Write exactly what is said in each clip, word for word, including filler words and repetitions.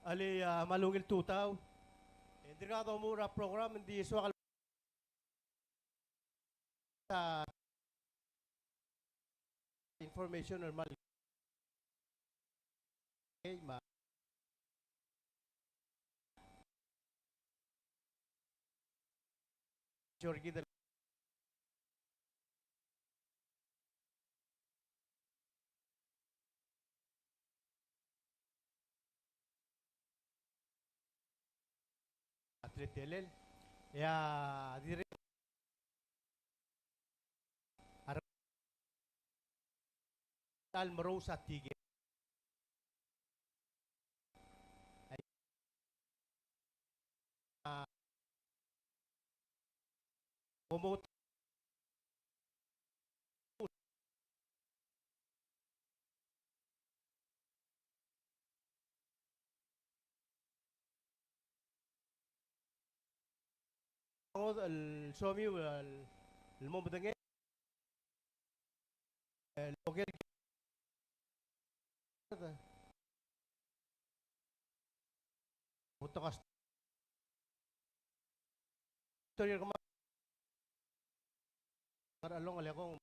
Alii, a, me a ungil tutau. E ng dirkak domuchel er a program, ng di soak el a information er a mal. Okay, me a Jorge de a teletelel. E a dirrek a re-, a remerous a tiket. A, mo el somiu el, el mo medengei el oker. Buto kas. Torior kemam. Ngar er a long el ekong.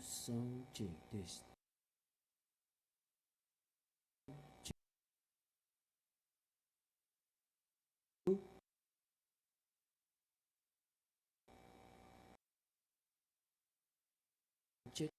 Sound check, test. Check.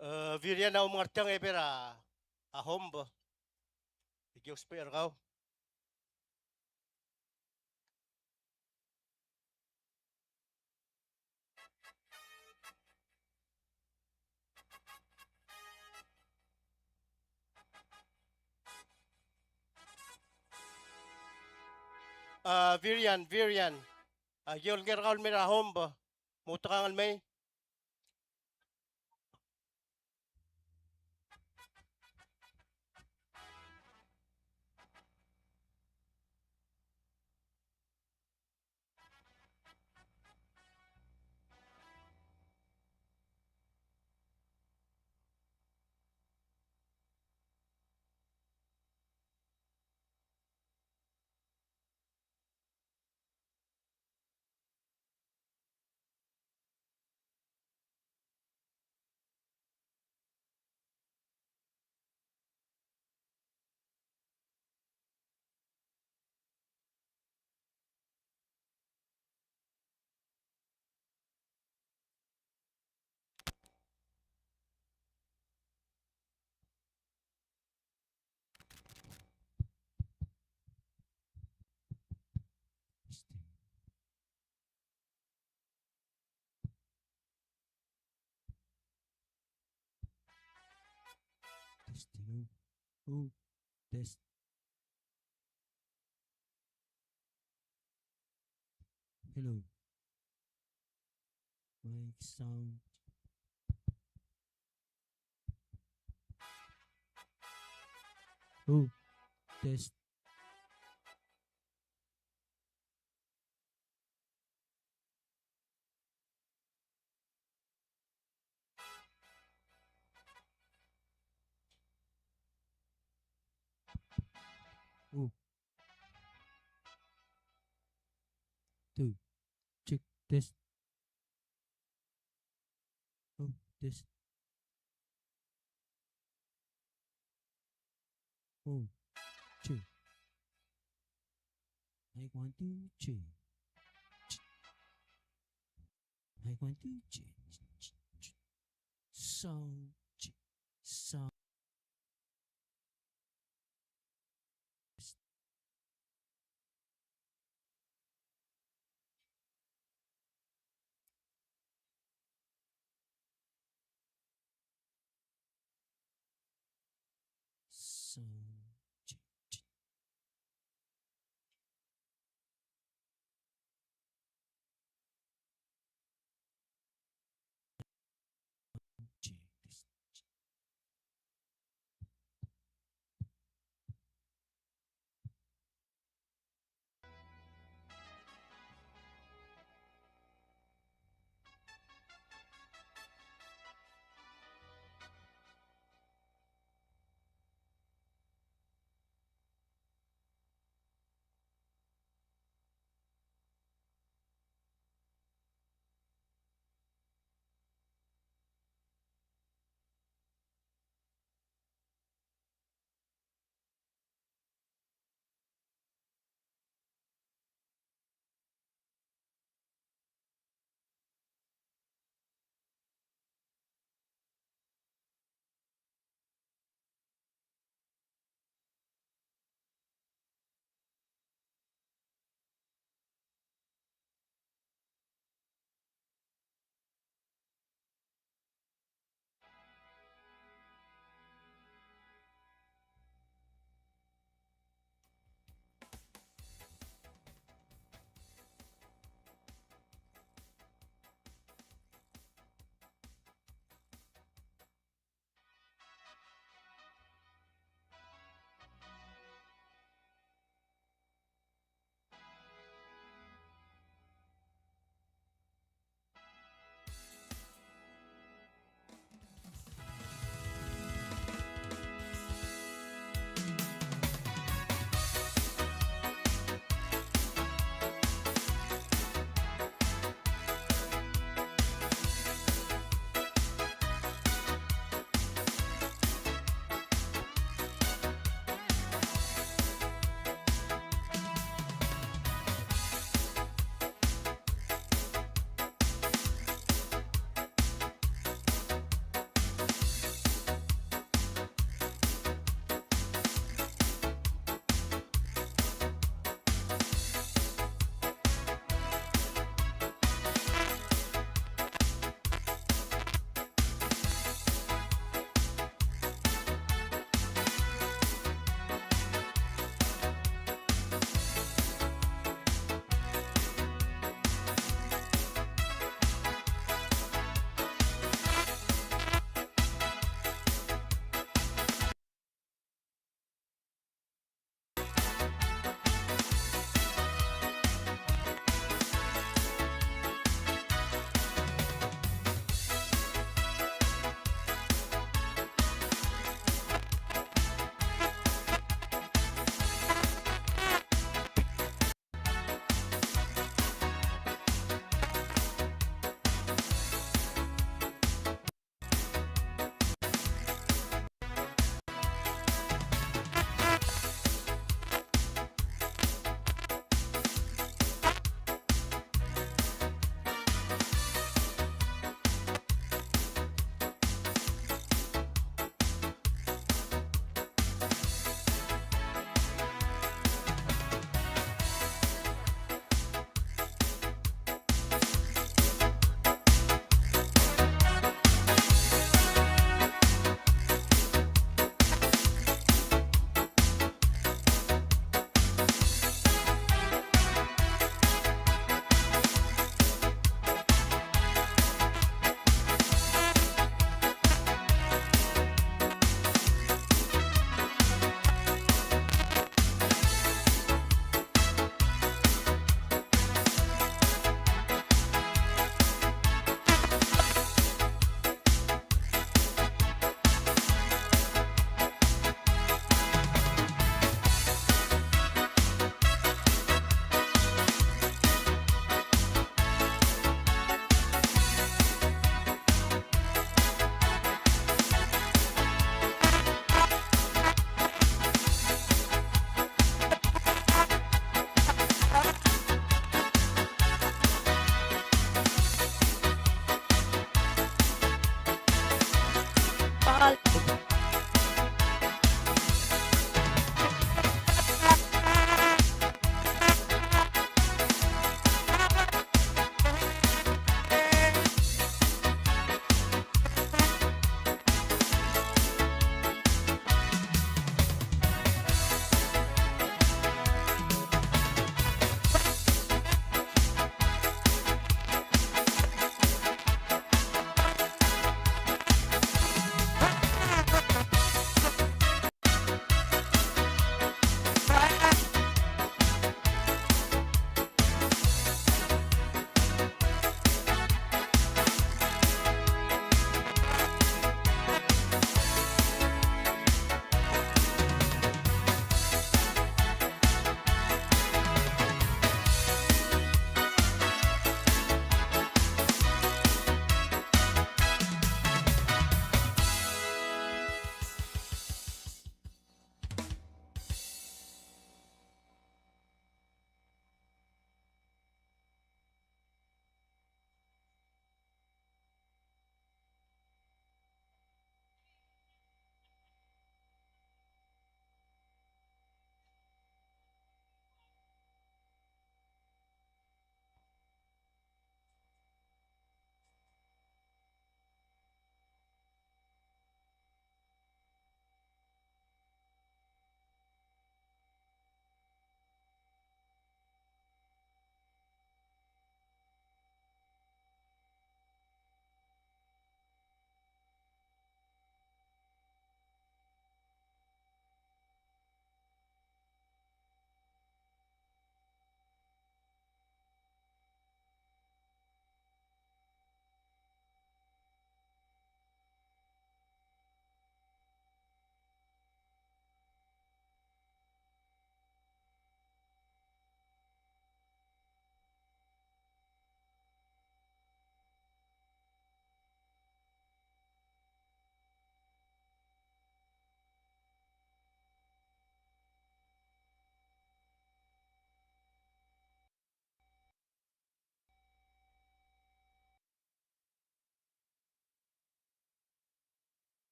E, Virian a omengertiang e ber a, a homb. Aki ousbech er kau. A, Virian, Virian. Aki olengit er kau el mei er a homb. Mo outekangel el mei. Testing. Oh, test. Hello. Mic sound. Oh, test. Oh. Two. Check, test. Oh, test. Oh, check. Mic one, two, check. Mic one, two, check. Sound, check. Sound. Sound. Check this.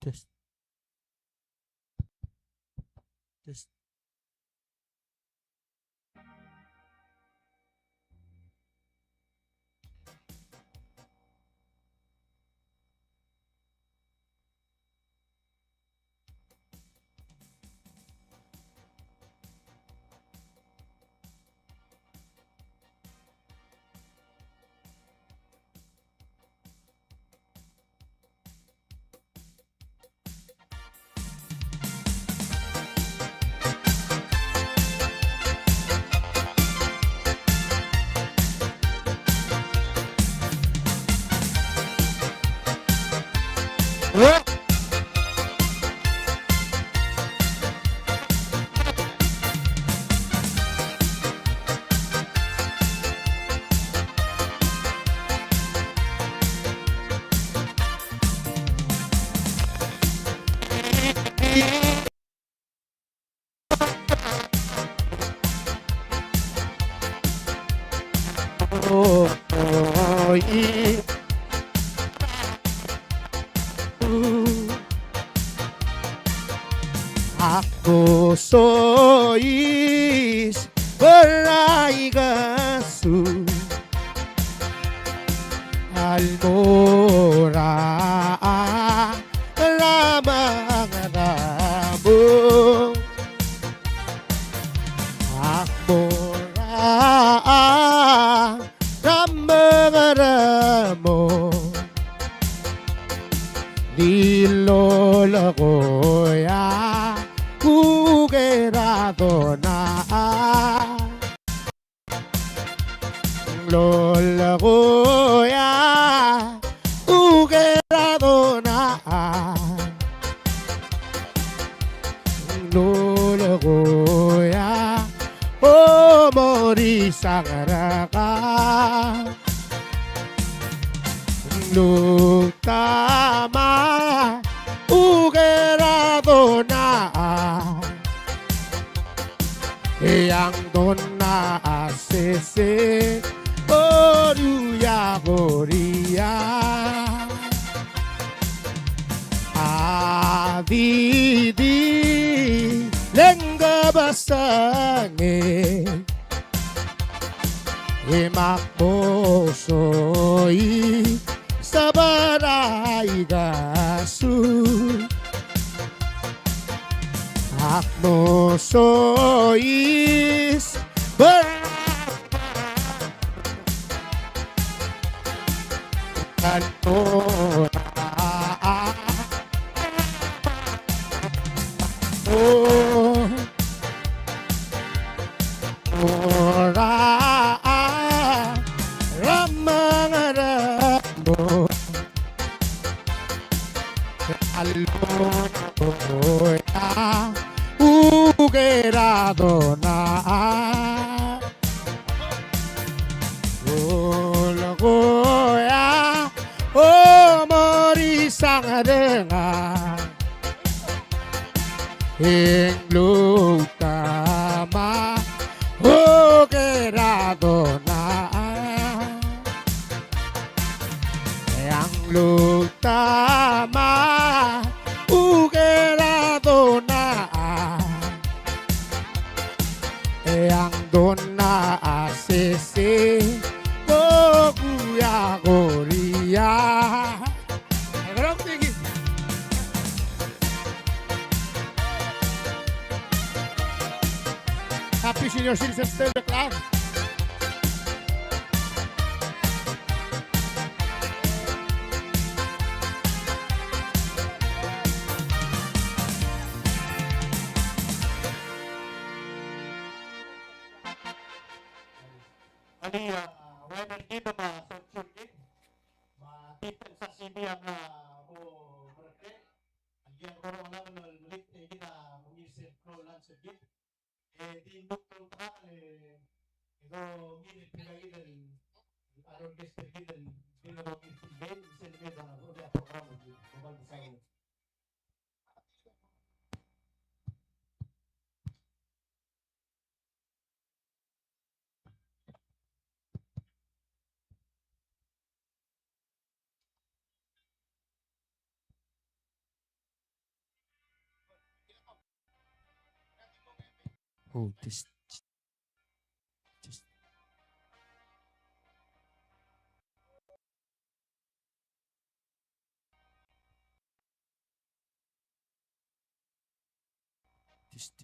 Test. Test. Ak bo sois er a ika su el mo er a Ramangeramo. Ak mo er a Ramangeramo. Di lolekoi a uker a donai. Lolekoi a uker a donai. Lolekoi a omorisang er kau. Luktamam a uker a donai. E a donai a sesei, oruia koria. A di di lengkebesengei. E mak bo sois er a ika su. Ak mo sois er a Kal tora. O. Ora. Ramangeramo. Kal ora. Uker a donai. Lolekoi a omorisang er ngak. E ng luktamam a uker a donai. E a luktamam a uker a donai. E a donai a sesei, bo kuia koria. Happy Senior Citizens Day, Bekla. Alii, a, uaisei er kid me a soal er kid, me a tipes a simi a mo merek. Alii, a kora olab el melekoi e kid a mo ngii sel klou el answer er kid. E di mo tong ta, e, e do ngii el tirka kid el, a role guest er kid el, di mo ngii el, sel mei a, a program er kid, mo ba el design. Oh, test. Test. Test.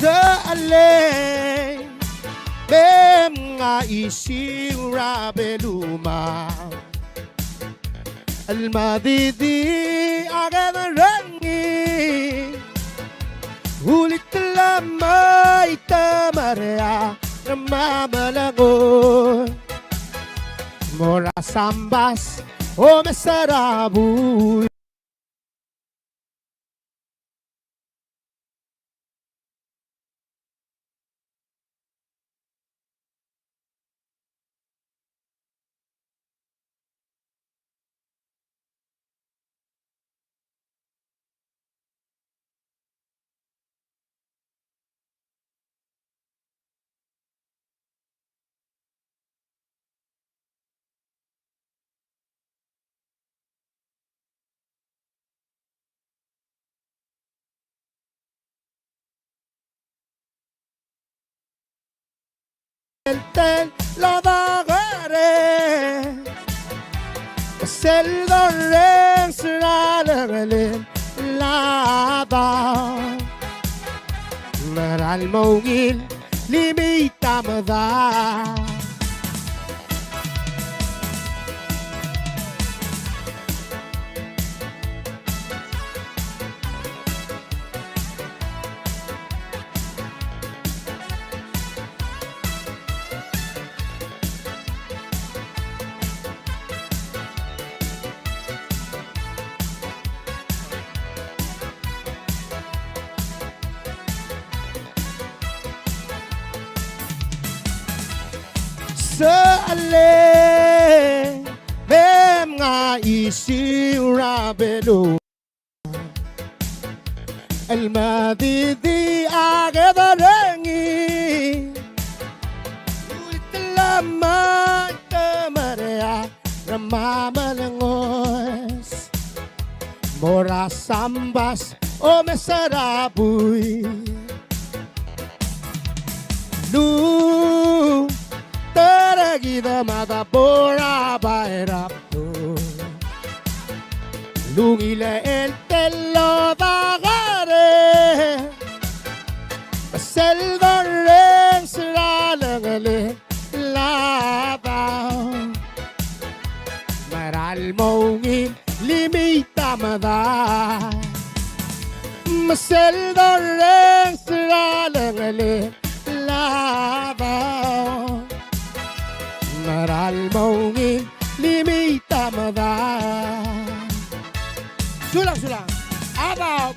Sel lei, me mngai isiu er a beluu me a madidiak e derengii, ulitel a mei te mereak me a melengoes, mo er a sambas omes er a buil. El tel lodakerei sel dorrenges er a lengelel a daob, me er a lmo ungil limit a medad. Sel lei, me mngai isiu er a beluu, el madidiak e derengii, ulitel a mei te mereak me a melengoes, mo er a sambas omes er a buil. Lmuut er kid me a debo er a bai er a bdul, el ungil el tel lodakerei sel dorrenges er a lengelel a daob, me er a lmo ungil limit a medad. Me sel dorrenges er a lengelel a daob, me er a lmo ungil limit a medad. Sulang, sulang. A daob.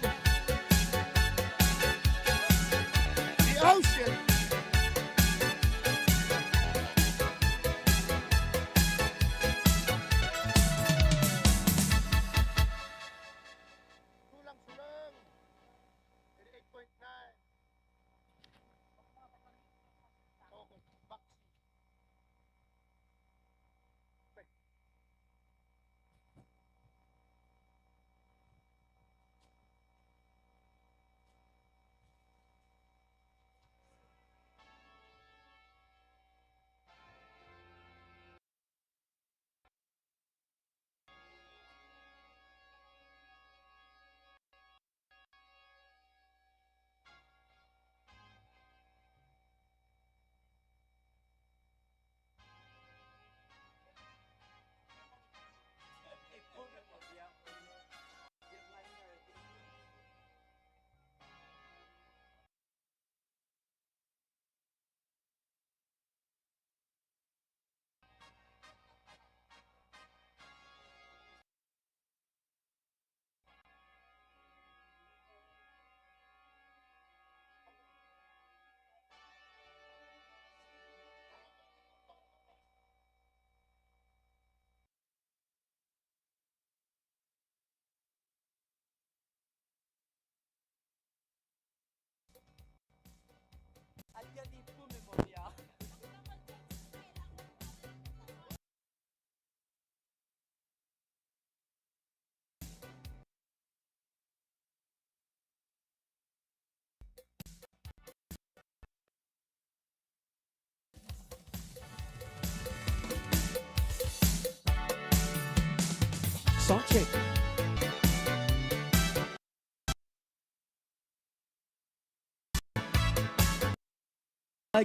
Sound check.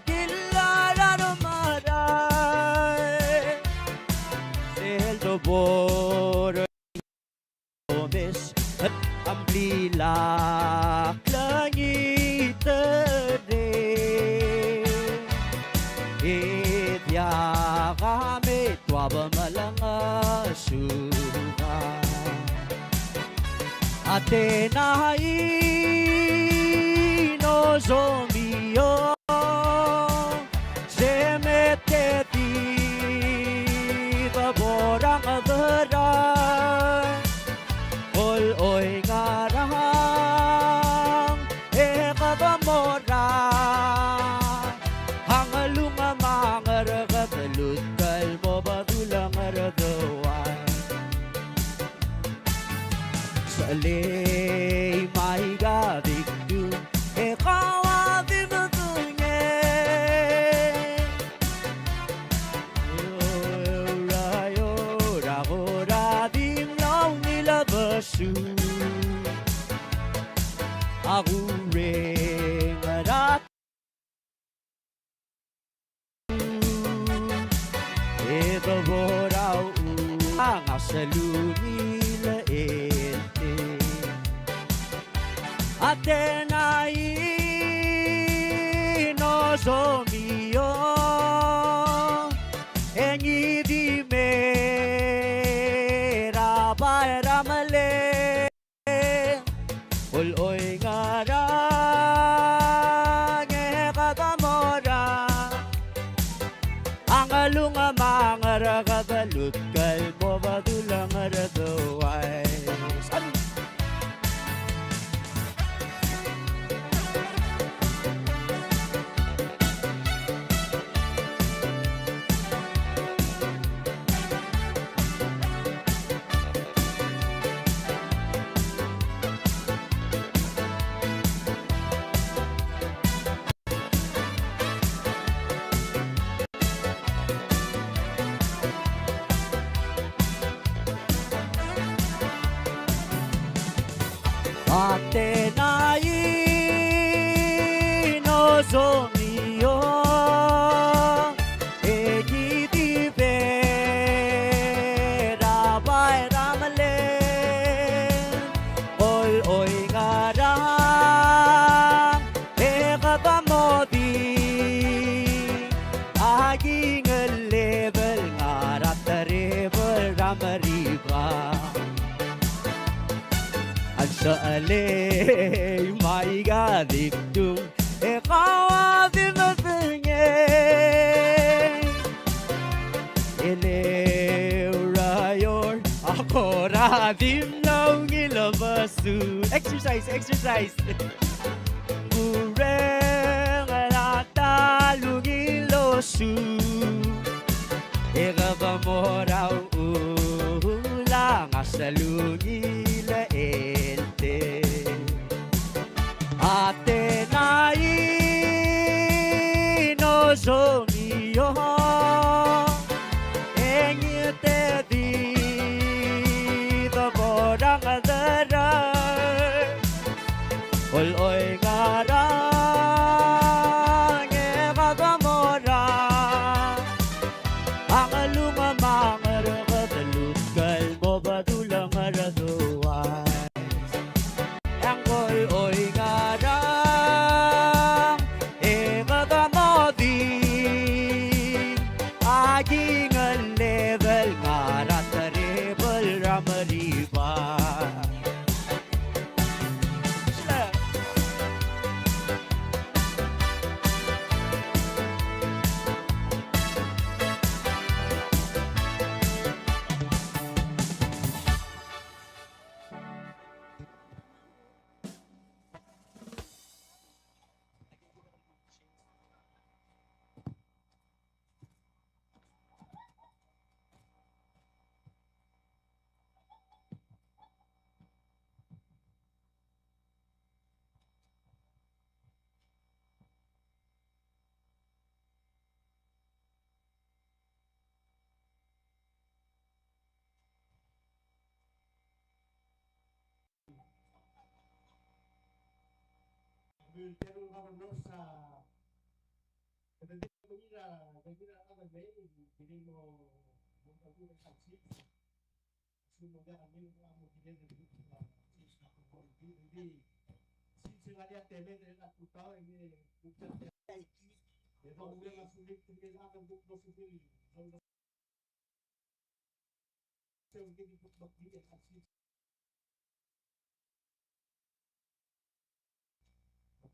Kilala er a merael el debor omes a mlilak el ngiterei. E diak a me tuab me lengesuba. A Tenai, Nozomi, o se me te di debo er a ngebera kol oingarang e kede mo er a nglungamang er kede lutk el mo bedul a Ngerdeuai. Selei me aika di kdung e kau a di medengei. Ura, ura, ura, di mla ungil a besu a kureng er a e debo er a uchul a ngasech el ungil el te. A Tenai, Nozomi, o e ngii di me er a bai er a meleng. Kol oingarang e kede mo er a nglungamang er kede lutk el mo bedul a Ngerdeuai. Salut. A Tenai, Nozomi, o e ngii di me er a bai er a meleng. Kol oingarang e kede mo di a kingellebel ngar er a terebel er a Meriba. A Selei me aika di kdung e kau a A di mla ungil a besul. Exercise, exercise. Kureng er a ta el ungil osur. E kede mo er a uchul a ngasech el ungil el tel. A tenai no somio, e ngii te di de bo er a ngederer. Ol oingarang e kede mo er a nglunguuch me a ngerked el ukel mo bedul a ngerduai. Ng kol oingarang e kede mo di a kingel level ngar a terebel er a Meribai.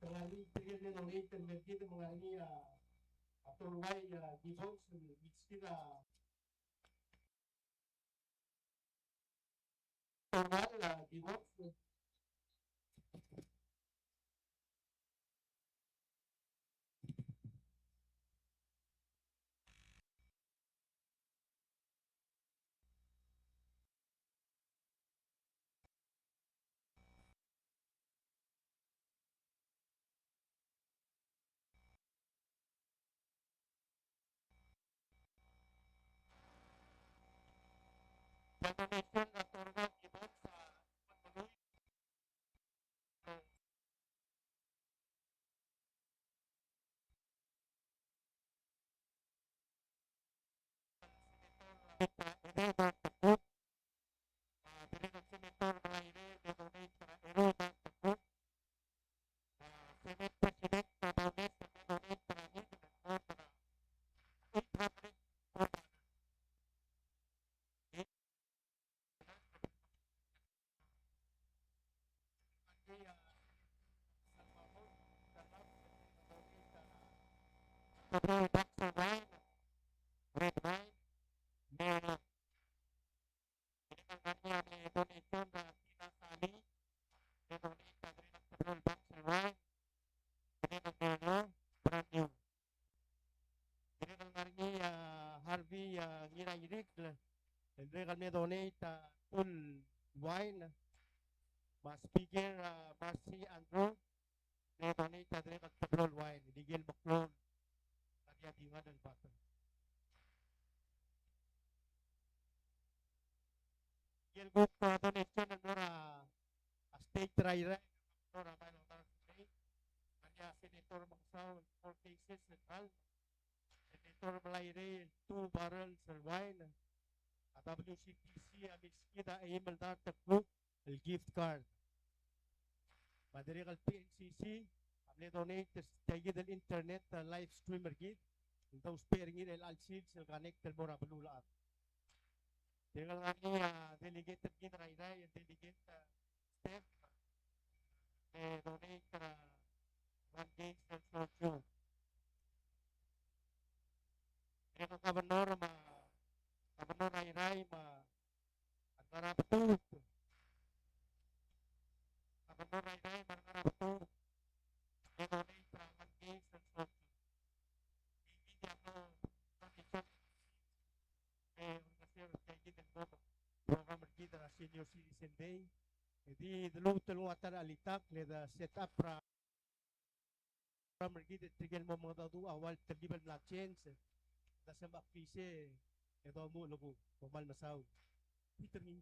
Ngar er ngii tirke el mle donate el mei er kid, me ngar er ngii a, a Toluai, a, Gibbons, el mle skid a Toluai, a, Gibbons. Dirrek el ngar er ngii a Harvey, a, Ngirairikl, el dirrek el mle donate a two el wine, me a speaker, a, Marcy Andrew, mle donate a dirrek el teblo el wine, el ikel meklou el ngar er ngii a di ngar er a bottle. Ikel kuk, a, donation el mo er a state er a Irrai, el mo er a Mailodars State, ngar er ngii a Senator Mengesau el four cases el malt, Senator Melairei el two barrels el wine, a W C T C a milskid a eim el dart el kuk el gift card. Me a dirrek el P N C C a mle donate er tia kid el internet, a, live stream er kid, el dousbech er ngii er chelecha el sils el connect el mo er a beluulechad. Dirrek el ngar er ngii a delegate er kid er a Irrai, el delegate, a, Steph, e donate er a one case el soju. Dirrek el governor me a, governor er a Irrai me a Ngarabetuut, Program er kid er a Senior Citizen Day. E di deluut el ua ta er a chelitakl e de set up er a program er kid e tirke el mo mengedecheduch a ua el telkib el mla change. Ng di se el mla klisiich e domuchel el kuk, kom kmal mesaul. Peter ngii.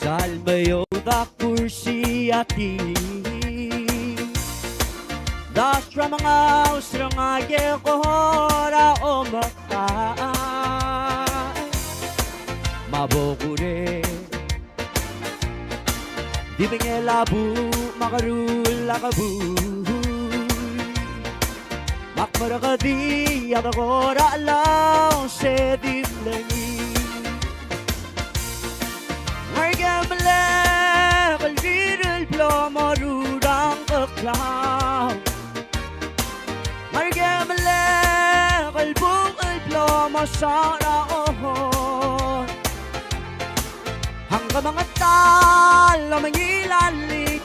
Sal me a ioud a kursi a tir. Dasra me a ngausr er ngak e kora omekall. Me a bo kureng. Di mengelabuch me a keruul a kebuul. Me ak merekedii a de kora chelauch e di mlengit. Ngar ke melek el rirellii el blo mo rurang keklau. Ngar ke melek el buchel el blo mo saul er a ochor. A Ngkemengetal a omengilal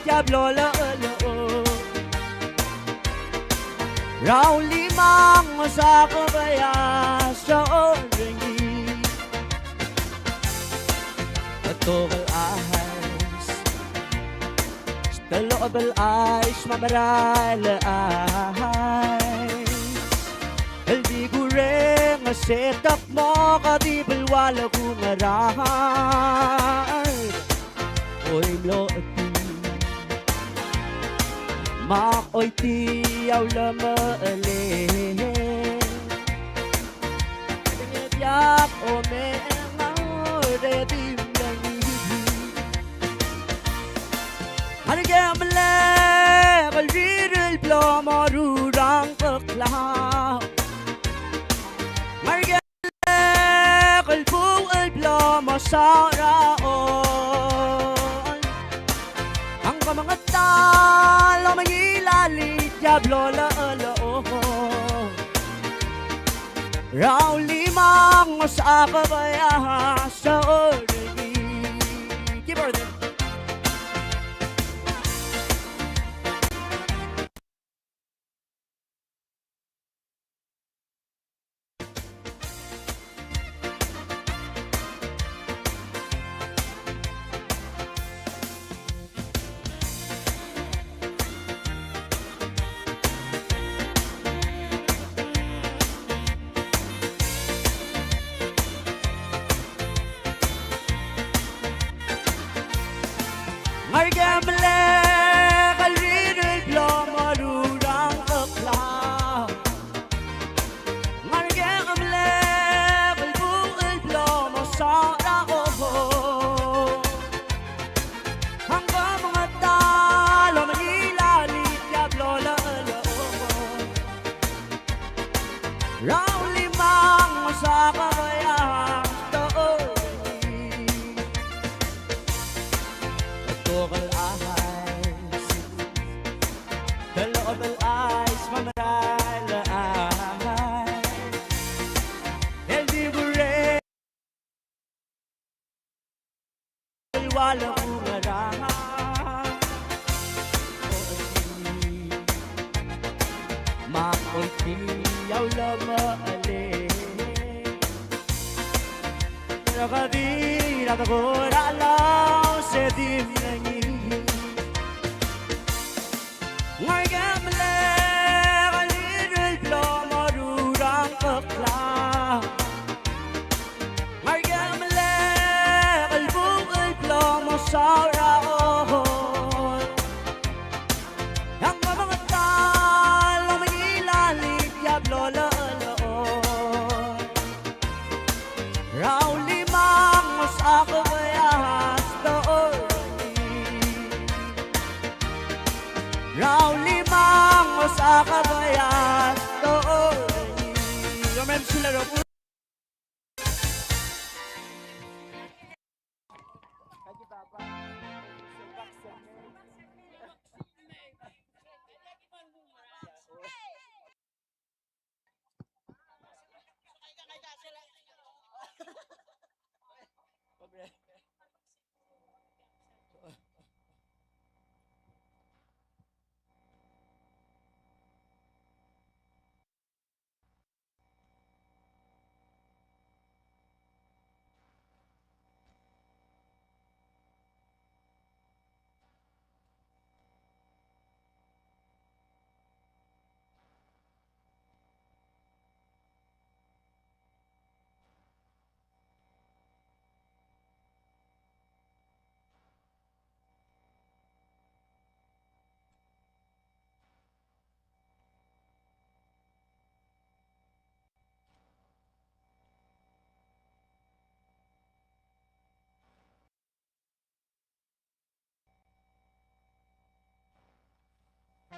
tia el blo lechelechoch. Er a ulimang a osakebei a sorir er ngii. Betok el chais, steloched el chais me a merael el chais. El di kureng e se te kmo ke di belual kungerang. Oi mlo etii. Me ak oitii a ulemelek. Diak omengaur e di mlengit. Ngar ke melek el rirellii el blo mo rurang keklau. Ngar ke melek el buchel el blo mo saul er a ochor. A Ngkemengetal a omengilal tia el blo lechelechoch. Er a ulimang a osakebei a sorir er ngii. Keyboard. Raulimang mo sa kabeia, to, o, i. Betok el chais, telechedel chais, me a merael el chais. El di kureng el ua le kungerang. Me a oitii a ulemechelei. Kede di er a tekoi er a Lau se di mlengiil. Ngar kem le kelirir el blo mo rurang keklau. Ngar kem le kelbuk el blo mo saul er a oi. Ng mo mengetal el omengilal tia blo lecheleoi. Raulimang mo sa kabeia, to, o, i. Raulimang mo sa kabeia, to, o, i. Yo, mem, sila ro. Sel,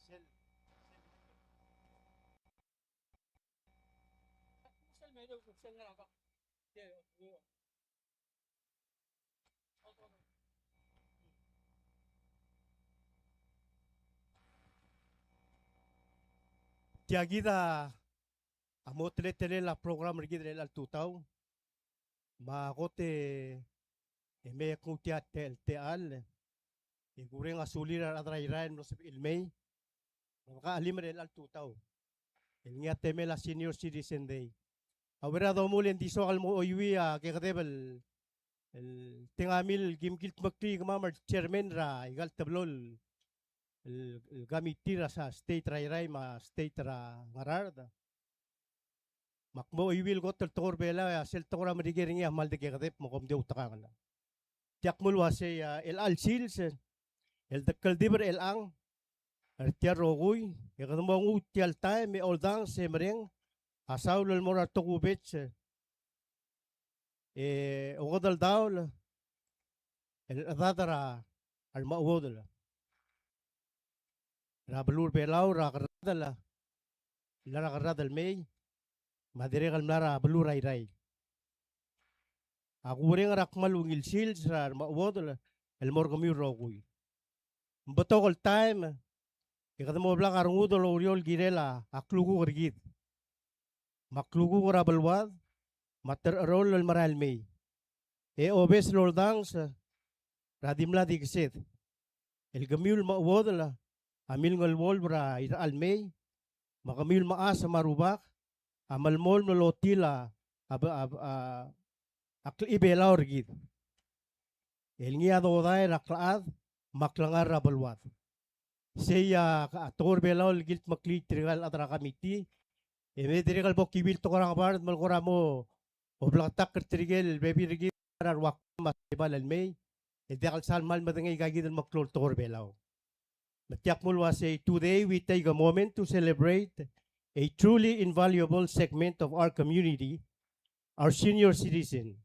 sel, sel, tia kid a mo teletelel a program er kid er chelecha el tutau. Me a kot e me knguu tia el techall e kureng a sulir a rechad er a Irrai el mlo sebechir el mei. Me a kachelim er chelecha el tutau el ngii a temel a Senior Citizen Day. A uchei er a domuchel e ng di soak el mo chuiuii a kekedeb el, el tengamil el kim kildmeklii kemam el chairman er aika el teblo el, el, el committee er a state er a Irrai me a state er a Ngaraard. Me ak mo chuiuii el kot el tekoi er a Belau, e a sel tekoi er a Merikel er ngii a kmal di kekedeb me kom di outekangel. Tia kmo el uasei, a, chelecha el sils el dekldibel er chelechang er tia el rokui, e kede mo nguu tia el taem e oldanges e mereng a saul el mo er a tokubets e okedeldaol el chedad er a remechuodel er a beluu er a Belau er a kerradel, el mla er a kerradel el mei, me a dirrek el mla er a beluu er a Irrai. A kureng er a kmal ungil sils er a remechuodel el mo er kemiu el rokui. Ng betok el taem e kede mo blak a rengud el oureor el kirel a klukuk er kid me a klukuk er a beluad me a terecheroll el merael el mei. E obes el oldanges er a di mla di kesed el kemiu el mechuodel a milengeluolb er a irechar el mei, me kemiu el mechas me a rubak a melemolem el otil a, a, a, a klechibelau er kid. el ngii a dodai er a klechad me a klengar er a beluad. Sei a, a tekoi er a Belau el kildmeklii tirka el chad er a committee, e me dirrek el bo kibil tekoi er a ngebard me le kora mo obleketakl er tirke el bebil er kid er a rua kmal me a Saipan el mei, e diak el sal kmal medengei aika kid el meklou el tekoi er a Belau. Me tia kmo uaisei, today we take a moment to celebrate a truly invaluable segment of our community, our senior citizen.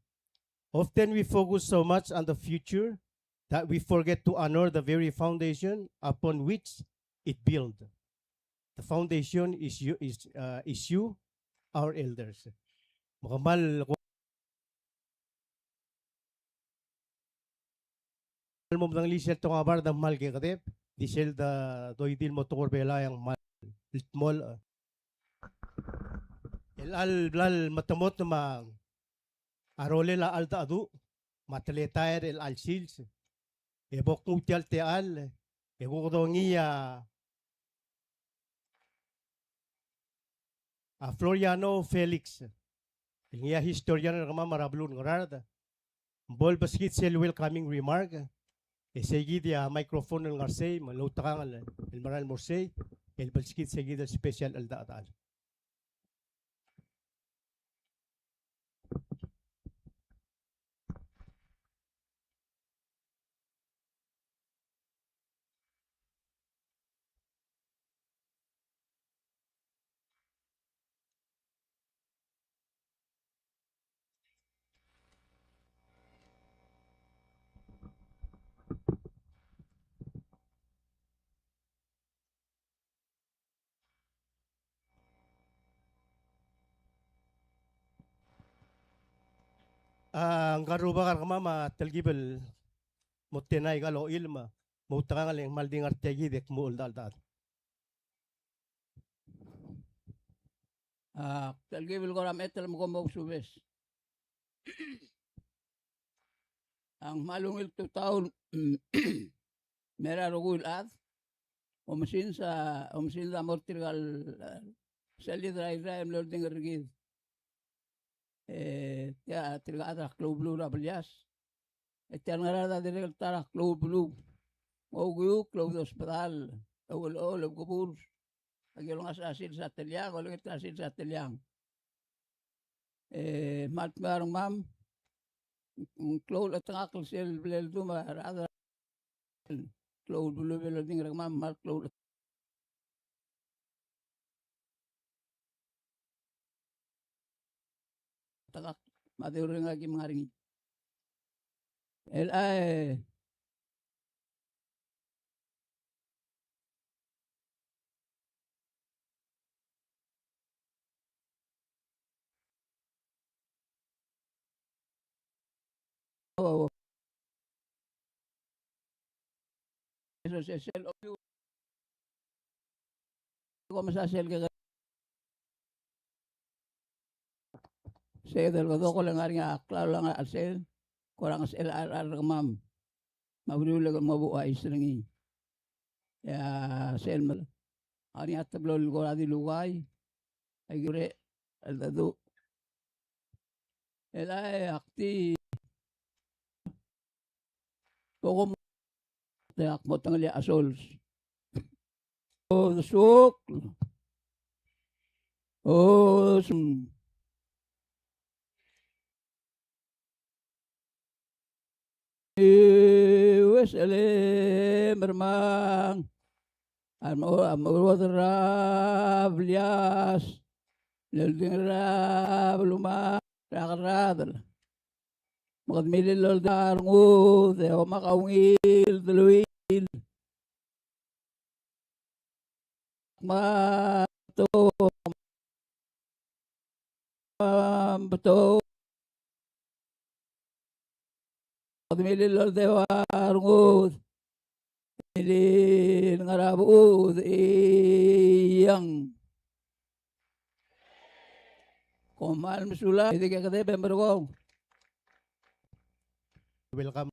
Often we focus so much on the future that we forget to honor the very foundation upon which it built. The foundation is you, is, uh, is you, our elders. Me kmal mo medengelii sel tekoi er a ngebard a kmal kekedeb, di sel de doid el mo tekoi er a Belau e ng kmal dmolech. El chelecha el bla el metemot me a rolel a cheldecheduch me a teletael er chelecha el sils, e bo knguu tia el techall, e kuk dongii a a Floriano Felix, el ngii a historian er kemam er a beluu er a Ngaraard, me bo lebeskid sel welcoming remark, e sei kid a microphone el ngar sei, me loutekangel el merael el mo er sei, el beskid sei kid el special el cheldecheduch. A ngka el rubak er kemam a telkib el mo tena aika el ochil me moutekangel e ng kmal di ngar tia kid e kmu cheldecheduch. A telkib el kora mechetel me kom ousubes. A ng kmal ungil tutau el mei er a rokui el chad. Oumesins a, oumesins a mo er tirka el, e, sel leader er a Irrai el mle oldingel er kid. E tia tirka el chad er a klou el beluu er a Belias. E tia el Ngaraard a dirrek el ta er a klou el beluu. Ng okiu, klou el dousbedall, euchelechol, eukeburs. Aki olengasech er a sils a teliang, olengit er a sils a teliang. E, kmal dmeu a rengmam, ng klou el chetengakl sel bla ledu me a rechad er a klou el beluu el oldingel er kemam, kmal klou el chetengakl me a deurreng a ki menga er ngii. El a, e, Kom mesa sel ke, sel del kedok el ngar er ngii a klalo el ngar er a chelsel, kora ngesechel a cherechar er kemam me a uriul e ke mo buchais er ngii. E a sel me a ngar er ngii a teblo el kora di lukai, a ki ure el dedu. El a e ak di Bo kom te ak mo tengelii a sols. Osuk. Osum. Iues ele mermang. A mo, a mo ruod er a Belias. Lelding er a belumang er a Kerradel. Me kede milil el olding a rengud e omak a ungil deluil. Me a betok, me a betok. Kede milil el oldeu a rengud. Milil ngar a buchud, iang. Kom kmal mesulang, e di ke kedeb e merekong. Welcome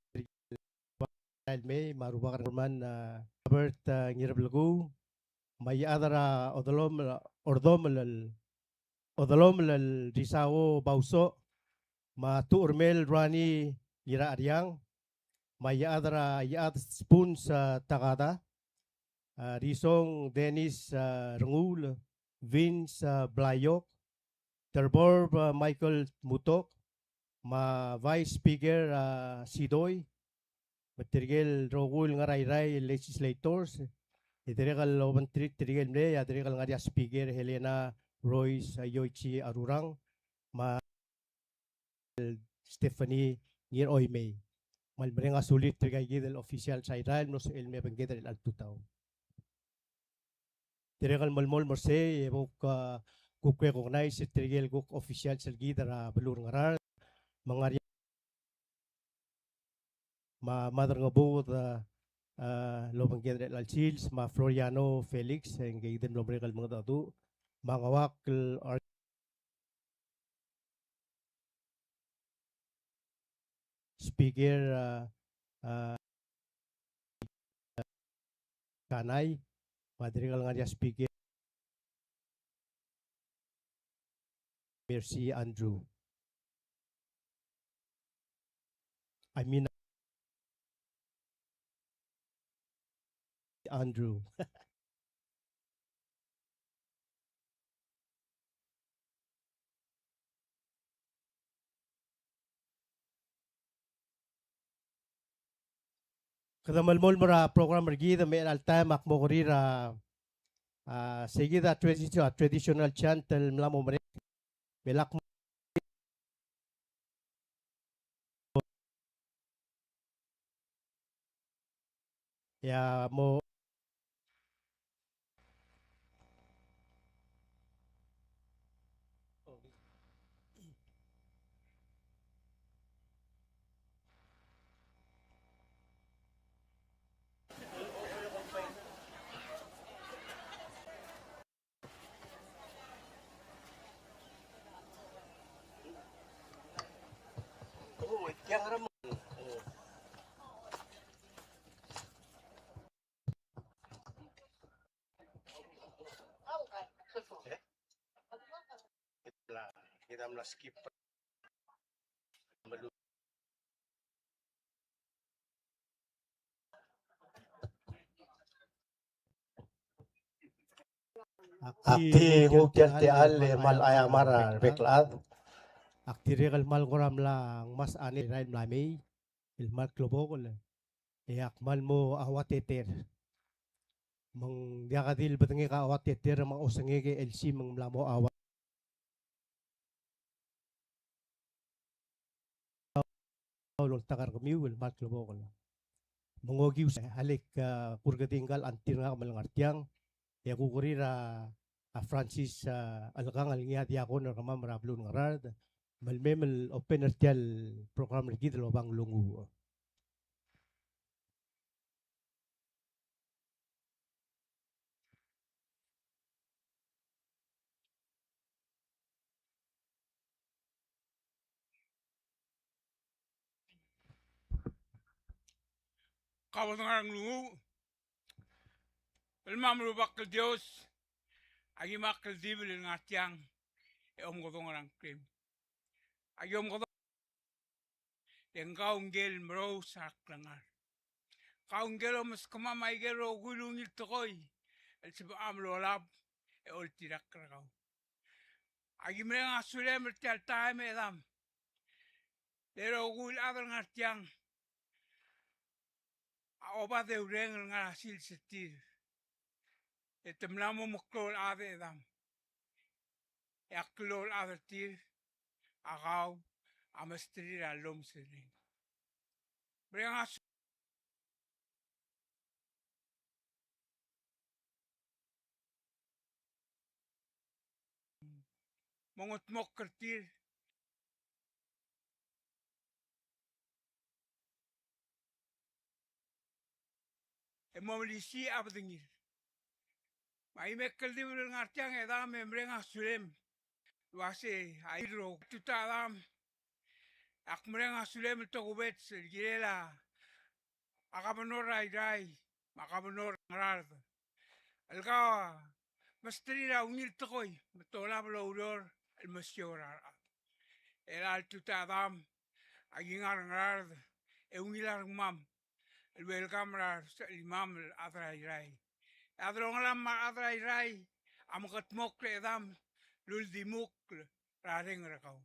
el mei, me a rubak er a Chairman, a, Robert, a, Ngirbelkuu, me a chad er a Odelom, Ordomel el, Odelom el Risao Bausoch, me a Tuchermel Ruani Ngiracheriang, me a Iechad er a, Iechad Spuns, a, Takada, a, Risong Dennis, a, Renguul, Vince, a, Blaiok, Terborb, a, Michael Mutok, me a Vice Speaker, a, Sidoi, me tirke el rokui el ngar er a Irrai el legislators, e dirrek el obengterir tirke el mle, e a dirrek el ngar er a Speaker Helena Royce, a, Yoichi Arurang, me a Stephanie Ngiroimei. Me le mereng a sulir tirka kid el officials er a Irrai el mlo sebechel el me obengked er chelecha el tutau. Dirrek el melemolem er sei, e bo kuk, a, kuk recognize er tirke el kuk officials er kid er a beluu er a Ngaraard, me ng ngar er ngii a me a Madrangebuked, a, a, el obengked er chelecha el sils, me a Floriano Felix, e ngike kid el mlo merek el mengedecheduch, me a Ngeuakl Ar-, Speaker, a, a, Kanai, me a dirrek el ngar er ngii a Speaker Mercy Andrew. I mean, Andrew. Kede melemolem er a program er kid, me er chelecha el taem ak mo kerir a, a, sei kid a tradi-, a traditional chant el mla mo merek. Me lak mo, ia mo. Ak di nguu tia el techall e kmal aiamar a rebek el chad. Ak dirrek el kmal kora mla ngmasech a ngar er a Irrai el mla mei el kmal klebokel, e ak kmal mo uateter. Me ng diak di le bedengek a uateter me a osengek e chelsii me ng mla mo ua el oltak er kemiu el kmal klebokel. Me ng okiu se a lek, a, kurkedii ngka el chantir ngak me le ngar tiang, e kukerir a, a Francis, a, Chelekang el ngii a diakon er kemam er a beluu er a Ngaraard, me le mei me le open er tia el program er kid el oba nglunguuch. Kau a ngar er a nglunguuch, el mei me a Rubak el Dios, aki me a kldibel el ngar tiang, e omekedong er a ngklem. Aki omekedong e ng kau ngike el merous a klengar. Kau ngike el omeskemam aike el rokui el ungil tekoi el sebecham el olab e oltirakl er kau. Aki mereng a sulem er tia el taem e Chedam. Le rokui el chad el ngar tiang a oba deureng el ngar er a sils er tir. E te mla mo meklou el chad e Chedam. E a klou el chad er tir a kau a mesterir a llomes er ngii. Mereng a su-, mongedmokl er tir e mo melisiich a bedengir. Me aki me kldibel el ngar tiang e Chedam e mereng a sulem el uase a irro tutau a Chedam. Ak mereng a sulem el tokubets el kirel a governor er a Irrai me a governor er a Ngaraard el kau a mesterir a ungil tekoi me te olab el oureor el mesiou er a rechad. E chelecha el tutau a Chedam, aki ngar er a Ngaraard e ungil a rengmam el welcome er a resechelimam el chad er a Irrai. E a delongelam me a rechad er a Irrai a mekedmokl er a chedam el uldimukl er a reng er kau.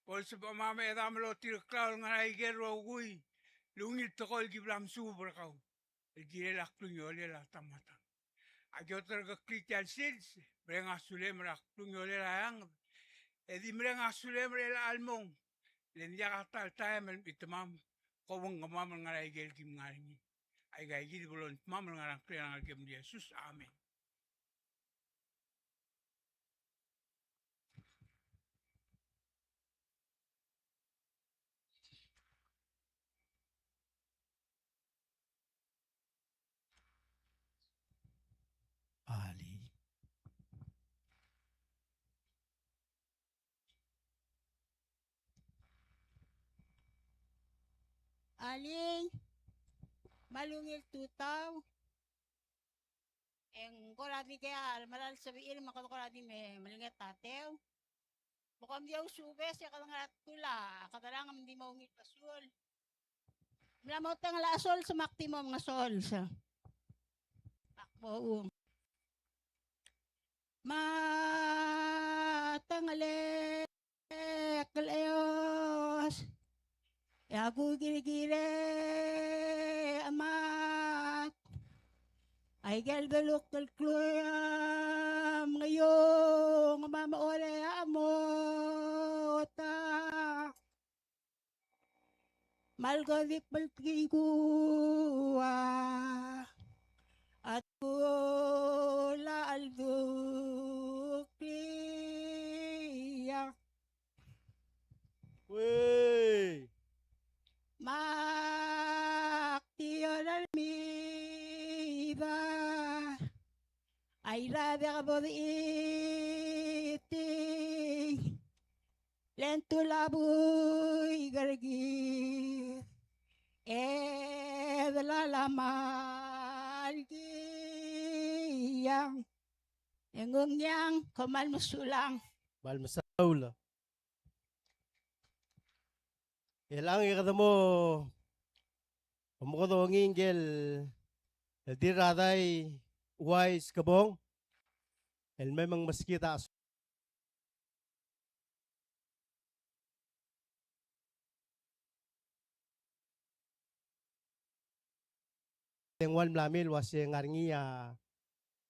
Bo lsebechemam e chedam el otireklau el ngar er a ikel rokui el ungil tekoi el ki bla mesuub er kau el kirel a klungiolel a ta me a tang. Aki oterekeklii tia el sils, mereng a sulem er a klungiolel a eanged, e di mereng a sulem er chelecha el mong, le ng diak a ta el taem el mechitemam, kobengkemam el ngar er a ikel kim ngar er ngii. Aika kid a bo longdmam el ngar er a ngklel a Ngelekem el Jesus. Amen. Alii. Alii, me a ungil tutau. E ng kora di kea el mera el sebechir me kede kora di me, melenget a teu. Me kom di ousubes e kede ngar er a tkul a kederang me ng di mo ungil besul. Mla mo tengel a sols me ak di mo mengesols. Ak mo ung. Me a tengel e Kleos, e a kukirikire a mak, aike el beluk el klou a mengeiong me a mechor e a mota. Me a leko di kbeltkii kuk a tula el duklii. Wei. Me ak di orermid a Irrai a diak bo di chitii, le ng tula buik er kid e delal a malkiang. E ng ngiang, kom kmal mesulang. Kmal mesaul. E chelechang e kede mo omekedongii ngike el Dirradai Uais Kebong el mei me ng meskid a Tengwal mlamil uase ngar ngii a,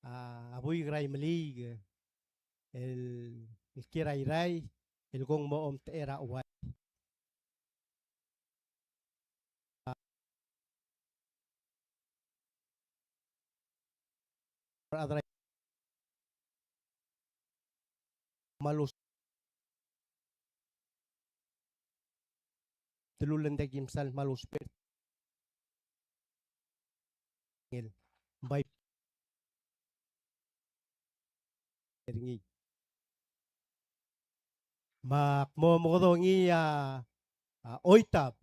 a, a buik er a Imeliik el, el kiei er a Irrai el kmo mo omtechei er a Uai. Kmal us-, telul e ng diak kim sal kmal ousbech er ngii. Bai er ngii. Me ak mo omekedongii a, a, Oitap.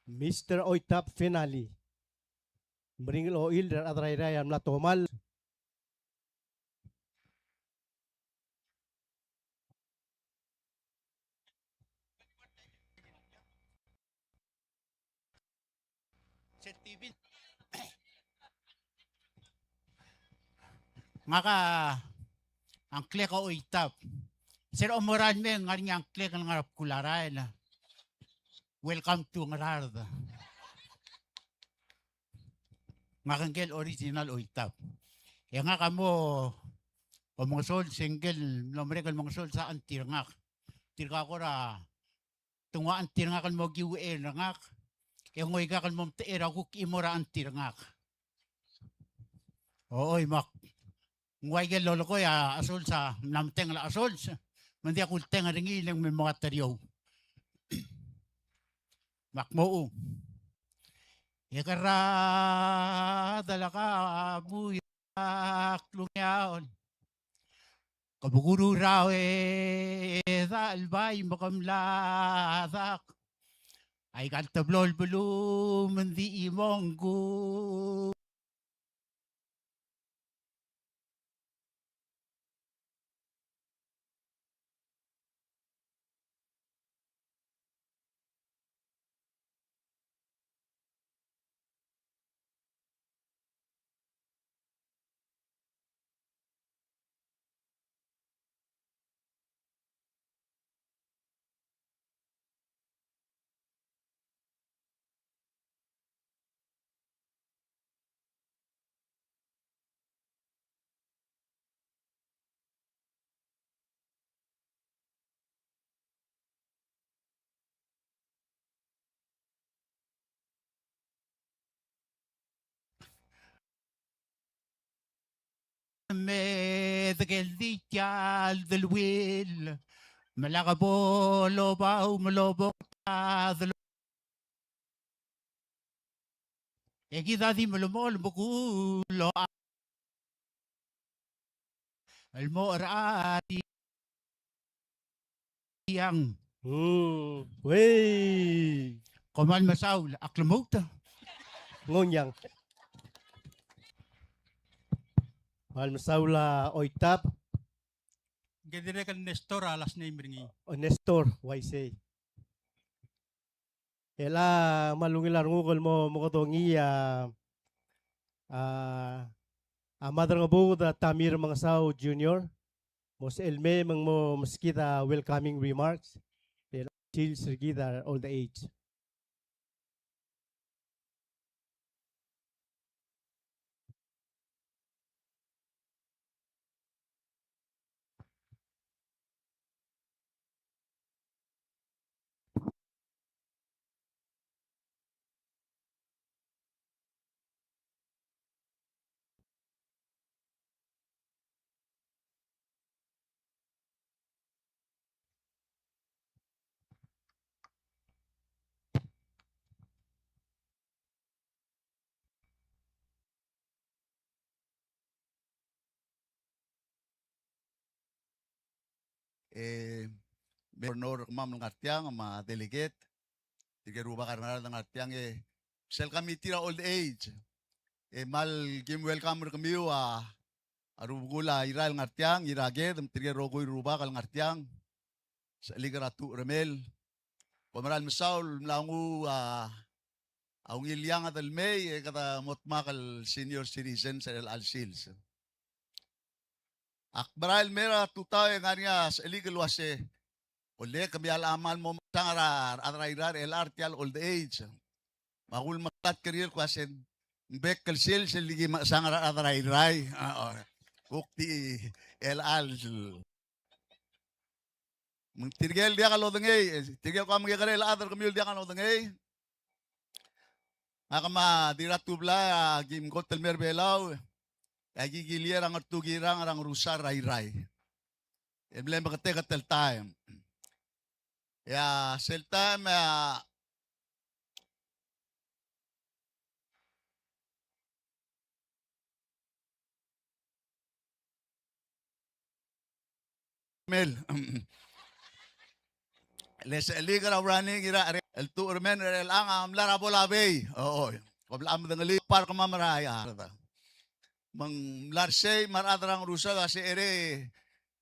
Mister Oitap Finali. Meringel ochil er a rechad er a Irrai a mla tomall. Ngak a ngklek a Oitap. Se er a omeral me ng ngar ngii a ngklek el ngar er a bkul a rael. Welcome to Ngaraard. Ngak ngike el original Oitap. E ngak a mo omengesols, se ngike el mlo merek el mengesols a chad er ngak. Tirka kora te nguu a chad er ngak el mo kiuchel er ngak, e ngoikak el mo omtechei er a kuk chimo er a chad er ngak. Ochoi, me ak nguu aike el lolekoi a sols a mla metengel a sols, me ng diak kulteng er ngii, le ng me mengat er eou. Me ak mo ung. E kera delak a buik a klungiaol. Ke bekururau e dal bai me ke mla dak. Aika el teblo el beluu me ng di chimong kuk. me dekeldii tia el deleuill, me lak bo lobau me lobokta delo. E kid a di melemolem el kuk locha el mo er a tiang. Mm, wei. Kom kmal mesaul, ak lmuut. Ngungiang. Kmal mesaul a Oitab. Ng dirrek el Nestor a last name er ngii. O, Nestor, uaisei. E le kmal ungil a renguk el mo, mo mekedongii a, a, a Maderangebuked a Tamir Mengesau Junior. Mo sebechel el mei me ng mo meskid a welcoming remarks er a sils er kid a old age. E, me governor er kemam el ngar tiang, me a delegate, tirke el rubak el ngar, ngar tiang, e, sel committee er a old age. E kmal kim welcome er kemiu a, a rubekul a Irrai el ngar tiang, Iraked, me tirke el rokui el rubak el ngar tiang. Sechelik er a tucheremel. Kom mera el mesaul, mla nguu a, a ungil ianged el mei, e kede mo dmak el senior citizens er chelecha el sils. Ak mera el mei er a tutau e ng ngar er ngii a sechelik el uase, ole kemiu a locha kmal mo mechesang er a rechad er a Irrai er chelecha er tia el old age. Me a kulmeklatk er ngii el kmo uase ng bek el sils el di ki mechesang er a rechad er a Irrai. A, o. Kuk di chelecha el Me ng tirke el diak lodengei, e, tirke el kuk mekekerei el chad er kemiu el diak lodengei. Ngak me a Dirratublai a kim kot el mei er a Belau, e aki kiliei er a Ngertukirang er a Ngerusar er a Irrai. E mle meketeket el taem. E a sel taem, e a Mel. Le sechelik er a running er a, el tucheremel er chelechang a mla er a Bolabei. Oi. Kom locha medengelii, par kemam er a, ia. Me ng mla er sei me a rechad er a Ngerusar a se er e,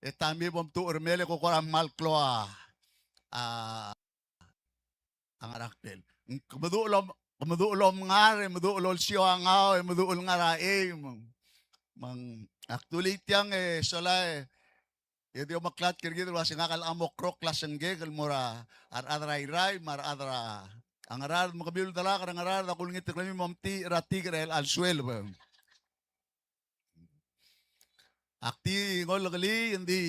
e Tami bo mtucheremel e ko kora kmal klou a, a a ngar er a klel. Ke meduch el om, ke meduch el omngar, e meduch el olsiou a ngau, e meduch el ngar er a eim. Me ng, me ng ak dulii tiang e sola e, e di omeklatk er kid el uase ngak a locha mo krokl a sengkek el mo er a rechad er a Irrai, me a rechad er a Ngaraard, me kemiu el delak er a Ngaraard, a kulengit er kemiu me mtechir er a tik er chelecha el sueleb. Ak di ngolekelii, ng di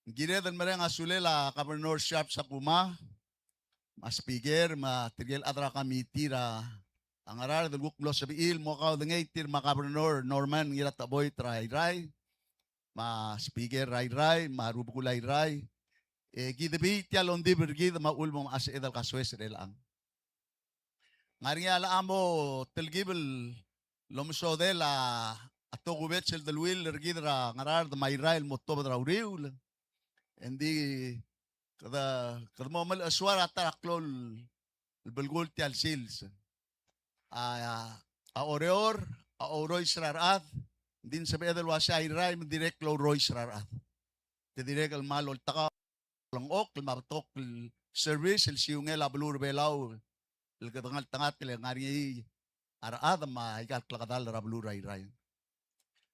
Ng kired el mereng a sulel a Governor Sharp Sakuma, me a Speaker, me tirke el chad er a committee er a Ngaraard el kuk mlo sebechir el mo kaudengei tir me a Governor Norman Ngiratecheboit er a Irrai, me a Speaker er a Irrai, me a rubekul a Irrai. E ki debii tia el ongdibel er kid me a uchul me mechas a edei el kasoes er chelechang. Ng ngar er ngii a locha mo telkib el omesodel a tokubets el deleuill er kid er a Ngaraard me a Irrai el mo tuobed er a uriul. Engdi kede, kede mo melechesuar a ta er a klou el belkul tia el sils. A, a Oreor a ourois er a rechad, ng di ng sebeched el uasei a Irrai me ng dirrek el ourois er a rechad. Te dirrek el kmal oltak a lengchokl me a betok el service el siungel a beluu er a Belau el kede ngeltengat el ngar er ngii a rechad me aika el klekedall er a beluu er a Irrai.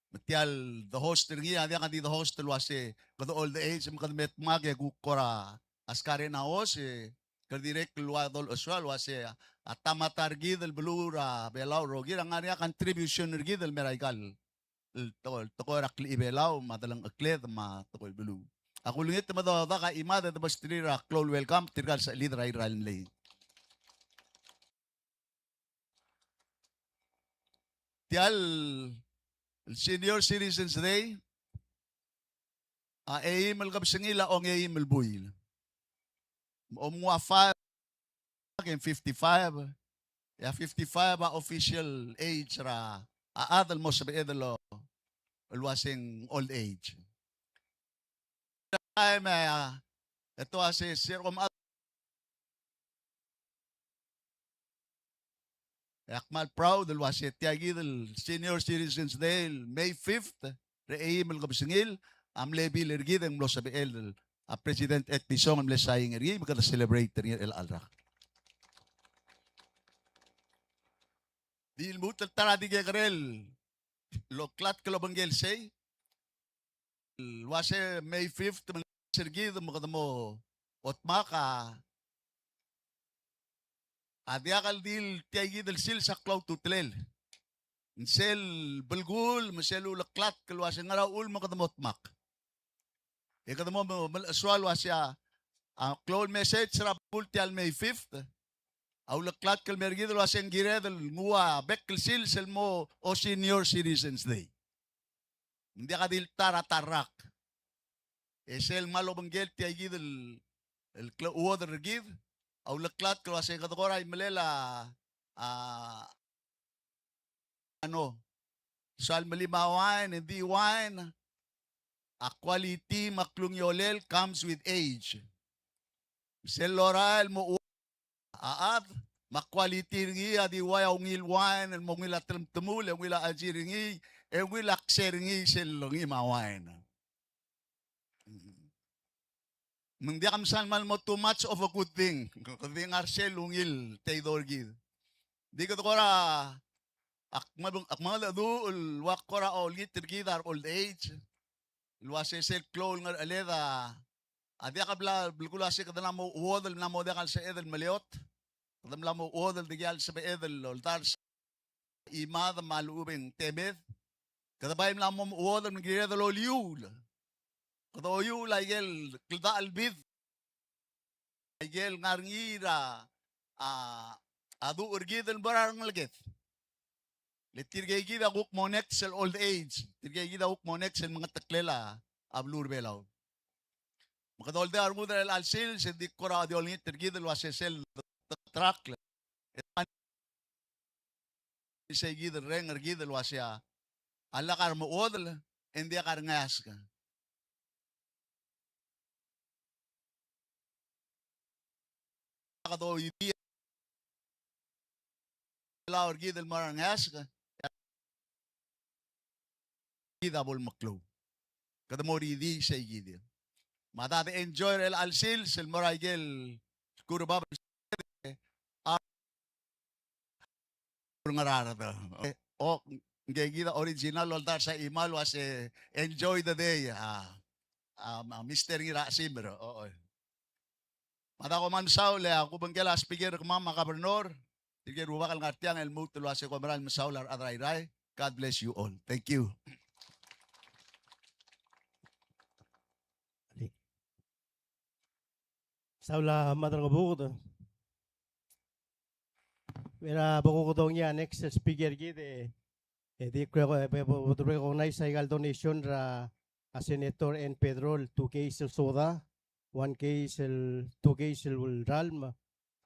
Me tia el the host er ngii a diak di the host el uase kede old age me kede me dmak e kuk kora a skareng a os e kede dirrek el ua dolechesuar el uase a ta me a ta er kid el beluu er a Belau el rokir a ngar er ngii a contribution er kid el mei er aika el el tekoi, el tekoi er a klechibelau me a delengchekled me a tekoi el beluu. A kulengit me dodak a chimad e de mesterir a klou el welcome tirka el sechelid er a Irrai el mlei. Tia el el Senior Citizens Day a eim el kebesengil a ongeim el buil. Omnguu a five, e ng fifty-five. E a fifty-five a official age er a chad el mo sebeched el, el uaseng old age. Taem e a, e te uase se er a kom chad, e ak kmal proud el uase tia kid el Senior Citizens Day el May fifth, er a eim el kebesengil, a mle bill er kid e ng mlo sebechel a President Etpison el mle sain er ngii, me kede celebrate er ngii er chelecha el rak. Di lmuut el ta er a di kekerei el oklatk el obengkel sei, el uase May fifth, me ng ser kid me kede mo otmak a, a diak el di el tia kid el sils a klou a ultutelel. Ng sel belkul, me sel uleklatk el uase ngera uchul me kede mo otmak. E kede mo, mo, melechesuar el uase a, a klou el message er a belkul tia el May fifth, a uleklatk el mer kid el uase ng kired el nguu a bek el sils el mo Senior Citizens Day. Ng diak a di el ta er a ta el rak. E sel kmal obengkel tia kid el, el klechuodel er kid, a uleklatk el uase kede kora imelel a, a, ano, soal melim a wine, e ng di wine, a quality me a klungiolel comes with age. Sel lorael el mo a chad, me a quality er ngii a di ua ungil wine, el mo ungil a telemtemul, e ungil a chelsir er ngii, e ungil a kser er ngii sel ngii me a wine. Me ng diak msal kmal mo too much of a good thing. Kede ngar sel ungil teidor kid. Di kede kora, ak kmal, ak kmal mengedecheduch el ua kora olengit er kid a re old age. El uase sel klou el ngerecheled a, a diak a bla, belkul a se kede mla mo chuodel, mla mo diak el sebeched el meleot. Kede mla mo chuodel, dikea el sebeched el oldars a chimad me a lechub e ng temed. Kede bai mla mo chuodel me ng kired el oliuul. Kede oiuul a ikel kldachelbid. Ikel ngar er ngii er a, a, a duch er kid el mo er a rengeleked. Le tirke kid a kuk mo next el old age. Tirke kid a kuk mo next el mengeteklel a, a beluu er a Belau. Me kede oldeu a rengud er chelecha el sils, e ng di kora di olengit er kid el uase sel trakl. Isei kid el reng er kid el uase a lak a remechuodel, e ng diak a rengeasek. Kede oidii a Belau er kid el mo er a rengeasek, kid a bo lemeklou. Kede mo oidii sei kid. Me a dade enjoy er chelecha el sils el mo er a ikel skuul er bab el Ngaraard. O, ngke kid a original el oldars a chimal el uase enjoy the day. A, a, a Mister Ngirachesimer. O, o. Me a dako kmal mesaul e a kubengkel a speaker er kemam a governor, tirke el rubak el ngar tiang el lmuut el uase kom meral mesaul a rechad er a Irrai. God bless you all. Thank you. Mesaul a Madrangebuked. Me a bo kuk dongii a next speaker er kid e, e di kuk, e, bo, bo, bo recognize a ikal donation er a, a Senator Ann Pedro el two case el soda, one case el, two case el ralm,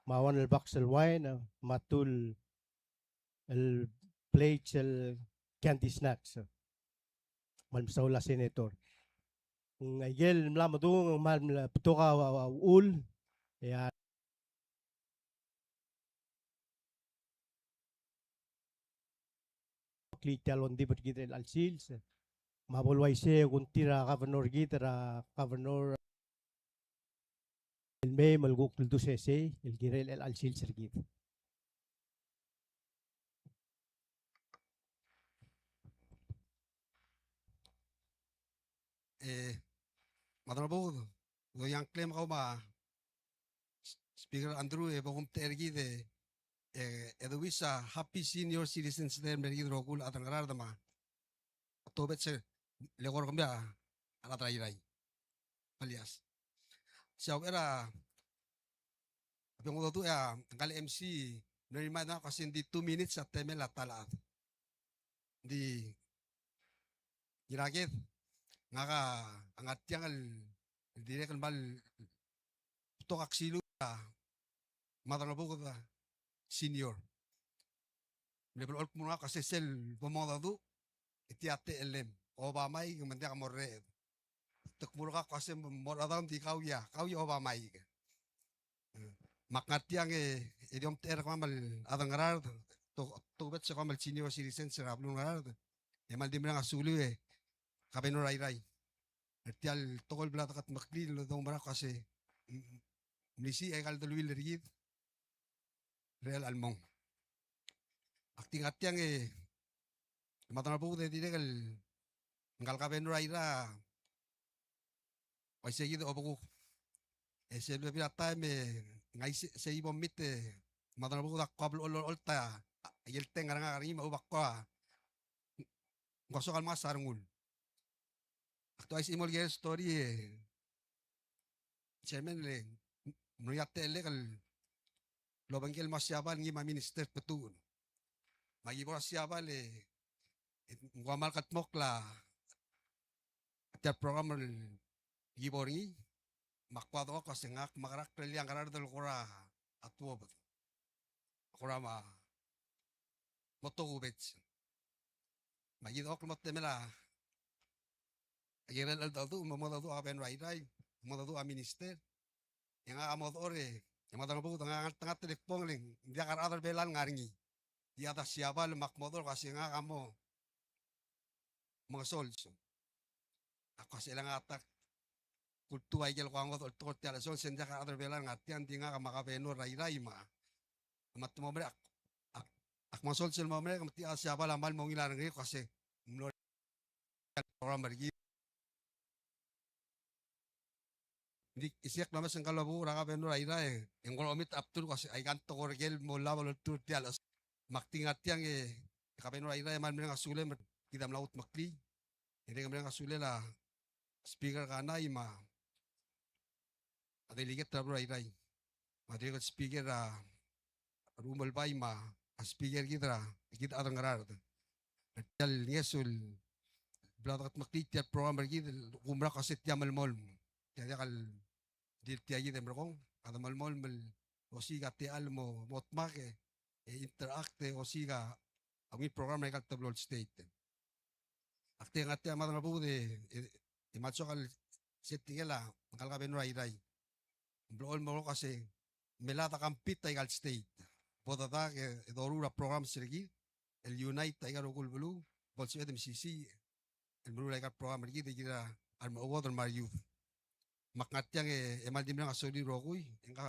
me a one el box el wine, me a two el el plates el candy snacks. Kmal mesaul a Senator. Ng aikel mla medung, ng kmal mla betok a, a, a uchul, e a klii tia el ongdibel er kid er chelecha el sils. Me a bo el uaisei e kuk tir a governor er kid, er a governor el mei me le kuk ldu sesei el kirel chelecha el sils er kid. E, Madrangebuked, dongii a ngklem kau me a Speaker Andrew, e bo kumtechei er kid e, e, e de wish a happy senior citizens day el mer kid el rokui el chad er a Ngaraard me a otobed se el eko er kemiu a rechad er a Irrai. Melias. Se a uchei er a, a biongedecheduch e a ngka el M C, mle remind er ngak el kmo se ng di two minutes a temel a ta el chad. Ng di Ngiraked, ngak a ngar tiang el, el dirrek el kmal betok a ksiluul er a Maderangebuked Senior. Mle blechoel kmo er ngak a sesei el bo mongedecheduch, e tia a techellem, oba maik me ng diak morreched. Te kmo er ngak a se mo, mo er a daun di kau a, kau a oba maik. Me ak ngar tiang e, e di omtechei er kemam el chad er a Ngaraard, to, tokubets e kemam el senior citizens er a beluu er a Ngaraard, e kmal di mereng a suliu e Kabenor Airai. Er tia el tekoi el bla dekedmeklii el doumerang el kmo a se, mm, mlisiich aika el deleuill er kid er chelecha el mong. Ak di ngar tiang e Maderangebuked e dirrek el ngka el Kabenor Airai a uaisei kid a obekuk. E sel bebil a taem e ng uaisei, sei bo meet e Maderangebuked a kuk blechoel olecholt a ielteng er ngak er ngii me a lechub a kuk ng ko soak el mengas a rengul. Ak dua isei mo el ker el story e, chairman, le ng mlo er ngii a techellek el obengkel el mo er a Siabal ngii me a minister Betuul. Me aki bo er a Siabal e, e ng ua kmal kldmokl a tia el program el ki bo er ngii, me ak ua dengchokl a se ngak me a kerekikl er ngii a Ngaraard el kora tuobed. Kora mo tokubets. Me aki dengchokl el mo temel a, aki kirel el cheldecheduch, me mo mengedecheduch a Kabenor Airai, mo mengedecheduch a minister. E ngak a mo dechor e, e Maderangebuked a ngar, ngar, ngar er a telekbong e le ng diak a rechad er a Belau el ngar er ngii. Di chad er a Siabal me ak mo dechor el kmo a se ngak a mo mengesols. Ak kmo a se el ngak a ta kultuu aike el kuk ngodech el tekoi er tia el sols e ng diak a rechad er a Belau el ngar tiang, di ngak me a Kabenor Airai me a, me te mo merek, ak, ak, ak mengesols el mo merek me tia a Siabal a kmal mo ungil a rengrir el kmo a se ng mlo er a program er kid. Ng di isei ak mla mes ngka el obekuk er a Kabenor Airai e ng kora omit a bdeluk el kmo a se aika ng tekoi er ker el mo lebo el oltuu er tia el chos. Me ak di ngar tiang e Kabenor Airai e kmal mereng a sulem er kid a mla kudmeklii. E dirrek el mereng a sulel a Speaker Kanai me a delegate er a beluu er a Irrai, me a dirrek el speaker er a Rumelbai me a speaker er kid er a, kid a chad er a Ngaraard. Er tia el ngeso el bla dekedmeklii tia el program er kid el kumerang el kmo a se tia melemolem. Tia diak el di tia kid e merekong, a de melemolem el osiik a techall el mo, mo dmak e, e interact e osiik a ungil program er aika el teblo el state. Ak di ngar tia me a Maderangebuked e, e, e kmal soak el setting el a ngka el Kabenor er a Irrai. Ng blechoel el mo kmo a se melai a compete aika el state. Bo dedak e, e doruul a programs er kid el unite aika el rokui el beluu, bo lsebeched el mesisiich el meruul aika el program er kid, kid a remechuodel me a re youth. Me ak ngar tiang e, e kmal di mereng a suliu el rokui, e ngka,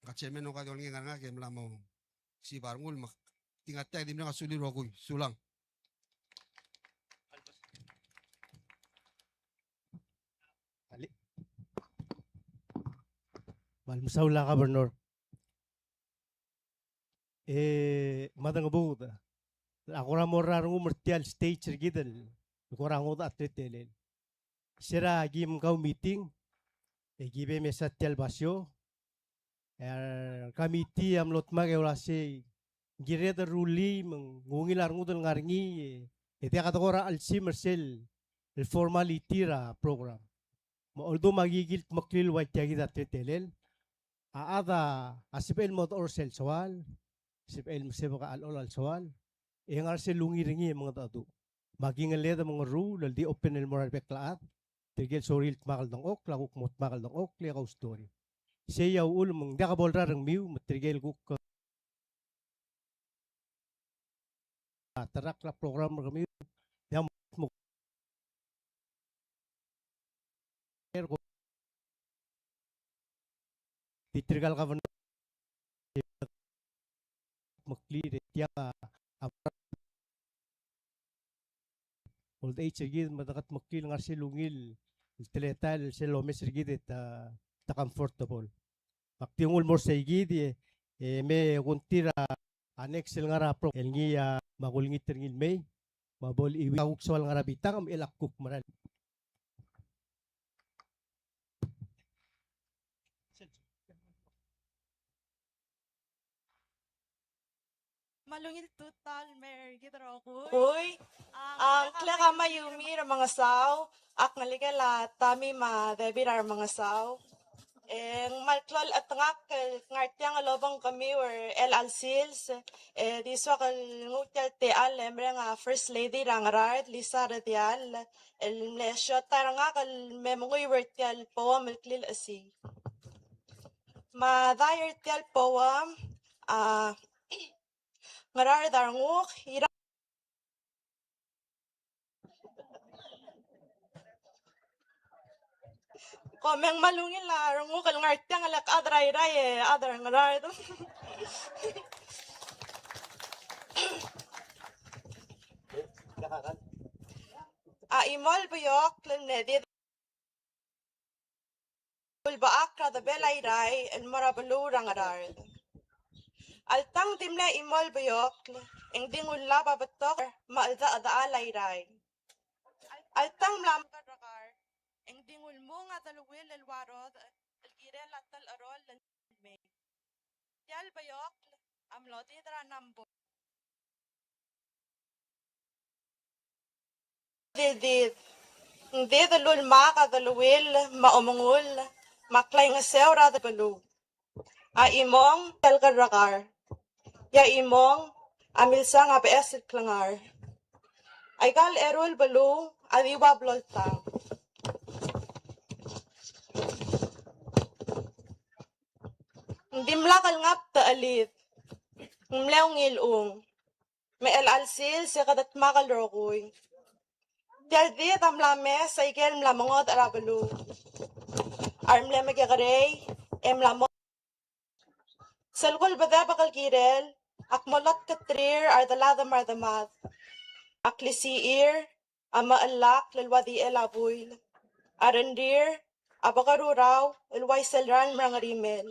ngka chairman a ngka di olengei ngar er ngak e mla mo siab a rengul, me ak di ngar tiang e di mereng a suliu el rokui. Sulang. Ale. Kmal mesaul a Governor. E Maderangebuked a kora mo er a rengum er tia el stage er kid el kora ngodech a teletelel. Se er a kim kau meeting e ki bo mesa tia el basio, e a committee a mlo dmak e ua se ng kired el rullii me ng ungil a rengud el ngar er ngii, e, e diak de kora chelsimer sel, el formality er a program. Me a uldimukl me aki kildmeklii el ua tia kid a teletelel. A chad a sebechel el mo dechor sel soal, sebechel el mesebek a chelechol a soal, e ngar sel ungil er ngii e mengedecheduch. Me a kingelled me a ngerruul el di open el mo er a rebek el chad, tirke el sorir el dmak el dengchokl, a kuk mo dmak el dengchokl, e kau story. Sei a uchul me ng diak bo lerang a rengmiu, me tirke el kuk a terakl a program er kemiu, e a mo, mo, di tirka el governor, meklii er tia a, a old age er kid, me dekedmeklii el ngar sel ungil el teletael sel omes er kid e te, te comfortable. Me ak di nguu el mo er sei kid e, e me kungtir a next el ngar er a pro el ngii a me kulengit er ngii el mei, me a bo lechuiuii a kuk soal ngar er a bitang me chelecha kuk merael. Kmal ungil tutau el mer kid el rokui. Oi. A ngklek a Mayumi Remengesau, ak ngelekel a Tami me a Debbie Remengesau. E ng kmal klou el chetengakl el ngar tiang el obengkemiu er chelecha el sils, e di soak el nguu tia el techall e mereng a First Lady er a Ngaraard, Lisa Rediall, el mle siotai er ngak el me menguiu er tia el poem el klilechesii. Me a dai er tia el poem a Ngaraard a renguk, Irrai. Kom meng kmal ungil a renguk el ngar tiang el chad er a Irrai e chad er a Ngaraard. A chimo el beokl el mle di ulebechakl er a debel a Irrai el mo er a beluu er a Ngaraard. Alta ng di mle chimo el beokl, e ng di ng ulab a betok me a cheldechedechal a Irrai. Alta ng mla mekar er kar, e ng di ng ulemung a deleuill el ua rodech el kirel a telecheroll el mei. Tia el beokl a mlo did er a Nambong. Dildid. Ng did el ulemak a deleuill me a omengull me a klaingeseu er a debeluu. A chimong, tia el kerrekar. E a chimong a milsang a beches el klengar. Aika el eru el beluu a di ua bloltang. Ng dimlak el ngab techellid. Ng mle ungil ung. Me chelecha el sils e kede dmak el rokui. Tia el did a mla mes aike el mla mengodech er a beluu. A remle mekekerei e mla mo Sel kulbedebek el kirel, ak mo lotketerir a redelad me a redemad. A klisichir a mechellakl el ua dichel a buil. A rengrir a bekerurau el ua isel ralm er a Ngerimel.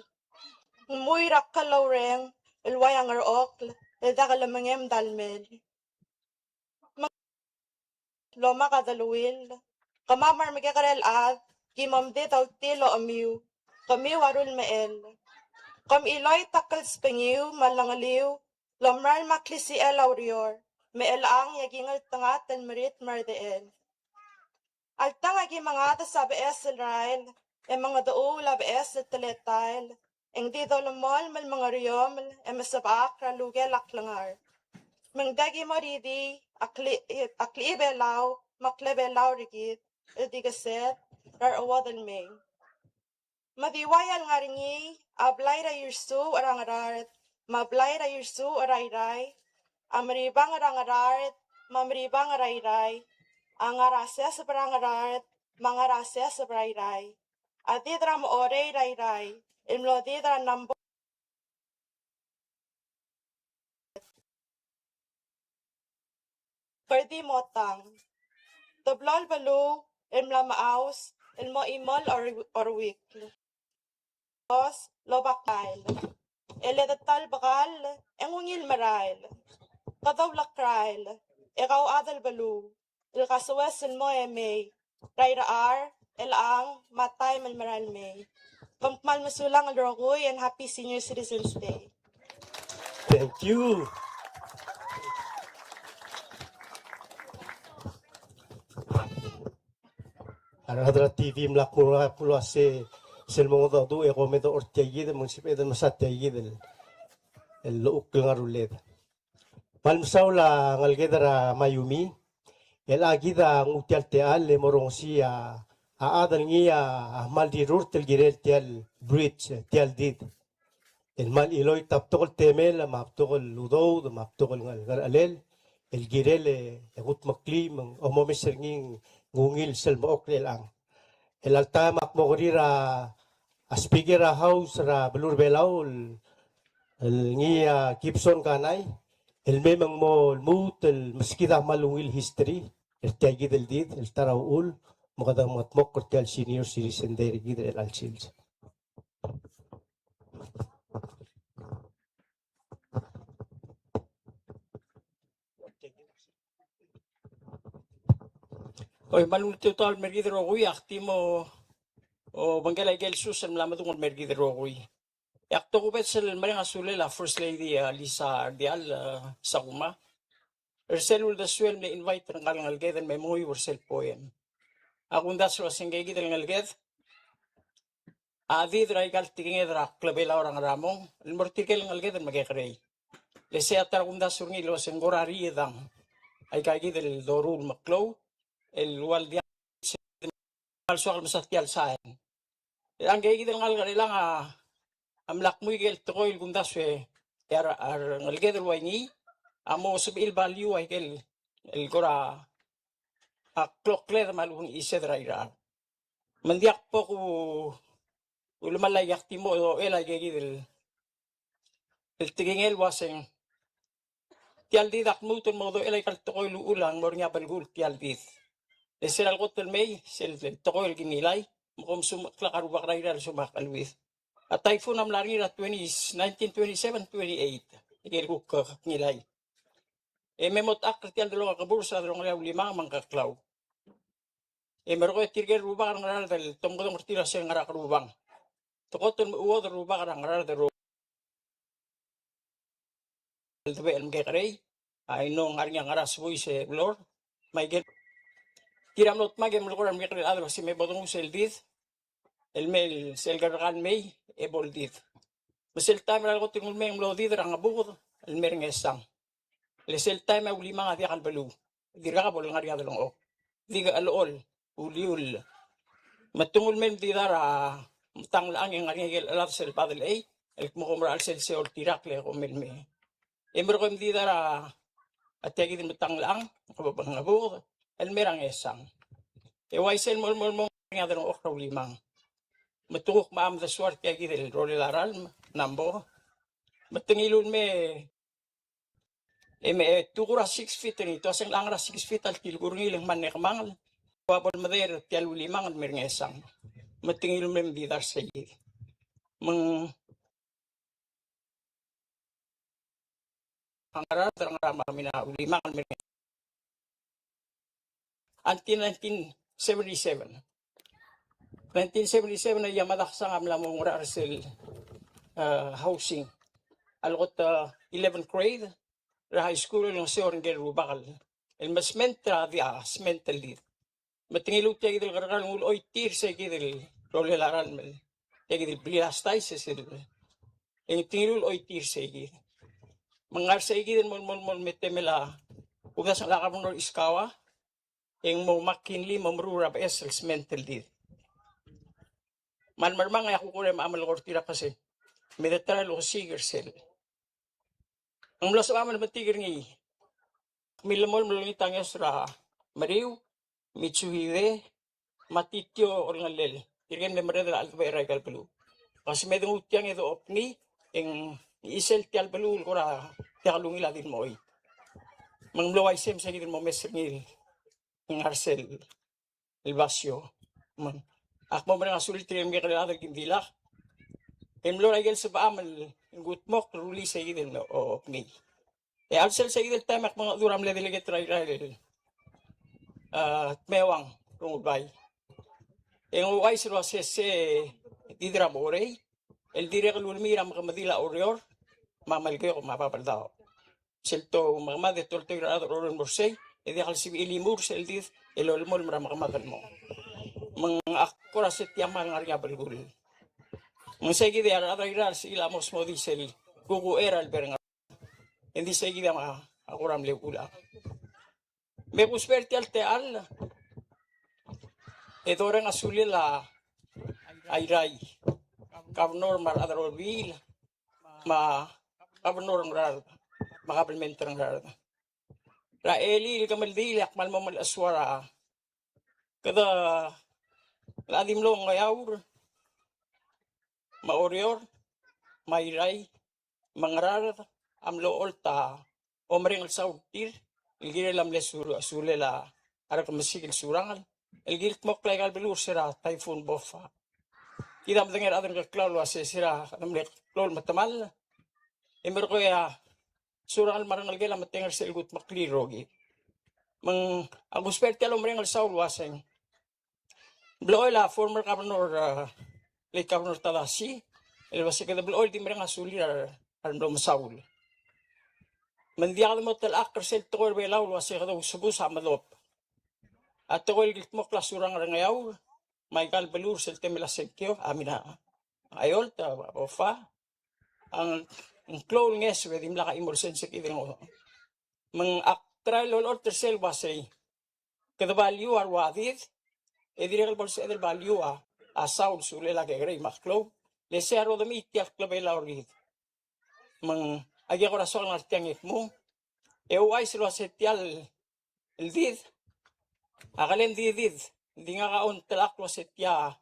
Ng mui er a klou el reng el ua ia Ngerchokl el dak el mengem dal mel. Lomak a deleuill, kemam a remekekerei el chad, ki mo mdid a ultil ochemiu, kemiu a rulmechell. Kom chiloit a klsbengiu me a lengeliu, lomerael me a klisichel a ureor, me chelechang e aki ngeltengat el merit me a redechel. Alta ng aki mengades a beches el rael, e mengedechuul a beches el teletael, e ng di dolemolem el mengeriomel e mesebechakl er a lukel a klengar. Me ng diak ki mo ridii a kli-, a klechibelau me a klebelau er kid el di kesed er a rechad el mei. Me di ua ia el ngar er ngii a blai er a irsuuch er a Ngaraard, me a blai er a irsuuch er a Irrai, a meribang er a Ngaraard, me a meribang er a Irrai, a ngar er a seseb er a Ngaraard, me a ngar er a seseb er a Irrai. A did er a mechorei er a Irrai el mlo did er a Nambong. Kede di mo tang. Teblo el beluu el mla mechaus el mo chimo el or-, oruikl. Os, lobak el. E le de ta el bekall, e ng ungil merael. Kede ulekrael, e kau chad el beluu el kasoes el mo e mei er a irechar, chelechang, me a taem el merael mei. Kom kmal mesulang el rokui and happy Senior Citizens Day. Thank you. A rechad er a T V, mla kmo ua, kmo ua se, sel mo mengedecheduch e kom meduch er tia kid, me ng sebeched el mesa tia kid el, el llechukl el ngar er a uled. Kmal mesaul a ngeleked er a Mayumi, el a kid a nguu tia el techall e mo rongesii a, a chad el ngii a kmal rirurt el kirel tia el bridge, tia el did. El kmal chiloit a betok el temel, me a betok el udoud, me a betok el ngar-, ngerchelel, el kirel e, e kudmeklii me ng omomes er ngii ng ungil sel mo er chelechang. El alta me ak mo kerir a, a speaker er a House er a beluu er a Belau el, el ngii a Gibson Kanai, el mei me ng mo lmuut el meskid a kmal ungil history er tia kid el did, el ta er a uchul, me kede mengetmokl er tia el Senior Citizen Day er kid er chelecha el sils. Oi, me a lungil tutau el mer kid el rokui, ak di mo, o, obengkel aike el sus el mla medung el mer kid el rokui. E ak tokubets el mereng a sulel a First Lady, a Lisa Rdiall, a Sakuma, er sel uldesuel el mle invite er ngka el ngeleked el me menguiu er sel poem. A kumdasu el uasei ngke kid el ngeleked a did er aika el tekinged er a klebelaol er a Ngerchelong el mo er tirke el ngeleked el mekekerei. Le sei a ta er a kumdasu er ngii el uasei ng kora riedang aika kid el doruul el meklou el ua el diak el soak el mesa tia el sain. E a ngke kid el ngalek er chelechang a mla kmu ikel tekoi el kumdasu e a re, a rengeleked el ua ngii a mo sebechir el value aike el, el kora a klokled me a lechub e ng chised er a Irrai. Me ng diak bo ku ulemall a iak di mo dochel aike kid el el tekingel el uaseng tia el did a kmuut el mo dochel aika el tekoi el uchul a ng mo er ngii a belkul tia el did. E sel kot el mei, sel tekoi el ki ngilai, me kom sum klak a rubak er a Irrai el sumak a cheleuid. A typhoon a mla er ngii er a twenty, nineteen twenty-seven, twenty-eight. Ikel kuk ngilai. E me mo tchakl er tia el delong a keburs er a delongelel a Ulimang me a Ngkeklau. E merekong e tirke el rubak er a Ngaraard el tomkedong er tir a se el ngar er a kerubang. Te kot el mechuodel el rubak er a Ngaraard el ro el debechel el mekekerei. A ino ngar er ngii a ngar er a Sebui se Blor. Me aikel tir a mlo dmak e melekoi er a remekekerei el chad el uasei me bo donguu sel did el mei, sel kerrekar el mei e bo el did. Me sel taem er a lekot el nguu el mei e ng mlo did er a Ngebuked el mei er a Ngesang. Le sel taem a Ulimang a diak el beluu. Dirkak bo lengar er ngii a delengchokl. Di kechelechol, uliul. Me te nguu el mei el mdidar a Metanglechang e ng ngar er ngii a ikel chelad sel Badel Ei el kmo kom er a chelsel se oltirakl e kom el mei. E merekong e mdidar a tia kid el Metanglechang, Ngebuked el mei er a Ngesang. E uaisei el mo, mo, mo ngar er ngii a delengchokl er a Ulimang. Me te kuk mo mdesuar tia kid el rolel a ralm, Nambo. Me te ngiluu el mei e me, e, tukur a six feet er ngii, te uaseng ng ngar er a six feet a ltilkur er ngii le ng mle kemangel. Ua bo lemedei er tia el Ulimang el mei er a Ngesang. Me te ngiluu el mei e mdidar sei. Me ng a Ngaraard er a Ngaraard me a Mina Ulimang el mei er a Ngesang. Until nineteen seventy-seven. Nineteen seventy-seven a Yamada Ksang a mla mo ngar er sel, eh, housing. A lekot, eh, eleventh grade er a high school el ngeseu er ngike el rubak el mesment er a di a sment el did. Me te ngiluu tia kid el kerrekar el nguu el choitii er sei kid el rolel a ralm el tia kid el blil a stai se sel. E te ngiluu el choitii er sei kid. Me ng ngar sei kid el mo, mo, mo, me te mla, kumdasu a Governor Iskawa, e ng mo McKinley mo meruul er a beches el sment el did. Me a lemermang e a kuk kora me a melekoi er tir a kmo se me de ta el osiik er sel. Ng mlo sebecham el metik er ngii. Kmilemolem el olengit a ngeso er a Meriu, Mitsuhide, me a Titio Olngellel. Tirke el mle merreder er a cheldebechel er aika el beluu. Kmo se me de nguu tiang e de openii, e ng chisel tia el beluu el kora tia el ungil a di mo choit. Me ng mlo uaisei me se kid el mo mes er ngii el ngar sel el basio. Me ng, ak mo mereng a sulir tirke el mekekerei el chad el kim dilak. E mlo er a ikel sebecham el kudmokl el rullii se kid el, o, openii. E a lsel se kid el taem e ak mengedecheduch er a mle delegate er a Irrai el, a, Tmewang Rengulbai. E ng ouchais el uasei se did er a Mechorei el dirrek el ulemii er a mekemedil a Oreor me a Melekeok me a Babeldaob. Sel to mekemad e toltoir a rechad er a Oreor el mo er sei, e diak el sebechir el imur sel did el olemolem er a mekemad el mong. Me ng ak kora se tia kmal ngar er ngii a belkul. Me ng se kid e a rechad er a Irrai a sebechir el mo smodii sel kuk uchei er a lebo er a Ngaraard. E ng di se kid a kora mle uchul a Me kusbech er tia el techall e doreng a sulel a Irrai, Governor me a rechad er a Olbiil, me a Governor er a Ngaraard, me a kabelment er a Ngaraard. Er a elii el kemeldiil e ak kmal mo melechesuar a kede, el di mlo Ngeaur, me a Oreor, me a Irrai, me a Ngaraard a mlo ocholt a omereng el saul er tir el kirel a mle sur-, sulel a rekemesik el Surangel el kirdmokl aika el beluu er se er a Typhoon Bopha. Kid a medengei er a chad er a Ngkeklau el uasei se er a kede mle klou el metemall e merekong e a Surangel me a rengelekel a metengel er sel kudmeklii el rokir. Me ng a kusbech er tia el omereng el saul el uaseng blechoel a former governor, uh, late governor Tadashi, el uase kede blechoel di mereng a sulir a re, a remlo mesaul. Me ng diak de mo telechakl er sel tekoi er a Belau el uase kede ousbech a medop. A tekoi el kildmokl a Surangel er a Ngeaur, me aika el beluu er sel temel a sengkio, a mera, a eolt, a ofa, a ng klou el ngeso e dimlak a chimo el sensei kid el ngo. Me ng ak try el olechol er sel uasei, kede value a rua did, e dirrek el bo lsebeched el value a, a saul, sulel a kekerei me a klou, le sei a rodemii tia el klebel a orid. Me ng, aike kora soak el ngar tiang e kmu, e ouchais el uase tia el did, a kele ng di did, ng di ngak a ontelechakl el uase tia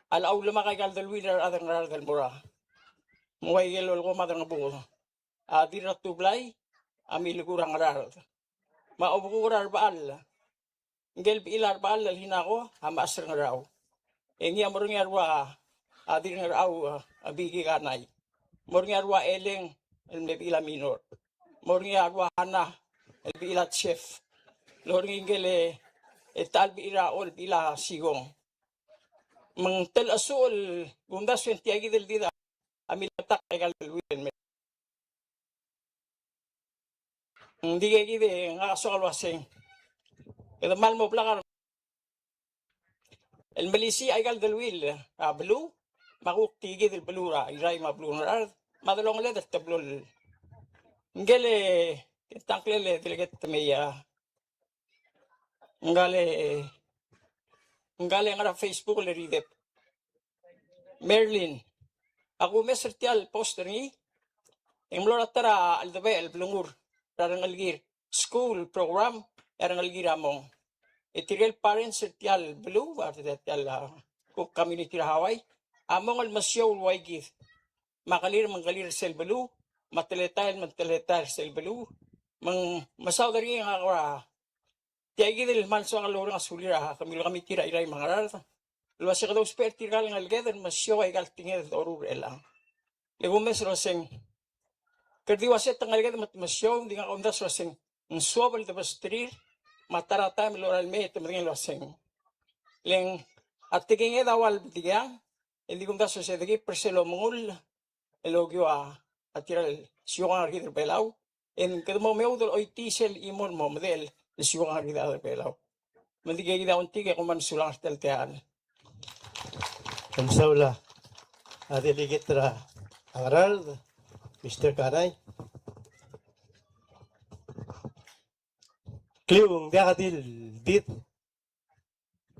a locha ulemak aika el deleuill er a rechad er a Ngaraard el mo er a, me ng ua ikel lolekoi me a Maderangebuked, a dil er a tublai a milekoi er a Ngaraard. Me a obekuk er a Rebechall, ngikel bechil a Rebechall el Hinako a mechas er a Ngerau. E ngii a mo er ngii a rua, a dil er a Ngerau, a, a Biki Kanai. Mo er ngii a rua Eleng el mle bechil a Minor. Mo er ngii a rua Hana el bechil a Chef. Lo er ngii ngikel, e, ta el bechil er a Chol el bechil a Sigong. Me ng telchesuch el kumdasu e ng tia kid el did a a miletak aika el deleuill el me. Ng di kid e ngak a soak el uaseng, kede kmal mo blak el melisiich aika el deleuill a beluu, me a kuk tia kid el beluu er a Irrai me a beluu er a Ngaraard, me a delongeled el teblo el, ngikel, e, tangklel e delegate me a Ngkal, ngkal ngar er a Facebook el rideb. Merlin, a kumes er tia el post er ngii, e ng mlo er a ta er a cheldebechel el blengur er a rengelekir, school program, e a rengelekir a mong. E tirke el parents er tia el beluu, a tia el, a, kuk community er a Hawaii, a mong el mesiou el ua kid. Me a kelir me ng kelir er sel beluu, me a teletael me ng teletael er sel beluu, me ng mesaod er ngii e ngak a kora tia kid el kmal soak el oureng a sulir a kemiu el committee er a Irrai me a Ngaraard el uase kede ousbech er tirka el ngeleked el mesiou aika el tekinged el doruul er chelechang. Le kumes el uaseng, kede di uase te ngeleked me te mesiou, ng di ngak a omdasu el uaseng, ng suobel el debesterir, me a ta er a taem el lorael mei e te medengei el uaseng, le ng a tekinged a ua el dikeang, e ng di kumdasu el uase de keep er sel omengull el okiu a tirka el siukang er kid er Belau, e ng kede mo meoud el choitii sel chimo el mo medechel el siukang er kid er Belau. Me ng di kid a ongtik e kom kmal mesulang er tia el techall. Kom mesaul a delegate er a Ngaraard, Mister Kanai. Kliu, ng diak di el did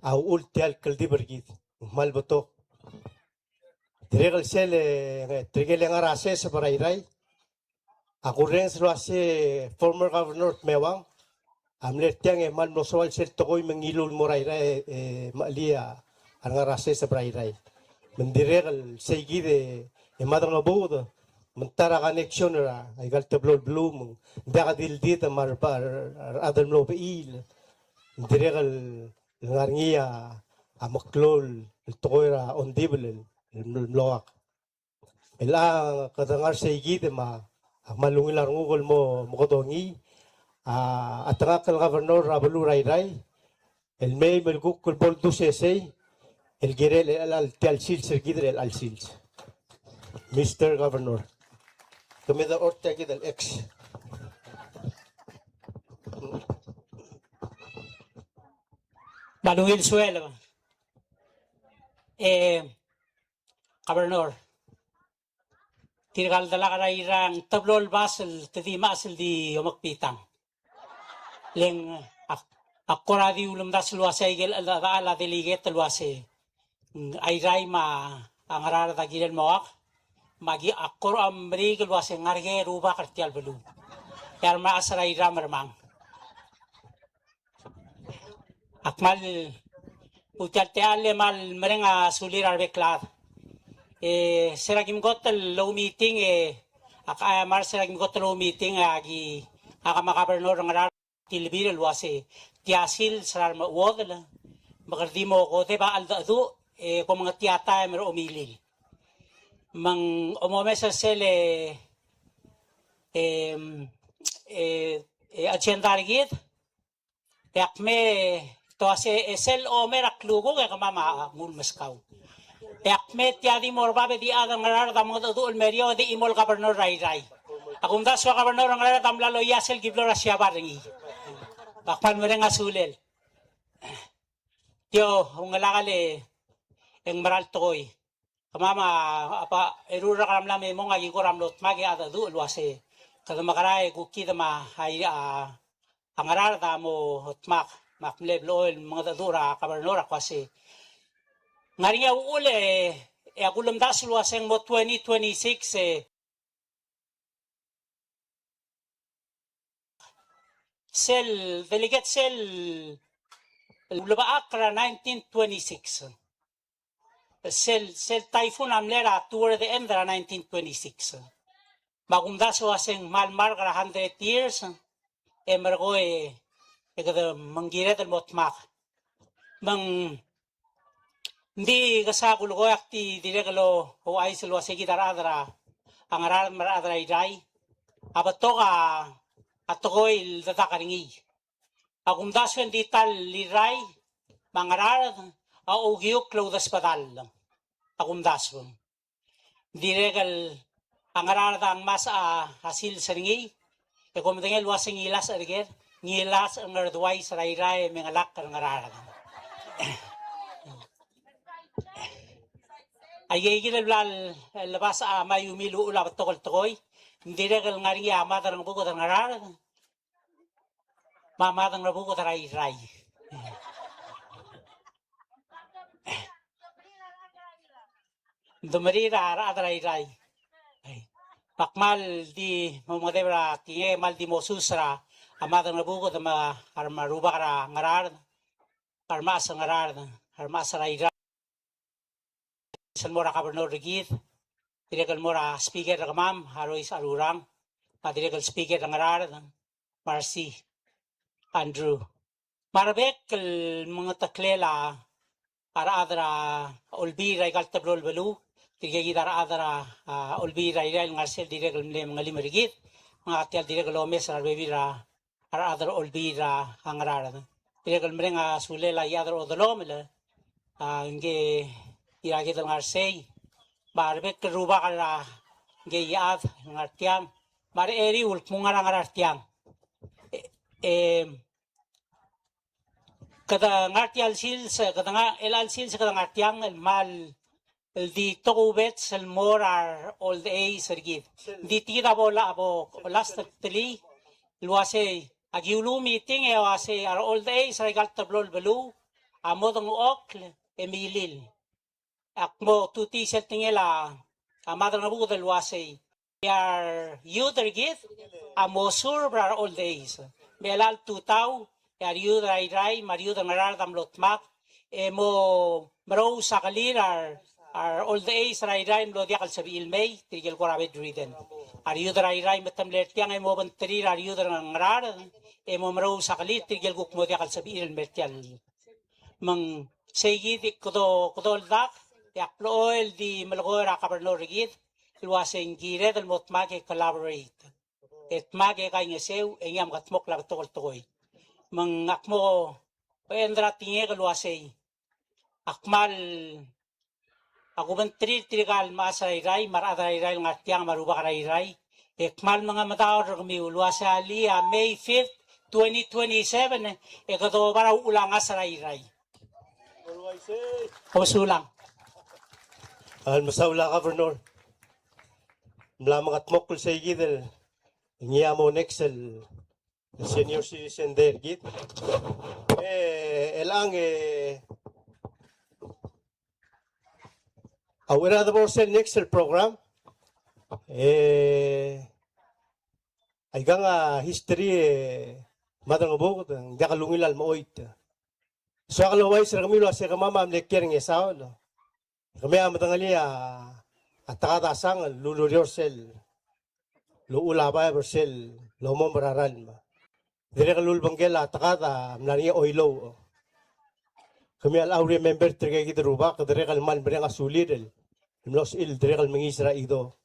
a uchul tia el kldibel er kid, ng kmal betok. Tirke el sel, e, tirke el ngar er a seseb er a Irrai, a kurrenges el uase former governor Tmewang a mle er tiang e kmal mlo soal sel tekoi me ng ngiluu el mo er a Irrai, e, e, mechelii a rengar er a seseb er a Irrai. Me ng dirrek el sei kid e, e Maderangebuked, me ng ta er a connection er a, aika el teblo el beluu, me ng diak di el did me a re, a re, a rechad el mlo bechiil. Ng dirrek el ngar er ngii a, a meklou el tekoi er a ongdibel el, el mlo, mloak. Chelechang kede ngar sei kid me a, a kmal ungil a renguk el mo, mo mekedongii, a, a chetengakl el governor er a beluu er a Irrai, el mei me lekuk el bo ldusesei el kirel el, el, tia el sils er kid er chelecha el sils. Mister Governor, kemiu a dechor tia kid el X. Me a ungil sueleb, e, Governor. Tirka el delak er a Irrai a teblo el bas el te di mechas el di omekbitang. Le ng ak, ak kora di ulemdasu el uase aike el, a, a, a delegate el uase, mm, a Irrai me a Ngaraard a kirel mo oak, me aki, ak kora meriik el uase ngar er ngii a rubak er tia el beluu. E a remechas er a Irrai a mermang. Ak kmal, tia el techall e kmal mereng a sulir a rebek el chad. E se er a kim kot el oumeeting e, ak, a, mla er se er a kim kot el oumeeting e aki, ak me a governor er a Ngaraard a tilbir el uase tia sils er a remechuodel, me kede di mo kodeb a cheldecheduch, e kom ngar er tia el taem er a omilil. Me ng omomes er sel, e, e, e, e agenda er kid, e ak me te uase, e sel omer a klukuk e kemam a nguu el meskau. E ak mei tia di mo er bab e di chad er a Ngaraard a mengedecheduch el mer eou e di chimo el governor er a Irrai. Ak omdasu e a governor er a Ngaraard a mla loia sel ki blo er a Siabal er ngii. Me ak kmal mereng a sulel. Tia, ungil a kall e ng mera el tekoi. Kemam a, a pa, eru el rak er a mla me mong a ki kora mlo dmak e a decheduch el uase kede mekera e kuk kid me a, a, a Ngaraard a mo dmak, me ak mle blechoel el mengedecheduch er a governor a kmo uase ng ngar er ngii a uchul e, e a kulemdasu el uase ng mo twenty twenty-six e, sel, delegate, sel ulebechakl er a nineteen twenty-six. Sel, sel typhoon a mle er a toward the end er a nineteen twenty-six. Me a kumdasu el uase ng kmal mark er a hundred years, e merekong e, e kede mengkired el mo dmak. Me ng di kesa kulekoi ak di dirrek el ouchais el uase kid a rechad er a Ngaraard me a rechad er a Irrai a betok a tekoi el dedak er ngii. A kumdasu e ng di ta el Irrai me a Ngaraard a oukiukl el oudesbedall. A kumdasu. Dirrek el a Ngaraard a ngmasech a, a sils er ngii, e kom medengei el uase ng ngilasech er ker, ngilasech er a Ngardwais er a Irrai e mengelakl er a Ngaraard. Aike kid el bla lebasech a Maiumi el uchul a betok el tekoi, ng dirrek el ngar er ngii a Mad er a Ngebuked er a Ngaraard, me a Mad er a Ngebuked er a Irrai. Ng demerir a rechad er a Irrai. Me ak kmal di mo mengedeb er a tekingek, kmal di mosus er a Mad er a Ngebuked me a re, me a rubak er a Ngaraard, a remechas er a Ngaraard, a remechas er a Irrai. El mo er a governor er kid, dirrek el mo er a speaker er kemam, a Rois Arurang, me a dirrek el speaker er a Ngaraard, Marcy Andrew. Me a rebek el mengeteklel a rechad er a Olbiil er aika el teblo el beluu, tirke kid a rechad er a, a, Olbiil er a Irrai el ngar sel dirrek el mle mengelim er kid, me ngak tia el dirrek el omes er a rebebil er a a rechad er a Olbiil er a Ngaraard. Dirrek el mereng a sulel a Iechad er a Odelomel, a, ngke Iechad el ngar sei, me a rebek el rubak er a ngke Iechad el ngar tiang, me a recheriu el kmo ngar er a Ngaraard tiang. E, e, kede ngar tia el sils, kede ngar, el chelecha el sils kede ngar tiang, el kmal el di tokubets el mo er a re old age er kid. Ng di tia kid a bo la, a bo last er tir el uasei, aki uluutii e uasei a re old age er aika el teblo el beluu a mo dengchokl e milil. Ak mo tutii sel tekingel a Mad er a Ngebuked el uasei, e a re youth er kid a mo serve er a re old age. Me chelecha el tutau, e a re youth er a Irrai me a re youth er a Ngaraard a mlo dmak, e mo merous a kelir a re, a re old age er a Irrai el mlo diak el sebechir el mei, tirke el kora bedridden. A re youth er a Irrai me te mle er tiang e mo obengterir a re youth er a Ngaraard, e mo merous a kelir tirke el kuk mo diak el sebechir el mer tiang. Me ng sei kid e kede, kede oldak, e ak blechoel di melekoi er a governor er kid, el uasei ng kired el mo dmak e collaborate. E dmak e kaingeseu, e ngii a mekedmokl a betok el tekoi. Me ng ak mo end er a tekingek el uasei, ak kmal, ak obengterir tirka el mechas er a Irrai, me a rechad er a Irrai el ngar tiang, me a rubak er a Irrai, e kmal mengemedaol er kemiu el uasei a lii a May fifth, twenty twenty-seven, e kede oba er a uchul a ngas er a Irrai. Kom mesulang. A, mesaul a Governor. Mla mengetmokl sei kid el ngii a mo next el senior citizen er kid. E, chelechang e, a uchei er a debo er sel next el program. E, aikang a history e, Mad er a Ngebuked, ng diak lungil a lemechoit. Soak el ouchais er kemiu el uasei kemam a mle kiei er a Ngesaol. Kemiu a medengelii a tekad a sang el lulureor sel, luchul a baeb er sel lomom er a ralm. Dirrek el ulebengkel a tekad a mla er ngii a oilouch. Kemiu a remember tirke kid el rubak, dirrek el kmal mereng a sulir el mlo sebechir el dirrek el mengiis er a chido.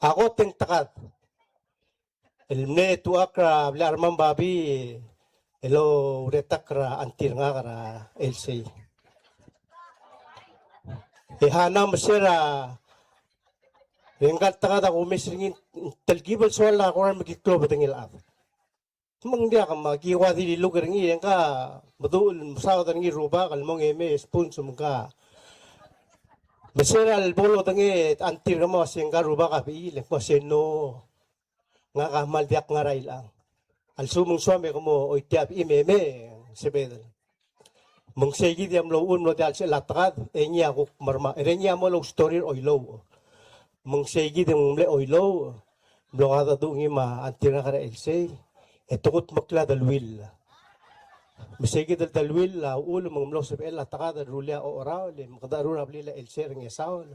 A kot e ng tekad el mle tuchakl er a blil a rmam babii el ouretakl er a auntie er ngak er a Elsei. E hana me se er a, e ngka el tekad a kumes er ngii, telkib el soal a kora me ki klou bedengel chad. Me ng diak, me aki ua di liluk er ngii, e ngka meduch el mesaod er ngii el rubak el mong e mei e spun se me ngka. Me se er a lebo lodengei, antir kemam a se ngka el rubak a bechil, e ng kmo se no. Ngak a kmal diak ngar er a ilechang. A lsekum ng soam e ke mo choitii a bechim e mei, sebeched. Me ng seikid e mlo uchul mlo diak el sechal a tekad, e ngii a kuk mermang. E ngii a mo loustori er a Oilouch. Me ng seikid e ng mle Oilouch, mlo kadecheduch ngii me a antir ngak er a chelsei, e te kudmeklii a deleuill. Me seikid el deleuill a uchul me ng mlo sebechel a tekad el rullii a ocheraol, e mekedecherur a blil a chelsei er a Ngesaol.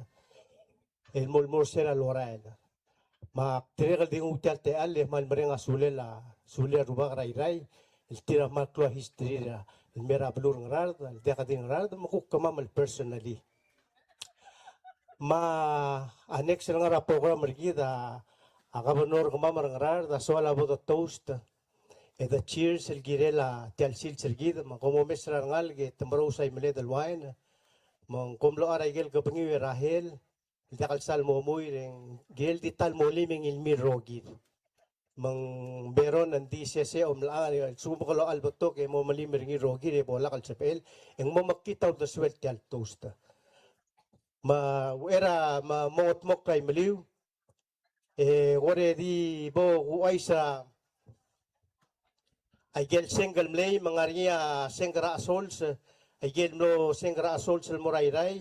El mo, el mo er se er a lorael. Me ak dirrek el di nguu tia el techall e kmal mereng a sulel a, sulel a rubak er a Irrai, el tir a kmal klou a history er a, el mei er a beluu er a Ngaraard, el diak di Ngaraard, me kuk kemam el personally. Me a next el ngar er a program er kid a, a governor er kemam er a Ngaraard, a soal a bo de toast, e de cheers el kirel a tia el sils er kid, me kom omes er a rengalek e te merous a imeled el uain, me kom locha er a ikel kebengiu er a hel, el diak el sal mo muir e ng kirel di ta el molim e ngii el mei el rokir. Me ng beron ng di sesei a omelechang, a lsekum ke locha el betok e mo melim er ngii el rokir e bo lak el sebechel, e ng mo mekngit a uldesuel tia el toast. Me a uchei er a me, mo ngetmokl a Imeliu, e kora di bo kuchais a ikel sengk el mlei, me ng ngar er ngii a sengk er a chesols, a ikel mlo sengk er a chesols el mo er a Irrai,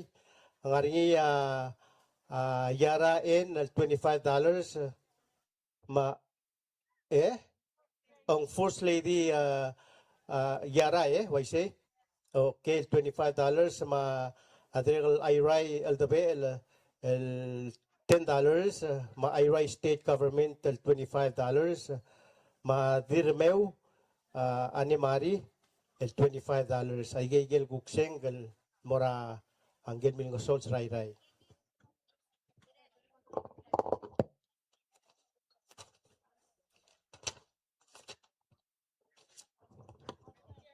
ng ngar er ngii a, a Yara N el twenty-five dollars, me a, e? Ng First Lady, a, a Yara, e, uaisei. Okay, el twenty-five dollars, me a dirrek el Airai Eldebechel el, el ten dollars, me a Airai State Government el twenty-five dollars, me a Dirremeu, a, Anne Marie el twenty-five dollars. Aike, aike el kuk sengk el mo er a ngike el milngesols er a Irrai.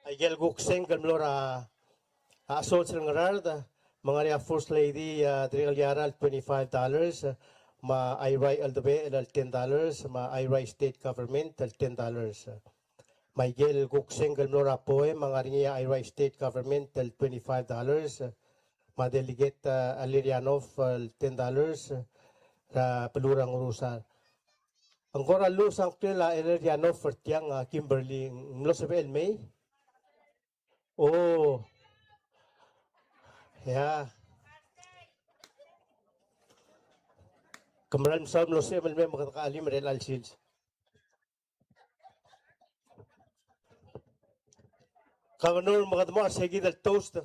Aike el kuk sengk el mlo er a, a chesols er a Ngaraard, me ng ngar er ngii a First Lady, a, dirrek el Yara el twenty-five dollars, me a Airai Eldebechel el ten dollars, me a Airai State Government el ten dollars. Me aike el kuk sengk el mlo er a poem, me ng ngar er ngii a Airai State Government el twenty-five dollars, me a Delegate, a, Alerianov el ten dollars, er a beluu er a Ngerusar. Ng kora lluches a ngklel a Alerianov er tiang, a Kimberly, ng mlo sebechel el mei? O. Ia. Ke mera el mesaul el mlo sebechem el mei me kede chelim er chelecha el sils. Governor, me kede mo er se kid el toast.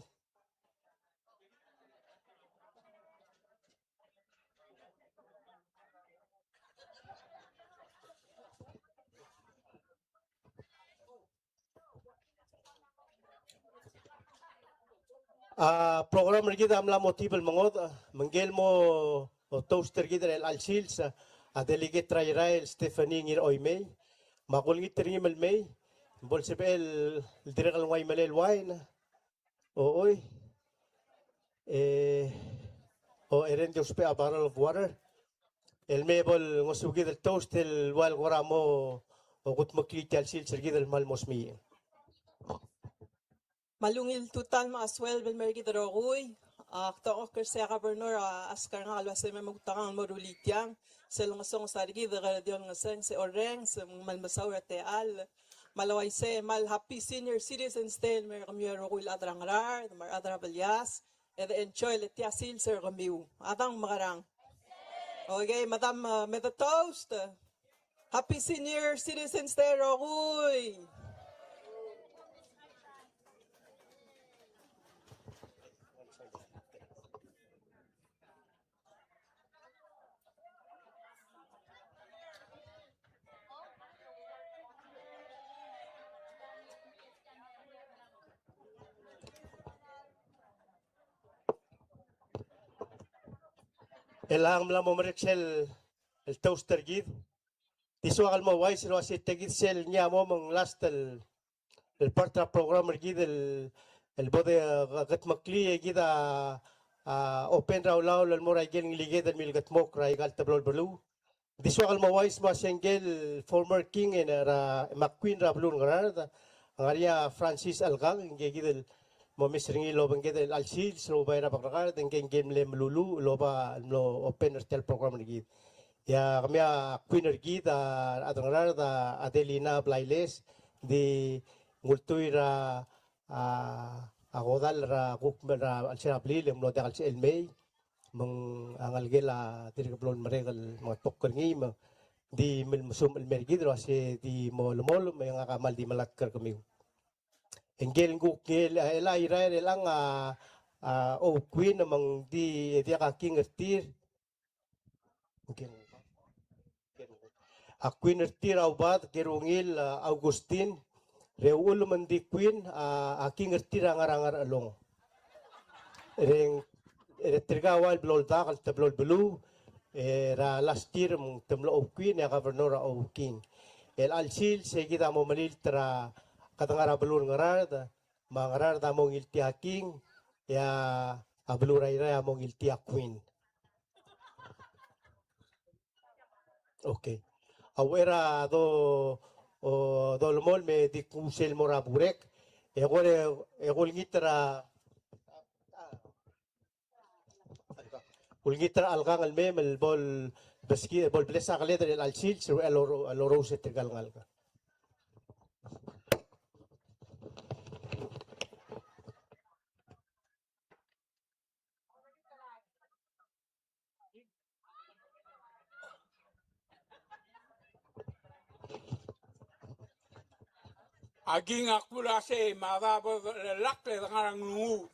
A program er kid a mla mo tibel mengodech, me ngike el mo toast er kid er chelecha el sils, a Delegate er a Irrai el Stephanie Ngiraoimei. Me ak olengit er ngii me le mei, me bo lsebechel el dirrek el nguu a imelel uain. O, oi. E, o, e reng di ousbech a barrel of water. El mei e bo lngosukid el toast el ua el kora mo kudmeklii tia el sils er kid el kmal mo smiich. Me a ungil tutau me a sueleb el mei er kid el rokui. Ak dechor er se a Governor a ask er ngak el uase me mo outekangel el mo rullii tiang. Sel ngesonges er kid e kede di olengeseu, se orrenges, me ng kmal mesaul er a techall. Me a le uaisei, me a le happy senior citizens day el mei er kemiu el rokui el chad er a Ngaraard, me a rechad er a Belias. E de enjoy le tia sils er kemiu. A dang mekerang. Okay, madam, uh, me de toast. Happy Senior Citizens Day, rokui. E ng mla mo merek sel, el toast er kid. Di soak el mo uaisei el uase tia kid sel ngii a mo me ng last el, el part er a program er kid el, el bo de, uh, kedmeklii e kid a, a open er a ulaol el mo er a ikel ngiliked el milkedmokl er aika el teblo el beluu. Ng di soak el mo uaisei me a se ngike el former king e ng, er a, me a queen er a beluu er a Ngaraard a ngar er ngii a Francis Alkang, ngike kid el mo mes er ngii el obengked er chelecha el sils el oba er a Bekerkard, ngike, ngike el mle meluluuch el oba el mlo open er tia el program er kid. E a kemiu a queen er kid a rechad er a Ngaraard a Adelina Blailes, ng di ng ultuil er a, a, a kodall er a kuk me er a chelsel a blil e ng mlo diak el sebechel el mei, me ng a ngelekel a dirk blo el merek el mengetmokl er ngii, me ng di mle mesumech el mer kid el uase di mo lemolem, me ngak a kmal di melatk er kemiu. E ngike el kuk ngii el, el a Irrai er chelechang a, a, oukeuid me ng di, e diak a king er tir. A queen er tir a Ubad, Kerungil, a, Augustin, er a uchul me ng di queen, a, a king er tir a ngar er a Ngarchelong. E ng, e tirka a ua el blo el dak el teblo el beluu, e er a last year me te mlo ouking, e a governor a ouking. E chelecha el sils e kid a mo melilt er a kede ngar er a beluu er a Ngaraard, me a Ngaraard a mo ngiltii a king, e a beluu er a Irrai a mo ngiltii a queen. Okay. A uchei er a do, o, dolemolem e di kuk sel mo er a burek. E kora, e kulengit er a, kulengit er a Alkang el mei me bo el beskid, bo el bless a keled er chelecha el sils, el oro, el orous er tirka el ngalek. A king a kbul a sei, me a da bo lak le dengar a nglunguuch.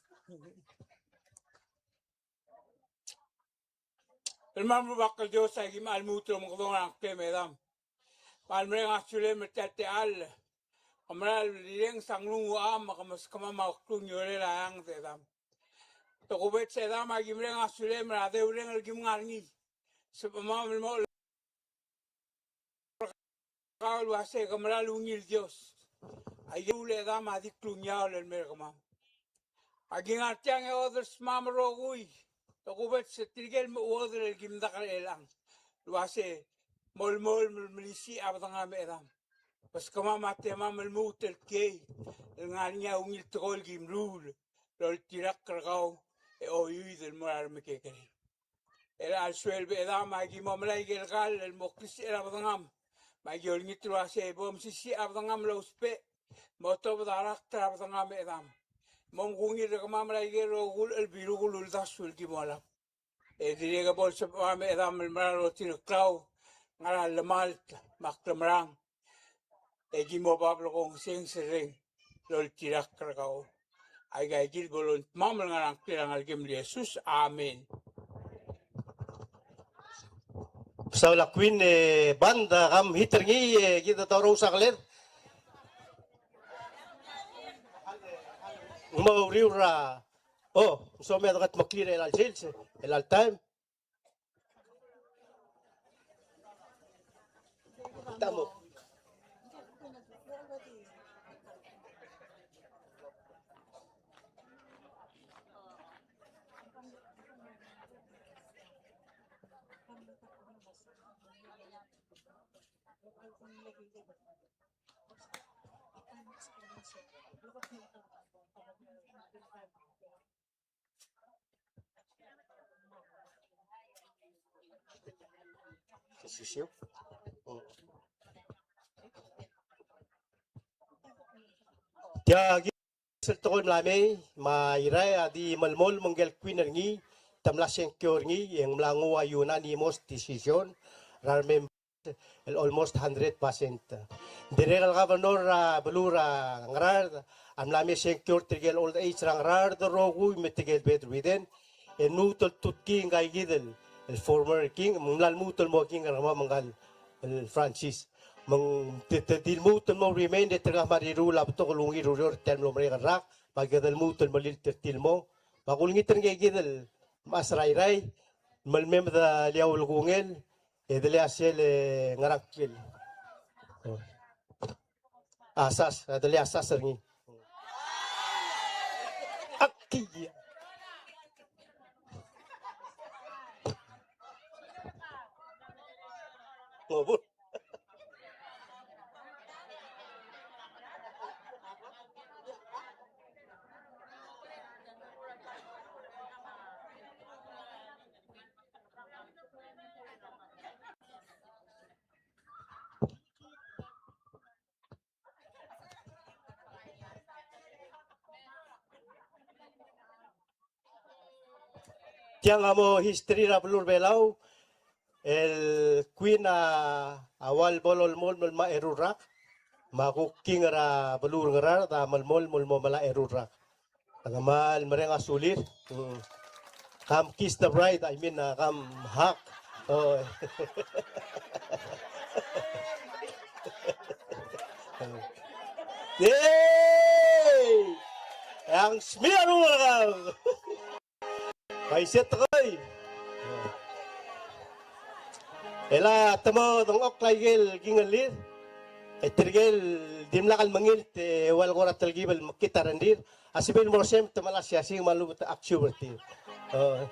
El kmal merubak el Dios a ki kmal lmuut el omekedong er a ngklem e dam. Kmal mereng a sulem er tia el techall. Ke meral rirenges a nglunguuch me ke meskemam a klungiolel a eanged e dam. Tokubets e dam a ki mereng a sulem er a deurreng el kim ngar er ngii. Sebechemam el mo kau el uasei ke meral ungil Dios. Aike el uchul e dam a di klungiaol el mer kemam. A ki ngar tiang e odersmam el rokui. Tokubets e tirke el mechuodel el kim dak er chelechang el uasei molemolem el melisiich a bedengam e dam. Meskemam a temam el lmuut el kiei el ngar er ngii a ungil tekoi el kim ruul el oltirakl er kau e oiuid el mo er a remekekerei. Er a chelecha el sueleb e dam a ki mo melai aike el kall el mo klisichel a bedengam. Me a ki olengit el uasei bo mesisiich a bedengam el ousbech. Mo tobed a rakt er a bedengam e dam. Mo mekungil er kemam er aike el rokui el biruk el uldasu el ki mo lab. E dirrek e bo lsebechemam e dam el mera el otirakl er kau, ngar er a llemalt me a klemerang. E ki mo bab el kongeseng serreng el oltirakl er kau. Aika kid bo lon tmam el ngar er a ngklel a Ngelekem el Jesus. Amen. Mesaul a Queen, e, band, a, kom hit er ngii, e, kid a ta orous a keled. Ng mo uriul er a, o, ng soam e a dekedmeklii er chelecha el sils, chelecha el taem. Tamo. Tia kid el tekoi el mla mei, me a Irrai a di melemolem me ngike el Queen er ngii, te mla sengkio er ngii, e ng mla nguu a unanimous decision er a remem- el almost hundred percent. Ng dirrek el governor er a beluu er a Ngaraard a mla me sengkio er tirke el old age er a Ngaraard el rokui me tirke el bedridden, e lmuut el tutkii ngika kid el, el former king, me ng mla lmuut el mo king er kemam ngika el Francis. Me ng te, te di lmuut el mo remain e tirka a mla riruul a betok el ungil el ureor er tia el mlo merek el rak, me a kede lmuut el melilt er tir el mo. Me a kulengit er ngii kid el mechas er a Irrai, me le mei me de liaulekungel, e delei a sel, e, ngerang klel. A sas, a delei a sas er ngii. Aki. Ngobur. Tiang a mo history er a beluu er a Belau, el queen a, a ua lebo lolemolem el mo eru el rak, me a kuk king er a beluu er a Ngaraard a melemolem el mo melai a eru el rak. Kede kmal mereng a sulir. Mm. Come kiss the bride, I mean, uh, come hug. Oh. Yay! Ang smear mo kau. Bai set koi. E le te mo dengchokl a ikel kingellir, e tirke el dimlak el mengilt e ua el kora telkib el mekngit a rengrir, a sebechir el mo er sei me te melai a siasing me a lechub e te aksiu er tir. O.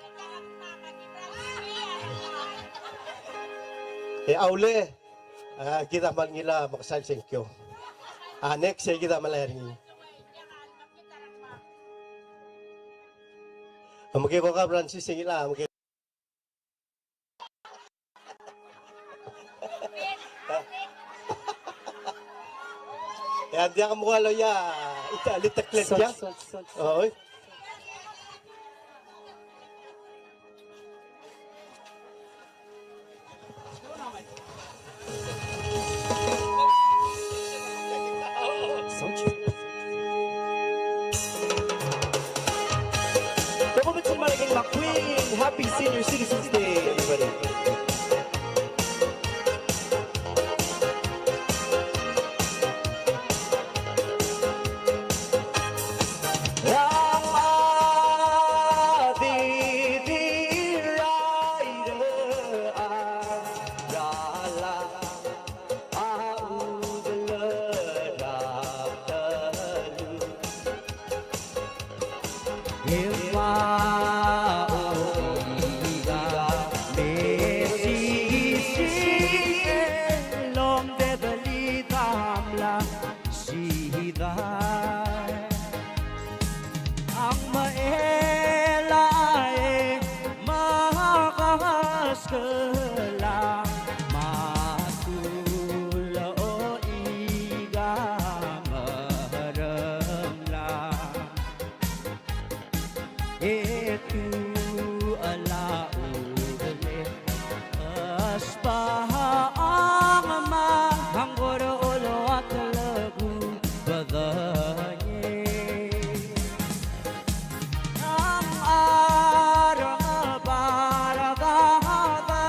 E a ule, a, kid a kmal ngilai a mekesai el sengkio. A next e kid a melai er ngii. A mekeko ka Francis e ngilai, a mekeko. E a diak mo ua loia, ita, liteklel diak. Oi. Double the Chin Maliking McQueen. Happy Senior Citizens Day, everybody. Sida. Ang mechela e mekeskel a matul o ika meremla. E tu a la udele, espahang ma hangor olo a teleku bedenge. Ang areng bar ka da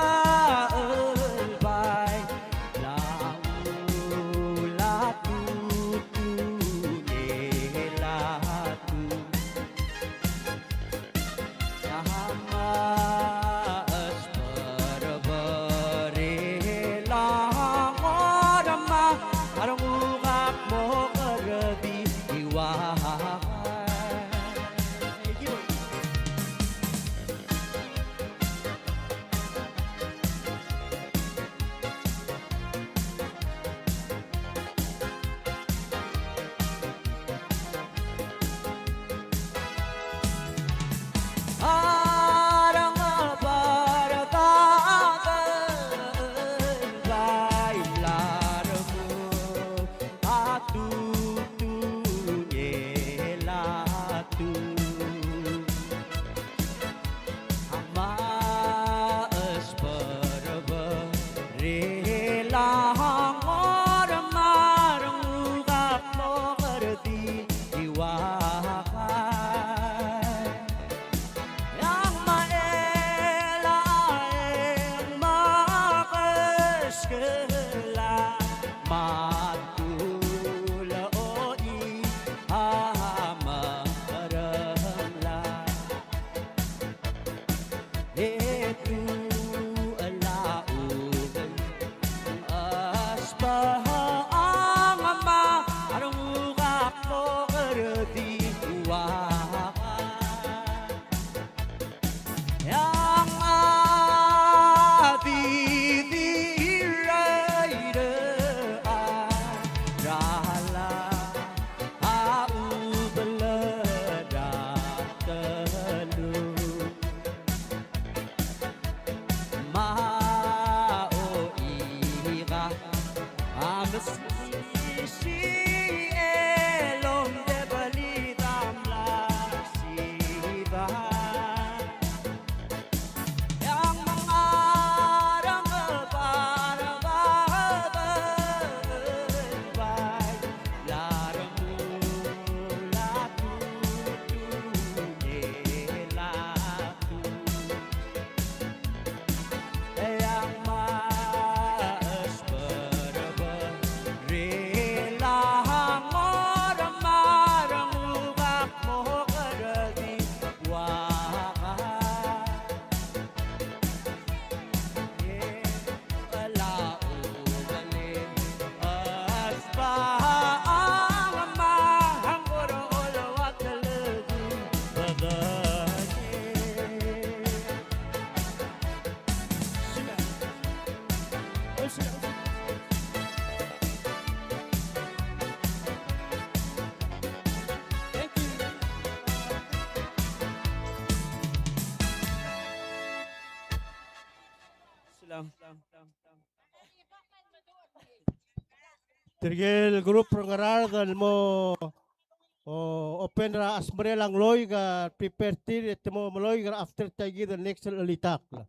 el bai, la ula tutu ne la tu. Tirke el group er a Ngaraard el mo, o, open er a chesmerel a ngloik a prepare er tir e te mo meloik er a after tia kid el next el chelitakl.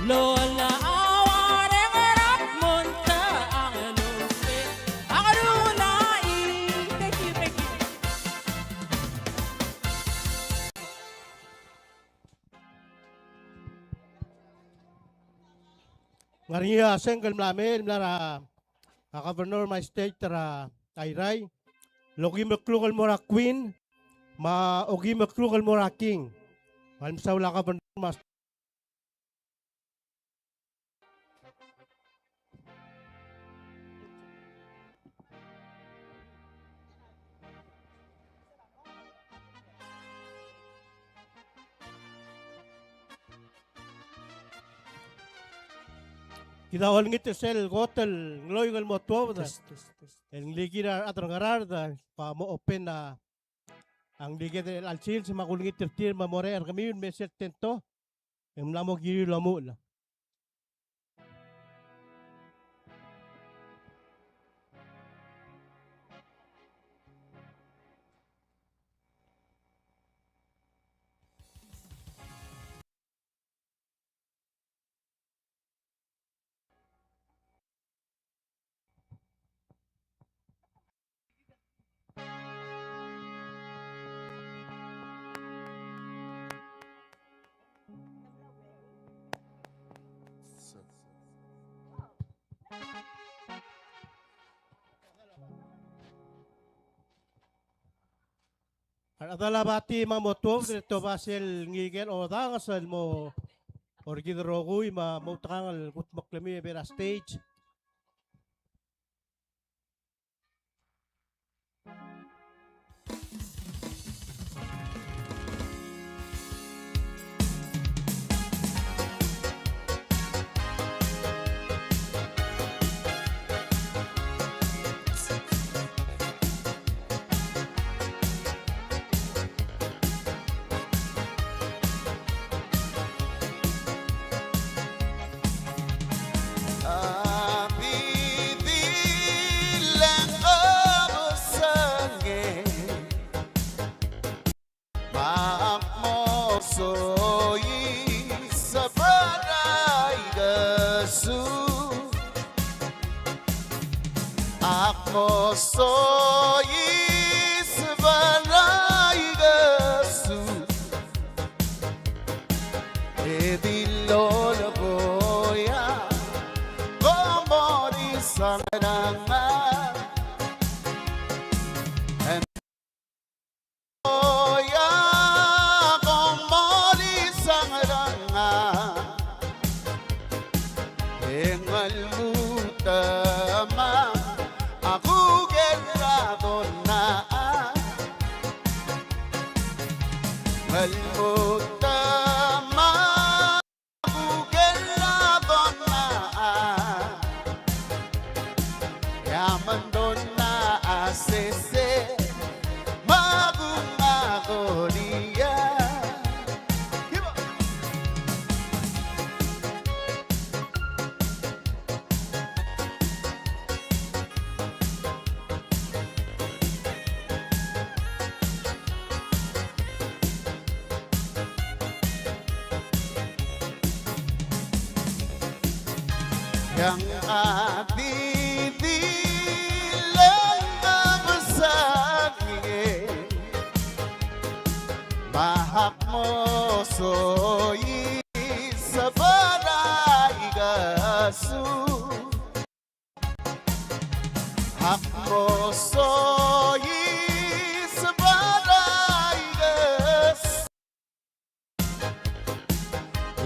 Lola a uareng er a kmo ng ta a nglunguuch. A nglunguuch. Thank you, thank you. Ng ngar er ngii a sengk el mla mei, el mla er a, a governor me a state er a Airai, el okim el kluk el mo er a queen, me a okim el kluk el mo er a king. Me a le mesaul a governor me a Kid a olengit er sel kot el ngloik el mo tuobed. Test, test, test. El nglikid a rechad er a Ngaraard, kua mo open a, a nglikid el chelsel, me a kulengit er tir me mo er a er kemiu el mei er sel tento. E ng mla mo kiriu el omuchel. A rechad er a bati me a mo tuobed e te oba sel ngike el odanges el mo er kid el rokui me a mo outekangel el kudmeklemiu e bai er a stage. A di di lengkebesengei. Me ak mo soiseb er a ikesuk. Ak mo soiseb er a ikesuk. E di lolekoi a komorisang er a ngar. Oia, komorisang er a ngar. E ng lmuut me a kuk el a donang. Ng lmuut me a kuk el a donang. E a mendonang a sese me a kuk a kolia. Ng a di di lengkebesengei. Me ak mo soiseb er a ikesuk. Ak mo soiseb er a ikesuk.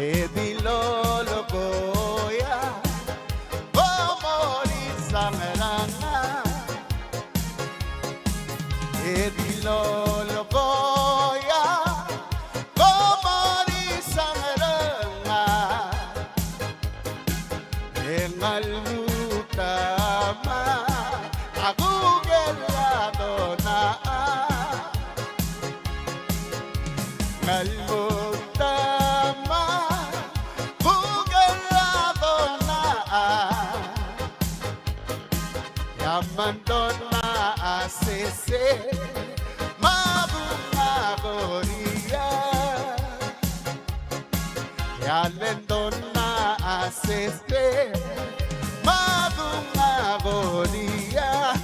E di lolekoi a komorisang er a ngar. E di lolekoi a komorisang er a ngar. E ng lmuut me a kuk el a donang. Ng lmuut me a kuk el a donang. E a mendonang a sese me a kuk a kolia. E a lendonang Seste, madung agonia.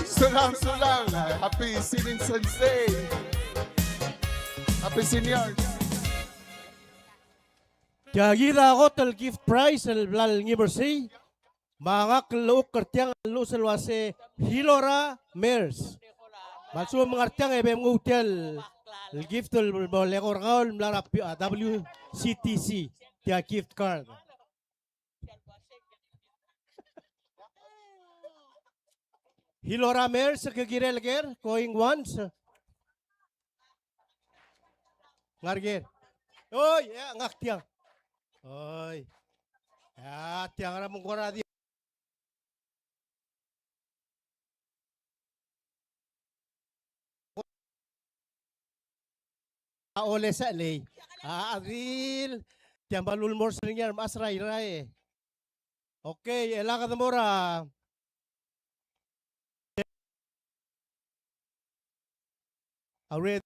Sulang, sulang. Happy Senior Sunday. Happy Senior. Tia kid a kot el gift prize el bla lengibelsii. Me ngak el llechukl er tiang el lluches el uase Hilora Mers. Me a lsekum ng ngar tiang e bem nguu tia el, el gift el bo leko er kau el mla er a pi-, a W C T C, tia gift card. Hilora Mers, ke kirel ker, going once. Ngar ker. Oi, e, ngak tiang. Oi. E, tiang er a mengkora di. A olesechelei. A, a dil. Tiang a bo lulemolem er ngii a remechas er a Irrai. Okay, e lak de mo er a Already.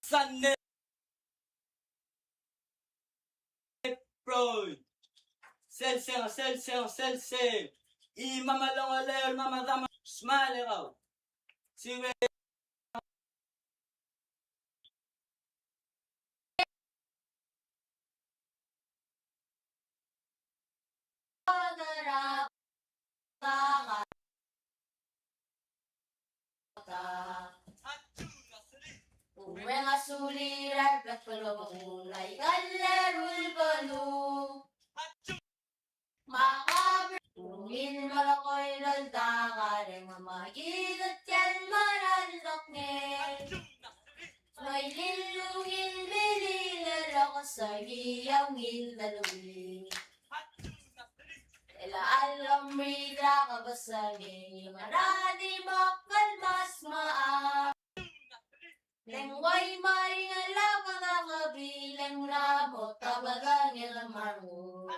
Sunday. Proy. Sel sel, sel sel, sel sel. I mama longelel, mama dama, smile kau. Siwe. Ureng a sulir a rebek el obengkul a ikal er a ulebeluu. Me a kabel ungil melekoi el oldak a reng me a kired tia el mera el dokngei. Ngoilil ungil milil el okesengii a ungil deleuill. Chelecha el omriid er a kebesengei, ngera a di mo kmal smecher. Lengwai me a ringel a kedakebil, e ng mla mo tabedengel me a renguk.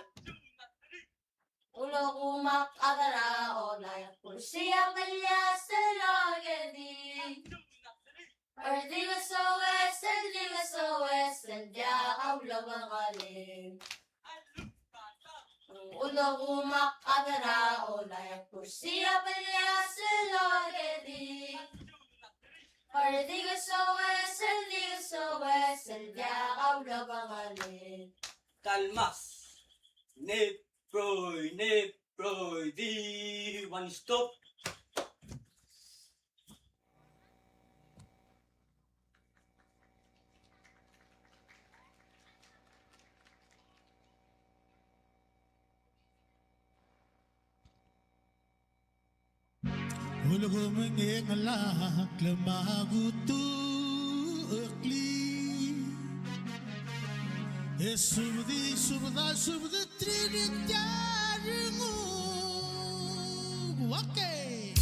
Ulekum a chad er a Ollei, kursi a melias el okedii. Erdil soes, erdil soes, el diak a ulebengelel. Ulekum a chad er a Ollei, kursi a melias el okedii. Erdil soes, erdil soes, el diak a ulebengelel. Kalmas. Neb, roi, neb, roi, di, one stop. Ulekum e ng ngar er a kutuklii. E subedii, subedii, subedii, trinity a renguk. Okay.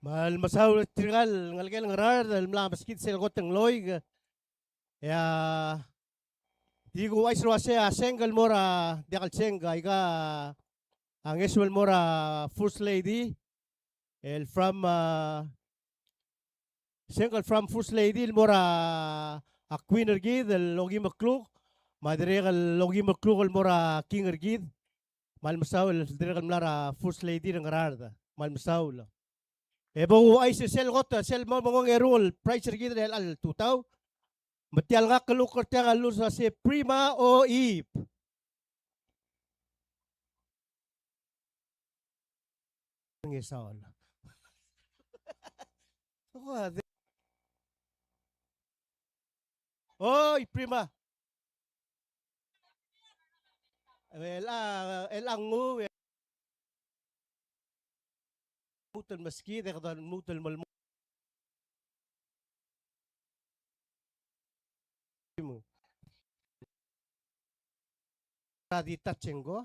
Me a le mesaul tirka el ngelekel Ngaraard el mla meskid sel kot el ngloik. E a di kuchais el uase a sengk el mo er a, diak el sengk, aika a ngeso el mo er a First Lady el from, a, sengk el from First Lady el mo er a Queen er kid el okim el kluk, me a dirrek el okim el kluk el mo er a King er kid. Me a le mesaul el dirrek el mla er a First Lady er a Ngaraard. Me a le mesaul. E bo kuchais sel kot, sel mo mengongerung el prize er kid er chelecha el tutau. Me tia el ngak el uker tiang a lluches a se Prima o Eve. Ngesaol. Oi, Prima. El a, el a nguu, e lmuut el meskid, e kede lmuut el melmuut. A di ta chengo.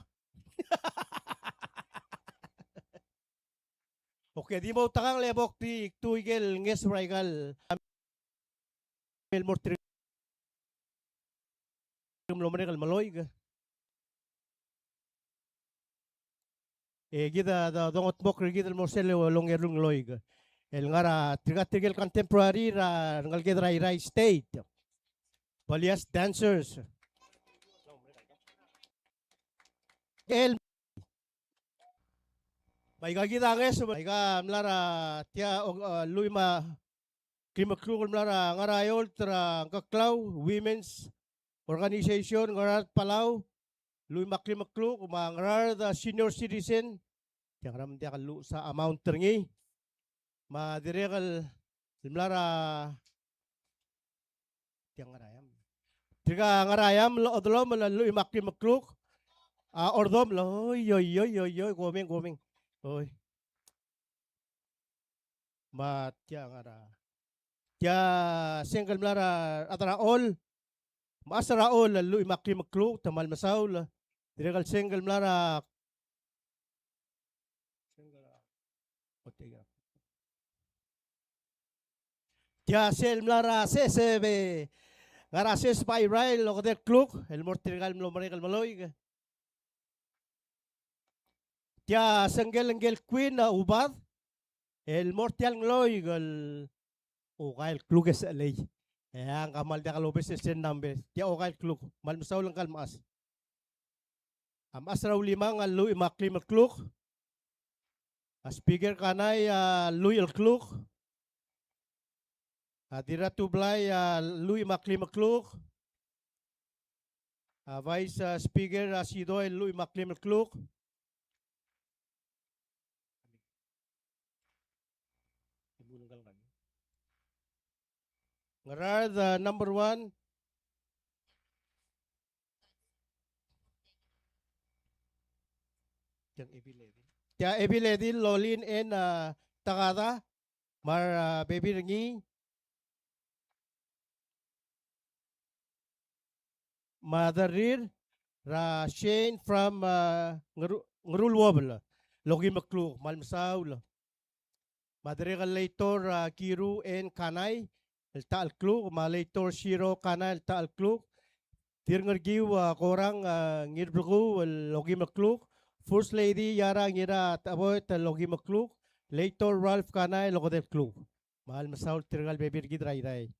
Okay, di mo outekangel e bo kdu ikel ngeso er aika el el mo er tirke el mlo merek el meloik. E kid a do-, dongetmokl er kid el mo er sel ongeru el ngloik el ngar er a tirka tirke el contemporary er a rengeleked er a Irrai State. Balias dancers. El Me aika kid a ngeso, aika mla er a tia, o, a, lluich me a klim el kluk el mla er a ngar er a eolt er a Ngkeklau Women's Organization, Ngaraard Palau, lluich me a klim el kluk, me a Ngaraard, a, Senior Citizen, tia ngera me ng diak el lluches a amount er ngii. Me a dirrek el mla er a Tia ngar er a eam. Tirka ngar er a eam el odelomel a lluich me a klim el kluk. A ordomel, oi, oi, oi, oi, oi, komeng, komeng. Oi. Me tia ngar er a, tia sengk el mla er a, a rechad er a Chol. Me a chad er a Chol a lluich me a klim el kluk, te kmal mesaul. Dirrek el sengk el mla er a Tia sel mla er a seseb, ngar er a seseb a Irrai el okedei el kluk, el mo er tirka el mlo merek el meloik. Tia sengkel ngkel Queen a Ubad, el mo er tia el ngloik el okai el kluk e sechelei. E a ngka kmal diak lobes el sel number, tia okai el kluk, kmal mesaul ngka el mechas. A mechas er a Ulimang a lluich me a klim el kluk. A Speaker Kanai a lluich el kluk. A Dirratublai a lluich me a klim el kluk. A Vice, a, Speaker a Sidoi a lluich me a klim el kluk. Ngaraard, a, number one. Tia Ebil Edil, Lolin N, a, Takada, me a, bebil er ngii, me a Derrir, er a Shane from, a, Ngeru-, Ngeruluobel, el okim el kluk, kmal mesaul. Me a dirrek el Leitor, a, Kiru N Kanai, el ta el kluk, me a Leitor Shiro Kanai, el ta el kluk. Dirrengerkiu, a, Korang, a, Ngirbekuu, el okim el kluk. First Lady Yara Ngiracheboet, el okim el kluk. Leitor Ralph Kanai, el okedei el kluk. Me kmal mesaul tirka el bebil er kid er a Irrai.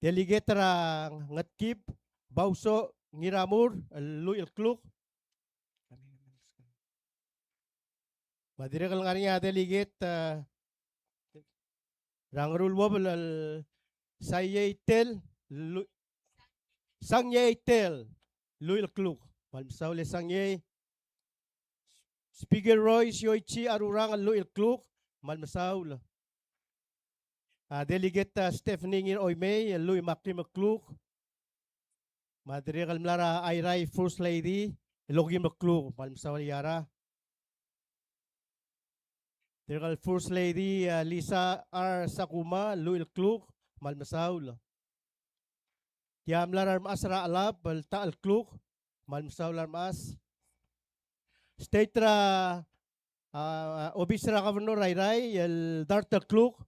Delegate er a Ngetkib, Bauso Ngiramur, el lluich el kluk. Me a dirrek el ngar er ngii a delegate, a, er a Ngeruluobel el Saiei Tel, llu-, Sangiei Tel, lluich el kluk. Kmal mesaul e Sangiei. Speaker Royce Yoichi Arurang, el lluich el kluk, kmal mesaul. A, Delegate, a, Stephanie Ngirchoimei, el lluich me a klim el kluk. Me a dirrek el mla er a Irrai First Lady, el okim el kluk, kmal mesaul Yara. Dirrek el First Lady, a, Lisa R. Sakuma, lluich el kluk, kmal mesaul. Tia mla er a remechas er a Chelab, el ta el kluk, kmal mesaul a remechas. State er a, a, obis er a governor er a Irrai, el dart el kluk,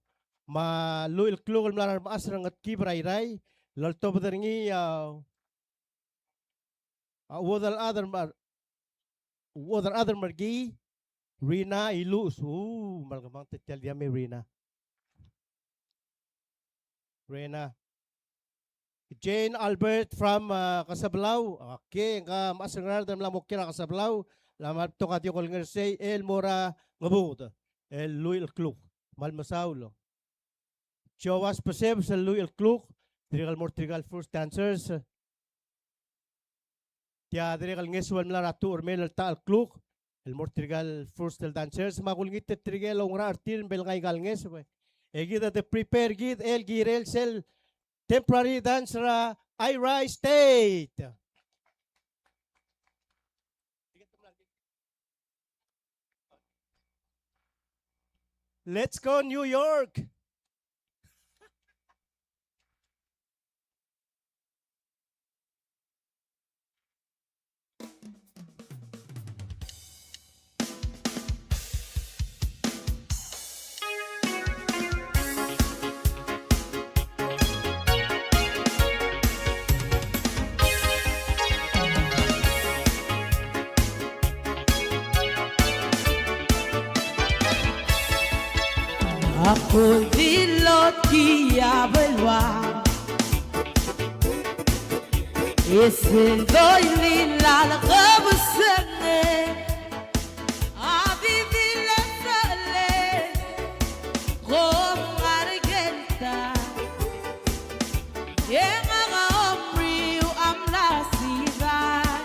me a lluich el kluk el mla er a remechas er a Ngetkib er a Irrai, el oltobed er ngii a, a, Uodelchad er Mer-, Uodelchad er Merkii, Rina Iluches. Uu, me a le kemanget tia el diak me Rina. Rena. Jane Albert from, uh, Kesebelau. Okay, ngka mechas er a Ngaraard el mla mo kiei er a Kesebelau, el mla betok a diak el ngar er sei, el mo er a Ngebuked, el lluich el kluk. Kmal mesaul. Joas Besebes, el lluich el kluk, dirrek el mo er tirka el first dancers. Tia dirrek el ngeso el mla er a Tuchermel el ta el kluk, el mo er tirka el first el dancers, me a kulengit er tirke el oungerachel er tir me bo lengai aika el ngeso. E kid a de prepare kid el kirel sel temporary dance er a Airai State. Let's go New York. Ak oldilot kiab el ua e sel doilil a lekebesengei a di di lesechelei kom ngar er a kelta. E ngak a omriu a mla sidak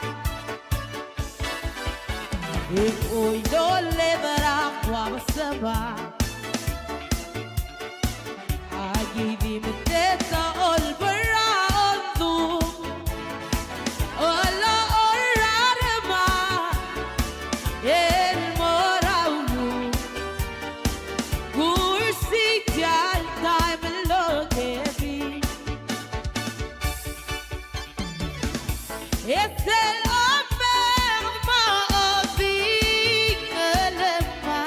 e oidoled er a kuab sebak. Aki di metet a olbera ondung, olo orarema el mo er a ulung. Kursi tia el taem el okebii. E sel omenged me a odingelem a,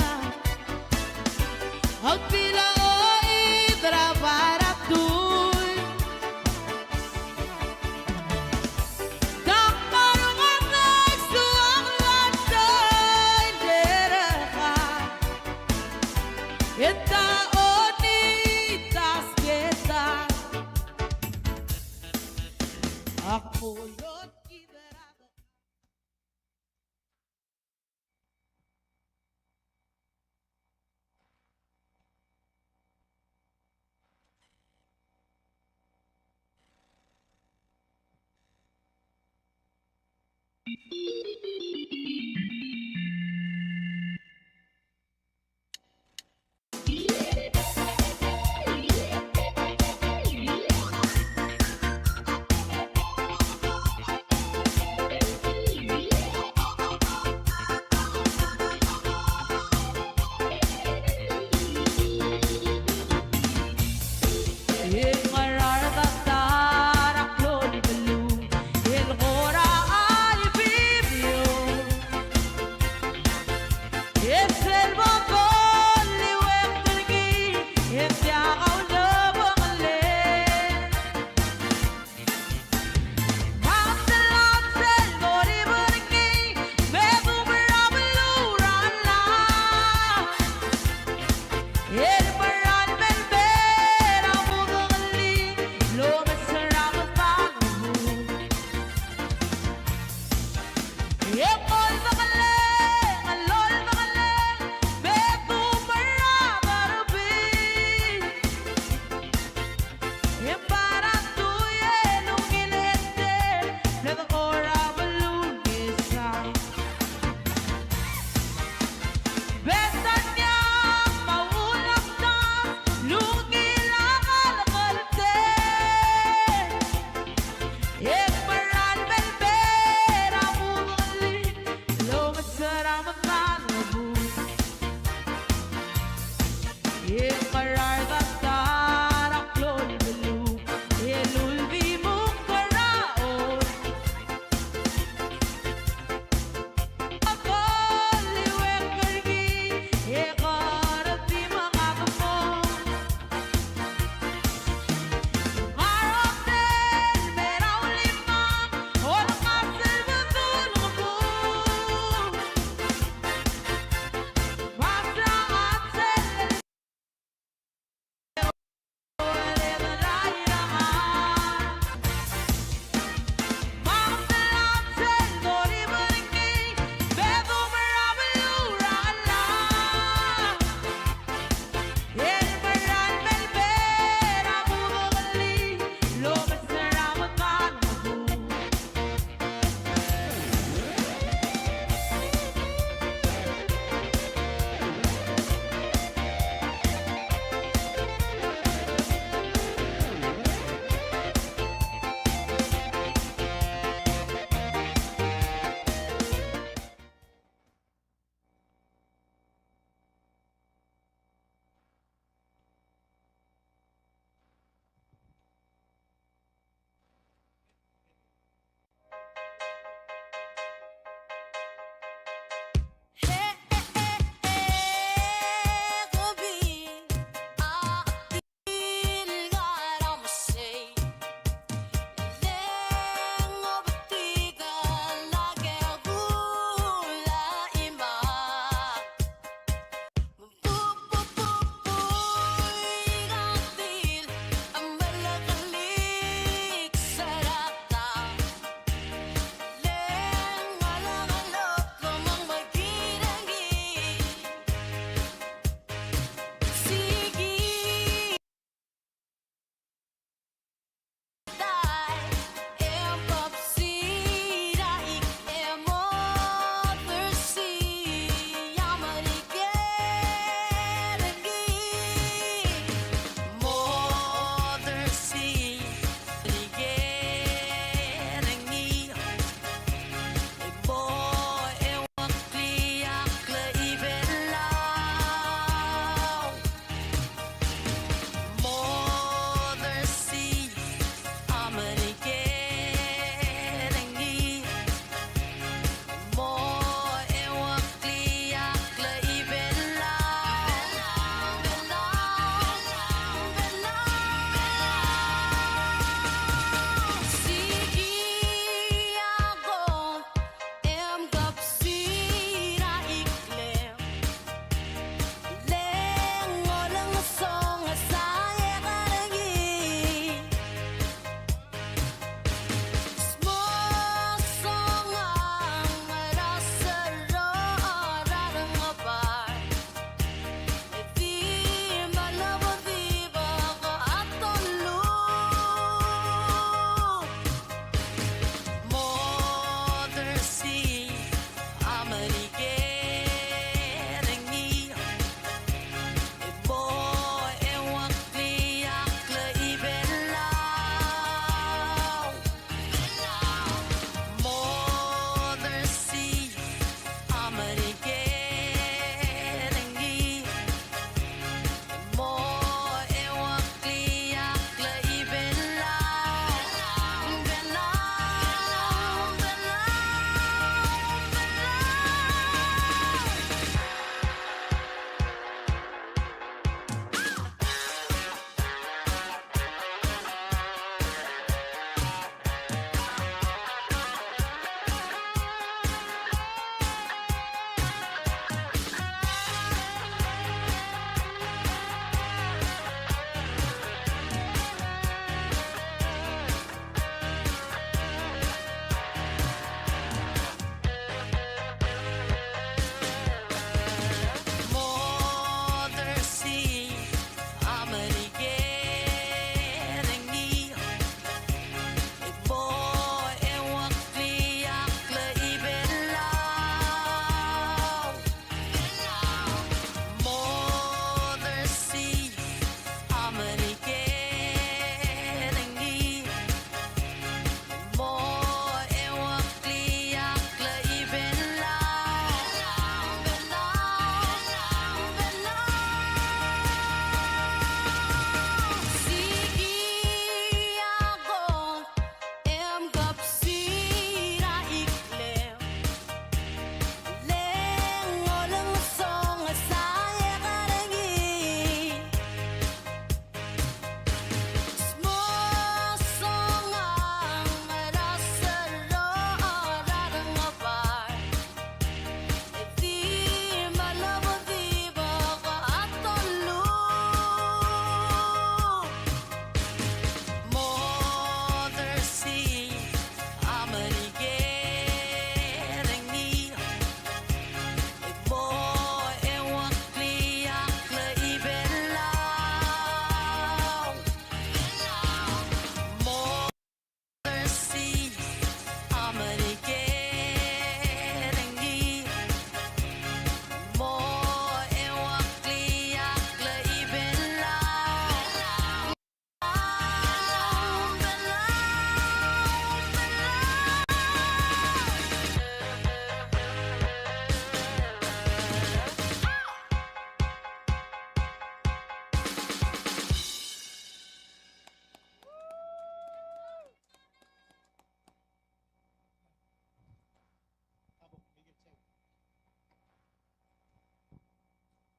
a ultil a oid er a baratur. Dang marungang a soak el a doiderekak. E ta onit a sketak. Ak bo lolekoi er a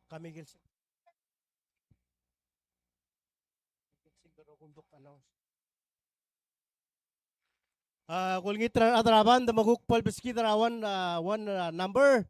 Kemikel sing. A, kulengit er a rechad er a band me kuk bo lebeskid er a one, a, one, a, number.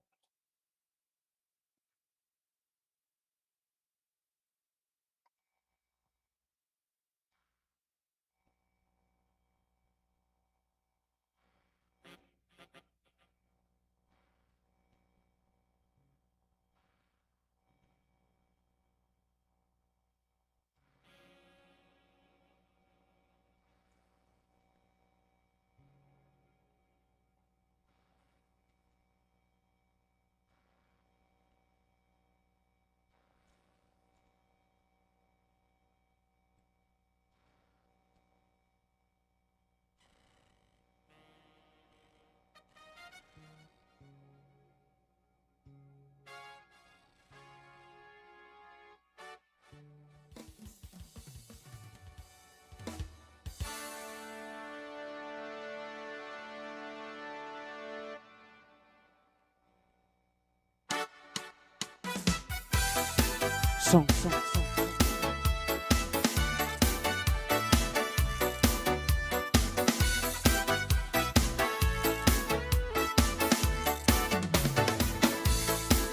Song, song, song.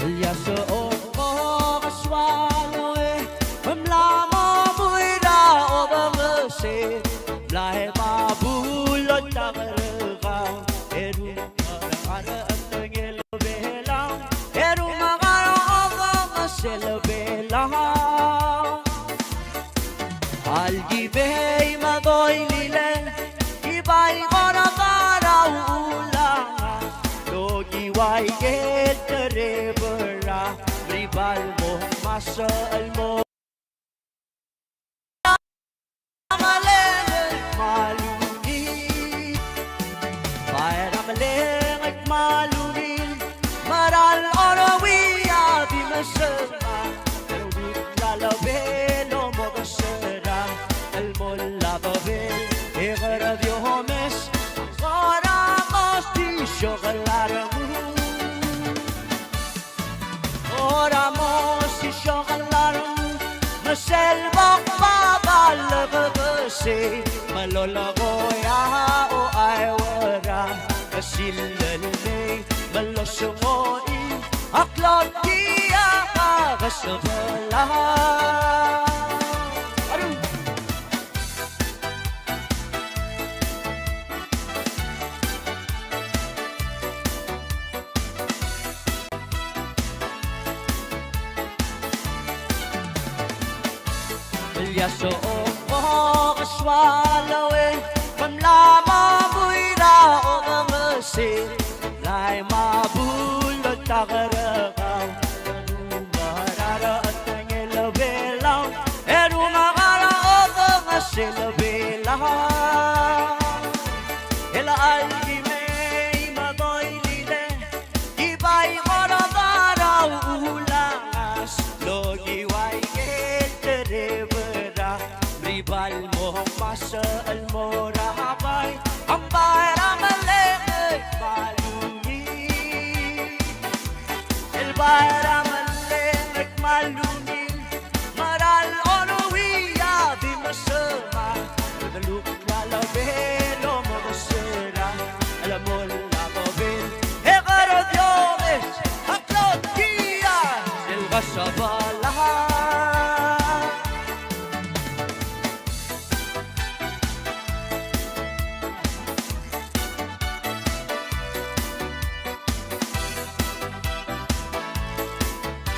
Ia se ongko kesualoe, mla mo muir a obengesel, mla e ma buloi ta kerkau, e ru Belau, e ru mekar a obengesel Belau. Alki mei me doililel, ki bai kora ta er a ulang, lo ki uai ke terebera, ribal mo masel mo. Melengel me a lungil. Bai er a melengel me a lungil, mera el orui a di mesang, el uduklal a Belau mo kesera, el mo labebel, e kede di omes, kora mos di siokel a rengul. Kora mos di siokel a rengul, me sel bok baba el kebesei, me lolekoi a oaeuera, me sillel mei, me losengoi a klou tia a kesebelak. Aru. Ia se ongko kesualoe, me mla mo muir a obengesel, mla e ma buloi ta kerkau, e ru mekar a obengesel Belau, e ru mekar a obengesel Belau. El alki mei me doililel, ki bai kora ta er a ulang, lo ki uai ke terebera, ribal mo masel mo er a bai, a bai er a melengel me a lungil. El bai er a melengel me a lungil, mera el orui a di mesang, el deluk a Belau mo kesera, el mo labebel, e kede di omes a klou tia el kesebelak.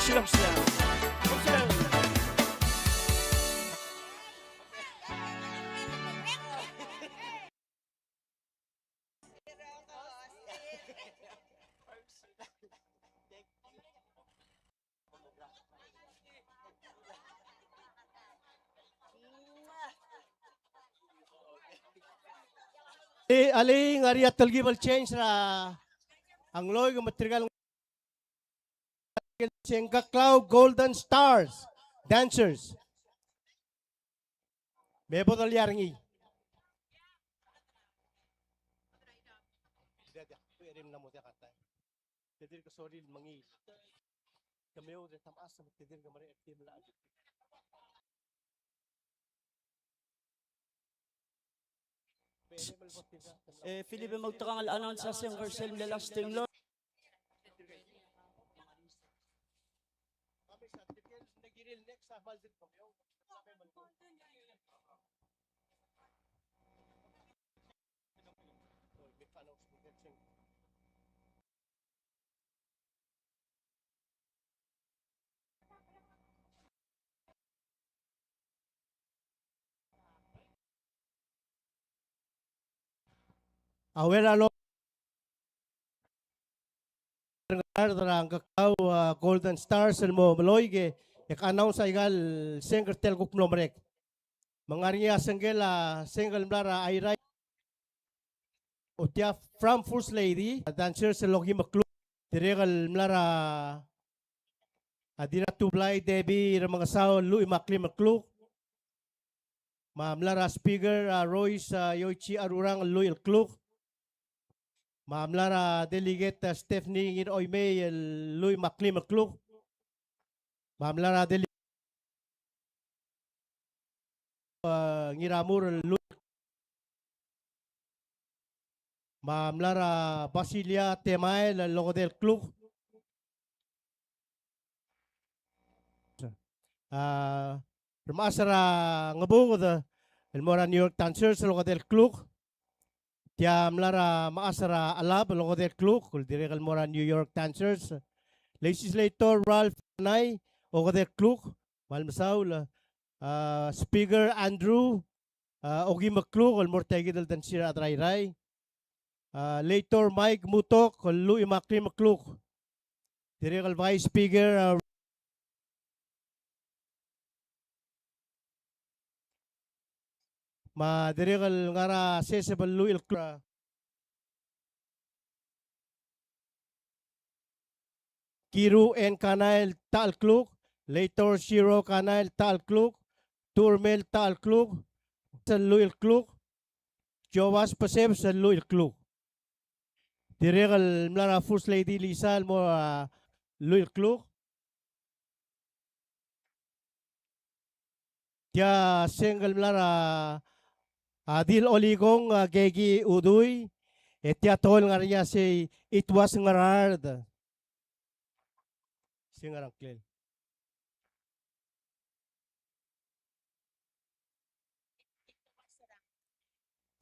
Silang, silang. Silang. E alii, ng ngar er ngii a telkib el change er a ngloik me tirka el Sengkaklau Golden Stars Dancers. Me bo dolia er ngii. E Philip e moutekangel el announce a sengker sel mle last time lo. A Uel a lo er a Ngkeklau, a, Golden Stars el mo meloik e, e ke announce aika el sengker er tia el kuk mlo merek. Me ng ngar er ngii a sengkel, a, sengkel el mla er a Airai. Otia from First Lady, a, dancers el okim el kluk. Dirrek el mla er a, a, Dina Tublai, Debbie Remengesau el lluich me a klim el kluk. Me a mla er a speaker, a, Royce, a, Yoichi Arurang el lluich el kluk. Me a mla er a delegate, a, Stephanie Ngiraoimei el lluich me a klim el kluk. Me a mla er a delegate, a, Ngiramur el lluich. Me a mla er a Basilia Temael el okedei el kluk. A, remechas er a Ngebuked el mo er a New York Dancers el okedei el kluk. Tia mla er a mechas er a Chelab el okedei el kluk, el dirrek el mo er a New York Dancers. Legislator Ralph Nai, okedei el kluk, me kmal mesaul. A, Speaker Andrew, a, okim el kluk, el mo er tia kid el densir a rechad er a Irrai. A, Legislator Mike Mutok, el lluich me a klim el kluk. Dirrek el Vice Speaker, a, me a dirrek el ngar er a seseb el lluich el kluk. Kiru N. Kanai el ta el kluk, Legislator Shiro Kanai el ta el kluk, Turmel ta el kluk, el lluich el kluk, Joas Pesebes el lluich el kluk. Dirrek el mla er a First Lady Lisa el mo er a lluich el kluk. Tia sengel mla er a, a, Dil Olikong, a, Keki Udui, e tia tekoi el ngar er ngii a sei Ituas Ngaraard. Sei ngar er a ngklel.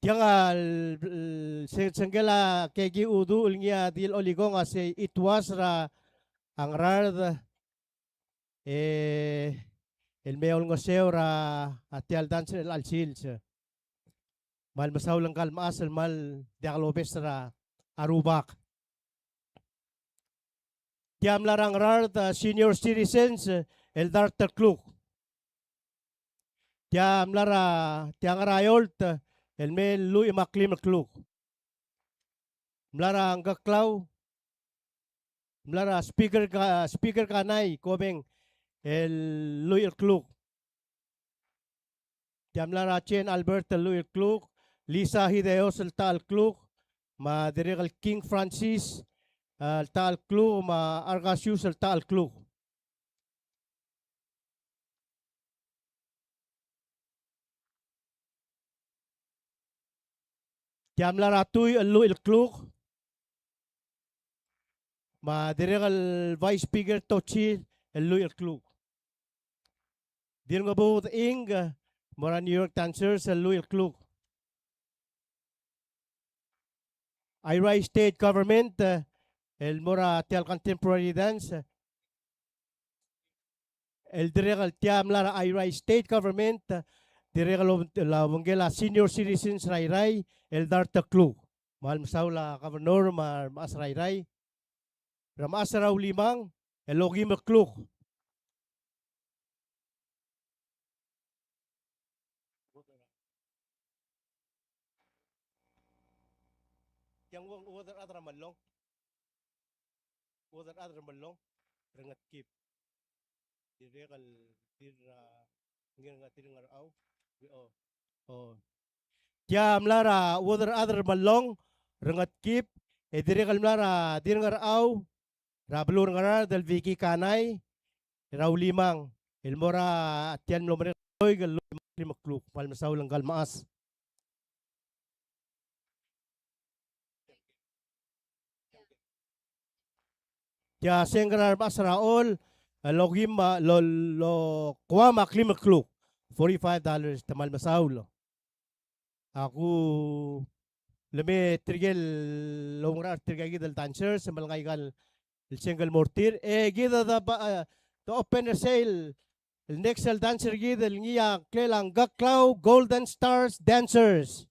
Tiang a, el, el, se-, sengkel a Keki Udu el ngii a Dil Olikong a sei Ituas er a Ngaraard, e, el me olengeseu er a, a tia el dance er chelecha el sils. Me kmal mesaul ngka el mechas el kmal diak lobes er a rubak. Tia mla er a Ngaraard, a, senior citizens, e, el dart el kluk. Tia mla er a, tia ngar er a Eolt, e, el me lluich me a klim el kluk. Mla er a Ngkeklau, mla er a speaker Ka-, speaker Kanai Kobeng, el lluich el kluk. Tia mla er a Jane Albert el lluich el kluk, Lisa Hideos el ta el kluk, me a dirrek el King Francis, a, el ta el kluk, me a Argasius el ta el kluk. Tia mla er a Tui el lluich el kluk, me a dirrek el Vice Speaker Tochi el lluich el kluk. Dirngebuked Ing, mo er a New York Dancers el lluich el kluk. Airai State Government, e, el mo er a tia el contemporary dance. El dirrek el tia mla er a Airai State Government, e, dirrek el ob-, el obengkel a senior citizens er a Irrai, el dart el kluk. Me kmal mesaul a governor me a remechas er a Irrai. Remechas er a Ulimang, el okim el kluk. Tiang uong, uodel chad er a Melong. Uodel chad er a Melong, Rengetkib. Dirrek el dir, a, ngii a Dirngerchau. O. O. Tia mla er a uodel chad er a Melong, Rengetkib, e dirrek el mla er a Dirngerchau, er a beluu er a Ngaraard el Vicky Kanai, er a Ulimang, el mo er a tia el mlo merek el lluich me a klim el kluk. Kmal mesaul ngka el mechas. Tia sengkar a remechas er a Choll el okim a, lo, lo, kuam a klim el kluk, forty-five dollars, te kmal mesaul. Ak ulemei tirke el oungerachel er tirka kid el dancers, me le ngai ikal sengkar el mo er tir. E kid a da ba, eh, da open er sei el, el next el dancer kid el ngii a ngklel a Ngkeklau Golden Stars Dancers.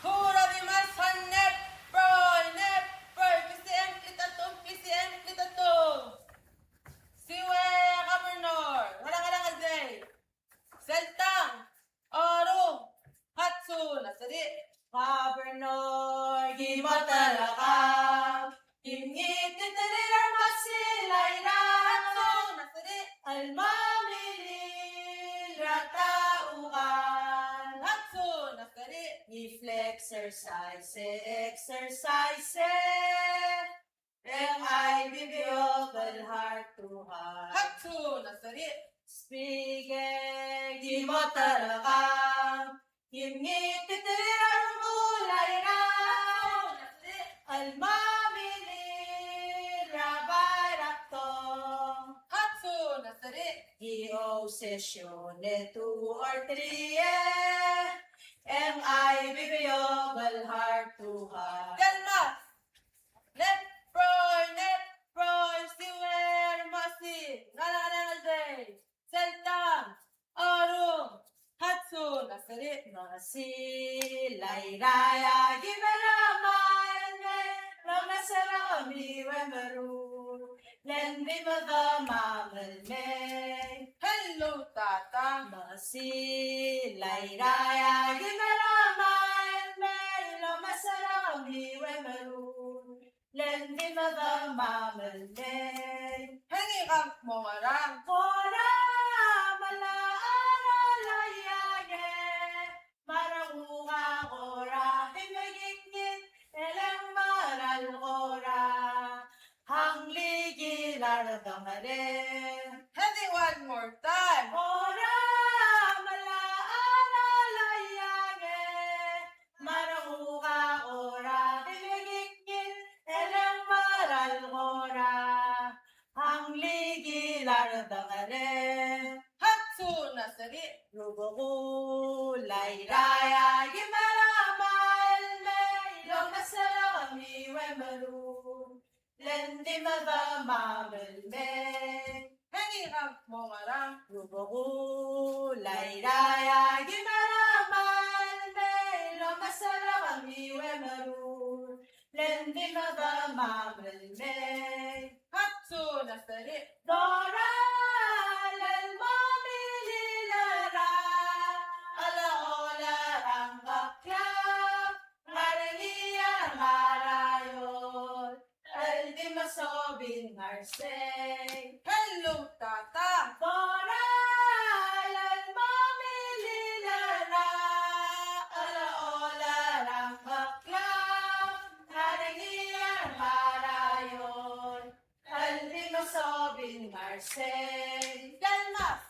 Kora di mas han nep, proi, nep, proi, P C M, klitatung, P C M, klitatung. Siwe, Governor, ngerang, ngerang, azei. Seltang, Orung, Hatsun, a seri. Governor, ki mo terkam, ki mngititerir a remasil a irang, Hatsun, a seri. El mo milil er a taukan, Hatsun, a seri. Ki flex exercise, exercise. Ng aibibiok el heart to heart. Hatsun, a seri. Speak e, ki mo terkam, ki mngititerir a rengul a irang. Hatsun, a seri. El mo milil er a bai er a tong. Hatsun, a seri. Ki ousesiou e two or three e. Ng aibibiok el heart to heart. Tia el mas. Nep, proi, nep, proi, siwe. Silai er a ia ki mera me a el mei, el omes er kemiu e meruul, le ng di medemames el mei. Hello, tata. Me silai er a ia ki mera me a el mei, el omes er kemiu e meruul, le ng di medemames el mei. Ngii kang mo ngerang. Kora melecha er a laiang, me a renguk a kora di mekingit, e le ng mera el kora a nglikil a redengerenger. Hadi one more time. Kora melecha er a laiang, me a renguk a kora di mekingit, e le ng mera el kora a nglikil a redengerenger. Hatsu na seri. Rubekul a Irrai a ki mera me a el mei, el omes er kemiu e meruul, le ng di medemames el mei. Ngii kang mo ngerang. Rubekul a Irrai a ki mera me a el mei, el omes er kemiu e meruul, le ng di medemames el mei. Hatsu na seri. Dorael el mo milil er a olecholt er a Ngkeklau, ngar er ngii a Ngaraard el di mesobing a sei. Hello, tata. Dorael el mo milil er a olecholt er a Ngkeklau, ngar er ngii a Ngaraard el di mesobing a sei. Delmas.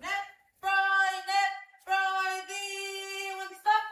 Nep, broi, nep, broi, di, un, stop.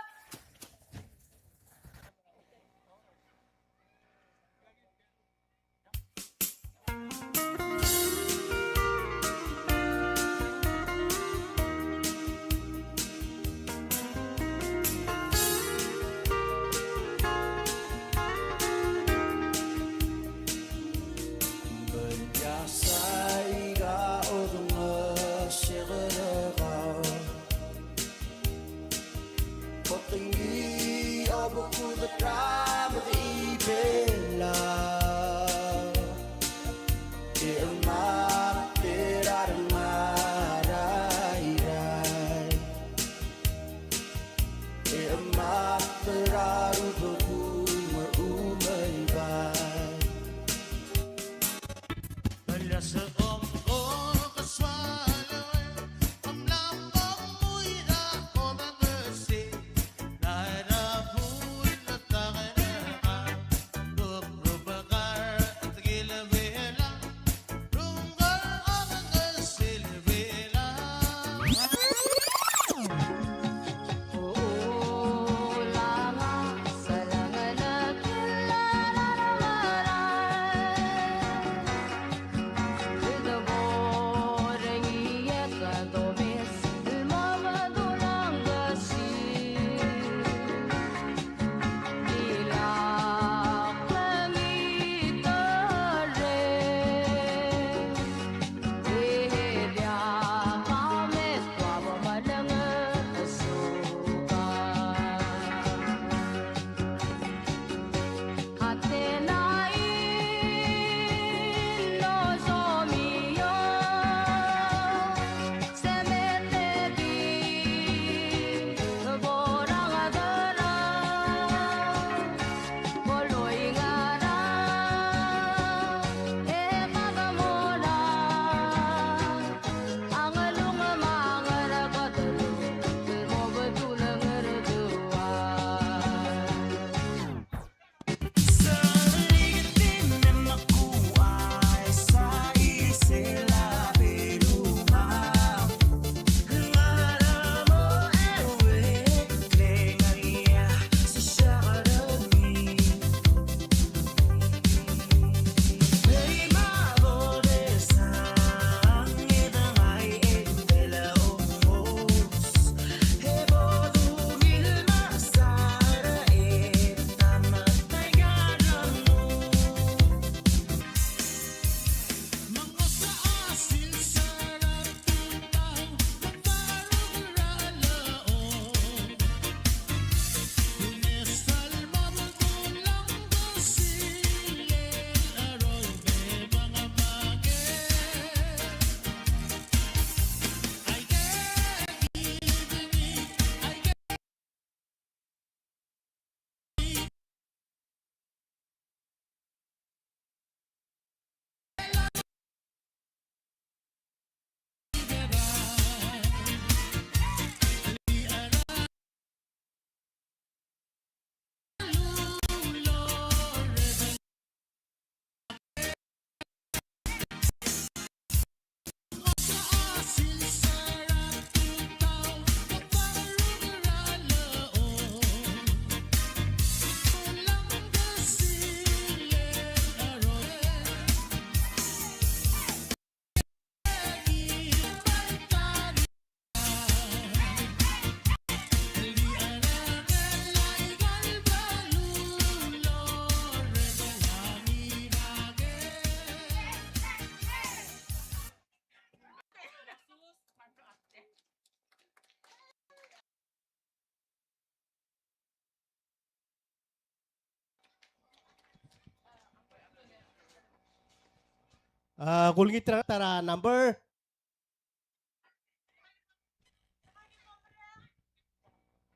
A, kulengit er a ta er a number.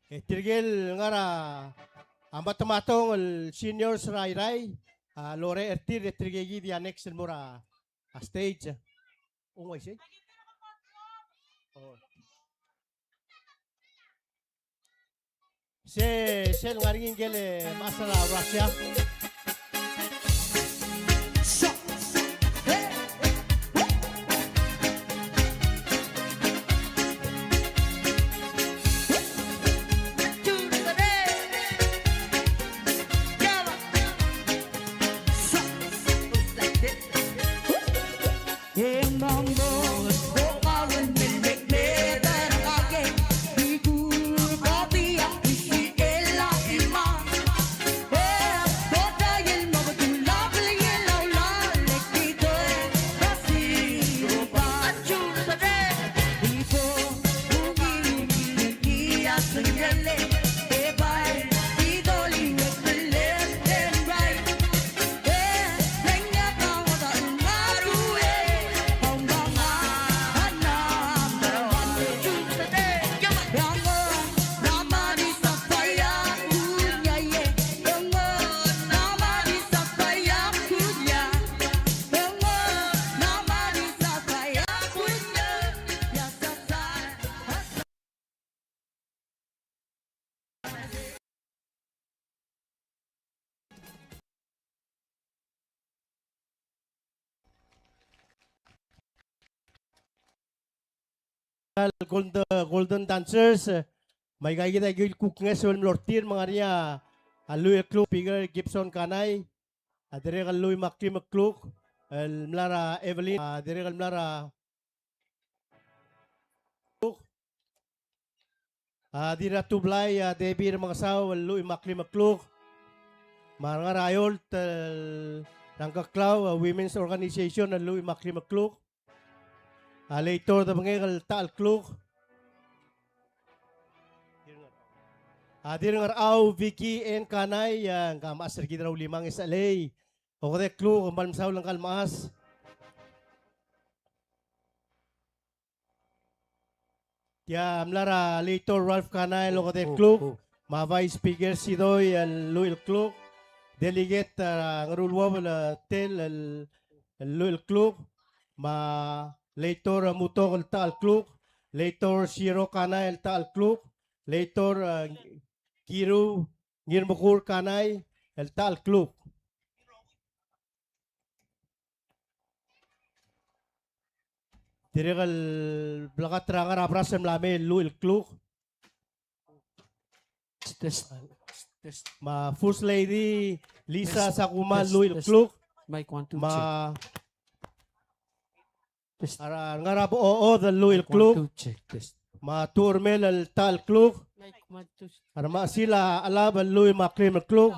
E tirke el ngar er a Matamatong el seniors er a Irrai, a, lorael er tir, e tirke kid a next el mo er a stage. Ungil sei. Oh. Se, sel ngar er ngii ngike el mechas er a Russia. Golden, Golden Dancers, me aika kid a kuk ngeso el mlo er tir, me ng ngar er ngii a lluich el kluk, Speaker Gibson Kanai, a dirrek el lluich me a klim el kluk, el mla er a Evelyn, a dirrek el mla er a A Dirratublai, a Debbie Remengesau, el lluich me a klim el kluk. Me a re ngar er a Eolt, el Rangkeklau, a Women's Organization, el lluich me a klim el kluk. A Leitor Debengek, el ta el kluk. A Dirrengerchau Vicky N. Kanai, a, ngka mechas er kid er a Ulimang e Sechelei. Okedei el kluk, me kmal mesaul ngka el mechas. Tia mla er a Leitor Ralph Kanai el okedei el kluk, me a Vice Speaker Sidoi el lluich el kluk, Delegate, a, Ngeruluobel, a, Tel el, el lluich el kluk, me a Leitor, a, Mutok el ta el kluk, Leitor Siro Kanai el ta el kluk, Leitor, a, Kiru Ngirmekur Kanai el ta el kluk. Dirrek el bleketakl er a ngar er a Brasem el mei el lluich el kluk. Test, test. Me a First Lady Lisa Sakuma el lluich el kluk. Mic one, two, check. Test. A re ngar er a Bechood el lluich el kluk. Mic one, two, check. Test. Me a Tuchermel el ta el kluk. Mic one, two. A re Mechesil a Chelab el lluich me a klim el kluk.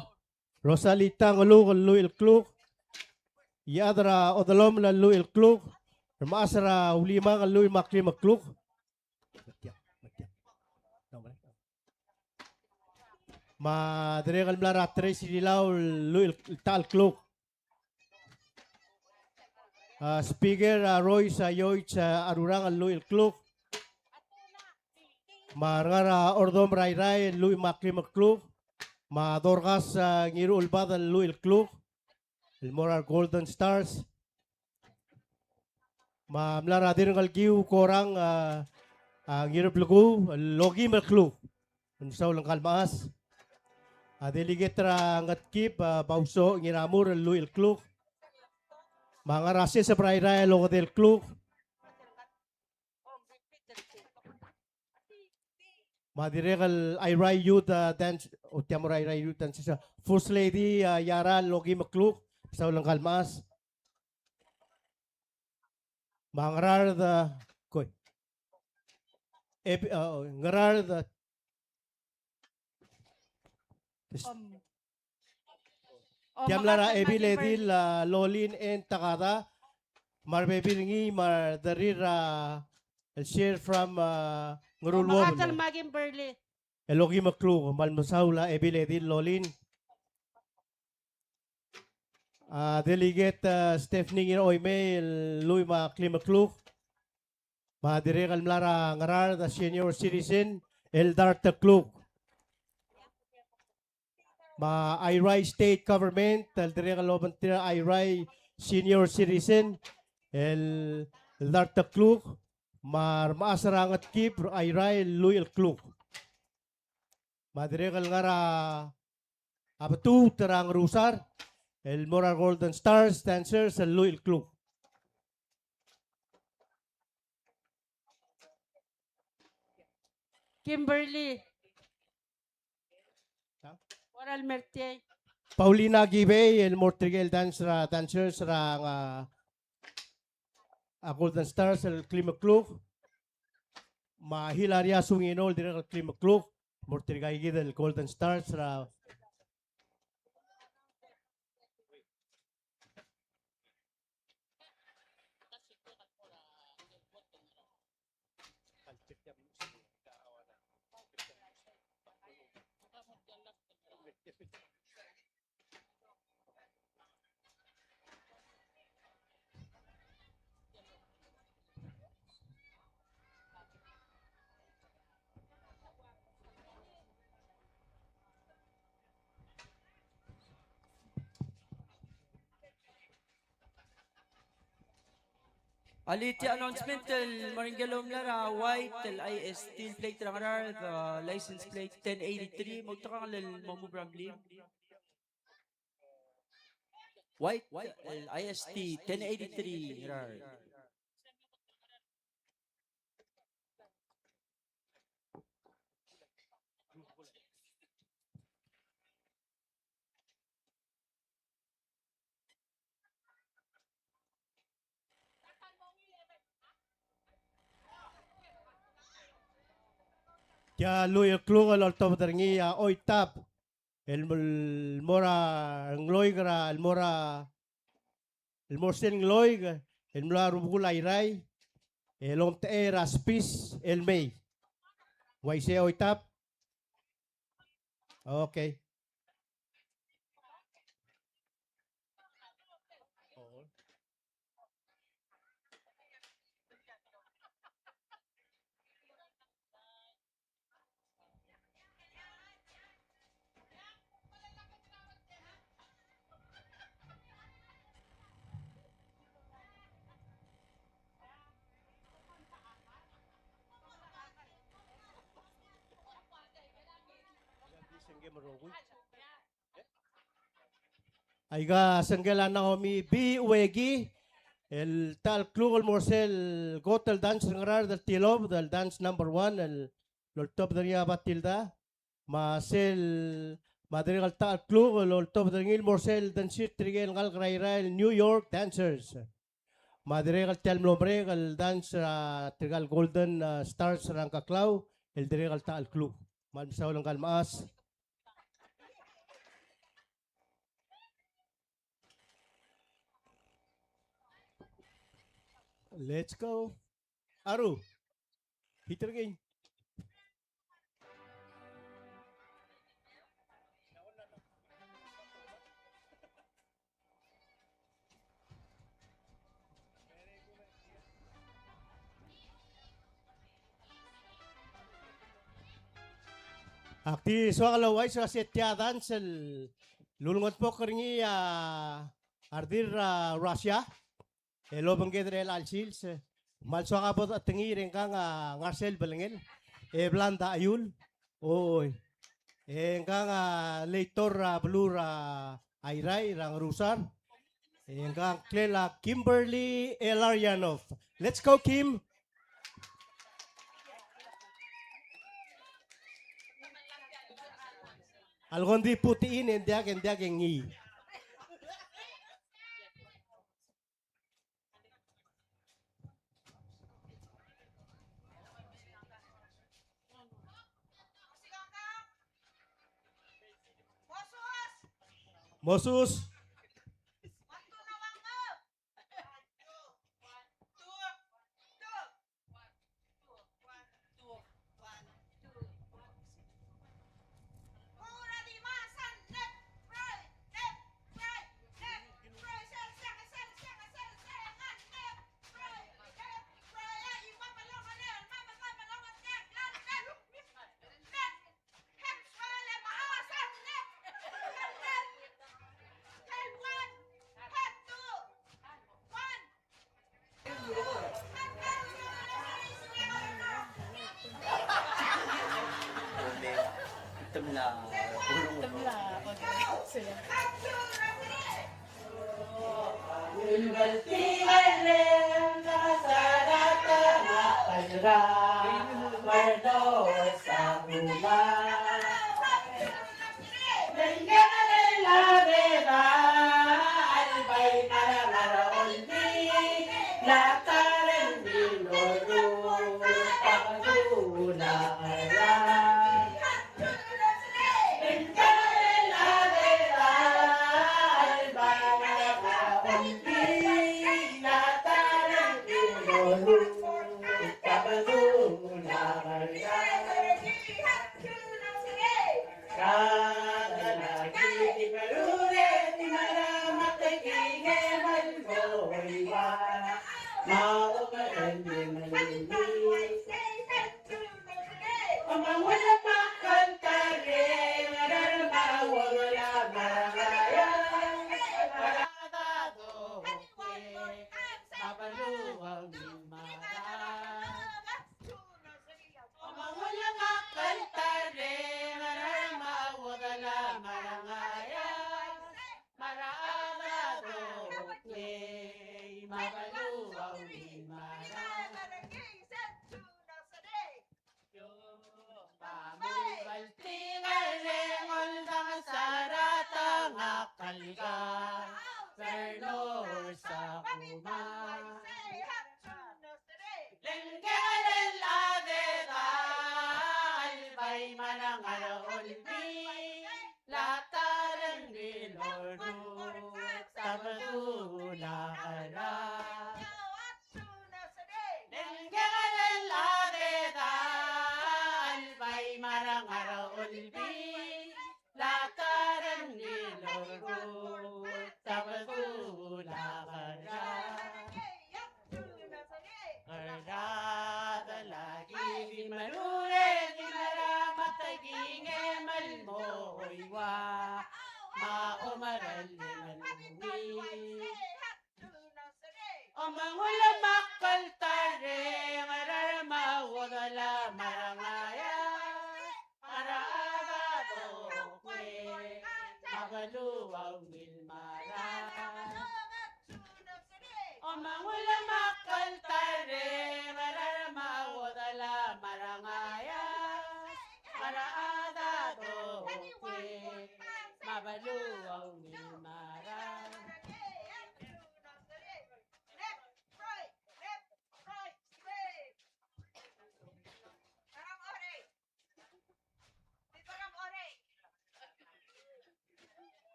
Rosalita Ngeluk el lluich el kluk. Iechad er a Odelomel el lluich el kluk. Remechas er a Ulimang el lluich me a klim el kluk. Me a dirrek el mla er a Teres Ililau el lluich el ta el kluk. A, Speaker, a, Royce, a, Yoich, a, Arurang el lluich el kluk. Me a re ngar er a Ordomel er a Irrai el lluich me a klim el kluk. Me a Dorcas, a, Ngiruchelbad el lluich el kluk, el mo er a re Golden Stars. Me a mla er a Dirrengelkiu Korang, a, a, Ngirblekuu el okim el kluk. Ng mesaul ngka el mechas. A Delegate er a Ngetkib, a, Bausoch Ngiramur el lluich el kluk. Me a ngar er a Seseb er a Irrai el okedei el kluk. Me a dirrek el Irrai Youth, a, Dance, o tia mo er a Irrai Youth Dance, a, First Lady, a, Yara el okim el kluk, mesaul ngka el mechas. Me a Ngaraard, a, koi. Ebi-, a, Ngaraard, a, Tes-, tia mla er a Ebil Edil, a, Lolin N. Takada, me a rebebil er ngii, me a rederrir, a, el share from, a, Ngeruluobel el okim el kluk, me kmal mesaul a Ebil Edil Lolin. A Delegate, a, Stephanie Ngirchoimei el lluich me a klim el kluk. Me a dirrek el mla er a Ngaraard a senior citizen el dart el kluk. Me a Airai State Government el dirrek el obengterir a Airai senior citizen el, el dart el kluk. Me a remechas er a Ngetkib er a Airai el lluich el kluk. Me a dirrek el ngar er a betuut er a Ngerusar el mo er a Golden Stars Dancers el lluich el kluk. Kimberly. Ua el mer tiang. Paulina Kibei el mo er tirke el dance er a, dancers er a, a, a Golden Stars el klim el kluk. Me a Hilaria Sungino el dirrek el klim el kluk. Mo er tirka kid el Golden Stars er a Alii, tia announcement el mo er ngii el mla er a white el I S T el plate er a Ngaraard, a license plate ten eighty-three, mo outekangel el mo move er a mlim. White el I S T ten eighty-three, Ngaraard. Tia el lluich el kluk el oltobed er ngii a Oitab el mo er a Ngloik er a, el mo er a, el mo er sel Ngloik el mla er a rubekul a Irrai el omtechei er a Spis el mei. Uaisei Oitab? Okay. Aika sengkel a Naomi B. Ueki, el ta el kluk el mo er sel kot el dance er a Ngaraard el tilobed, el dance number one, el oltobed er ngii a Batilda. Me sel, me a dirrek el ta el kluk el oltobed er ngii el mo er sel densir tirke el ngalek er a Irrai el New York Dancers. Me a dirrek el tia el mlo merek el dance er tirka el Golden, a, Stars er a Ngkeklau, el dirrek el ta el kluk. Me kmal mesaul e ng kmal mechas. Let's go. Aru. Peter King. Ak di soak el ouchais er a se tia dance el ulengetmokl er ngii a redil er a Russia el obengked er chelecha el sils. Me ng soak a bo dechetengir e ngkang a ngar sel belngel e Blanda Aiul. Oi. E ngkang a leitor er a beluu er a Airai er a Ngerusar. E ngkang klel a Kimberly Elarianov. Let's go, Kim. A lekong di put in e ng diak, e ng diak e ngii. Mosus.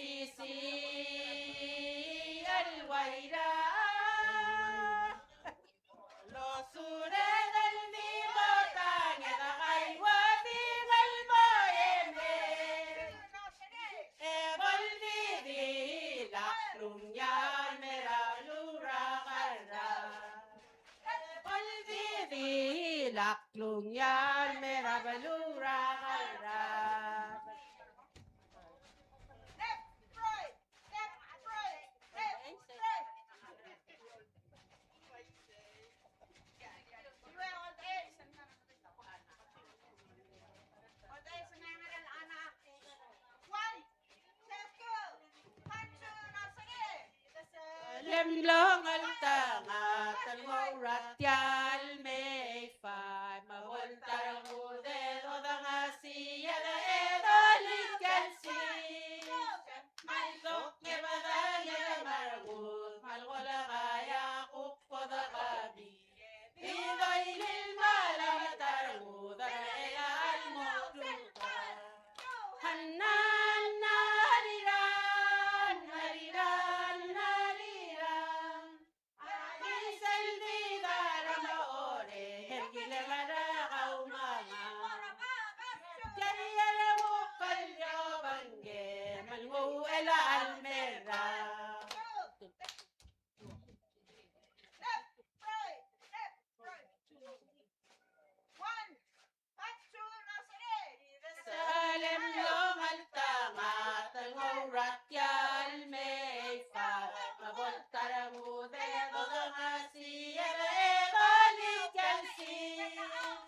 Isei el Wairau. Losured el di bo tang e dang a iuoding el bo eme. E bo el di di lak lungiar me er a belurak. Bo el di di lak lungiar me er a belurak. One. Lem long el tangat el nguu er tia el mei fai me a bo el ta er a ngudel, odang a sied e dolikel siik. Me a ldok e bedang e de marngud, me a lkolkai a kuk bo dekabi. Di doilil me a lama ta er a ngudel er a chelecha el mo tutau. Hanna, hanna, harira, hanna, harira, hanna, harira. Aisei el di dara me a orechel, kilengei er a kaumang. Tia el rokui el diobang e, me a lenguu el chelecha el mei er a Left, right, left, right. One. Lem long el tangat el nguu er tia el mei fai me a bo el ta er a ngudel, odang a sied e dolikel siik.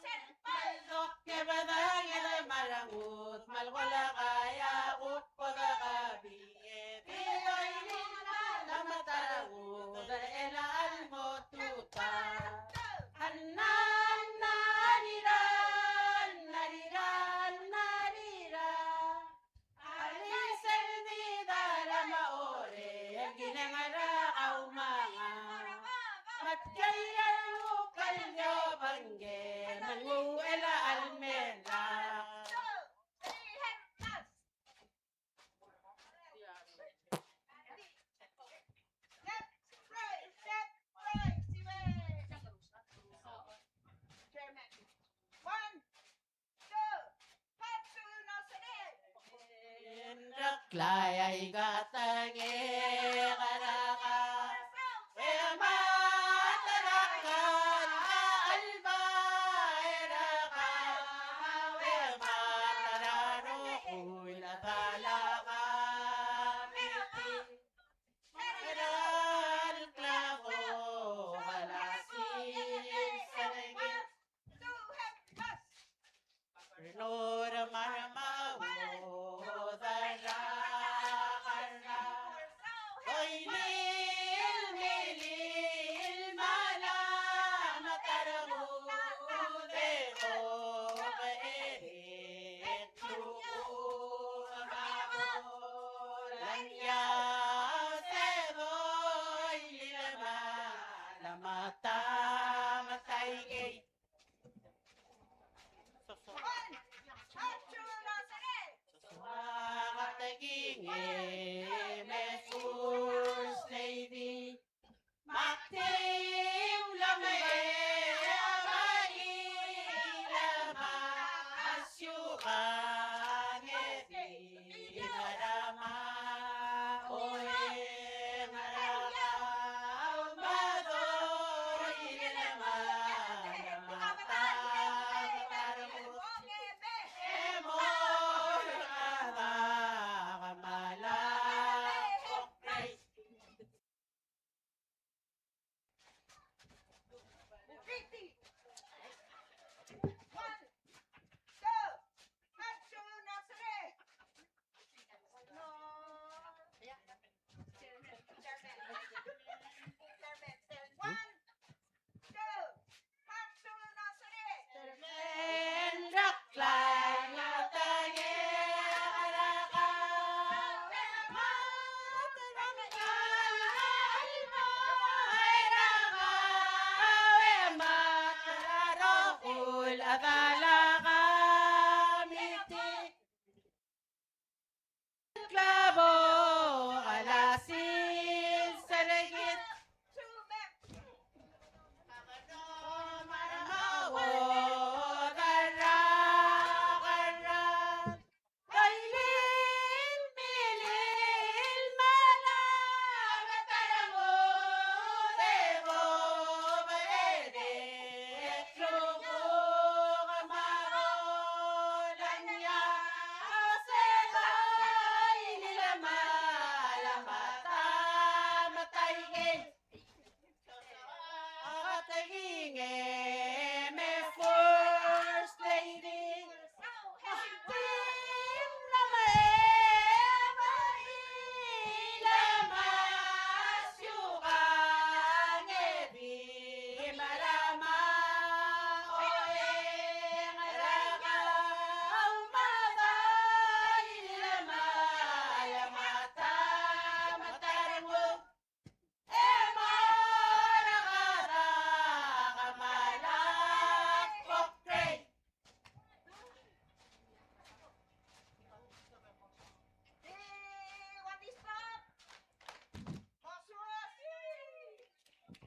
Me a ldok e bedang e de marngud, me a lkolkai a kuk bo dekabi. Left, right, left, right. Siuai. Chairman. One, two, one, two, no, sini. Reklai aika tang e karakas. E ma tarakas a alba e rakas. E ma tararokui a talakas.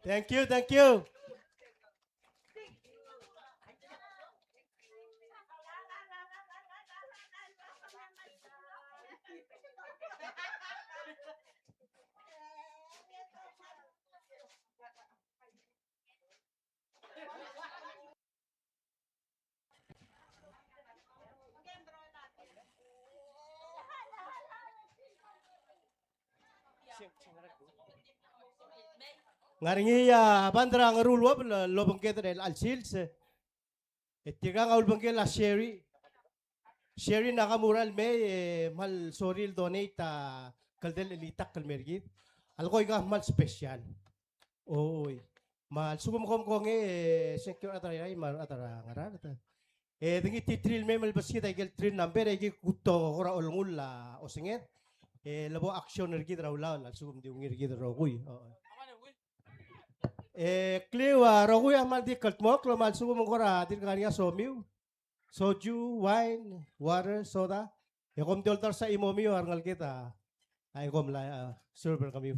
Thank you, thank you. Ngar er ngii a band er a Ngeruluobel el obengked er chelecha el sils. E tirka a ulebengkel a Sherry. Sherry Nakamura el mei, e kmal sorir el donate a kldei el chelitakl el mei er kid. A leko aika a kmal special. Oi. Me a lsekum kom kongei, e, thank you a rechad er a Irrai me a rechad er a Ngaraard. E, dengititerir el mei me lebeskid a ikel three number, e aki kuk kora olengull a osenged. E, lebo action er kid er a ulaol, a lsekum di ungil er kid el rokui. O. E, kliu a rokui a kmal di kldmokl, me a lsekum ng kora dirk ngar er ngii a somiu. Soju, wine, water, soda. E kom di oldars a chimomiu a rengeleked a, a ikel mla, a, serve er kemiu.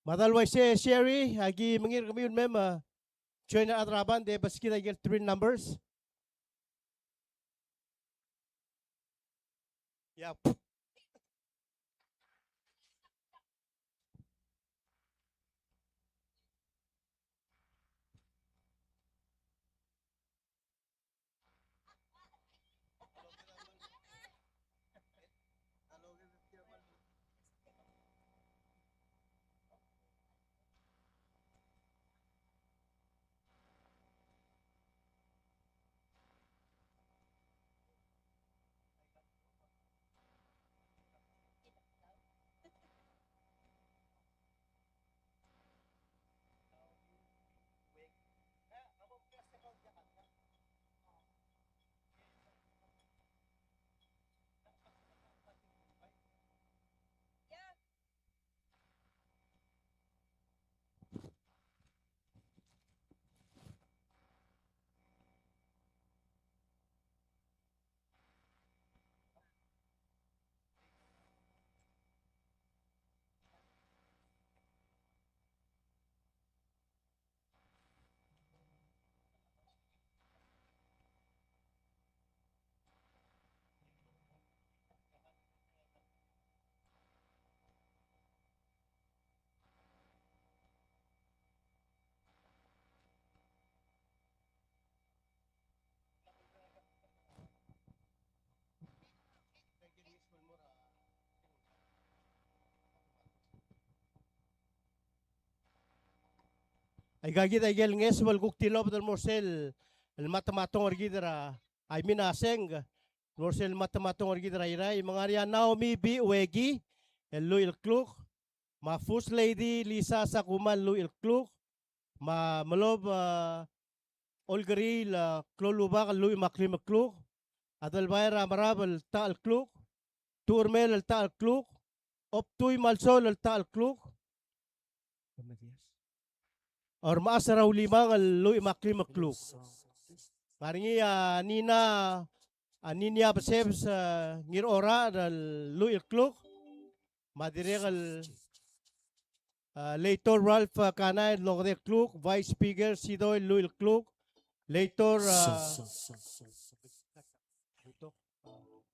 Me a dal uaisei, Sherry, aki mengiil er kemiu el mei me, a, join a rechad er a band e beskid a ikel three numbers. Ia. Aika kid a ikel ngeso el kuk tilobed el mo er sel, el matematong er kid er a, I mean a sengk, el mo er sel matematong er kid er a Irrai, me ng ngar er ngii a Naomi B. Ueki, el lluich el kluk, me a First Lady Lisa Sakuma el lluich el kluk, me a Melob, a, Olkeriil, a, Klolubak el lluich me a klim el kluk, Adelbai er a Merab el ta el kluk, Tuchermel el ta el kluk, Obtui Malsol el ta el kluk, Ormechas er a Ulimang el lluich me a klim el kluk. Ngar er ngii a Nina, a Ninia Besebes, a, Ngirorach el lluich el kluk. Me a dirrek el, a, Leitor Ralph, a, Kanai el okedei el kluk. Vice Speaker Sidoi el lluich el kluk. Leitor, a,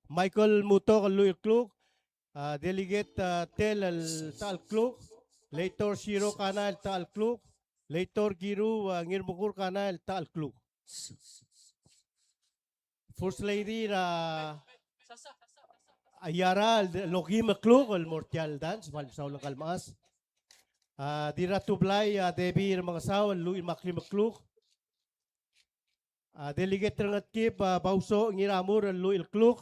Michael Mutok el lluich el kluk, a, Delegate, a, Tell el ta el kluk, Leitor Siro Kanai el ta el kluk, Leitor Kiru, a, Ngirmekur Kanai el ta el kluk. First Lady er a, a Iara el okeim el kluk el mo er tia el dance, me kmal mesaul ngka el mechas. A, Dirratublai, a, Debbie Remengesau el lluich me a klim el kluk. A, Delegate Rengetkib, a, Bausoch Ngiramur el lluich el kluk.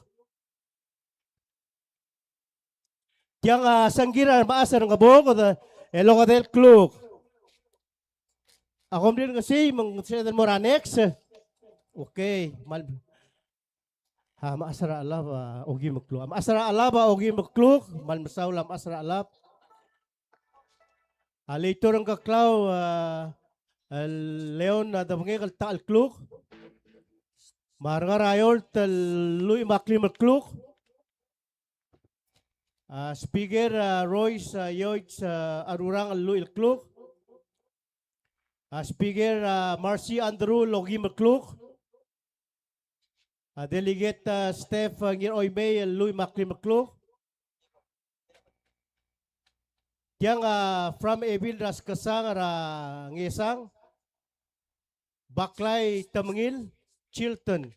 Tiang a sengkir a remechas er a Ngebuked el okedei el kluk. A kom di ngesii me ng sebeched el mo er a next. Okay, kmal. A mechas er a Chelab a okeim el kluk. A mechas er a Chelab a okeim el kluk, kmal mesaul a mechas er a Chelab. A Leitor Ngkeklau, a, el Leon, a, Debengek el ta el kluk. Me a Rengar er a Eolt el lluich me a klim el kluk. A Speaker, a, Royce, a, Yoich, a, Arurang el lluich el kluk. A Speaker, a Marcy Andrew el okeim el kluk. A Delegate, a Steph, a Ngiroimei el lluich me a kleim el kluk. Tiang a from Ebil er a Skesang er a Ngesang, Baklai Temengil Chilton.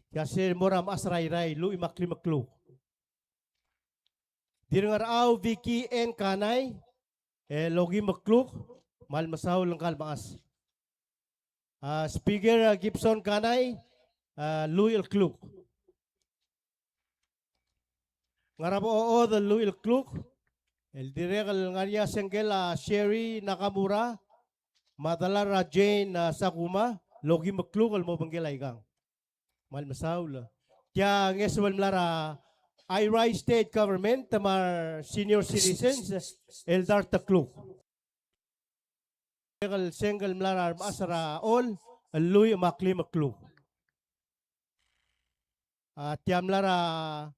Tia se el mo er a mechas er a Irrai, lluich me a kleim el kluk. Dirrengerchau Vicky N. Kanai el okeim el kluk, kmal mesaul ngka el mechas. A Speaker, a Gibson Kanai, a lluich el kluk. Ngarabechod el lluich el kluk, el dirrek el ngar er ngii a sengkel a Sherry Nakamura, me a delal er a Jane, a Sakuma, el okeim el kluk el mo obengkel a ikang. Kmal mesaul. Tia ngesebel mla er a Airai State Government me a re senior citizens el dart el kluk. El sengkel mla er a remechas er a Choll el lluich me a kleim el kluk. A tia mla er a,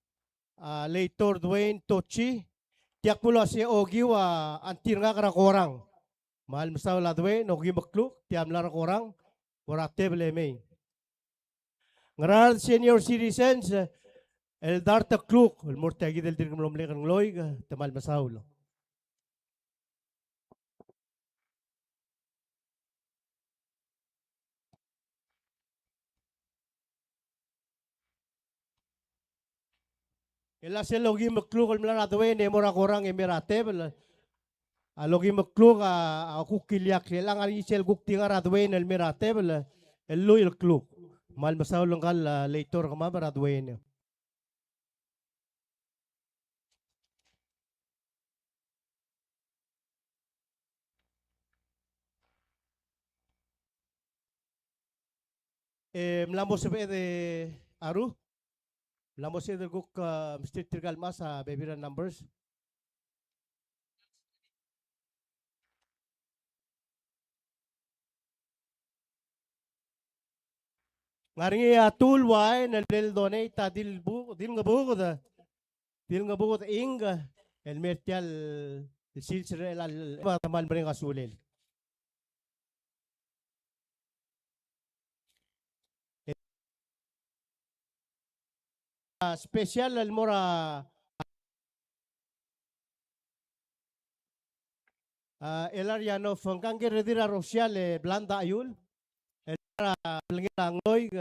a Leitor Dwayne Tochi, tia kmo uase okiu a ngtii er ngak er a Korang. Kmal mesaul a Dwayne, okeim el kluk, tia mla er a Korang, mo er a tebel e mei. Ngaraard senior citizens, el dart el kluk el mo er tia kid el dirk mlo mlek el ngloik, te kmal mesaul. E le sel okeim el kluk el mla er a Dwayne e mo er a Korang e mei er a tebel. A lokeim el kluk a, a kuk ileakl, e le ng ngar er ngii sel kuk di ngar er a Dwayne el mei er a tebel el lluich el kluk. Kmal mesaul ngka el, a, Leitor kemam er a Dwayne. E mla mo sebeched e Aru? Mla mo sebeched el kuk, a, mesterir tirka el mechas a bebil er a numbers? Ng ngar er ngii a Tul Wain el mle donate a Dilbuk-, Dilngebuked, Dilngebuked Ink, el mei er tia el sils er chelecha el, me te kmal mereng a sulel. A special el mo er a, a, Elariano Fengkang, ke redil er a Rosial e Blanda Aiul, el ngar er a belngel a Ngloik,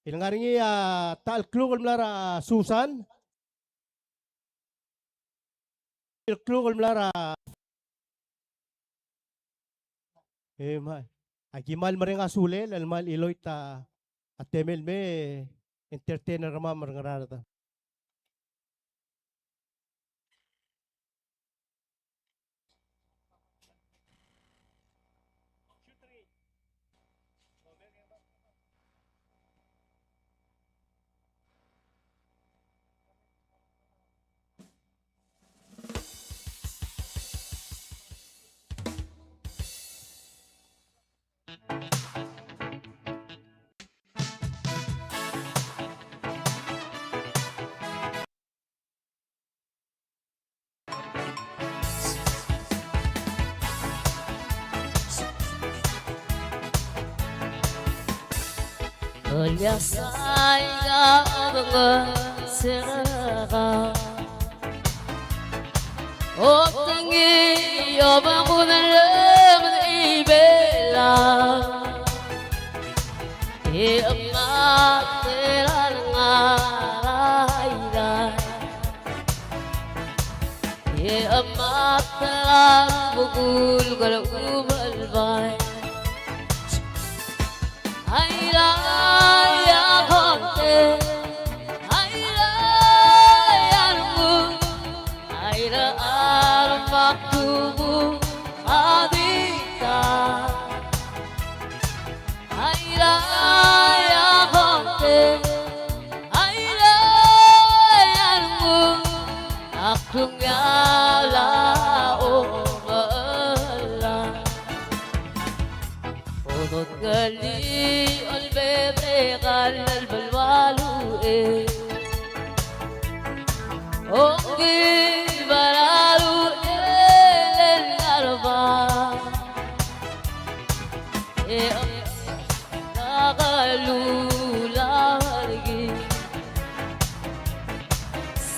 el ngar er ngii a ta el kluk el mla er a Susan, el kluk el mla er a, e, me aki kmal mereng a sulel el kmal chiloit a temel me entertainer er kemam er Ngaraard.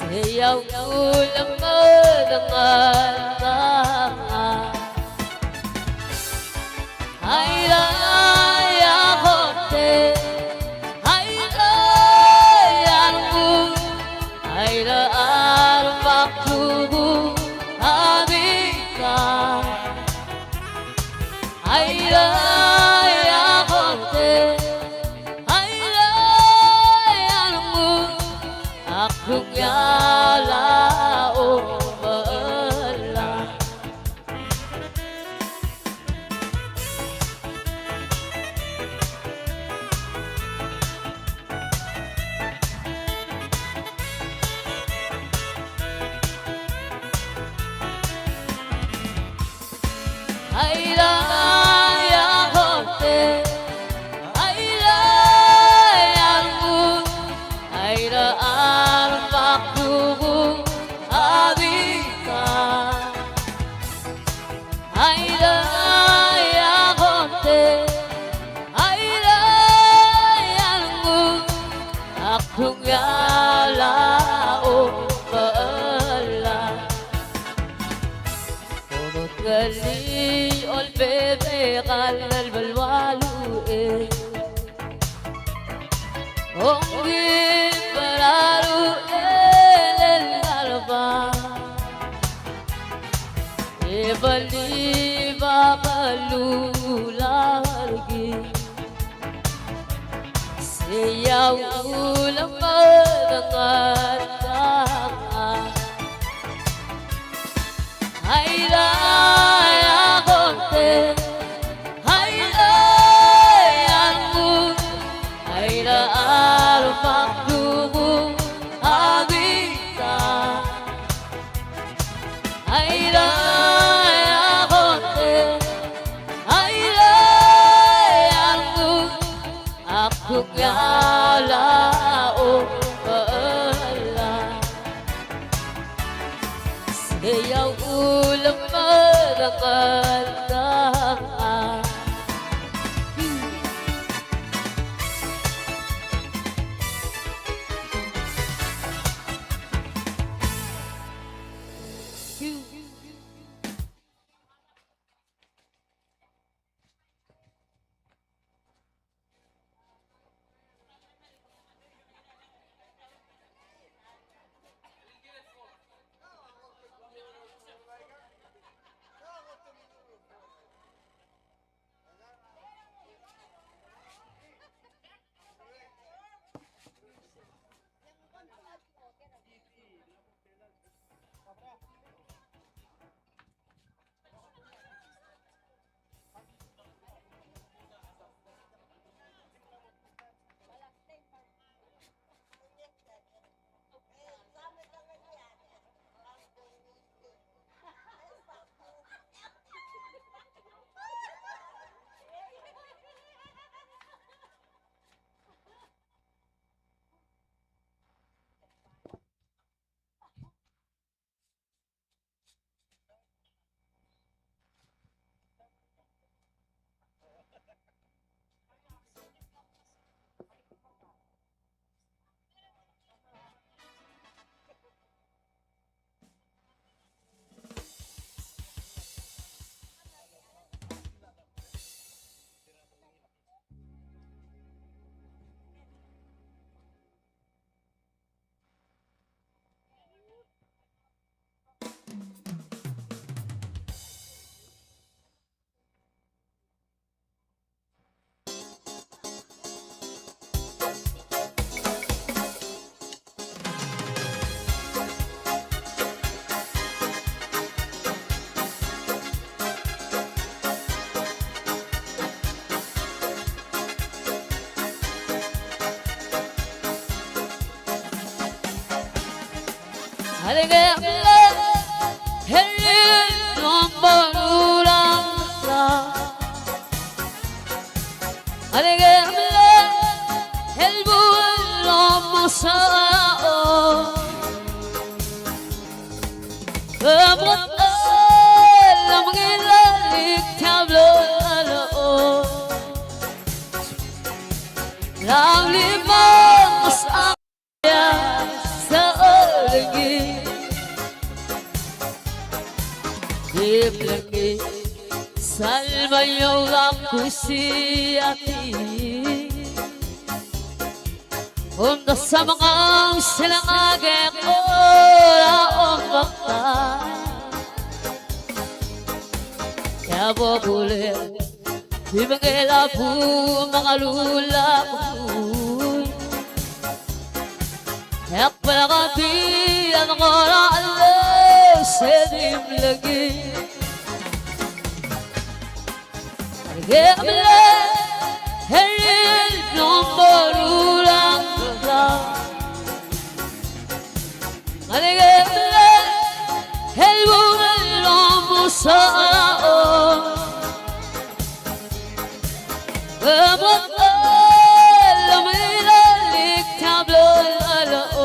Eia uchul me dengar tang. Aira ia konte, aira ia renguk, aira a remak renguk a bita. Aira ia konte, aira ia renguk, a klung ia la omelang. Aira ia konte, aira ia renguk, aira a remak renguk a bita. Aira ia konte, aira ia renguk, a klung ia la omelang. Ongelii olbebek a lebo el ualuchel. Ongibel a ruchel el ngar er a bab, e believable el ularkii. Sei a uchul me dengar tang. Aira ia konte, aira ia renguk, aira a remak renguk a bita. Aira ia konte, aira ia renguk, a klung ia la omelang. Sei a uchul me dengar tang. Aleke mle hel el lombor urang. Aleke mle hel bu el lomosao. Kemot el mengilalik tia blo el o. Lau limos a Ia, sa olengki Sel maiou a kusiati. Omdasu a mengau sel ngak e kora omdasu. E a bo kulel di mengkel a bung me a kelul a bung. E ak blak a di a mengkora el se di mleki. Ke mle el el no morulang. Ngalek el bung el lomos a o. Kemot el lomilalik tablo el o.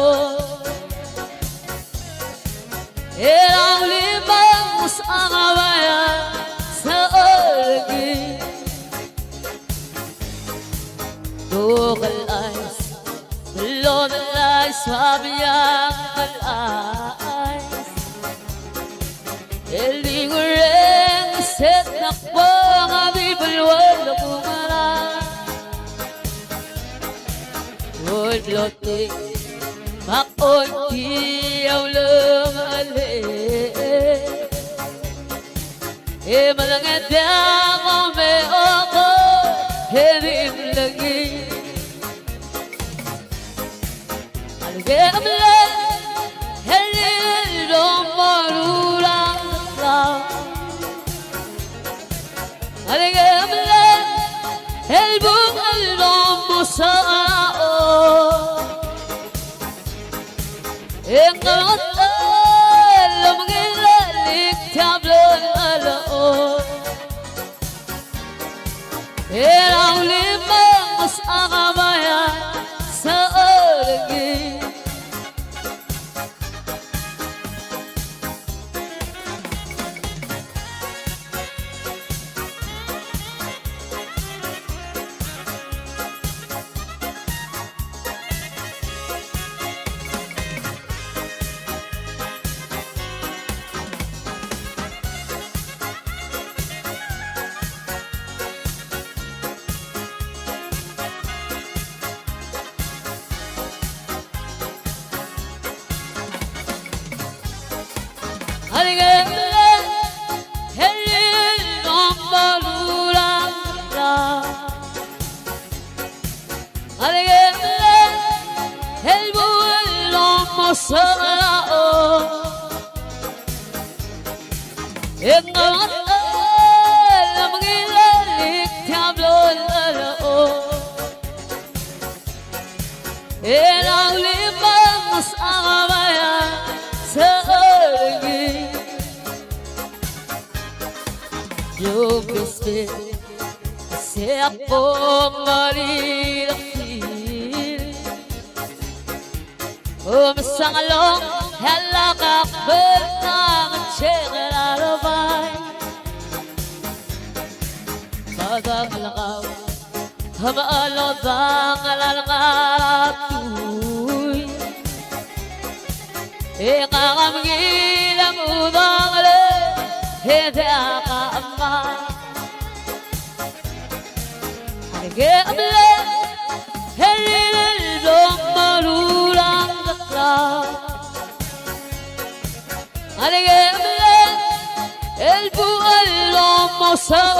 E a ulimang mosang a bai a se olki. Tukel ais, belon el ais, babiang el ais. El di ngureng set nak bong a di beluel kumara. Oi blote, mak oi ti a uleng ale. E meleng e diak a me oko, e di mlengi. Alike mle, el el domo rulang. Alike mle, el bung el domo sao. E ng ngeleked el omengilalik tia blo el o. E a ulimang mosang a bai a se olki. E ng ngeleked el omengilalik tia blo el o. E a ulimang mosang a bai a se olki. Yo beste se a pong mari lakil. Omesang a long, e a lak a kbel tang a chekel a lobai. Badang lekau, me a lodang a lalengara tui. E ngak a mengilem udang le, e diak a kemam. Alike mle, el el domo rulang keklau. Alike mle, el bung el domo sao.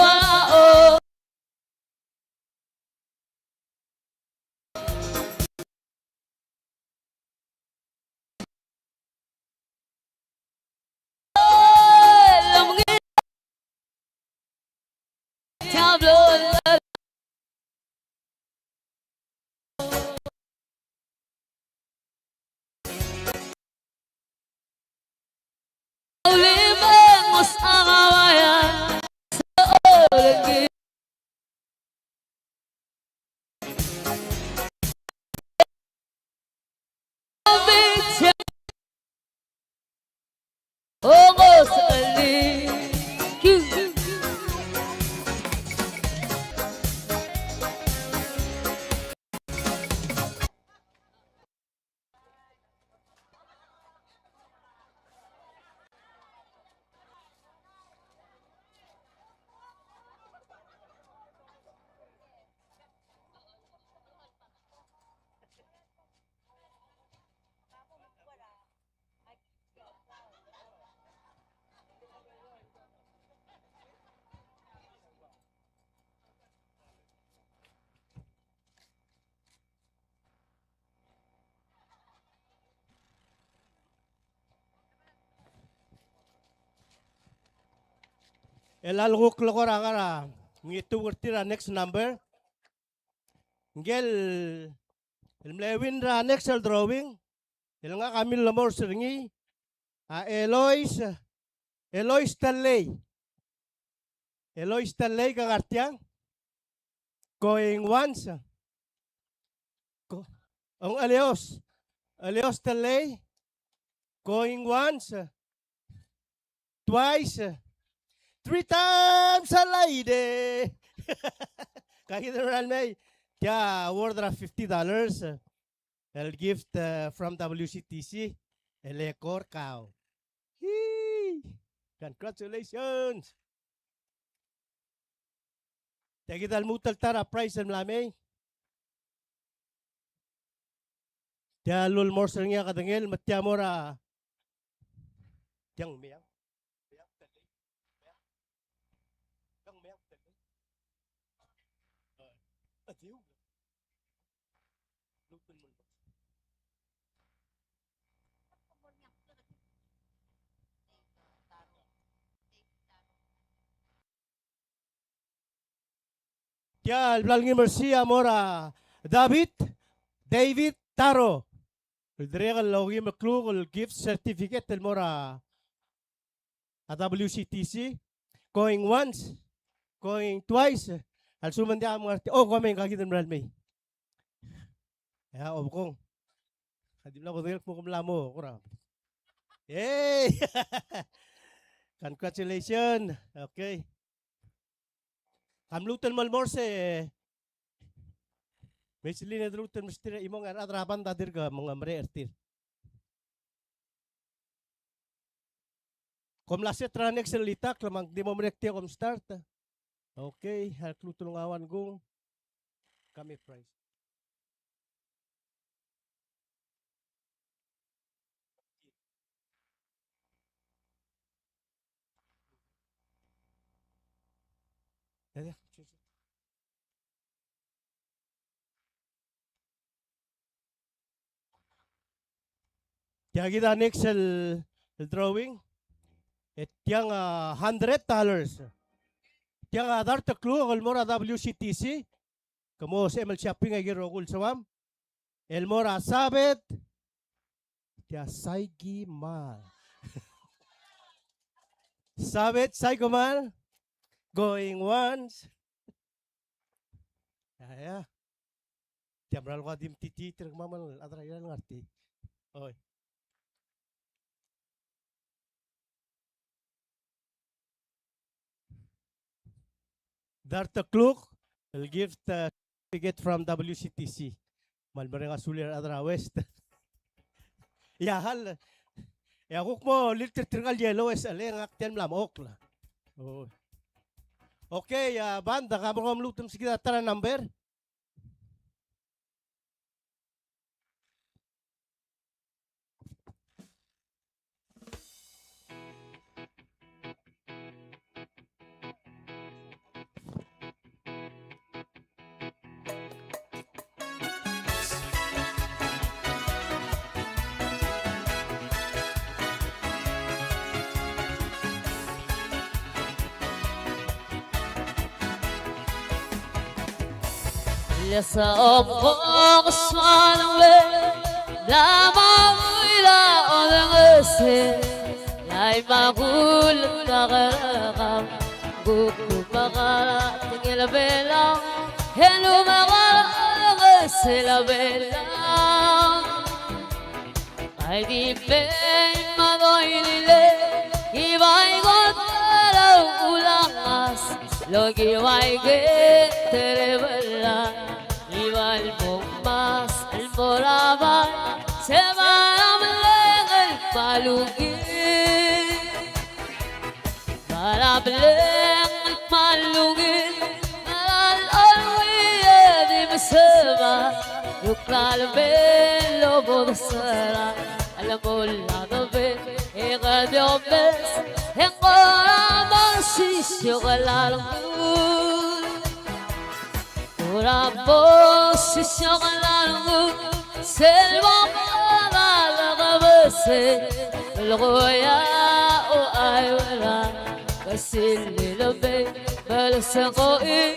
el a lekuk el kora ngar er a, ngii tuobed er tir a next number. Ngike el mle win er a next el drawing el ngak a millemolem er ngii a Elois, Elois Tellei. Elois Tellei, ke ngar tiang? Going once. Ko-, ong Elios. Elios Tellei. Going once. Twice. Three times a lady. Kid a mera el mei. Tia worth er a fifty dollars. El gift, uh, from W C T C. El eko er kau. Hii. Congratulations. Tia kid a lmuut el ta er a prize el mla mei. Tia el ulemolem er ngii a kedengel, me tia mo er a tiang meang. Tia el bla lengim er sei a mo er a David, David Taro. El dirrek el okeim el kluk el gift certificate el mo er a W C T C. Going once, going twice. A lsekum ng diak a mngar tia, oh, ko mei, ngka kid a mera el mei. Ia, obekong. Ka di mla bo dengei el kmo ke mla mo, kora. Hey! Congratulations. Okay. Ka mluut el melemolem er sei. Me sel lmuut el mesterir a chimong e a rechad er a band a dirk mengemerek er tir. Kom mla set er a next el itakl me ng di mo merek tia kom start. Okay, a lluut el nguu a ua ngkung. Kemiu prize. Tia kid a next el, el drawing. E tiang a hundred dollars. Tiang a dart el kluk el mo er a W C T C. Ke mo sebechem el shopping a ki rokui el soam. El mo er a Sabet. Tia Saiki Mal. Sabet Saiki Mal. Going once. Ia, ia. Tia mera el kuk di mtitiit er kemam el chad er a Irrai el ngar tia. Oi. Dart el kluk el gift, uh, certificate from W C T C. Me a le mereng a sulir a rechad er a West. Ia, hal. Ia, kuk mo lilt er tirka el yellow e sel ngak tia el mla mechokl. Oh. Okay, ia, band, a ka mo kom lmuut el meskid a ta er a number. Lesa om kok suanong le, la maguila odengesel, lai magul kakerekam, kuk lumakara tingel belang, e lumakara odengesel a belang. Ai di pei ma doilile, ki bai kot a ulangas, lo ki bai ke terebela, ki bai el bomas el moraba, se bai a mleng el malungil. Bara bleng el kmal ungil, ngara el olui e di meseba, luk lal bel obodesera, a lemo el ladebel, e kede omes, e ng kora mo sisiok el larngul. Kora bo sisiok el larngul, sel bo kora lak bese, el koia o aiuera, Sililebei, belsekoii,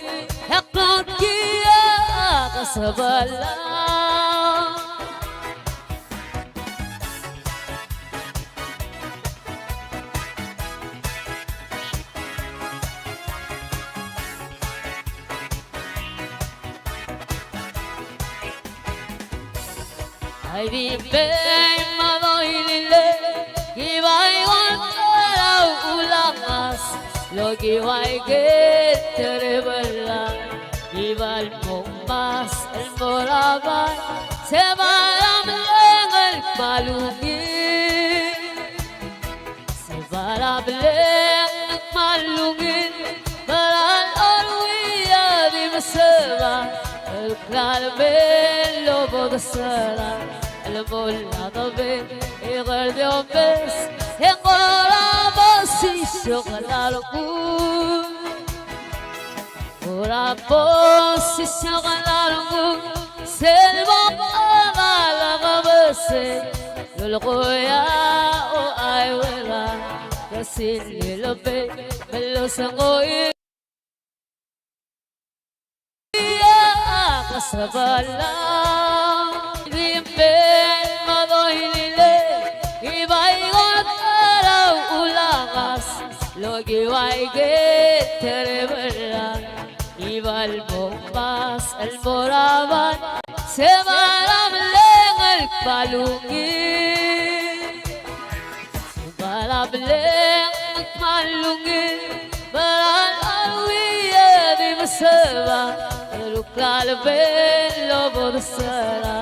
e klou tia a kesebellau. Ai di bem a doililei, ki bai ua el ta er a ulangas, el okiu aike el terebelai, ki bai el mo kmas el mo er a bai, se bai a mleng el kmal ungil. Se bai a mleng el kmal ungil, me a loruul a di mesebal, el klalo el obo de sera, el mo ladobel, e kede omes, e ng kora bo sisiok a lenguu. Kora bo sisiok a lenguu, sel bo kora lak bese, lolekoi a o aiuerang, ke sililebei, me losekoii a kesebelau. Di bem a doililei, ki bai ua el ta er a ulangas, el okiu aike el terebelai, ki bai el mo kmas el mo er a bai, se bai a mleng el kmal ungil. Se bai a mleng el kmal ungil, me a loruul a di mesebal, el klalo el obo de sera,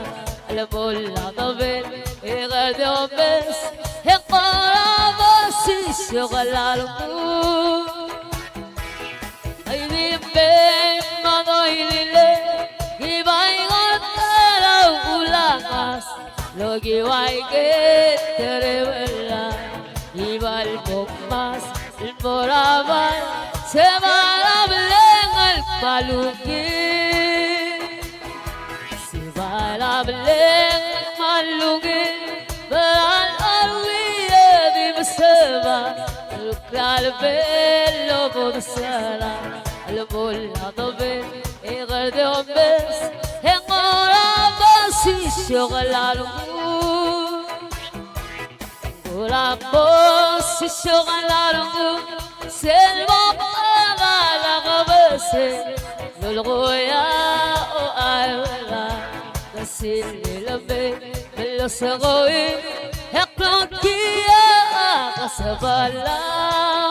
el mo ladobel, e kede omes, e ng kora bo sisiok a lenguu. Ai di bem a doililei, ki bai ua el ta er a ulangas, el okiu aike el terebelai, ki bai el mo kmas el mo er a bai, se bai a mleng el kmal ungil. Se bai a mleng el kmal ungil, me a loruul a di mesebal, el klalo el obo de sera, el mo ladobel, e kede omes, e ng kora bo sisiok a lenguu. Kora bo sisiok a lenguu, sel bo kora lak bese, lolekoi a o aiuerang, ke sililebei, me losekoii, e klou tia a kesebelau.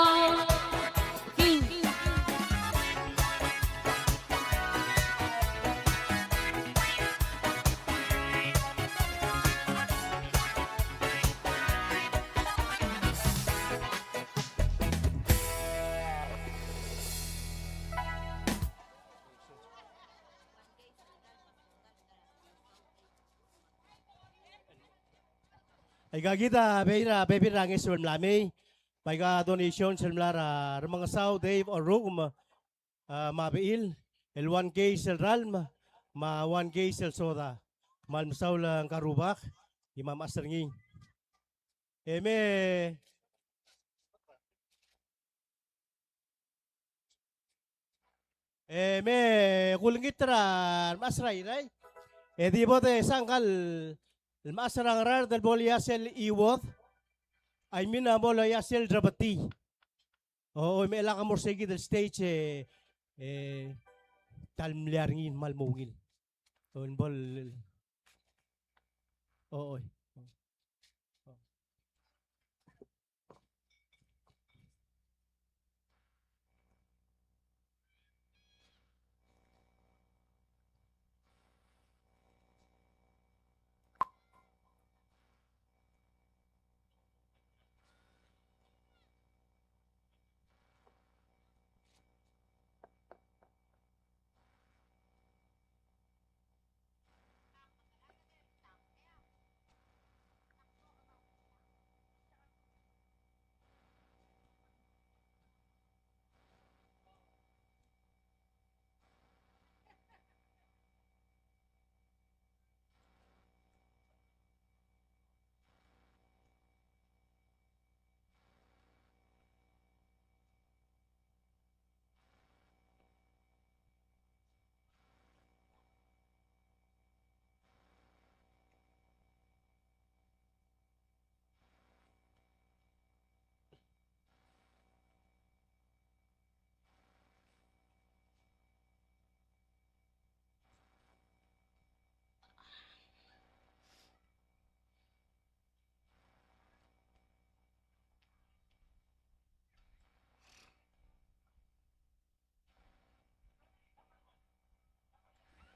Aika kid a bebil er a, bebil er a ngeso el mla mei, me aika donation sel mla er a Remengesau Dave Orukem, a, me a bechil, el one case el ralm, me a one case el soda. Me kmal mesaul ngka el rubak, e me mechas er ngii. E me, e me kulengit er a remechas er a Irrai. E di bo de sang ngka el mechas er a Ngaraard el bo loia sel iuod. I mean a bo loia sel rebetii. O, o, me lak a mo er se kid el stage e, e, ta el mle er ngii el kmal mo ungil. O, el bo el, o, o.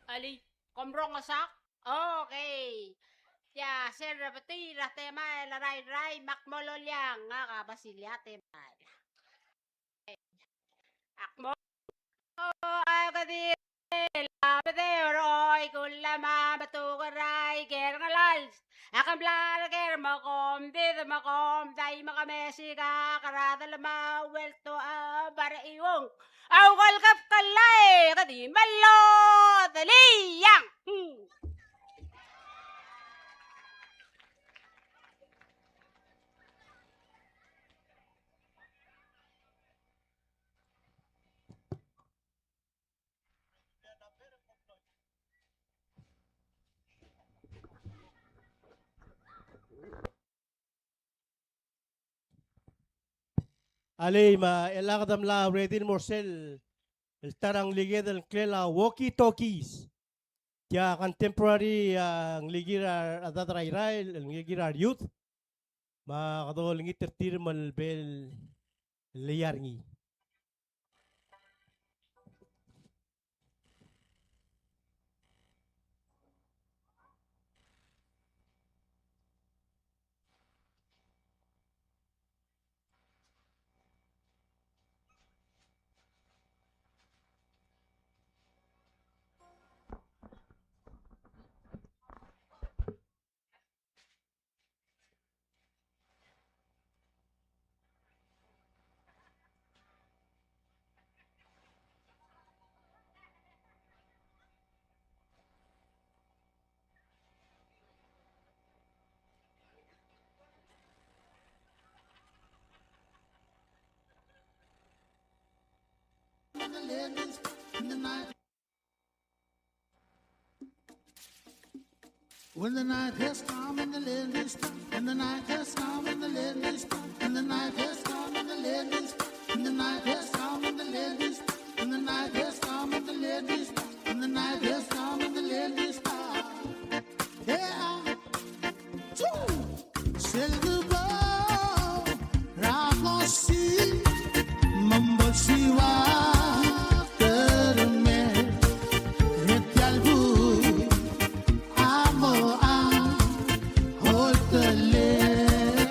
Alii, kom rongesakl? Okay. Tia sel rebetii er a Temael a Rairai me ak mo loliang, ngak a Basilia Temael. Ak mo, a kedi la bedeu er oikull a ma betuk er a ikel ngelals. Ak mla er ker me kom did me kom dai me ke mesik a keradel me a uelto a bar iung. Au kel kebkellai, kedi melodeliang. Hmm. Alii, me a chelecha kede mla ready el mo er sel, el ta er a ngliked el ngklel a Walkie Talkies. Tia contemporary, a, nglikir a, a rechad er a Irrai, el nglikir a youth. Me kede olengit er tir me lebo el leiar ngii. When the night has come and the ladies come, and the night has come and the ladies come, and the night has come and the ladies come, and the night has come and the ladies come, and the night has come and the ladies come, and the night has come and the ladies come. Yeah. Sel debo er a kosi me bo lsiua termel er tia el buil a mo a oltelel.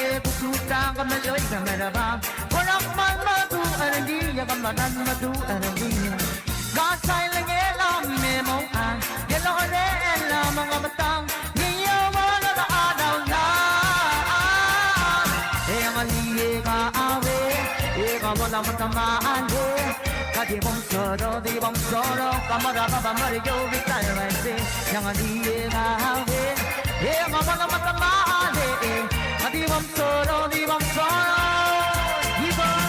e kuk tutang ke meloi ke merebang. Ko er a kmal meduch er ngii, e ke meral meduch er ngii. Ka sailengel a me mong a, e locherechel a me ngemetang. Ngii a ua locha a daulab. E ngii e ka a we, e ka bo lemei me te male. Ka di bom soro, di bom soro, ka mo er a bab a mo er eou bita el bai se. E ngii e ka a we, e ka bo lemei me te male. Ka di bom soro, di bom soro, di bom.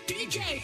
D J.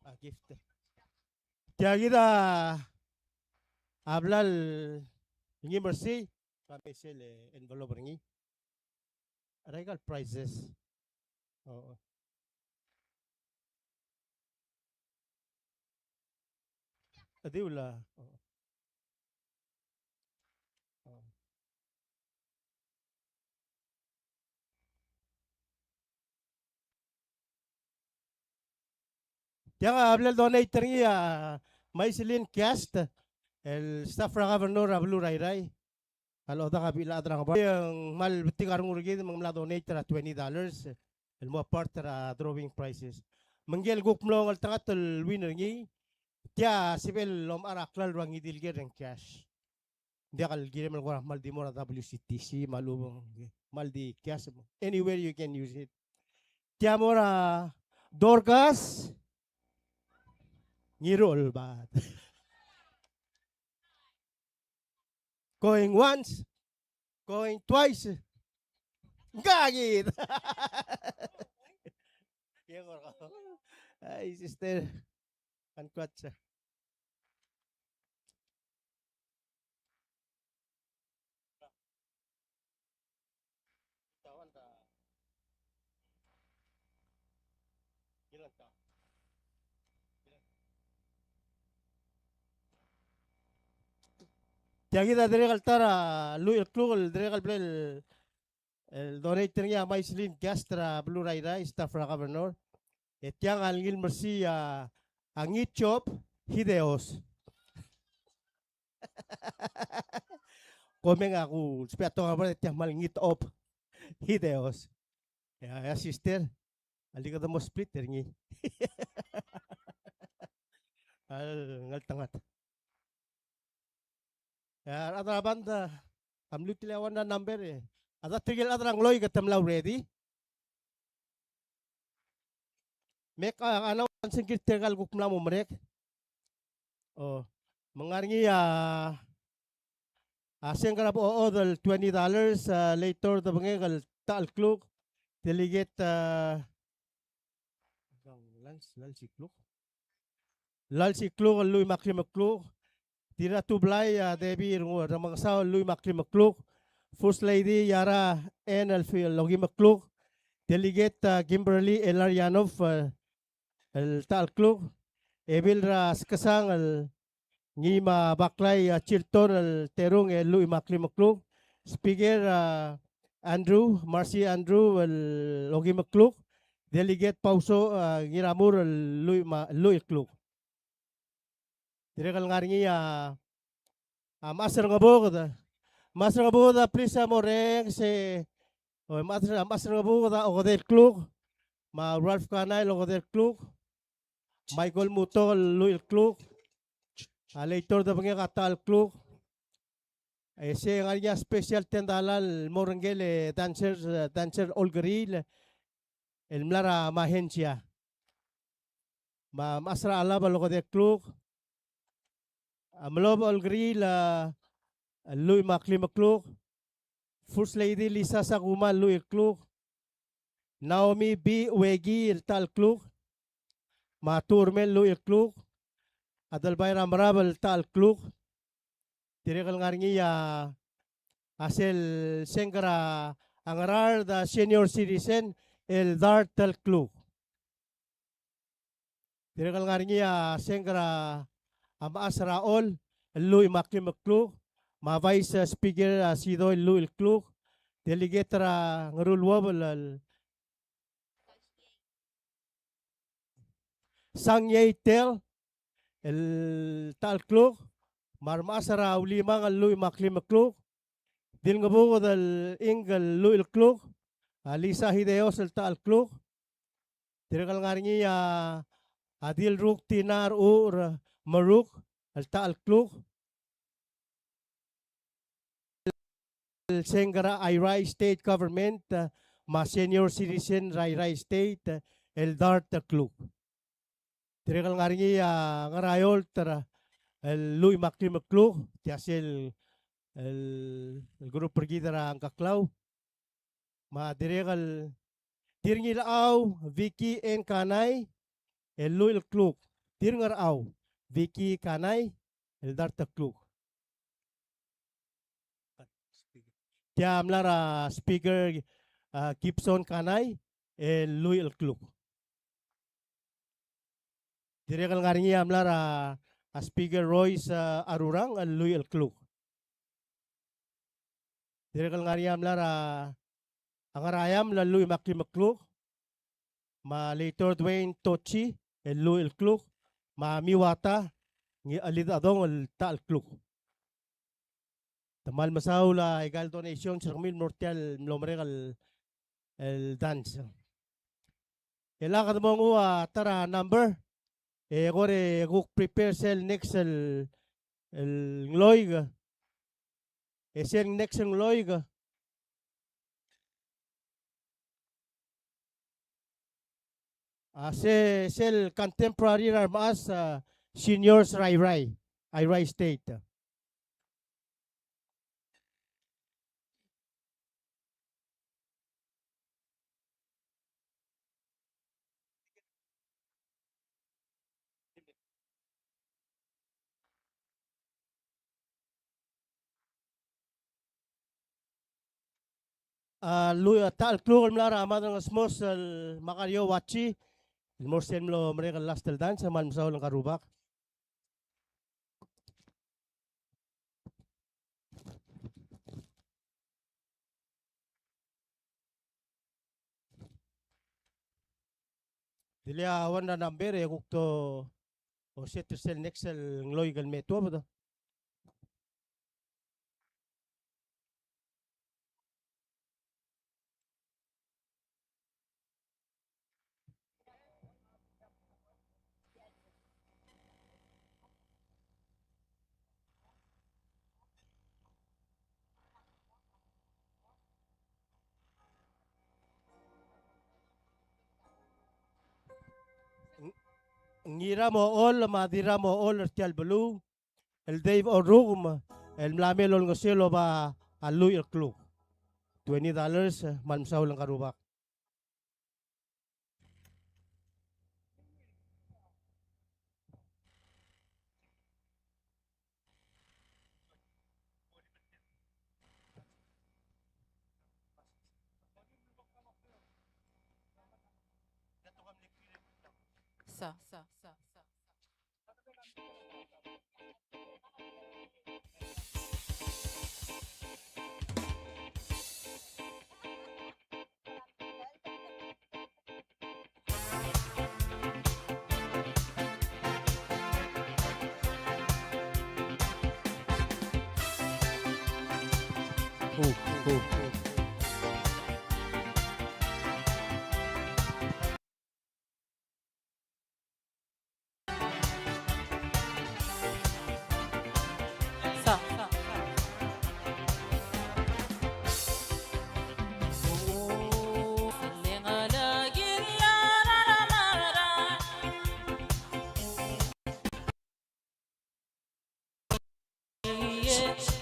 A gift. Tia kid a blal ngii, Mercy, ka mei sel envelope er ngii. Are aika el prizes. Oo. A di ula. Oo. Oo. Tiang a bla ledonate er ngii a Maiselin Kiast, el staff er a governor er a beluu er a Irrai. A lodak a bechil a chad er a Ngebard. Ng kmal betik a rengul er kid me ng mla donate er a twenty dollars el mo part er a drawing prizes. Me ngike el kuk mlo ngeltengat el win er ngii, tia sebechel el omechar a klalo er a ngii di el ker er a cash. Ng diak el kirem el kora kmal di mo er a W C T C, me a lechub e ng kmal di cash. Anywhere you can use it. Tia mo er a Dorcas Ngiruchelbad. Going once, Going twice. Ngakid. Ai, sister. Congrats. Tia kid a dirrek el ta er a lluich el kluk el dirrek el bla el el donate er ngii a Maislin Castro er a beluu er a Irrai, staff er a governor. E tiang a ngii el mersii a, a Ngitshop Hideos. Komeng a ku, sbia tong a bor e tiang kmal Ngitshop Hideos. E a, e a sister, a le kede mo split er ngii. A ngeltengat. E a rechad er a band a mluut el ua a number e a da tirke el chad er a ngloik e te mla ready. Me ak announce er ngii tirka el kuk mla mo merek. O, me ng ngar er ngii a, a sengk er a bechochod el twenty dollars, a Leitor Debengek el ta el kluk, Delegate, a, Lals, Lals Ikluk. Lals Ikluk el lluich me a klim el kluk. Dirratublai a Debbie Rengu-, Remengesau el lluich me a klim el kluk. First Lady Yara Ann el fi-, el okim el kluk. Delegate, a, Kimberly Elaryanov, e, el ta el kluk. Ebil er a Skesang el ngii me a Baklai, a, Chilton el terung el lluich me a klim el kluk. Speaker, a, Andrew, Marcy Andrew el okim el kluk. Delegate Pauso, a, Ngiramur el lluich me a, lluich el kluk. Dirrek el ngar er ngii a, a mechas er a Ngebuked. Mechas er a Ngebuked a please a mo orrenges e, o, mechas er a, mechas er a Ngebuked a okedei el kluk. Me a Ralph Kanai el okedei el kluk. Michael Mutok el lluich el kluk. A Leitor Debengek a ta el kluk. E se ngar er ngii a special ten dollar el mo er ngii el dancer, dancer Olkeriil el mla er a Mahensia. Me a mechas er a Chelab el okedei el kluk. A Melob Olkeriil a lluich me a klim el kluk. First Lady Lisa Sakuma el lluich el kluk. Naomi B. Wegi el ta el kluk. Me a Tuchermel el lluich el kluk. Adelbai er a Merab el ta el kluk. Dirrek el ngar er ngii a, a sel sengk er a Ngaraard a senior citizen el dart el kluk. Dirrek el ngar er ngii a sengk er a mechas er a Chol el lluich me a klim el kluk, me a Vice Speaker a Sidoi el lluich el kluk, Delegate er a Ngeruluobel el Sang Yei Tel el ta el kluk, me a remechas er a Ulimang el lluich me a klim el kluk, Dilngebuked el Ink el lluich el kluk, a Lisa Hideos el ta el kluk. Dirrek el ngar er ngii a, a Dilruk Tina Rechucher Meruk el ta el kluk. El sengk er a Airai State Government, e, me a senior citizen er a Airai State, e, el dart el kluk. Dirrek el ngar er ngii a Ngaraiolt el lluich me a klim el kluk, tia sel, el, el group er kid er a Ngkeklau. Me a dirrek el Dirngirachau Vicky N. Kanai el lluich el kluk. Dirngerchau Vicky Kanai el dart el kluk. Tia mla er a Speaker, a, Gibson Kanai el lluich el kluk. Dirrek el ngar er ngii a mla er a, a Speaker Royce, a, Arurang el lluich el kluk. Dirrek el ngar er ngii a mla er a, a Ngeraiamel el lluich me a klim el kluk, me a Leitor Dwayne Tochi el lluich el kluk, me a Miwata Ngirchelid Chedong el ta el kluk. Te kmal mesaul a ika el donations er kemiu el mo er tia el mlo merek el, el dance. E le kede mo nguu a ta er a number, e kora kuk prepare sel next el, el ngloik. E sel next el ngloik a se, sel contemporary er a remechas, a, seniors er a Airai, Airai State. a, lluich, a, ta el kluk el mla er a Madrangesmos el Makario Wachi, el mo er sel mlo merek el last el dance, me kmal mesaul ngka el rubak. Dilu a one er a number e kuk to set er sel next el ngloik el me tuobed. Ng-, Ngiramechol me a Diramochol er tia el beluu, el Dave Orrukem, el mla mei el olengeseu el oba a lluich el kluk. Twenty dollars, me kmal mesaul ngka el rubak. Sa, sa, sa, sa.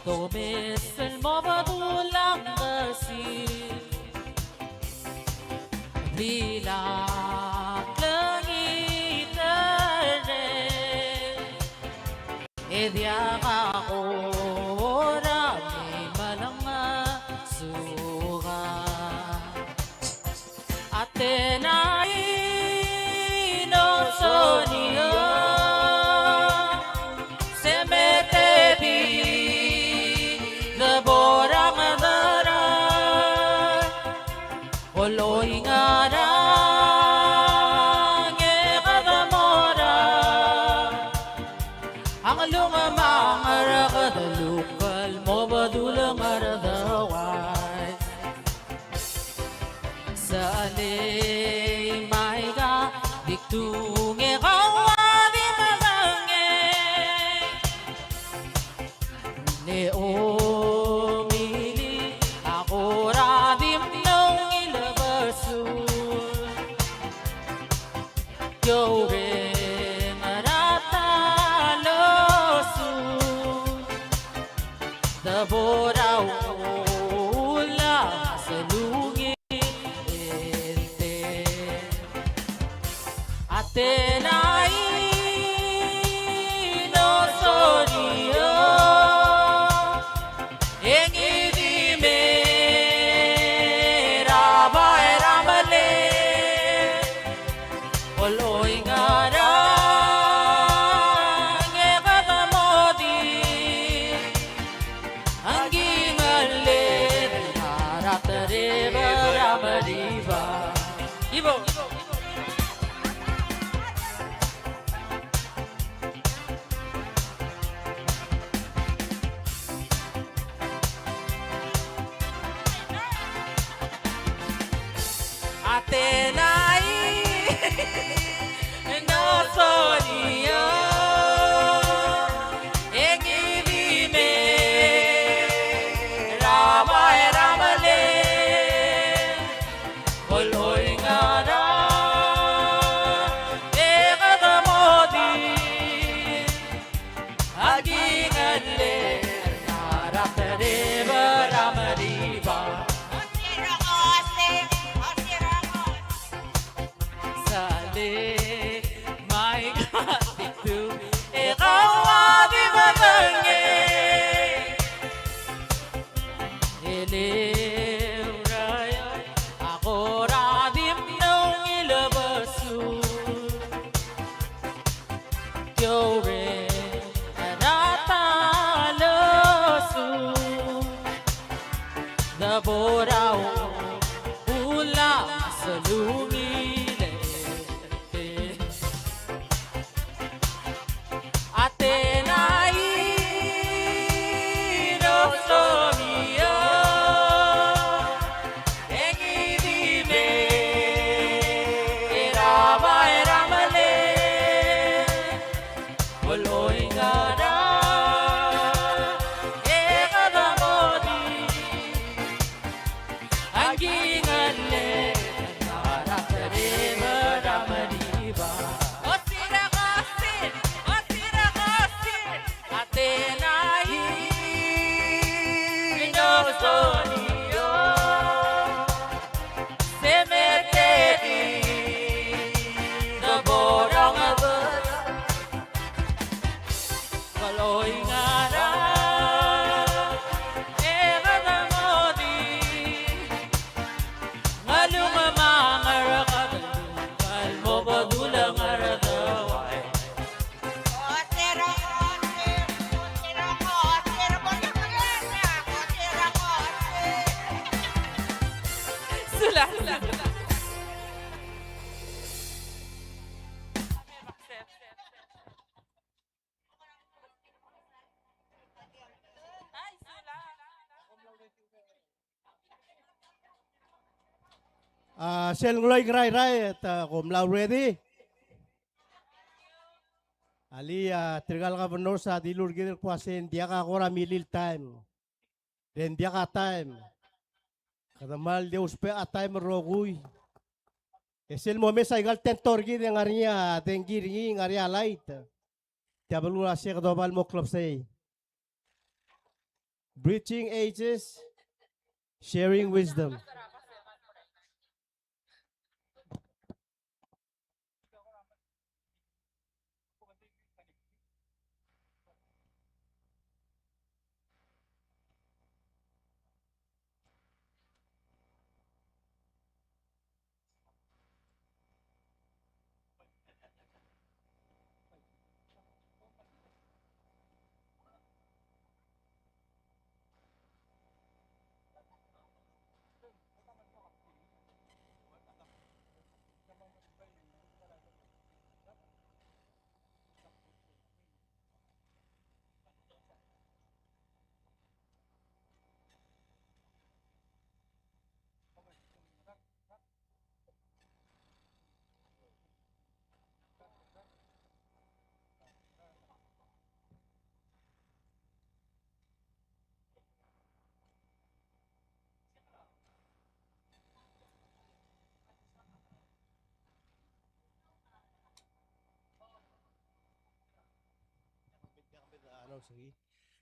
Tomes el mo bedul a ngkesir. Blil a klengit el reng. E diak a kora mei me a lengesukang. A tenai no sonia, se me te di de borang dara, oloi ngarang e kede mora, a nglungamang er kede luk el mo bedul ngar er a deuai. Sa lei me aika di kdung e kau a di medengei. Ne omili a kora di mle ungil besul. Kioureng er a ta el osur. Kiou er a ta el osuk, de bo er a uchul a selungil e. A Tenai, Nosonia, e ngii di me er a bai er a mle Oloingarang, e kede mo di a ngii el ngar er a Teriba er a Meriba. Osir a kosir, osir a kosir, a Tenai, Nosonia, Cemetery, de bo er a Ngebel, Oloingarang, e kede mo di ngalungmang er a kebelung el mo bedul a ngar er a deuai. Sulang. A, sel ngeloi er a Irrai, e te ko mla ready. Alii, a, tirka el governors a dilu er kid el kmo uasei ng diak a kora milil taem. E ng diak a taem. Kede kmal di ousbech a taem el rokui. E sel momes aika el tent er kid e ng ngar er ngii a dengki er ngii, ng ngar er ngii a light. Tia belkul a se kede oba el mo klebesei. Bridging ages, sharing wisdom.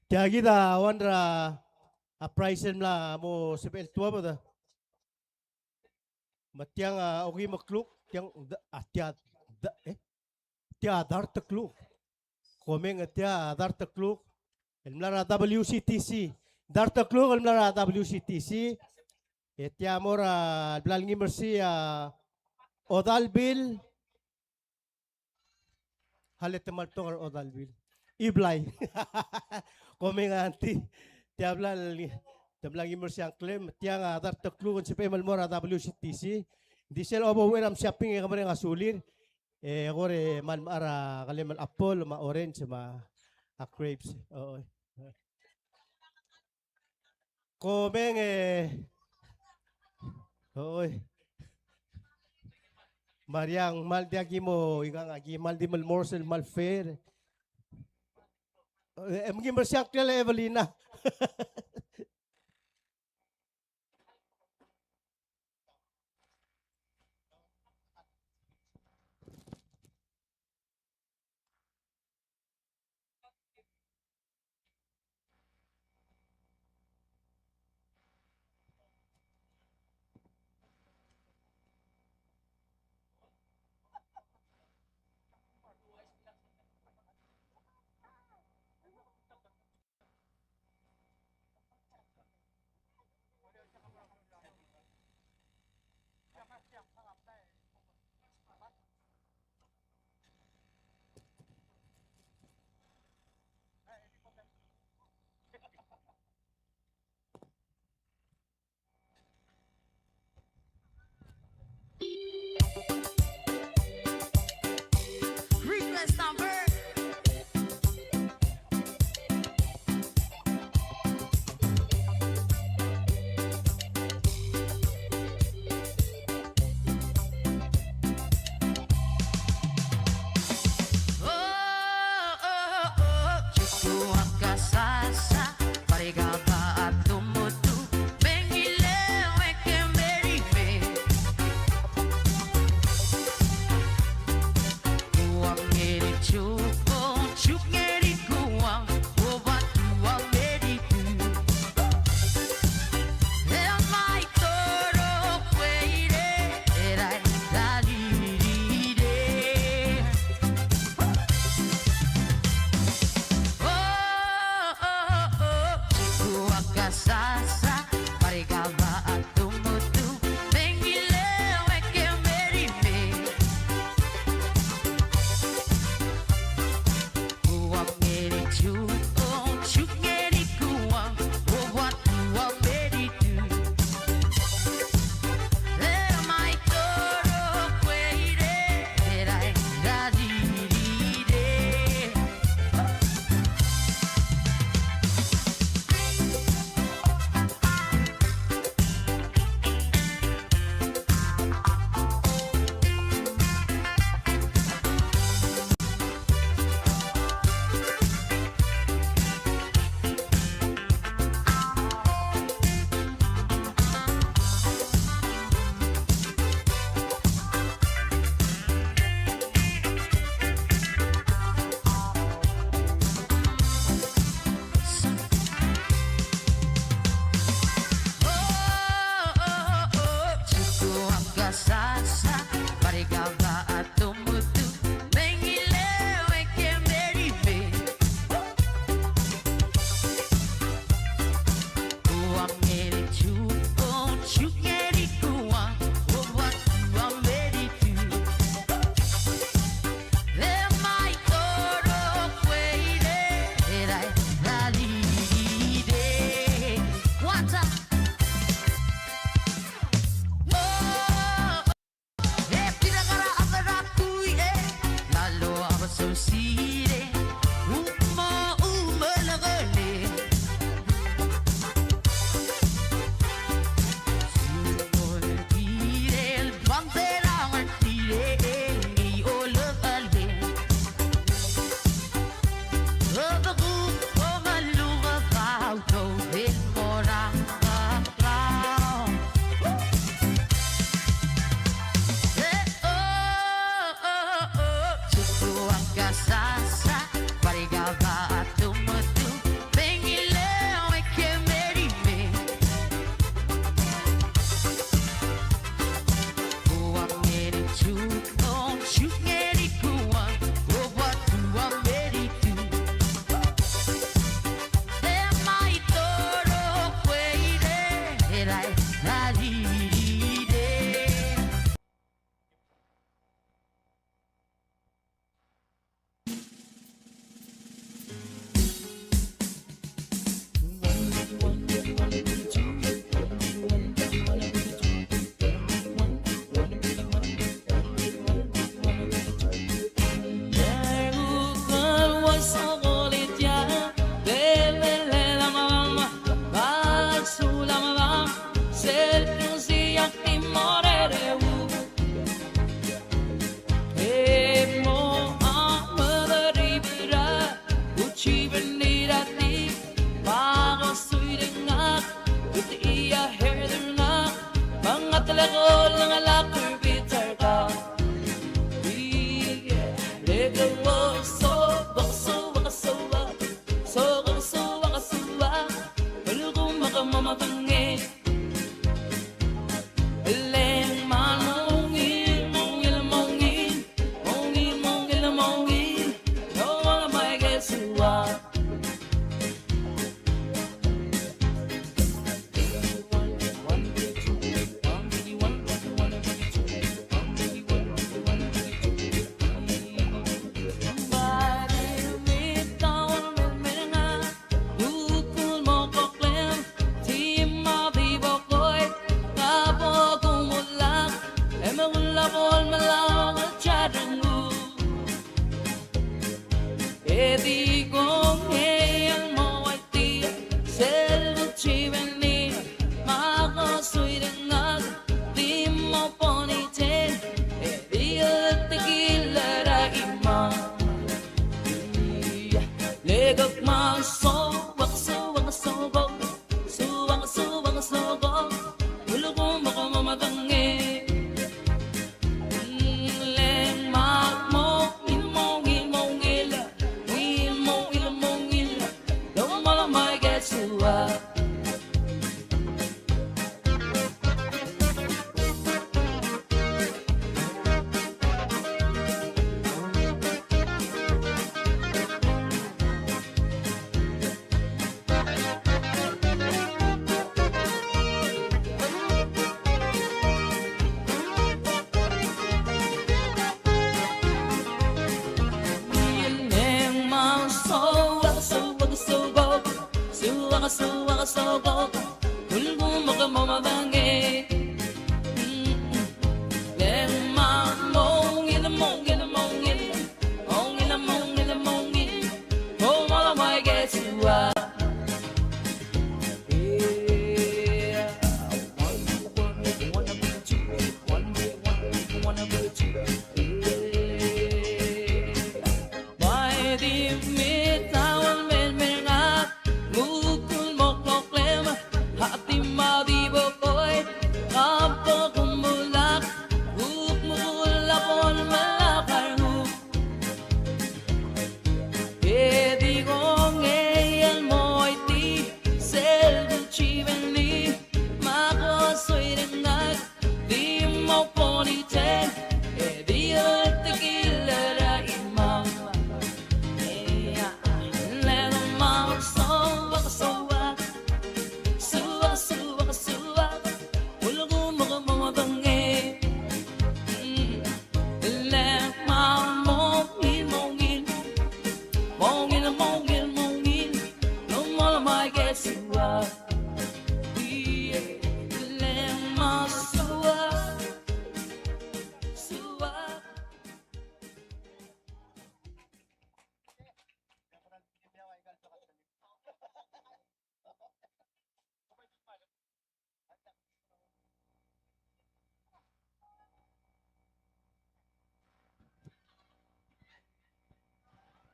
Tia kid a one er a prize el mla mo sebechel el tuobed. Me tiang a okeim el kluk, tiang, a tia, e? Tia a dart el kluk. Komeng e tia a dart el kluk el mla er a W C T C. Dart el kluk el mla er a W C T C. E tia mo er a bla lengim er sei a Odalbil. Hale te mal tokar Odalbil. Iblai. Komeng a auntie. Tia bla, te bla ngii mo er sei a ngklem, tiang a dart el kluk e ng sebechem el mo er a W C T C. Di sel obo er a shopping e ke mereng a sulir. E kora mal mechar a kelem el apple me a orange me a grapes. Oi. Komeng e. Oi. Mariang, mal diak ki mo, ikang aki, mal di mel morsel, mal fair. E, e, mengim er sei a ngklel a Evelina.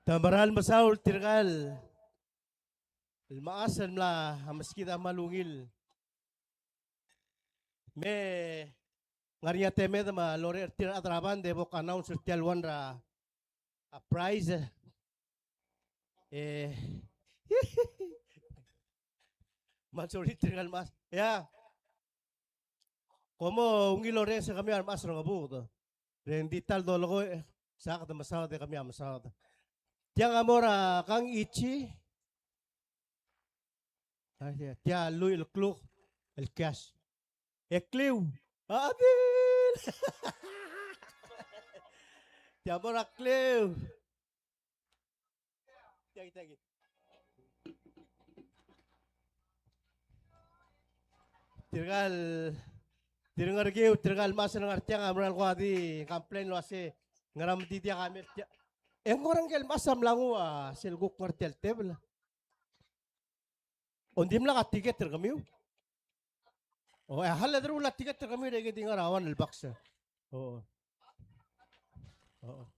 Te meral mesaul tirka el mechas el mla meskid a kmal ungil. Me ngar er ngii a temed me a lorael er tir a rechad er a band e bo kannounce er tia el one er a prize. E me a sorir tirka el mechas. Ia. Kom mo ungil orrenges er kemiu a remechas er a Ngebuked. Re ng di ta el dolekoi, se ak de mesaod e kemiu a mesaod. Tiang a mo er a Kang Ichi. Ai, tia, tia el lluich el kluk el cash. E kliu. A, a, tia mo er a kliu. Tia, tia, tia. Tirka el, tir ngar er kiu, tirka el mechas el ngar tiang a mera el kuk di complain el uase ngera me di diak a mer tiang. E ng ngar er ngii el mechas a mla nguu a sel kuk ngar tia el tebel. O ng dimlak a tiket er kemiu? O, e, a le deruul a tiket er kemiu er aike di ngar er a one el box. O. O.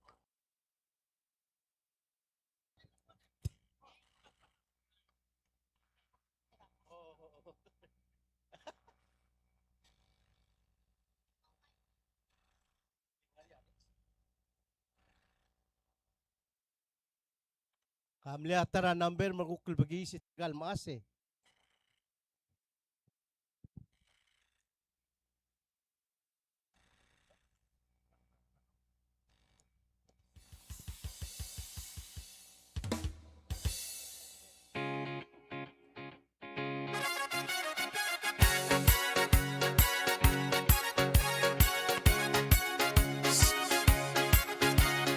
Ka mle ta er a number me kuk el bekiis er tirka el mechas e.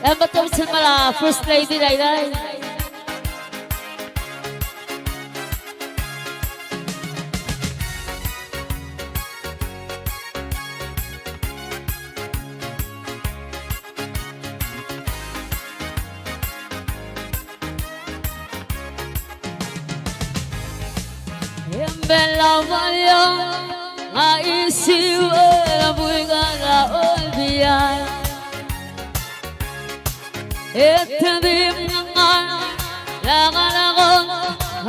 E ng betok sel mla first lady er a Irrai. E ng bla meliou a isiu er a buik er a Olbiil. E te di mngai a ngalek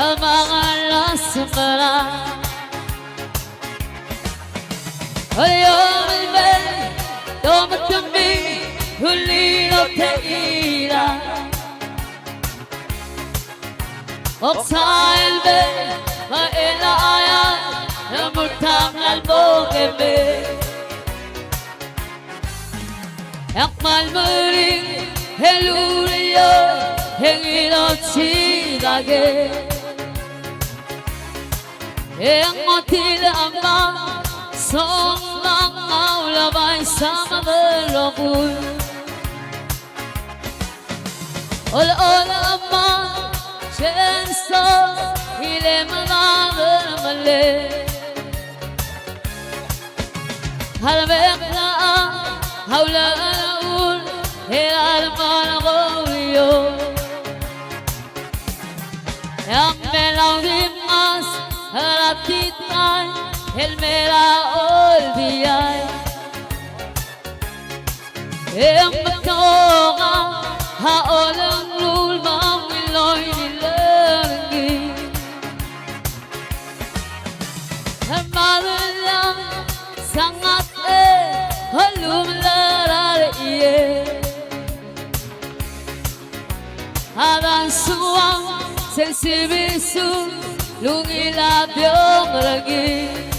a mangel a semera. Oiobel, dometemii, ulil oteira. Oksaelbe, me elaia, e multak el mo keme. Ak kmal meringel el ureor, e ngii el ochikake. E ng otil a mla, song mang a ulabai sa me a rokui. Ol, ol a mla, Tenso, ile mla melemolem. A rebek a, a ulechul, el a remengorio. E a mle odimas er a titan, el mera oldiai. E ng betok a olenglul me a ungilongil er ngii. Hermano, sangat e, olum el er a rechie. A dang suang, sel sibisu, lungil a diong er ngii.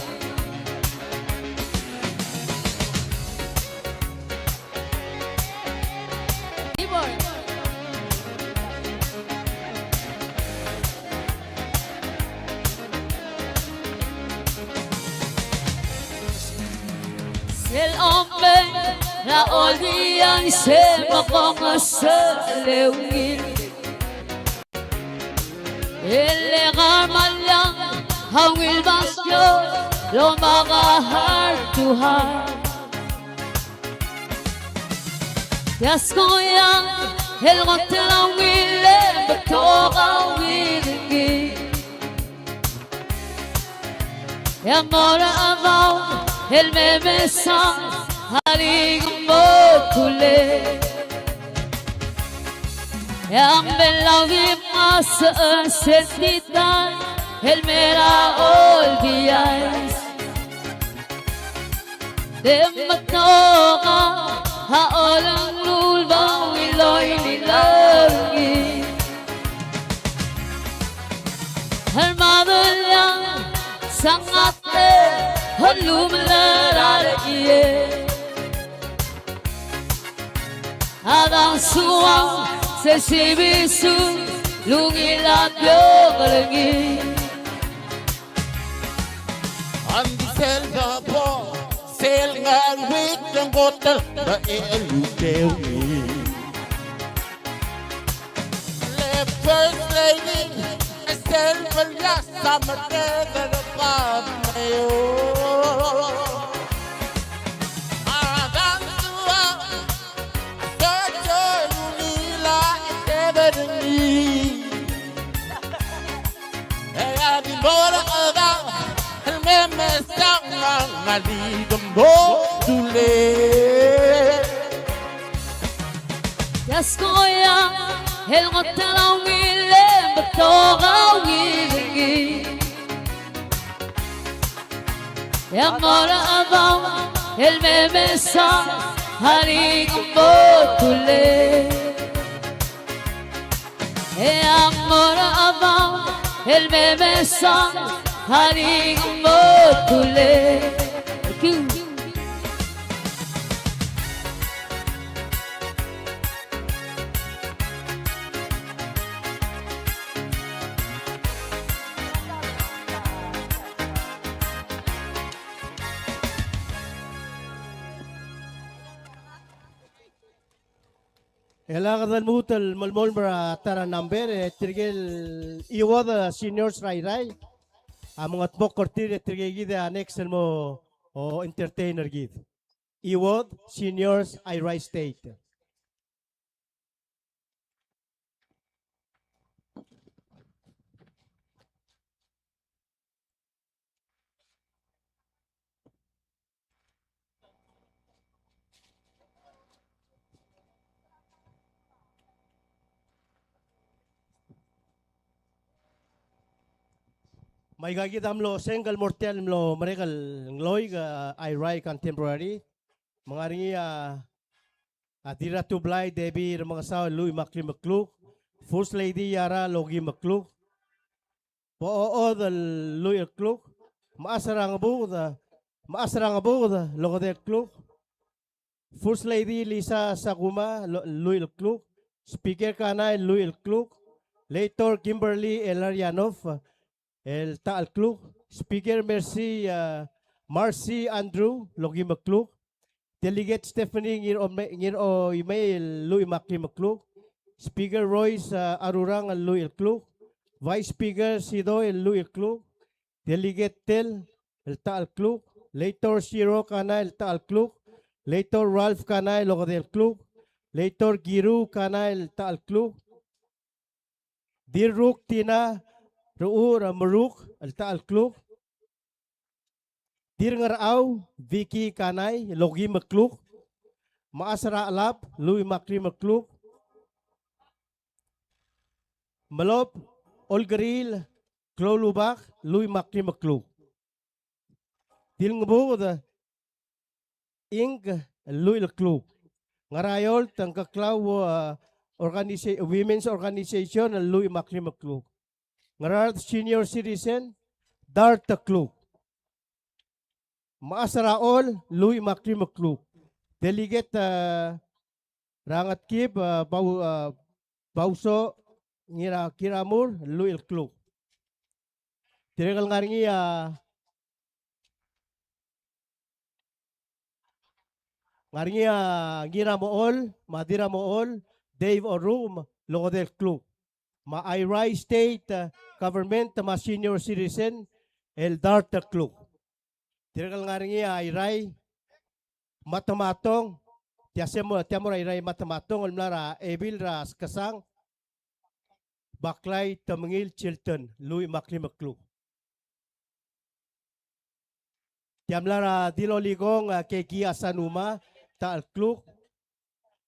Sel omei er a oldiang se mekong a sel ungil. E le ngar er a meliang a ungil basio el omak a heart to heart. Tia skoiang el ngotel a ungil e betok a ungil er ngii. E a mo er a Chedaol el me mesang a rikmokl. E a mle odimas er sel titan el mera oldiais. Te betok a olenglul me a ungilongil er ngii. Hermano, sangat e, olum el er a rechie. A dang suang, sel sibisu, lungil a diong er ngii. Ng di sel debo, sel ngar er a wik el ngotel, me a eluteui. Le First Lady, sel melias a merreder er a Bab Mayor. A dang suang, a socio el ungil a tebedengii. E a di mo er a Chedaol el me mesang a ngii di mo dulii. Tia skoiang el ngotel a ungil e betok a ungil er ngii. E a mo er a Chedaol el me mesang a rikmokl. E a mo er a Chedaol el me mesang a rikmokl. Thank you. E le kede lmuut el melemolem er a ta er a number, e tirke el Iuod Seniors er a Irrai a mengetmokl er tir, e tirke kid a next el mo, o, entertain er kid. Iuod Seniors, Airai State. Me aika kid a mlo sengk el mo er tia el mlo merek el ngloik, a, Airai Contemporary. Me ng ngar er ngii a, a Dirratublai Debbie Remengesau el lluich me a klim el kluk, First Lady Yara el okim el kluk, Bo Ood el lluich el kluk, Mechas er a Ngebuked, Mechas er a Ngebuked el okedei el kluk, First Lady Lisa Sakuma el lluich el kluk, Speaker Kanai el lluich el kluk, Legislator Kimberly Illarionov el techa el kluk, Speaker Mercy, a, Marcy Andrew el okim el kluk, Delegate Stephanie Ngir Ome-, Ngir Oimei el lluich me a klim el kluk, Speaker Royce, a, Arurang el lluich el kluk, Vice Speaker Sidoi el lluich el kluk, Delegate Tell el ta el kluk, Legislator Siro Kanai el ta el kluk, Legislator Ralph Kanai el okedei el kluk, Legislator Giru Kanai el ta el kluk, Dirruk Tina Ruur Meruk el ta el kluk, Dirngerchau Vicky Kanai el okeim el kluk, Mechas er a Chelab el lluich me a klim el kluk, Melop Olkeriil Kloulubak el lluich me a klim el kluk, Dilngebuked Inc el lluich el kluk, Ngaraiolt Ngkeklau, uh, Organisa-, Women's Organization el lluich me a klim el kluk, Ngaraard Senior Citizen dart el kluk, Mechas er a Chol el lluich me a klim el kluk, Delegate, uh, Rangetkib, uh, Bau-, uh, Bauso Ngira Kiramur el lluich el kluk. Dirrek el ngar er ngii a, ngar er ngii a Ngiramochol me a Diramochol Dave Orrukem el okedei el kluk, me a Airai State, uh, Government me a Senior Citizen el dart el kluk. Dirrek el ngar er ngii a Airai Matematong, tia se mo, tia mo er a Airai Matematong el mla er a Ebil er a Skesang Baklai Temengil Chilton el lluich me a klim el kluk. Tia mla er a Dilolikong, a, Keki Asanuma, ta el kluk,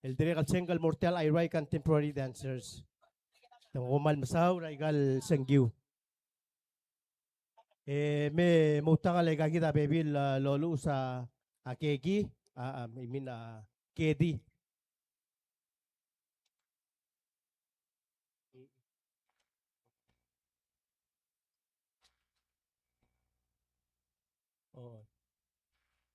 el dirrek el sengk el mo er tia el Airai Contemporary Dancers. Te kom kmal mesaul er aika el sengkiu. E me mo outekangel aika kid a bebil, a, loluches a, a Keki, a, a, I mean, a Kedi.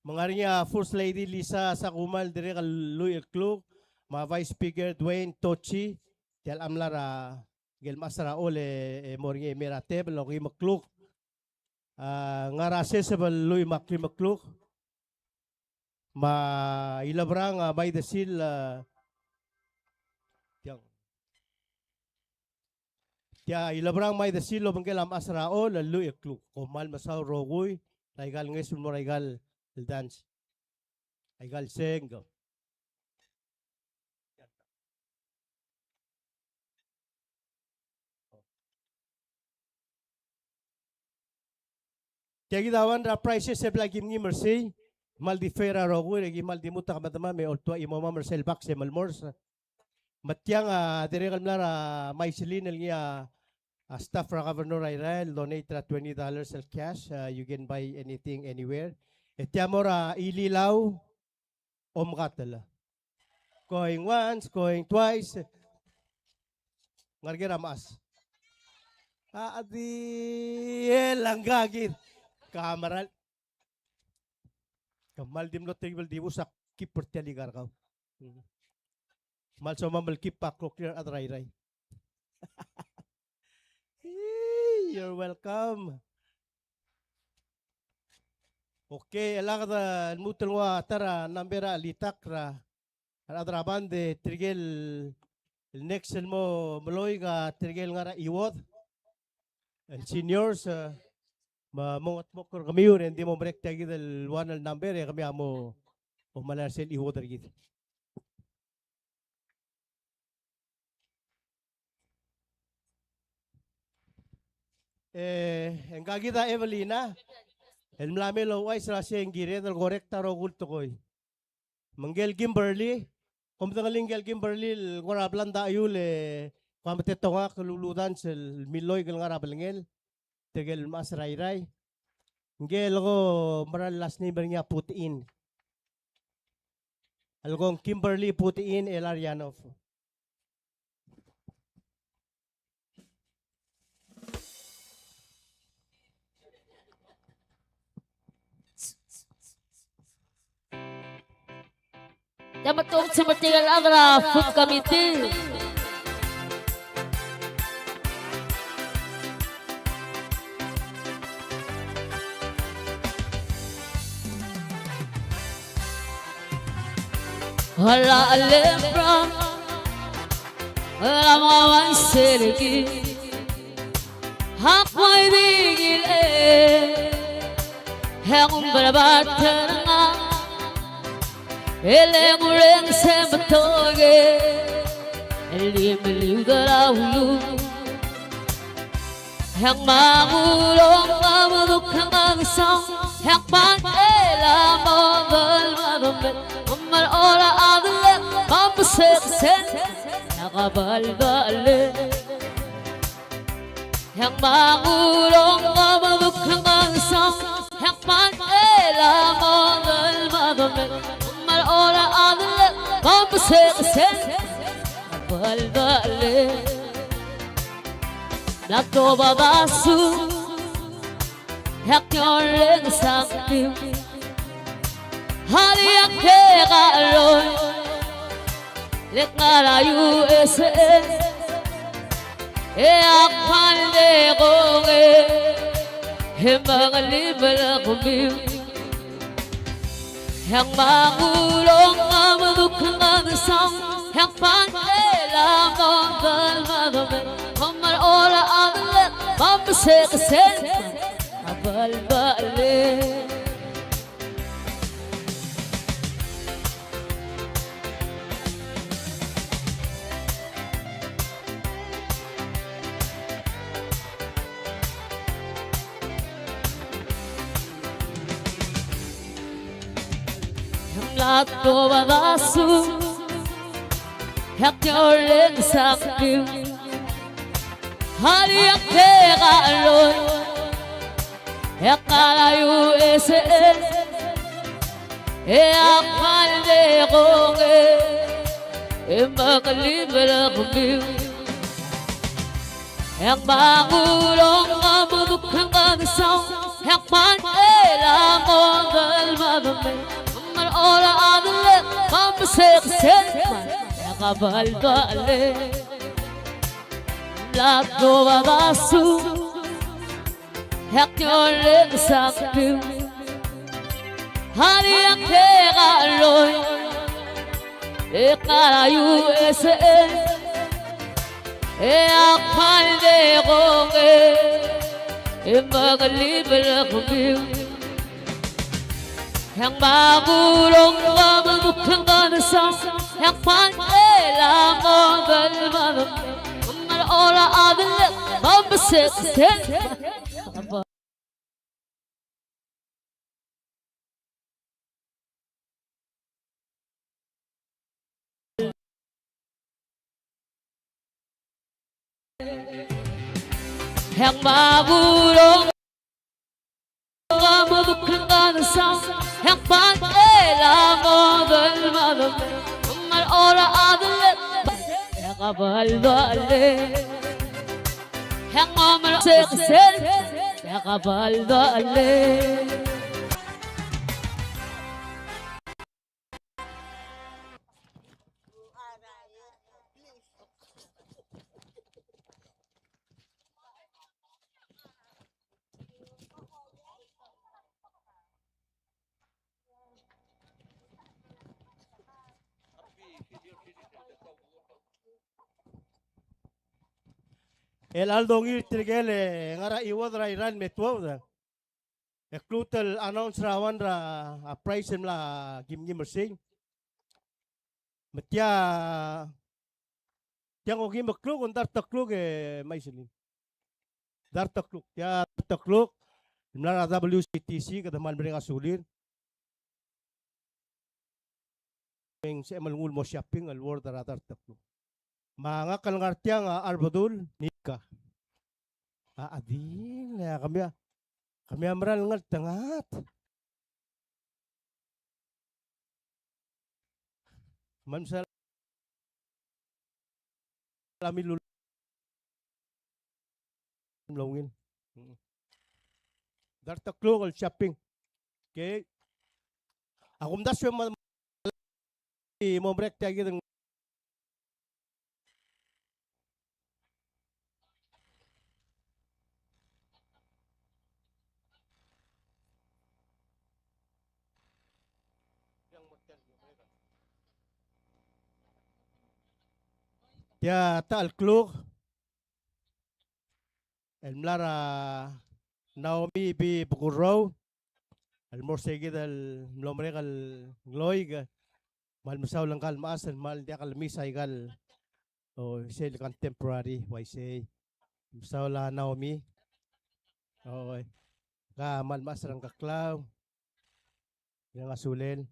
Me ng ngar er ngii a First Lady Lisa Sakuma el dirrek el lluich el kluk, me a Vice Speaker Dwayne Tochi, tia el mla er a, ngike el mechas er a Chol e, e mo er ngii e mei er a tebel el okeim el kluk. A, Ngaraseseb el lluich me a klim el kluk, me a Ilebrang, a, Maidesil, a, tiang. Tia Ilebrang Maidesil el obengkel a mechas er a Chol el lluich el kluk. Kom kmal mesaul el rokui er aika el ngeso el mo er aika el dance. Aika el sengk. Tia kid a one er a prizes e bla kim ngii me er sei, kmal di fair a rokui, e ki kmal di lmuut a kemedemam e oltuu a chimomam er sel box e melemolem. Me tiang a dirrek el mla er a Maiselin el ngii a, a staff er a Governor er a Irrai el donate er a twenty dollars el cash, a, you can buy anything anywhere. E tia mo er a Ililau Omkatel. Going once, going twice. Ngar er ker a mechas. A di e lengkakid. Kameral. Kmal di mlo tebel di bus a kib er tia el ikar kau. Kmal somam el kib a kloklir a rechad er a Irrai. You're welcome. Okay, e lak de lmuut el nguu a ta er a number a chelitakl er a rechad er a band e tirke el next el mo meloik a tirke el ngar er a chiuod el seniors, e, me mo ngetmokl er kemiu e ng di mo merek tia kid el one el number e kemiu a mo omelai er sel chiuod er kid. E, e ngka kid a Evelina el mla mei el ouchais er a se ng kired el correct a rokui el tekoi. Me ngike el Kimberly, kom dengelii ngike el Kimberly el kora blanda a chiul e kua metetongak el uludan sel milloik el ngar er a belngel, tirke el mechas er a Irrai. Ngike el ko mera el last name er ngii a Putin. El kong Kimberly Putin Elarianov. Te metung se metik el chad er a food committee. Hala alembra, hala mawa iseleki. Ak bai di ngilai e ng umbelbat er ngak, e le ng ureng se metoke, e limeliud er a ulung. E ng mangulong a meduk e ng ngesang, e ng pangel a model me a domer, me a meral a delek me a mesekesen, e a kabelbelel. E ng mangulong a meduk e ng ngesang, e ng pangel a model me a domer, me a meral a delek me a mesekesen, e a kabelbelel. Mla tobed a sung, e ak di orrenges a ngkliu. A diak kekalloi, le ak ngar er a U S A, e ak kmal di kongei, e mengelim er kemiu. E ng mangulong a meduk e ng ngesang, e ng pangel a model me a domer, me a meral a delek me a mesekesen, e a kabelbelel. E ng mla tobed a sung, e ak di orrenges a ngkliu. A diak kekalloi, e ak ngar er a U S A, e ak kmal di kongei, e mengelim er kemiu. E ng mangulong a meduk e ng ngesang, e ng pangel a model me a domer, me a meral a delek me a mesekesen, e a kabelbelel. Mla tobed a sung, e ak di orrenges a ngkliu. A diak kekalloi, e ak ngar er a U S A, e ak kmal di kongei, e mengelim er kemiu. E ng mangulong a meduk e ng ngesang, e ng pangel a model me a domer, me a meral a delek me a mesekesen. E ng mangulong a meduk e ng ngesang, e ng pangel a model me a domer, me a meral a delek, e a kabelbelel. E ng mo mesekesen, e a kabelbelel. El chelecha el dongiil tirke el ngar er a chiuod er a Iran me tuobed, e kluut el announce er a one er a prize el mla kim ngii me er sei. Me tia, tia ng okeim el kluk, ng dart el kluk e maiselin. Dart el kluk, tia dart el kluk el mla er a W C T C, kede kmal mereng a sulir. Ng sebechem el nguu el mo shopping el worth er a dart el kluk. Me a ngak el ngar tiang a Arbedul Nika. A, a di, e a kemiu a, kemiu a mera el ngeltengat. Me ng sel a milul el mlo ungil. Dart el kluk el shopping. Okay. A kumdasu e mo, mo break tia kid. Tia ta el kluk. el mla er a Naomi B. Bukurrou, el mo er se kid el mlo merek el ngloik, me kmal mesaul ngka el mechas el kmal diak el misa aika el, o, isei el contemporary, uaisei. Mesaul a Naomi. Oi. Ka kmal mechas er a Ngkeklau. Ng sulel.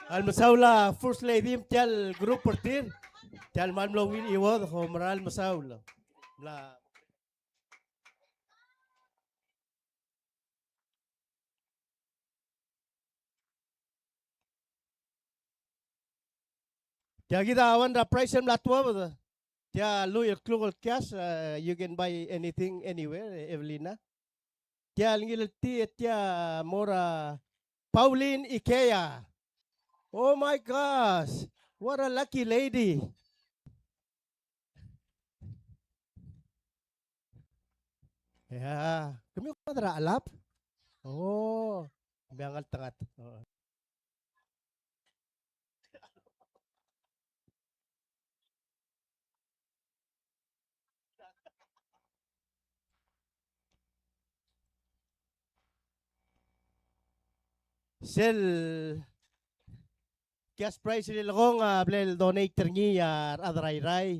A le mesaul a First Lady me tia el group er tir, tia el kmal mlo ungil el chiuod, kom kmal mesaul. Mla Tia kid a one er a prize el mla tuobed. Tia lluich el kluk el cash, uh, you can buy anything anywhere, Evelina. Tia el ngiltii, tia mo er a Pauline Ikea. Oh my gosh, what a lucky lady. Ia, kemiu kede er a chelab? Oh, me a ngeltengat. Oh. Sel cash prize er a lekong a bla el donate er ngii a rechad er a Irrai.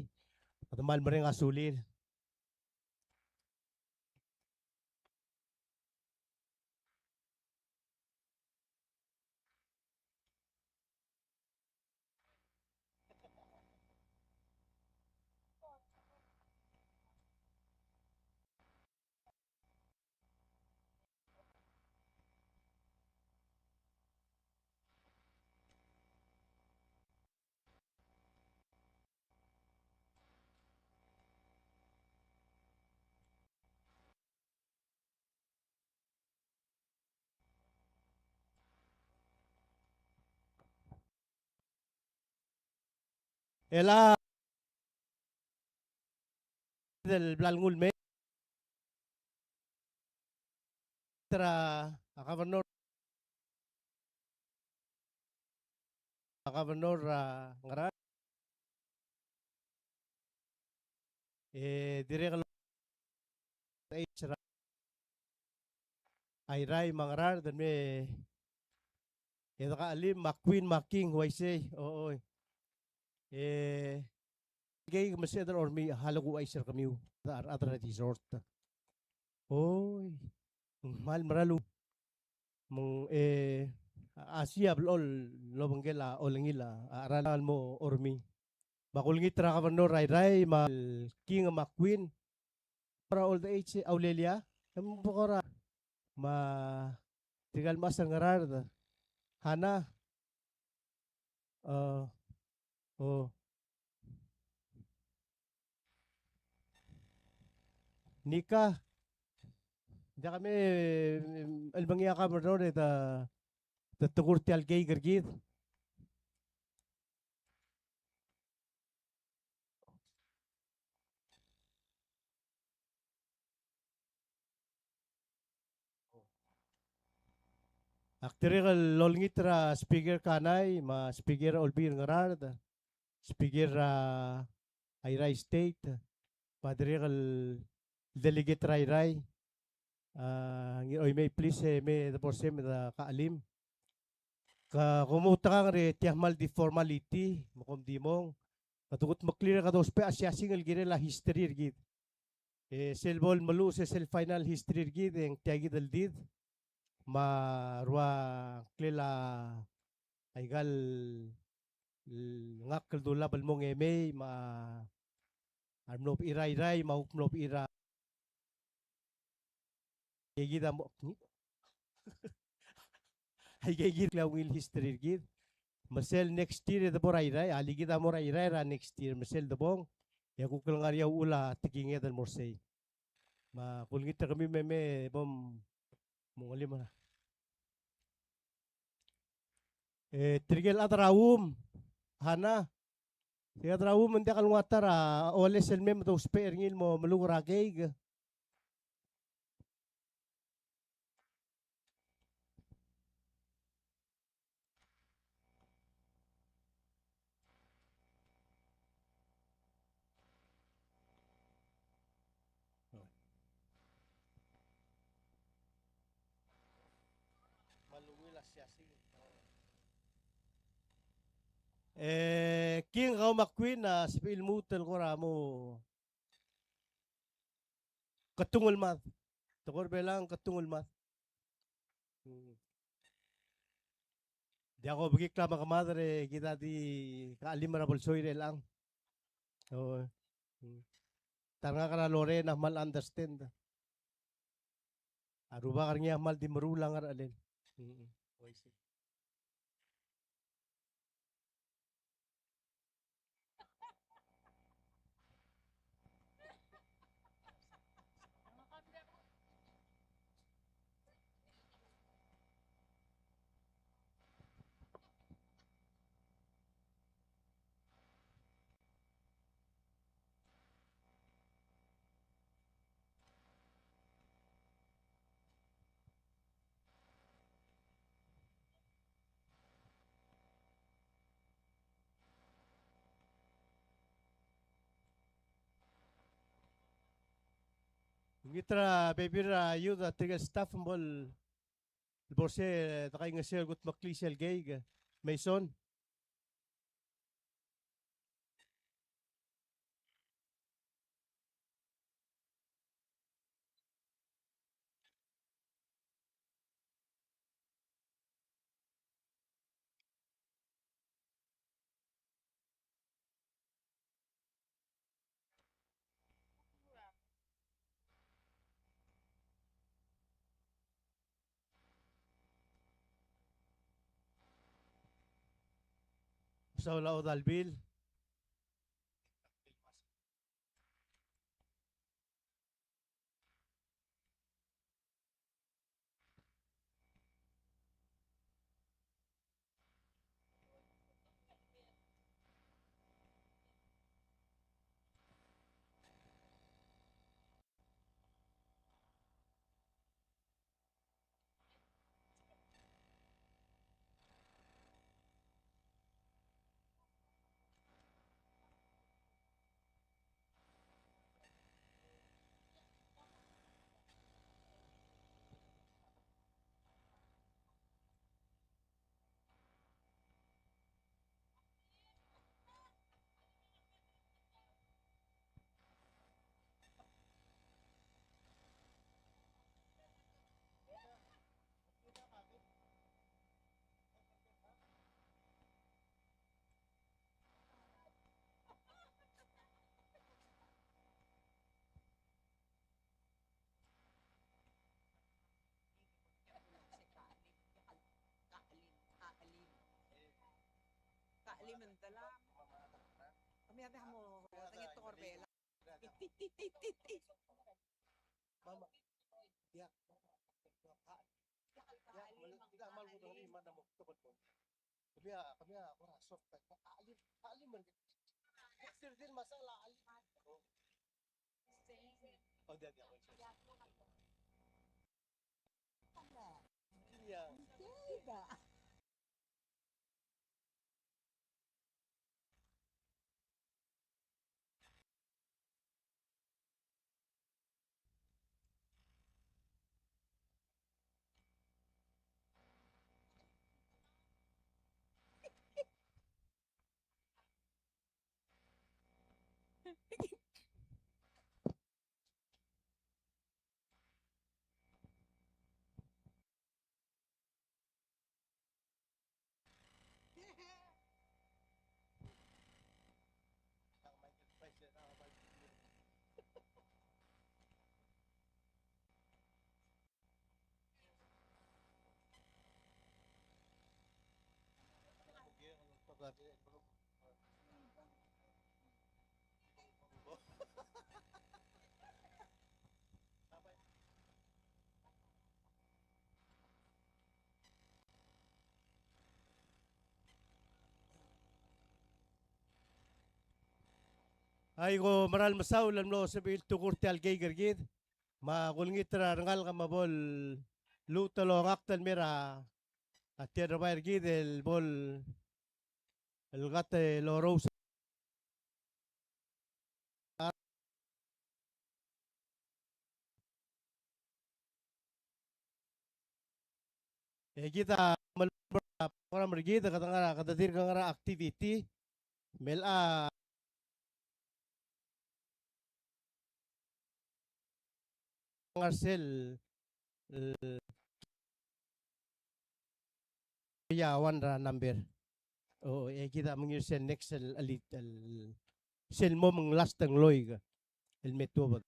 Kede kmal mereng a sulir. El a, el bla lenguu el mei er a governor, a governor er a Ngaraard. E dirrek el H. Airai me a Ngaraard el me e de kelim me a Queen me a King, uaisei, o, oi. E, kei me sebeched el Ormi, a lak kuchais er kemiu, a rechad er a resort. Oi, ng kmal mera el, me ng, e, a, a sei a blechoel el obengkel a olengil a, a cheral el mo Ormi. Me a kulengit er a Governor er a Airai, me a King me a Queen, er a old age, Aulelia, e mo kora, me tirka el mechas er a Ngaraard, Hana, o, o. Nika, diak me, el mengiak a Governor e te, te tekoi er tia el keik er kid. Ak dirrek el olengit er a Speaker Kanai, me a Speaker Olbiil Ngaraard, Speaker er a Airai State, me a dirrek el delegate er a Airai, a, Ngiroimei, please, e me de bo er sei me de kelim. Ke, kom outekangel er tia el kmal di formality, me kom di mong. Kede kudmeklii e kede ousbech a siasing el kirel a history er kid. E sel bo lemeluches e sel final history er kid, e ng tia kid el did. Me a rua ngklel a aika el ngak el dulab el mong e mei, me a remlo bechir a Airai, me a kuk mlo bechir a Aikakid a mo, aikakid a ungil history er kid. Me sel next year e de bo er a Irrai, a likid a mo er a Irrai er a next year, me sel debong, e kuk el ngar er a uchul a tekinged el mo er sei. Me kulengit er kemiu me, me bo mongelim er a E, tirke el chad er a Uum, Hana. Tirke el chad er a Uum, ng diak el nguu a ta er a oles el mei me dousbech er ngii el mo meluk er a keik. E, King, kau me a Queen a sebechir el lmuut el kora mo ketung el mad. Tekoi er a Belau, ketung el mad. Mm. Diak obekikl a mekemad e kid a di kechelim er a belsoir er chelechang. O, mm. Ta er ngak er a Lorraine a kmal understand. A rubak er ngii a kmal di meruul a ngerechelel. Mm. Ngii er a bebil er a youth a tirke el staff me bo el bo er sei, e, dekaingeseu el kudmeklii sel keik, Mason. Mesaul a Odalbil. Mama. Ya. Ya, mali, ya, mal mo dong, mana mo, tebel mo. Kemia, kemia, ora, sok, ka, ka, alim, alim, man. Sir, din, masa, la, alim. Oh, dia, dia, oh, sorry. Iya. Ai, ko meral mesaul el mlo sebechir el tukur tia el keik er kid. Me a kulengit er a rengalek me bo lluut el ongakt el mei er a tia el rebai er kid el bo el el kate el orous. E kid a mle program er kid, kede ngar er a, kede dirk ngar er a activity. Me a ngar sel, eh, ia one er a number. O, e kid a mengiil sel next el, el, el, sel mo meng last el ngloik el me tuobed.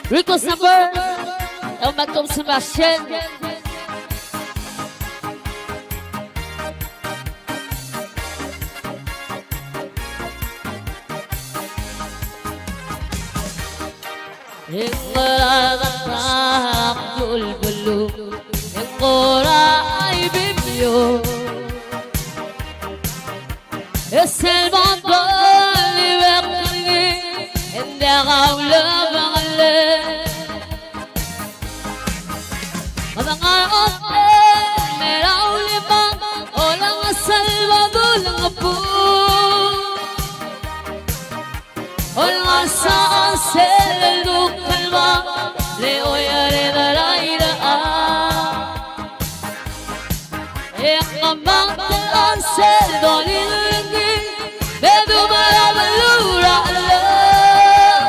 Rico Samper, el Matom Sebastian. Ng kora ibimio. Sel bondol el ibekngii, e ng diak a ulebengel. Me a ngar er a otel, me a ulimang, olengeseu el bo dulengpung. Olengasech sel dukemam, le oiared er a irechar. E kemam a sel dolilengii, me duma er a beluu er a chelechang.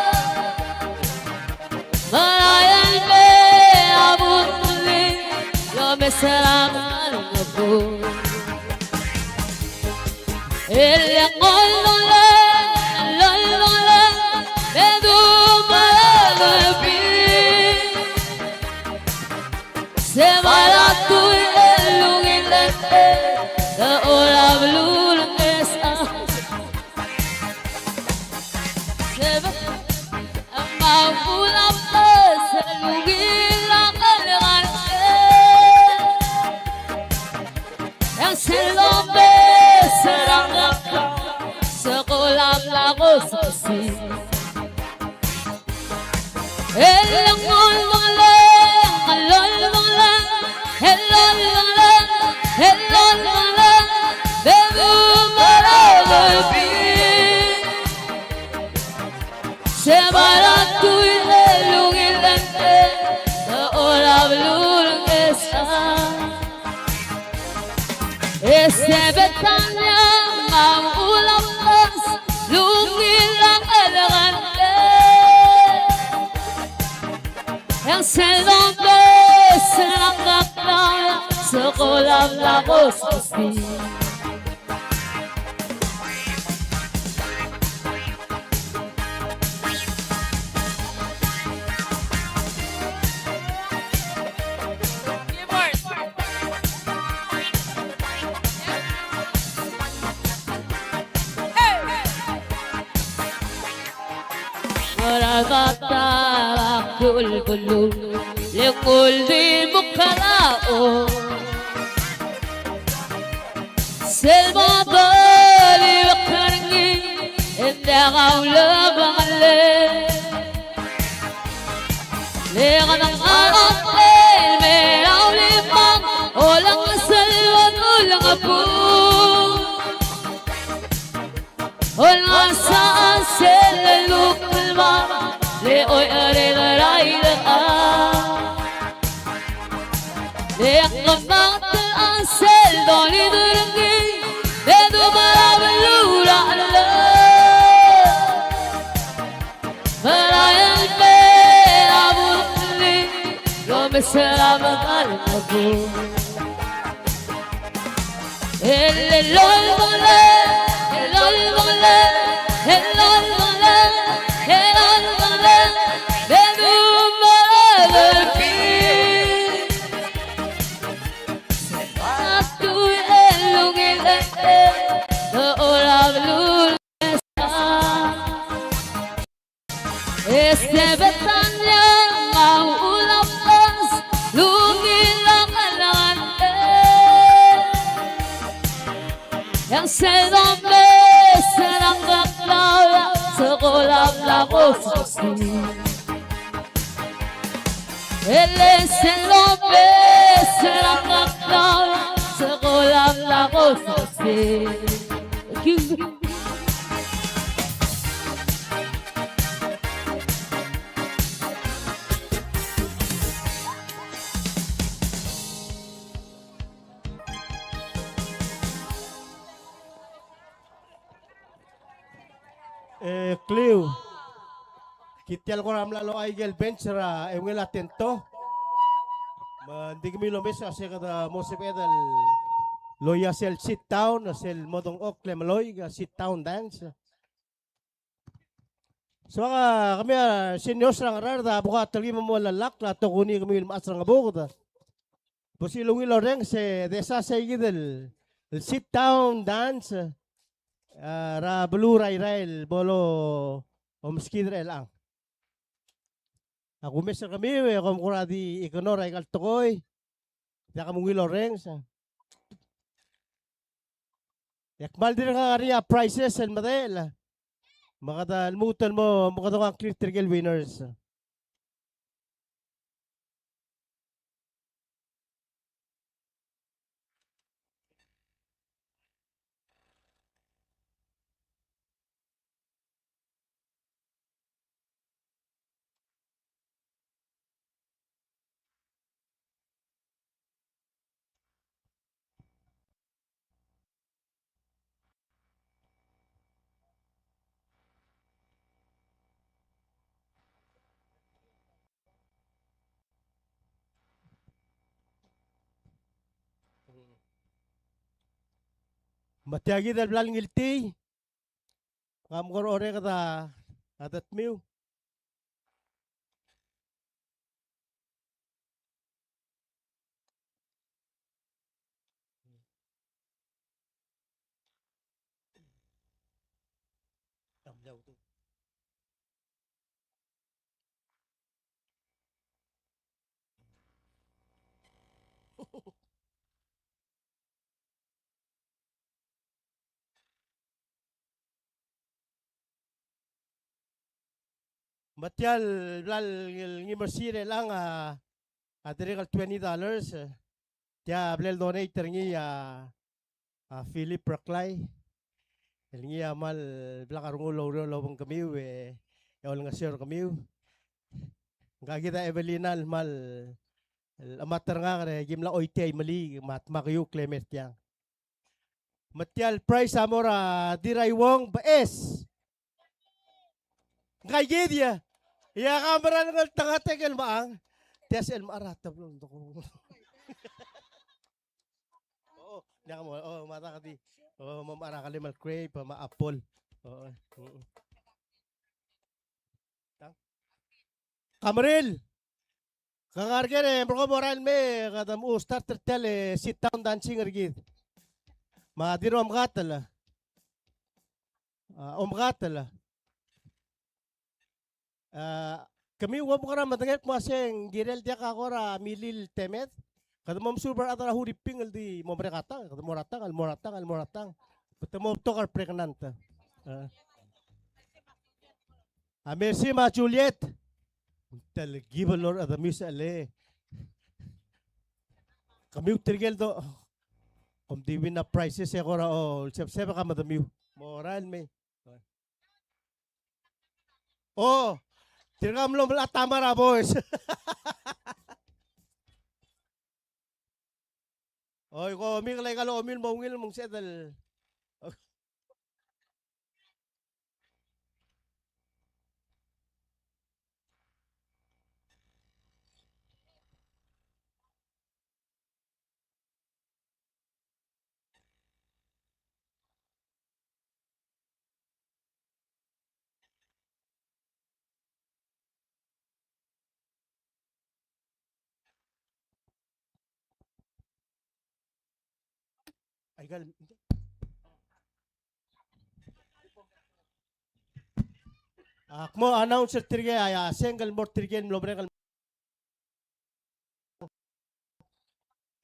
Me a ikel me a butelii, el omes er a ngalek el buu. El ngolole, ngolole, me duma er a bebil. Se mla tuil el ungil el, e ora beluu el mesa. Se me, me a ulap sel ungil a ngalek el Kosmesi. El ngol mengeleng, el ngol mengeleng, el ngol mengeleng, el ngol mengeleng, bebu marabebi. Sebaratui el ungil ente, te olab lulengesa. Este Betania a ulabas lungil a kelegante. E ng sel domes er a Ngkeklau, se kolab la kosmesi. Ngera data er a klebeluu, le ng uldimuklou. Sel bo doliuekl er ngii, e ng diak a ulebengelel. Le kede ngar er a hotel el mei er a ulimang, olengeseu el ulengebuu. Olengasech a sel llukel mad, le oicherei er a irechar. Le kemangtel a sel dolid er ngii, e du mera beluu er a chelechang. Mera el mei er a Burkli, el omes er a Mekal Mekuu. El, el olbengel, el olbengel, el olbengel, el olbengel, me du merael er ngii. Ak dui el ungil ente, te olab lulengesa. Este Betania a ulabas lungil a kelegante. E ng sel domes er a Ngkeklau, se kolab la kosmesi. E le sel domes er a Ngkeklau, se kolab la kosmesi. Thank you. E, Kliu. Kid a kora mla loia ikel bench er a eungel a tento. Me ng di kemiu el omes a se kede mo sebeched el oia sel sit down, sel mo dengchokl e meloi, a sit down dance. So a kemiu a seniors er a Ngaraard a bo kuk telkib el mo lak, a tokuni kemiu el mechas er a Ngebuked. Bo lsiu el ungil orrenges e desa sei kid el, el sit down dance, a, er a beluu er a Irrai el bo lomeskid er chelechang. Ak umes er kemiu e kom kora di ignore aika el tekoi. Diak kom ungil orrenges. E ak kmal dirrek el ngar er ngii a prizes el medechel. Me kede lmuut el mo, mo kede ua ngklir tirke el winners. Me tia kid el bla lengiltii, kam kora orreked a, a tedmiu. Me tia el bla el ngii me er sei er chelechang a, a dirrek el twenty dollars, e, tia a bla el donate er ngii a, a Philip Reklai. El ngii a kmal blak a rengul el oureor el obengkemiu e, e olengeseu er kemiu. Ngka kid a Evelina el kmal chemat er ngak e ki mla choitii a imeliik me a dmak er eou el mei er tiang. Me tia el prize a mo er a Diraiuong Beches. Ngka kid e, ia ka mera el ngeltengat e ke el mechang. Tia sel mechar a teblo el deko. O, diak mo, o, me a ta kedi. O, mo mechar a kelem el grape, me a apple. O, mm. Tang. Kameril. Ke ngar ker e merekong mo er a el mei, kede mo start er tia el sit down dancing er kid. Me a dirrek el omekatel. A, omekatel. A, kemiu a bo kora medengei el kmo a se ng kirel diak a kora milil temed. Kede mo mesuub er a rechad er a Huriping el di mo merek a tang, kede mo er a tang, el mo er a tang, el mo er a tang. Te mo betok a repregnant. A. A Mercy me a Juliet. Telkib el orechedemiu sel. Kemiu tirke el do, kom di win a prizes e kora, o, sebseb a medemiu. Mo er a el mei. O, tirka mlo melai a Tamara boys. Oi, ko mik el aika el omiu el mo ungil me ng sebeched el. Aika el, ak mo announce er tirke a, a sengk el mo er tirke el mlo merek el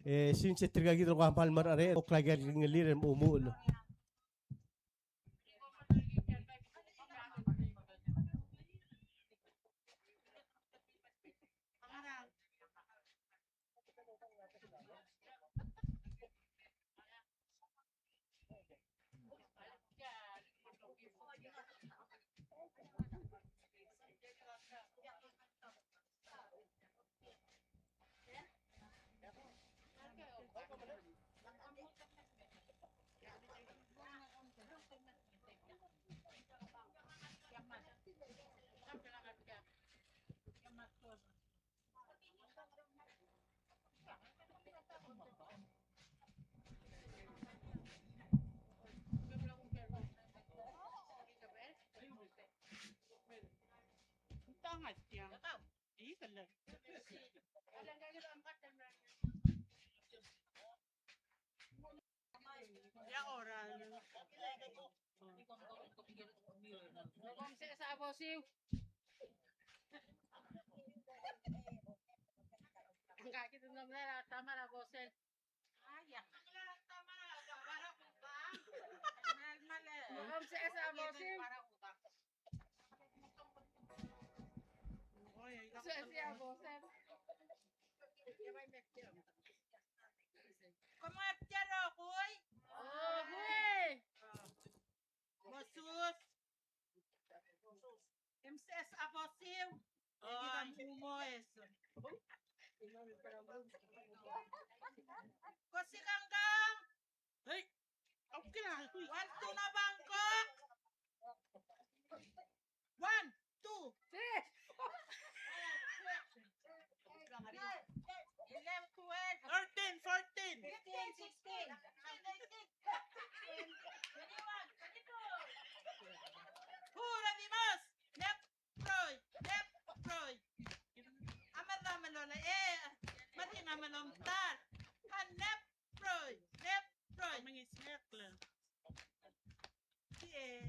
E, since tirka kid el kuk kmal merael, oklak el ngelir el mo omuchel. Kom ngar tia el rokui? Rokui. Mosus. M C S a bosiu. Ai. Umoes. Kosikangkang. Hey. Okay na. One, two na Bangkok. One, two. Three. Eleven, twelve. Thirteen, fourteen. Fifteen, sixteen. Seventeen, eighteen. Twenty-one, twenty-two. Huradimas. Nep proi, nep proi. A mad a melole e, mad a melomtar. A nep proi, nep proi. Mengismekl. Ti e.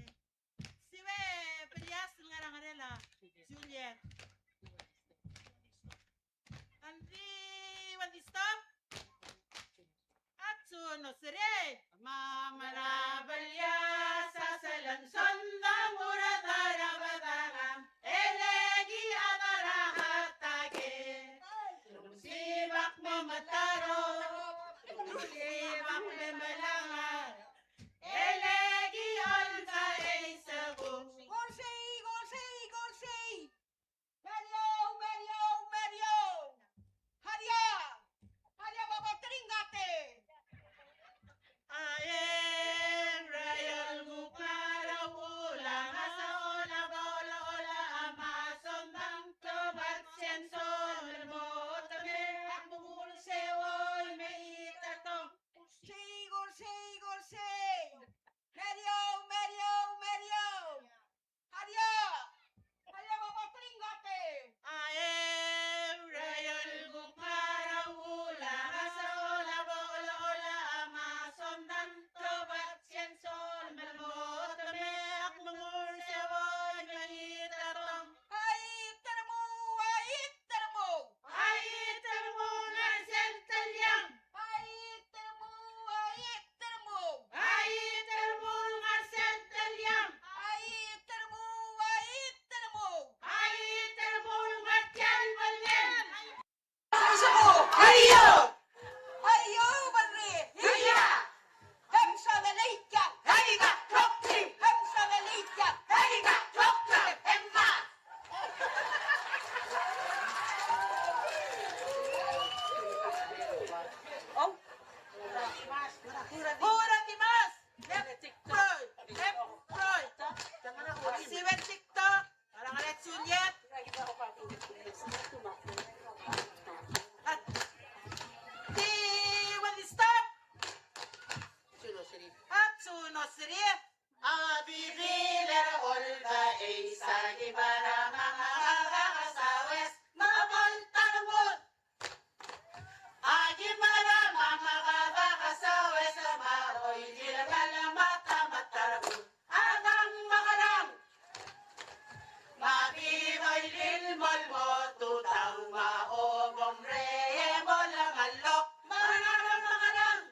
Omrei e mo lengellok, me a ngerang, me a ngerang.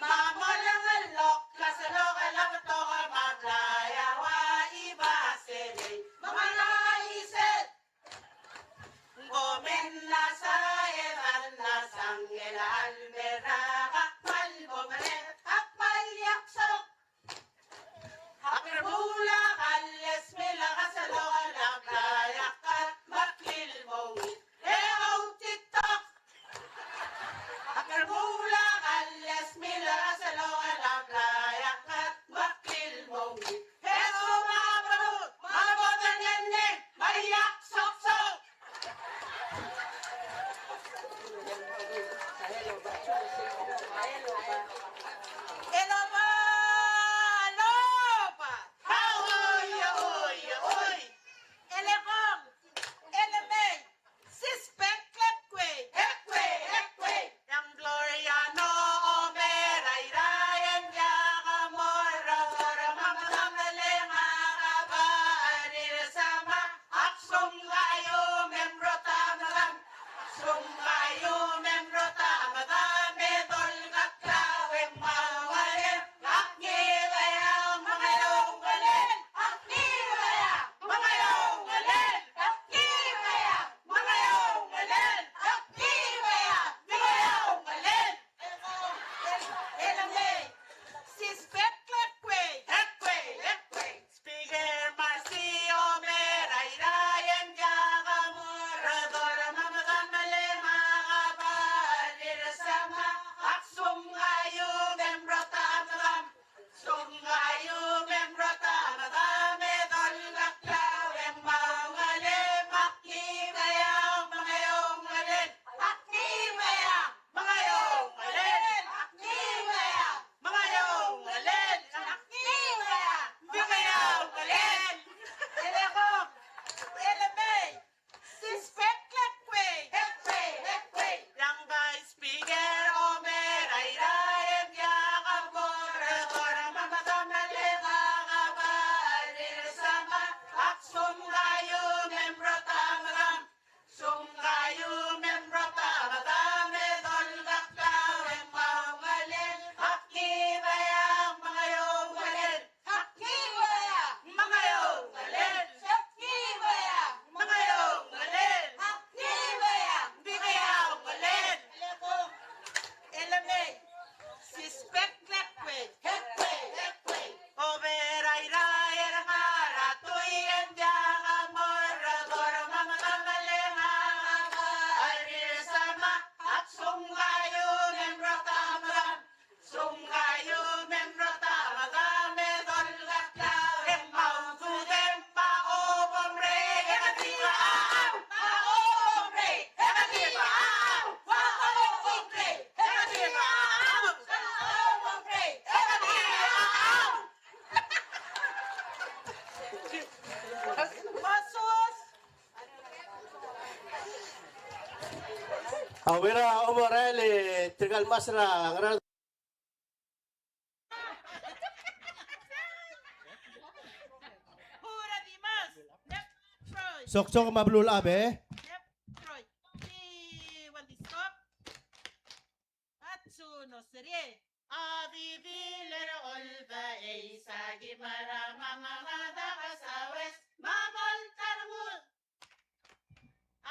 Me a mo lengellok, a sel locha el betok me a blai a ua Ibaserei, me a ngerang a isei. Ng ko me nasa e dang nasa ngii el mera a kmal bo mera a kmal iaksok. Ak remuul a kall e smiich a sel locha el blai a kall me ak kmal mo ngii e outiktok. Ak remuul a kall e smiich a sel locha el blai a kall me ak kmal mo ngii e sumabru me bo dengengei me a iaksoksok. Eloba, eloba. Oi, oi, oi. Elekong, elemei, sispek klekwei. Ekwei, ekwei. Yang Gloriano Omer a Irrai e ng diak a mo er a dor me a medam el ngak a ba a rirsa me ak sumkaiu me mrot a medam. Sumkaiu me mrot a medam e dolk a klauem me a ungalem. Ak ngii a Ibai me ng eou a ungalem. Ak ngii a Ibai me ng eou a ungalem. Ak ngii a Ibai me ng eou a ungalem. Ak ngii a Ibai me ng eou a ungalem. Elemei, sispek klekwei. Ekwei, ekwei. Speaker Marcy Omer a Irrai e ng diak a mo er a dor me a medam el ngak a ba a rirsa me ak sumkaiu me mrot a medam. Sumkaiu me mrot a medam e dolk a klauem me a ungalem. Ak ngii a Ibai me ng eou a ungalem. Ak ngii a Ibai me ng eou a ungalem. Ak ngii a Ibai me ng eou a ungalem. Ak ngii a Ibai me ng eou a ungalem. Elekong, elemei, sispek klekwei. Ekwei, ekwei. Yang Vice Speaker Omer a Irrai e ng diak a mo er a dor me a medam el ngak a ba a rirsa me ak sumkaiu me mrot a medam. Sumkaiu me mrot a medam e dolk a klauem me a ungalem. Ak ngii a Ibai me ng eou a ungalem. Ak ngii a Ibai me ng eou a ungalem. Ak ngii a Ibai me ng eou a ungalem. Ak ngii a Ibai me ng eou a ungalem. Elemei, sispek klekwei. Ekwei, ekwei. Omer a Irrai e ng ngar er a Tui e ng diak a mo er a dor me a medam el ngak a ba a rirsa me ak sumkaiu me mrot a medam. Sumkaiu me mrot a medam e dolk a klauem me a ududem me a obomrei e ng di ba a au. Me a obomrei e ng di ba a au. Me a obomrei e ng di ba a au. Me a obomrei e ng di ba a au. A Uera Omorael e tirka el master a ngerang. Soksok me a beluulechad e. Atsu no serie. A di di le er a olbaeis a ki mera me a ngerang a Soues me a Moltarmul.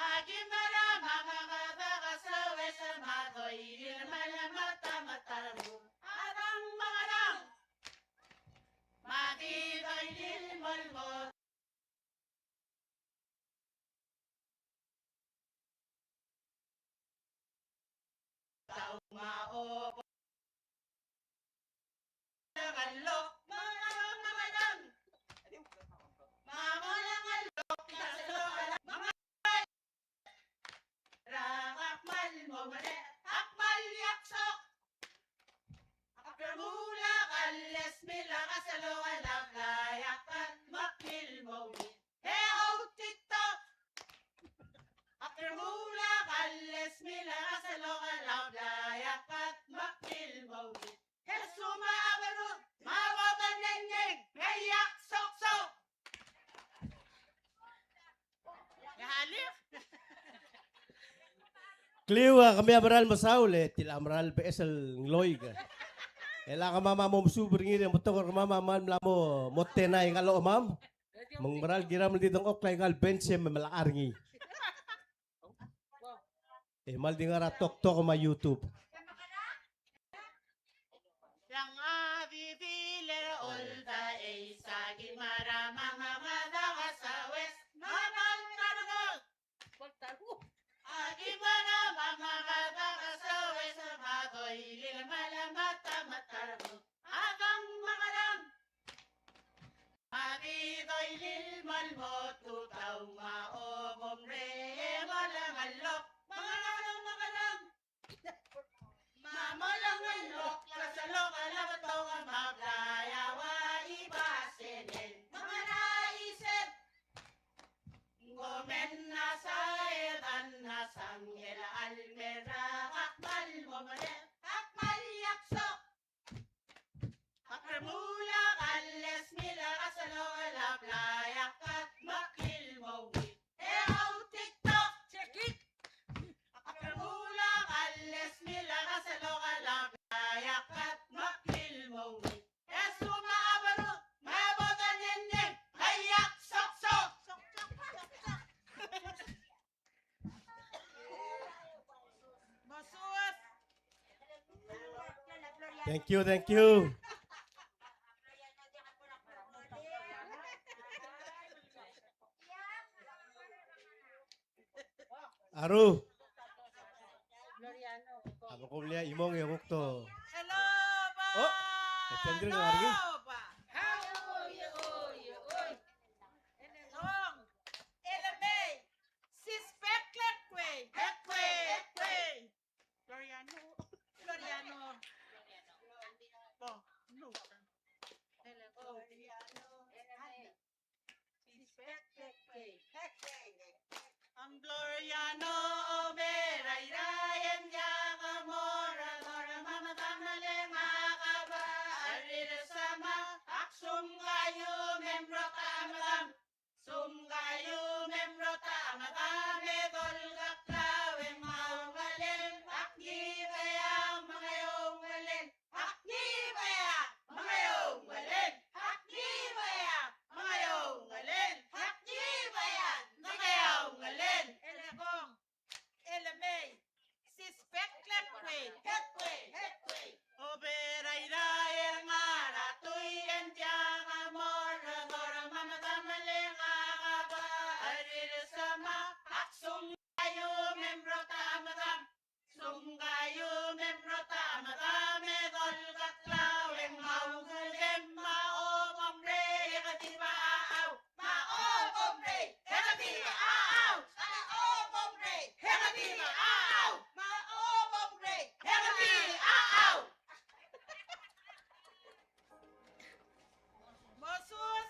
A ki mera me a ngerang a Soues me a doilil me a le mata me a Tarmul. A dang me a ngerang. Me a di doilil mo el mo. Ak remuul a kall e smiich a sel locha el blai a kall me ak kmal mo ngii e outtiktok. Ak remuul a kall e smiich a sel locha el blai a kall me ak kmal mo ngii e sumabru me bo dengengei me a iaksoksok. Ya, Alif. Kliu a kemiu a mera el mesaul e tilecha mera el beches el ngloik. E le kemam a mo mesuub er ngii e ng betok er kemam a kmal mla mo, mo tenai ngka el ochemam. Me ng mera el kiram el di dengchokl aika el bench e me melechang er ngii. E kmal di ngar er a TikTok me a YouTube. Ng a bibil er a oldaes a ki mera me a mada a Soues me a Baltaruk. A ki mera me a mada a Soues me a doilil me a lemata me a taruk. A dang mekerang. A ki doilil me a lmo tutau me a obomrei e mo lengellok. Mekerang, mekerang. Me a mo lengellok, a sel lokel a betok me a blai a ua Ibasenen. Me ngera isei? Ng omen a saed a Sangel a lmera, ak kmal mo merek, ak kmal iaksok. Ak remuul a kall e smiich a sel lokel a blai a kat me ak kil mo ungil. E a TikTok. Check it. Ak remuul a kall e smiich a sel lokel a blai a kat me ak kil mo ungil. E suma a beruk me bo dengengei, me iaksok. Thank you, thank you. Aru. Aba kom lea imong e kuk to. Hello, ba. Oh, e tendri ngar ngii. Hello, ba. Hello, yo, yo, yo. Elong. Elemei. Sispek Lekwei. Lekwei, Lekwei. Floriano. Floriano. Oh, no. Floriano. Sispek Lekwei. Lekwei. Ang Floriano Oberaira, e ng diak a mo er a dorm me a medam e le ngak a ba a rirsa me ak sumkaiu mem rota a medam. Sumkaiu mem rota a medam e dolekoi a klou e ng mau ngelel, ak ngii bek a mengeou ngelel. Ak ngii bek a mengeou ngelel. Ak ngii bek a mengeou ngelel. Ak ngii bek a mengeou ngelel. Elekong. Elemei. Sispek Lekwei. Lekwei. Lekwei. Oberaira, e ngar a tui e ng diak a mo er a dorm me a medam e le ngak a ba a rirsa me ak sumkaiu mem rota a medam. Sumkaiu mem rota a medam e dolekoi a klou e ng mau ngelem me a obomrei e kediba a au. Me a obomrei e kediba a au. Me a obomrei e kediba a au. Me a obomrei e kediba a au. Mosus.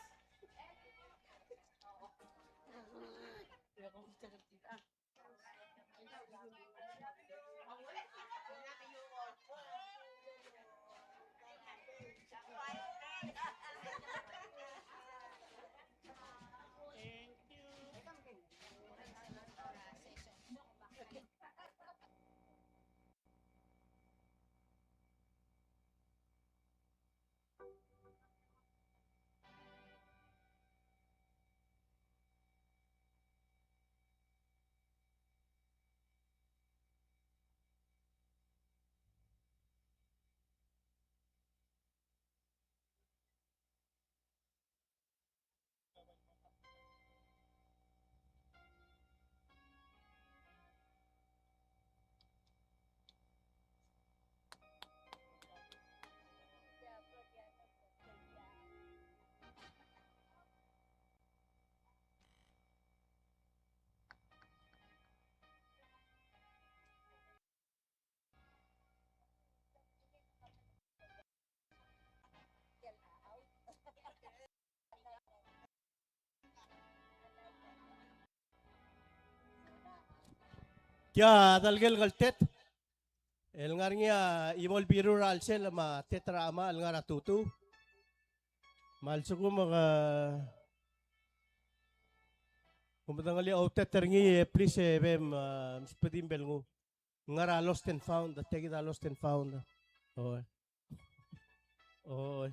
Tia a delkel kltet el ngar er ngii a chimo el birur er a chelsel me a tet er a chemal el ngar er a tutu. Me a lsekum e ke, ke medengelii a outet er ngii e please e bem, e, mesbedim bel nguu. Ngar er a lost and found, tia kid a lost and found. Oi. Oi.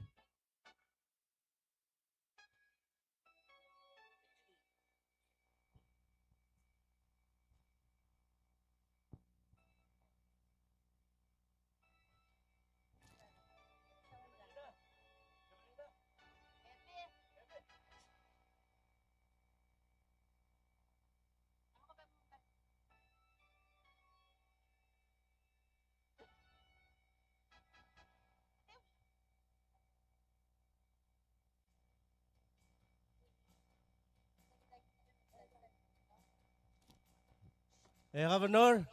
E Governor,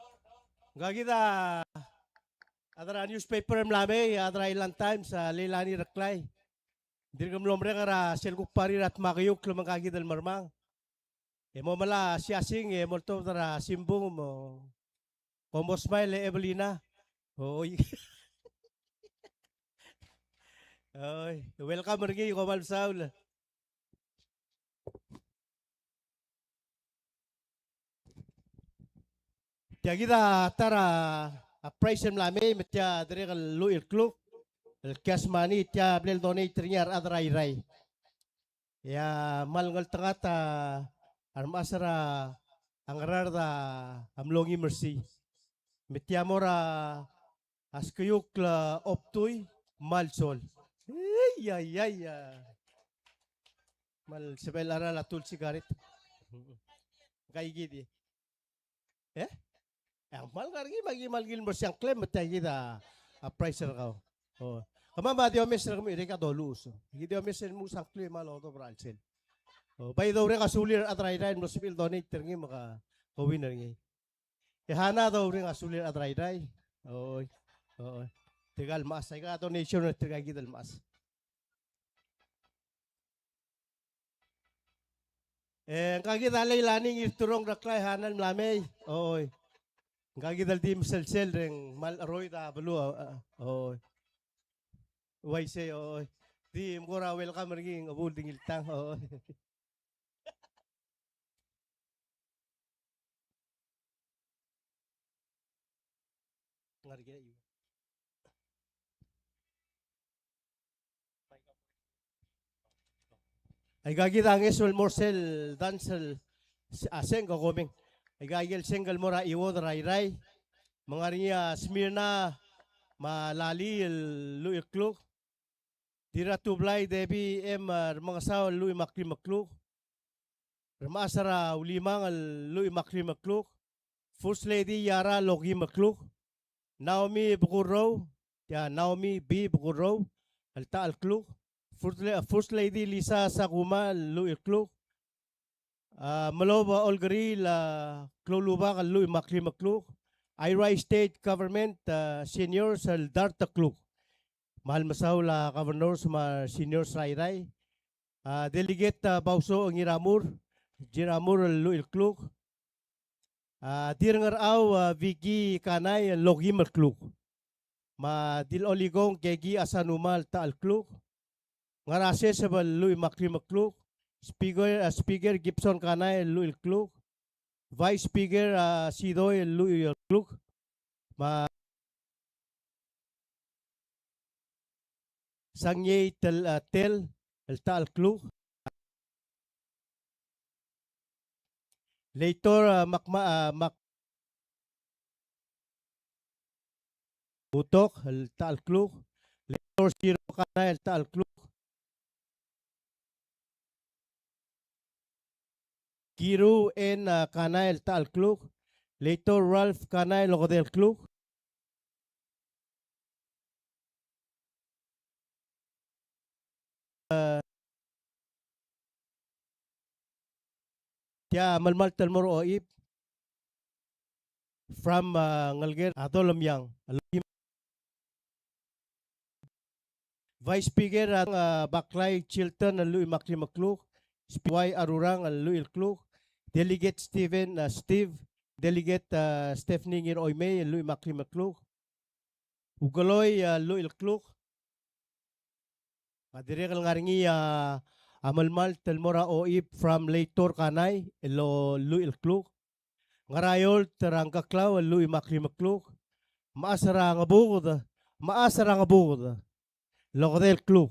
ngka kid a chad er a newspaper el mla mei, chad er a Island Times, a Leilani Reklai. Dirk mlo merek er a sel kuk party er a dmak e kuk le me ngka kid el mermang. E mo melai a siasing, e mo oltobed er a simbung, mo kom mo smile e Evelina. Oi. Oi, welcome er ngii, kom kmal mesaul. Tia kid a ta er a prize el mla mei, me tia dirrek el lluich el kluk el cash money, tia bla el donate er ngii a rechad er a Irrai. E a kmal ngeltengat a remechas er a Ngaraard a mlo ngii me er sei. Me tia mo er a a skiukl a obtui, kmal sol. Ei, ai, ai, a. Kmal sebechel a cheral a tul sikaret. Ngka kid. E? E a kmal ngar er ngii, me aki kmal ngilai el mo er sei a ngklem, me tia kid a prize er kau. O. Kemam a di omes er kemiu, e dirrek a doluches. Aki di omes el mo er sei a ngklem e kmal odobed er a chelsel. O, bai doureng a sulir a rechad er a Irrai el mlo sebechir el donate er ngii me ke win er ngii. E Hana, doureng a sulir a rechad er a Irrai. Oi, oi. Tirka el mechas, aika donation er tirka kid el mechas. E ngka kid a Leilani Ngirturong Reklai, Hana el mla mei. Oi. Ngka kid el di meselsel er ngii, kmal cheroid a beluu, a, oi. Uaisei, oi. Di mkora welcome er ngii, ng chebuul di ngiltang, oi. Aika kid a ngeso el mo er sel dance el, a sengk a komeng. Aika kid el sengk el mo er a Iuod er a Irrai. Me ng ngar er ngii a Smirna me a Lali el lluich el kluk. Dirratublai Debbie M. Remengesau el lluich me a klim el kluk. Remechas er a Ulimang el lluich me a klim el kluk. First Lady Yara el okim el kluk. Naomi Bekurrou, tia Naomi B. Bekurrou, el ta el kluk. First La-, First Lady Lisa Sakuma el lluich el kluk. A, Melob a Olkeriil a Kloulubak el lluich me a klim el kluk. Airai State Government, a, Seniors el dart el kluk. Kmal mesaul a governors me a seniors er a Irrai. A, Delegate, a, Bauso Ngiramur, Ngiramur el lluich el kluk. A, Dirngerchau, a, Vicky Kanai el okim el kluk. Me a Dilolikong Keki Asanuma el ta el kluk. Ngaraseseb el lluich me a klim el kluk. Speaker, a, Speaker Gibson Kanai el lluich el kluk. Vice Speaker, a, Sidoi el lluich el kluk. Me a Sangiei Tel, a, Tel el ta el kluk. Leitor, a, Makma-, a, Mak-, Utok el ta el kluk. Leitor Siro Kanai el ta el kluk. Kiru N, a, Kanai el ta el kluk. Leitor Ralph Kanai el okedei el kluk. A, tia melemalt el mo er a Oib. From, a, Ngelker a Dolemiang. Vice Speaker a, a, Baklai Chilton el lluich me a klim el kluk. Speaker Arurang el lluich el kluk. Delegate Steven, a, Steve. Delegate, a, Stephanie Ngiroimei el lluich me a klim el kluk. Ukeloi, a, lluich el kluk. Me a dirrek el ngar er ngii a, a, melemalt el mo er a Oib from Leitor Kanai el lluich el kluk. Ngaraeolt er a Ngkeklau el lluich me a klim el kluk. Mechas er a Ngebuked, mechas er a Ngebuked el okedei el kluk.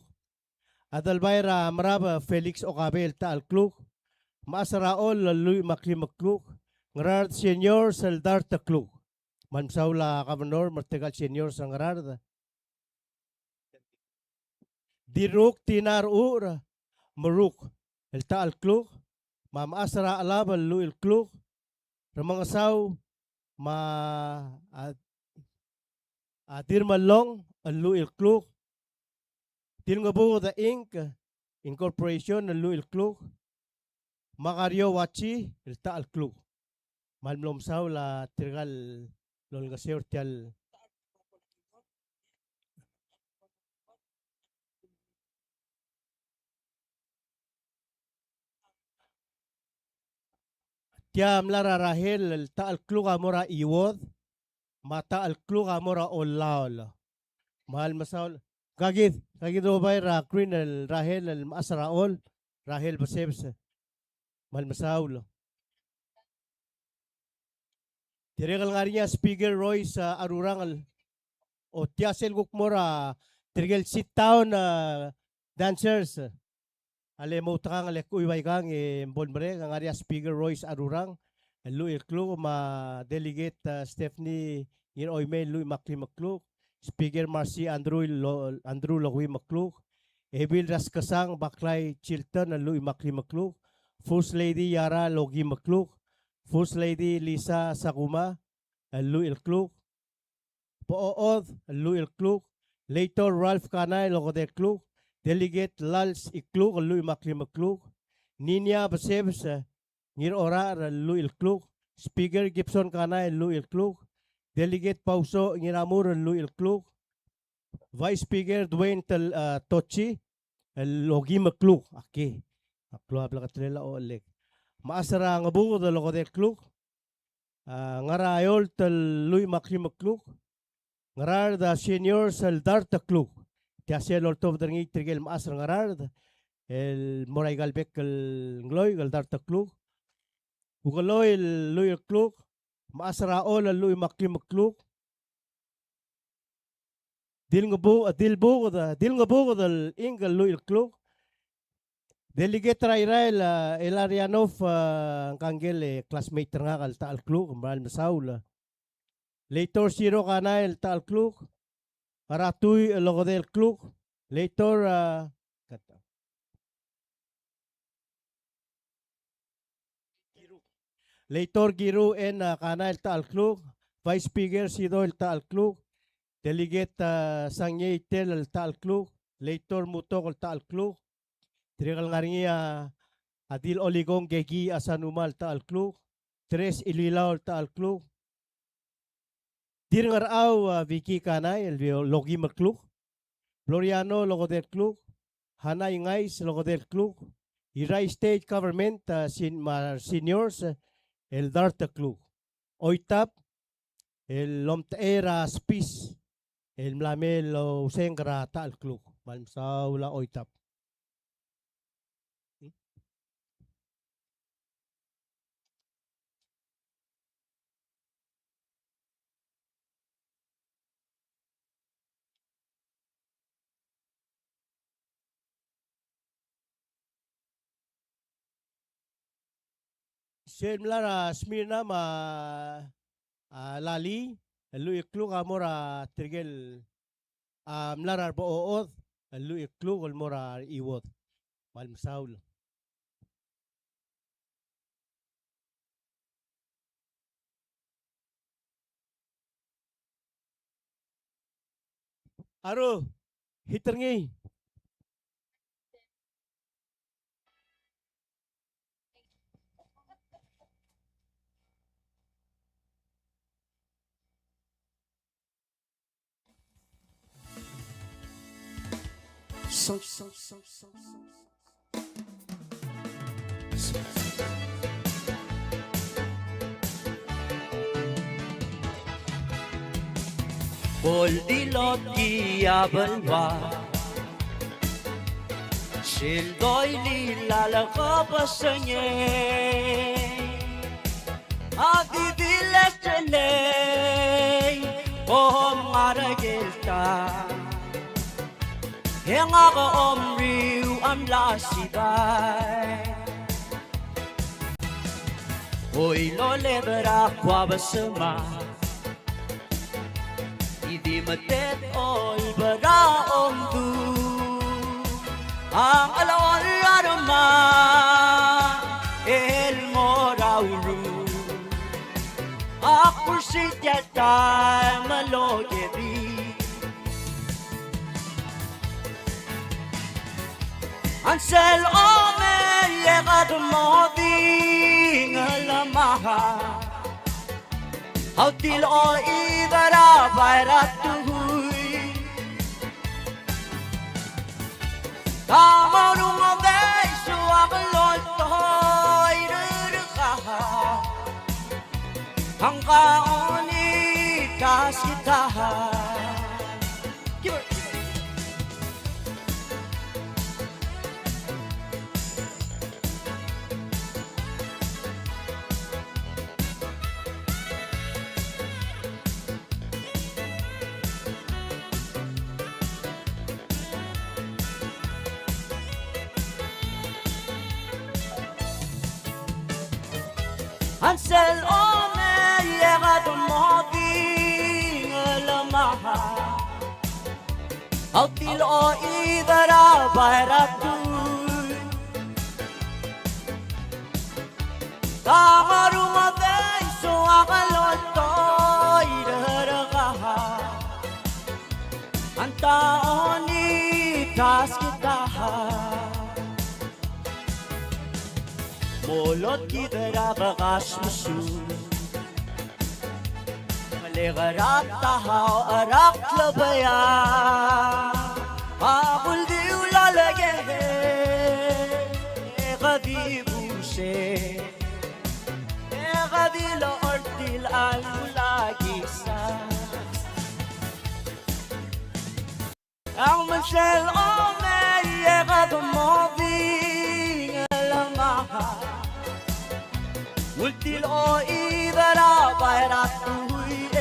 Adelbai er a Merab Felix Okabe el ta el kluk. Mechas er a Chol el lluich me a klim el kluk. Ngaraard Seniors el dart el kluk. Me kmal mesaul a Governor me tirka el Seniors er a Ngaraard. Dirruk Tinar Ur Meruk el ta el kluk. Me a mechas er a Chelab el lluich el kluk. Remengesau me a, a Dirmellong el lluich el kluk. Dilngebuked Inc. Incorporation el lluich el kluk. Magario Wachi el ta el kluk. Me kmal mlo mesaul a tirka el olengeseu er tia el Tia mla er a Rahel el ta el kluk a mo er a Iuod, me a ta el kluk a mo er a Ollaol. Me kmal mesaul, kakid, kakid el obai er a Green el Rahel el mechas er a Chol, Rahel Besebes. Me kmal mesaul. Dirrek el ngar er ngii a Speaker Royce, a, Arurangel. O tia sel kuk mo er a tirke el sit down, a, dancers. A le mo outekangel e kuibai kang e bo lemerek, ngar er ngii a Speaker Royce Arurang el lluich el kluk, me a Delegate, a, Stephanie Ngirchoimei el lluich me a klim el kluk. Speaker Marcy Andrew el lo-, Andrew el okeim el kluk. Ebil Raskesang Baklai Chilton el lluich me a klim el kluk. First Lady Yara el okeim el kluk. First Lady Lisa Sakuma el lluich el kluk. Bechood el lluich el kluk. Leitor Ralph Kanai el okedei el kluk. Delegate Lals Ikluk el lluich me a klim el kluk. Ninia Besebes, e, Ngirorachel el lluich el kluk. Speaker Gibson Kanai el lluich el kluk. Delegate Pauso Ngiramur el lluich el kluk. Vice Speaker Dwayne Tel-, a, Tochi el okeim el kluk. Aki. A klou a bleketelel a ochelek. Mechas er a Ngebuked el okedei el kluk. A, Ngaraeolt el lluich me a klim el kluk. Ngaraard a Seniors el dart el kluk. Tia sel oltobed er ngii tirke el mechas er a Ngaraard el mo er aika el bek el ngloik el dart el kluk. Ukeloi el lluich el kluk. Mechas er a Chol el lluich me a klim el kluk. Dilngebu-, Dilbuked, Dilngebuked el Inc. El lluich el kluk. Delegate er a Irrai el, a, Ilarianov, a, Ngkangel, e, classmate er ngak el ta el kluk, me kmal mesaul. Leitor Siro Kanai el ta el kluk. Ngeratui el okedei el kluk. Leitor, a, Leitor Giru N. Kanai el ta el kluk, Vice Speaker Sido el ta el kluk, Delegate, a, Sangiei Tel el ta el kluk, Leitor Mutok el ta el kluk, tirke el ngar er ngii a, a Dil Olikong Keki Asanuma el ta el kluk, Tres Ililau el ta el kluk, Dirngerchau, a, Vicky Kanai el okeim el kluk. Floriano el okedei el kluk. Hana Ingais el okedei el kluk. Irrai State Government, a, sen-, me a seniors, e, el dart el kluk. Oitap el omtechei er a spis el mla mei el ousengk er a ta el kluk. Me kmal mesaul a Oitap. Sel mla er a Smyrna me a, a, Lali, el lluich el kluk a mo er a tirke el, a, mla er a Rebechochod, el lluich el kluk el mo er a Iuod. Me kmal mesaul. Aru, hit er ngii. Bo el dilotii a beluu, sel doilil a lekebesengei. A di diles er ngii, om ngar er a ikel ta. E ngak a omriu a mla sibai. Oiloled er a kua besemad. Di metet oib er a omdu. A ngelechol a rma el mo er a urur. A kursitia el taem el okedii. A sel omei e kede mo di ngelemall. A ultiloid er a bai er a tuil. Te mo rungedei soak el oltoir er kau. Ngka a ongit a skita. A sel omei e kede mo di ngelemall. A ultiloid er a bai er a tuil. Te mo rungedei soak el oltoir er kau. Ngka a ongit a skita. Molot kid er a bekas mesur. Ngelekar a ta er a klebea. A kuldiu loleked e kede di busek. E kede di lortil a kulakisa. A sel omei e kede mo di ngelemall. Ultiloid er a bai er a tuil.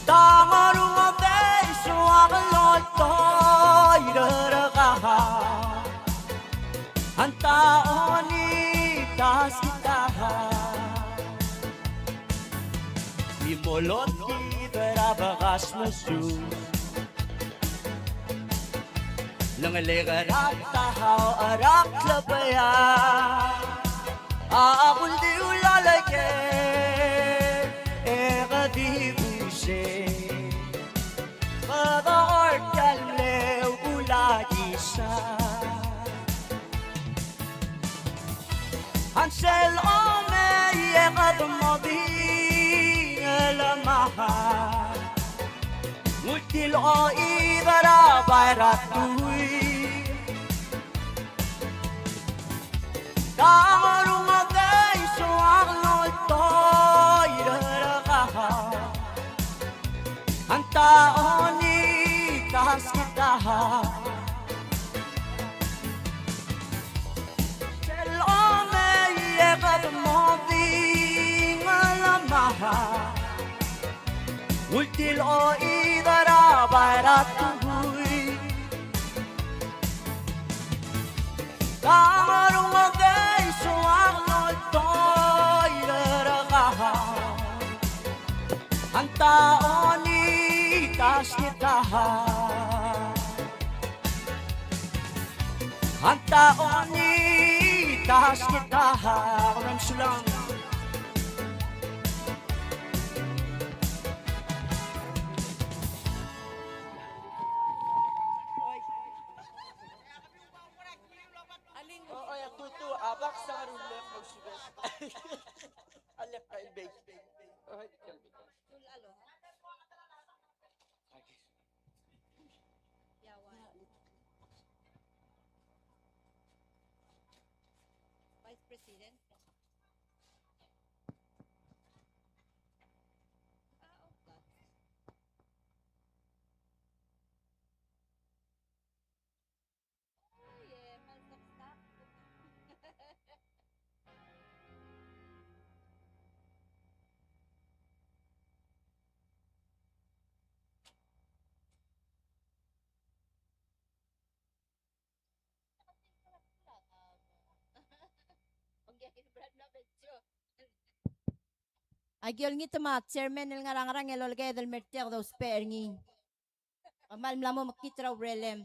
Te mo rungedei soak el oltoir er kau. Ngka a ongit a skita. Di molot kid er a bekas mesur. Ngelekar a ta er a klebea. A kuldiu loleked e kede di busek. Kede ortial mle kulakisa. A sel omei e kede mo di ngelemall. Ultiloid er a bai er a tuil. Te mo rungedei soak el oltoir er kau. Ngka a ongit a skita. Sel omei e kede mo di ngelemall. Ultiloid er a bai er a tuil. Te mo rungedei soak el oltoir er kau. Ngka a ongit a skita. Ngka a ongit a skita. Kom kmal mesulang. Oi, a tutu a bak sa ngar er a ullek el subed. A lek a ilbei. Vice President. Aki olengit me a chairman el ngar er a ngerang el oleked el mer tiang e dousbech er ngii. Kmal mla mo mekngit er a urerem.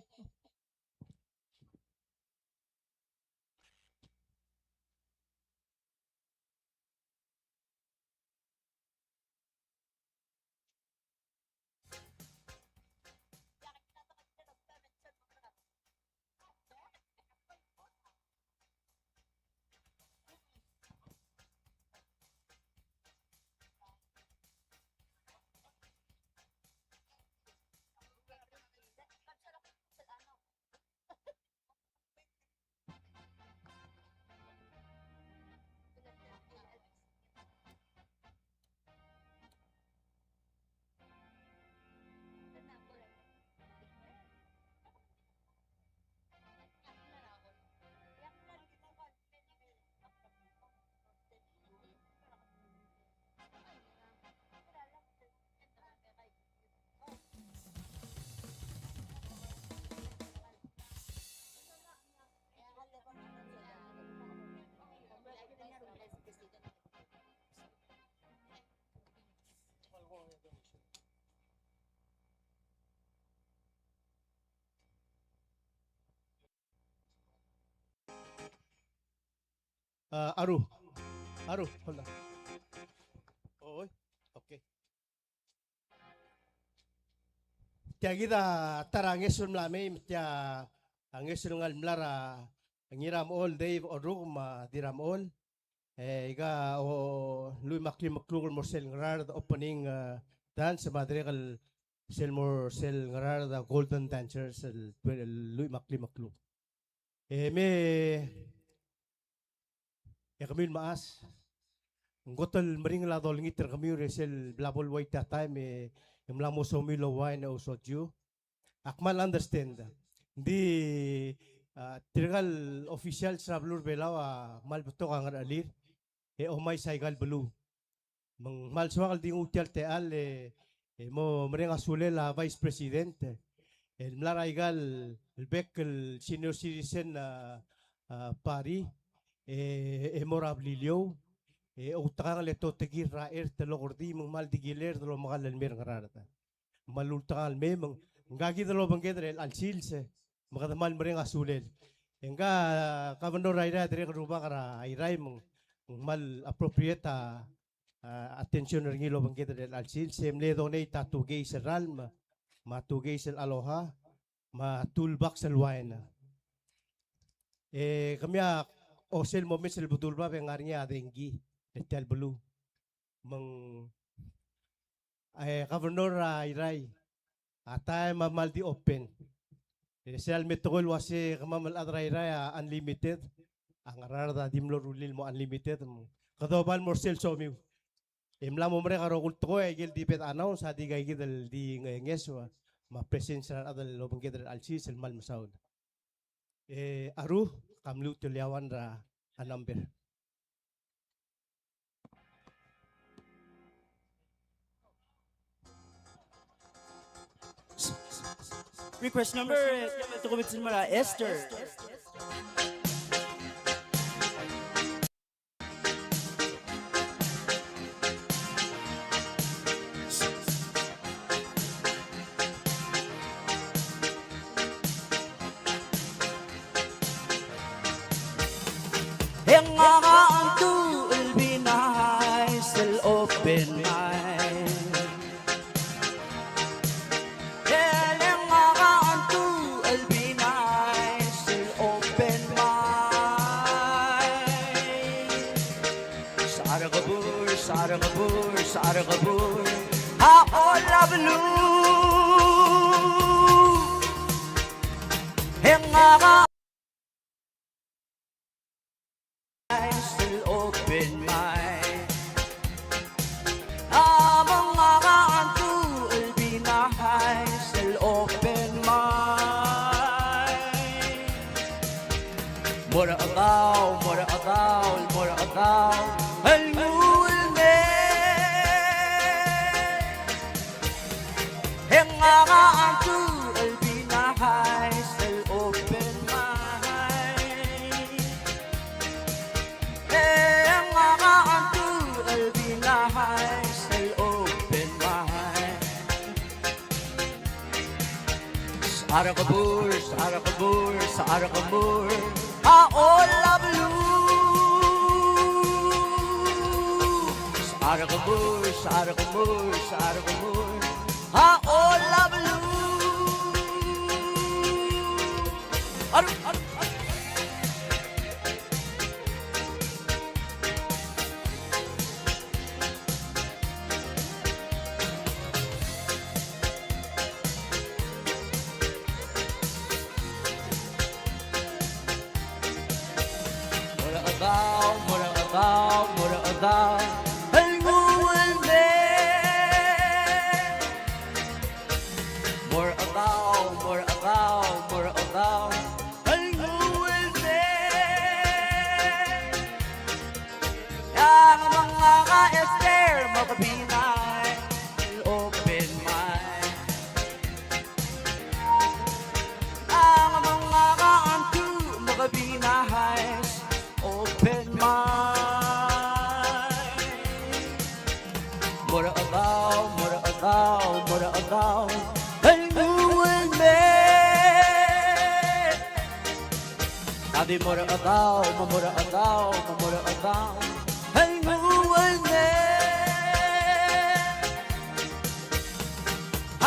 A, Aru. Aru, hold on. Oi, okay. Tia kid a ta er a ngeso el mla mei, me tia a ngeso el ngar er a mla er a Ngiramechol Dave Oruk me a Dirramechol. E, ika, o, lluich me a klim el kluk el mo er sel Ngaraard opening, e, dance, me a dirrek el sel mo er sel Ngaraard Golden Dancers, el, el lluich me a klim el kluk. E, me, e kemiu el mechas, ng kot el meringel a dolengit er kemiu er sel bla bo el ua tia taem, e, e mla mo somiu el ua e ng ousotiu. Ak kmal understand. Ng di, a, tirka el officials er a beluu er a Belau a kmal betok a ngerechelir e omais aika el beluu. Me ng kmal soak el di nguu tia el techall e, e mo mereng a sulel a Vice President el mla er aika el bek el senior citizen, a, a, party, e, e mo er a Beliliou, e outekangel e totekir er a chert el okerdii me ng kmal di kilerd el omekall el mei er a Ngaraard. Me a lultekangel mei me ng, ngka kid el obengked er chelecha el sils, me kede kmal mereng a sulel. E ngka, Governor er a Irrai a dirrek el rubak er a Irrai me ng, me ng kmal appropriate a, a, attention er ngii el obengked er chelecha el sils, e mle donate a two case el ralm, me a two case el Aloha, me a toolbox el wine. E kemiu a osel momes el bedul bab e ng ngar er ngii a dengki er tia el beluu. Me ng, e, Governor er a Irrai, a taem a kmal di open. E sel me tekoi el uase kemam el chad er a Irrai a unlimited, a Ngaraard a di mlo rullii el mo unlimited, me kede oba el mo er sel somiu. E mla mo merek a rokui el tekoi, aike el di bed announce a di aika kid el di nge-, ngeso, me a presence er a rechad el obengked er chelecha el sils el kmal mesaul. E, Aru, ka mluut el eua er a number. Request number, e, tokubets el mo er a Esther. E ngak a ntuchelbinais el open mind. E le ngak a ntuchelbinais el open mind. Sechar kebur, sechar kebur, sechar kebur a ola beluu. E ngak a el open mind. A mo ngak a ntuchelbinais el open mind. Mo er a chedau, mo er a chedau, mo er a chedau el nguu el mei. E ngak a ntuchelbinais el open mind. E ngak a ntuchelbinais Secha er a kebur, secha er a kebur, secha er a kebur, a ollab luu. Secha er a kebur, secha er a kebur, secha er a kebur, a ollab luu. Aru, aru, aru. Mo er a chedaol, mo er a chedaol, mo er a chedaol el nguu el mei. Mo er a chedaol, mo er a chedaol, mo er a chedaol el nguu el mei. Ia, me ngak a Esther, me ke binaes el open mind. Ia, me ngak a Antu, me ke binaes open mind. Mo er a chedaol, mo er a chedaol, mo er a chedaol el nguu el mei. A di mo er a chedaol, me mo er a chedaol, me mo er a chedaol el nguu el mei.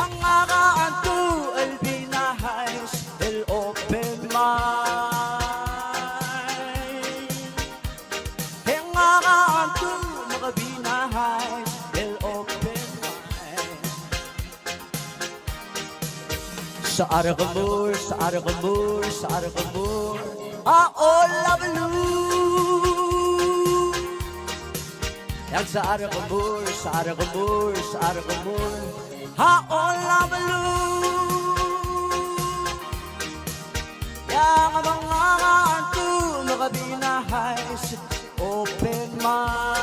A ngak a Antu el binaes el open mind. E ngak a Antu me ke binaes el open mind. Secha er a kebur, secha er a kebur, secha er a kebur, a ollab luu. Ia, secha er a kebur, secha er a kebur, secha er a kebur, a ollab luu. Ia, me ngak a Antu, me ke binaes open mind.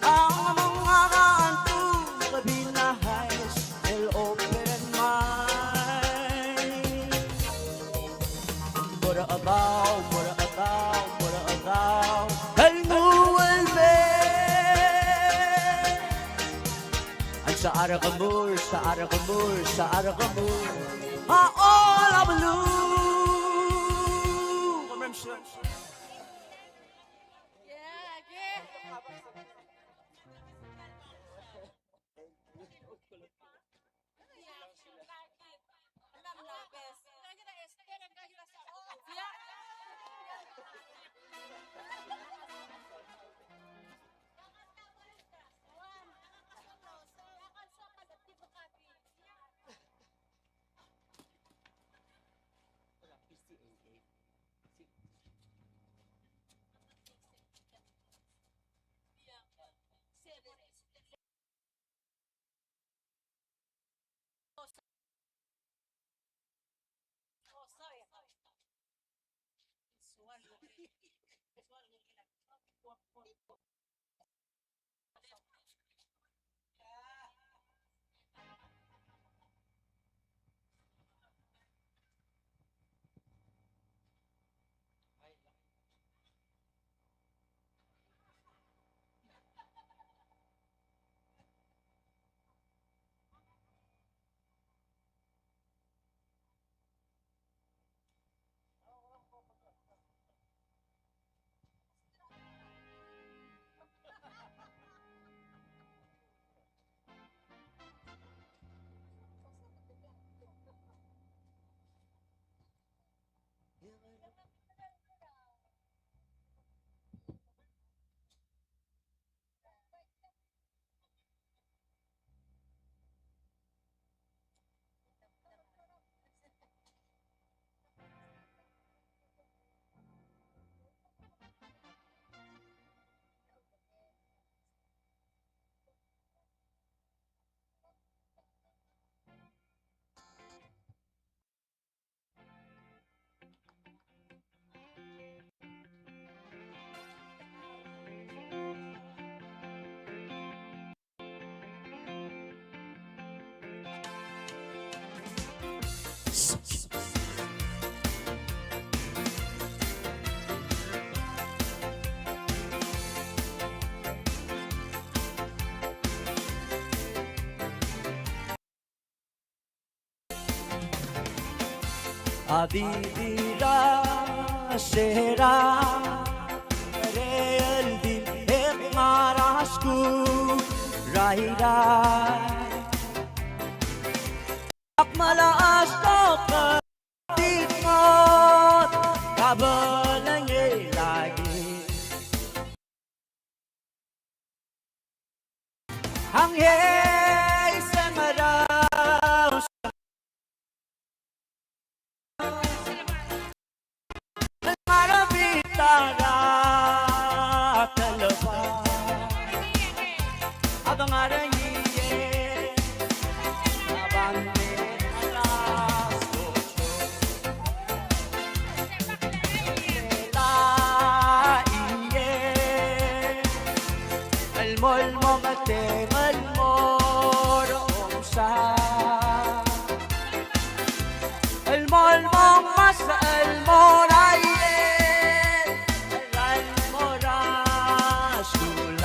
A me ngak a Antu, me ke binaes el open mind. Mo er a chedaol, mo er a chedaol, mo er a chedaol el nguu el mei. A secha er a kebur, secha er a kebur, secha er a kebur, a ollab luu. A di dirrek er a reldil e ngar er a skuul er a Irrai. Ak mla stoker di ngot a belengel a ki. Ang hei se merau Ngar er a bita er a telebas, a dengar er ngii e a bandera er a skocho. La ie el mo, el mo me te, el mo er a omsa. El mo, el mo ngmasech el mo er a ie, el mo er a skuul.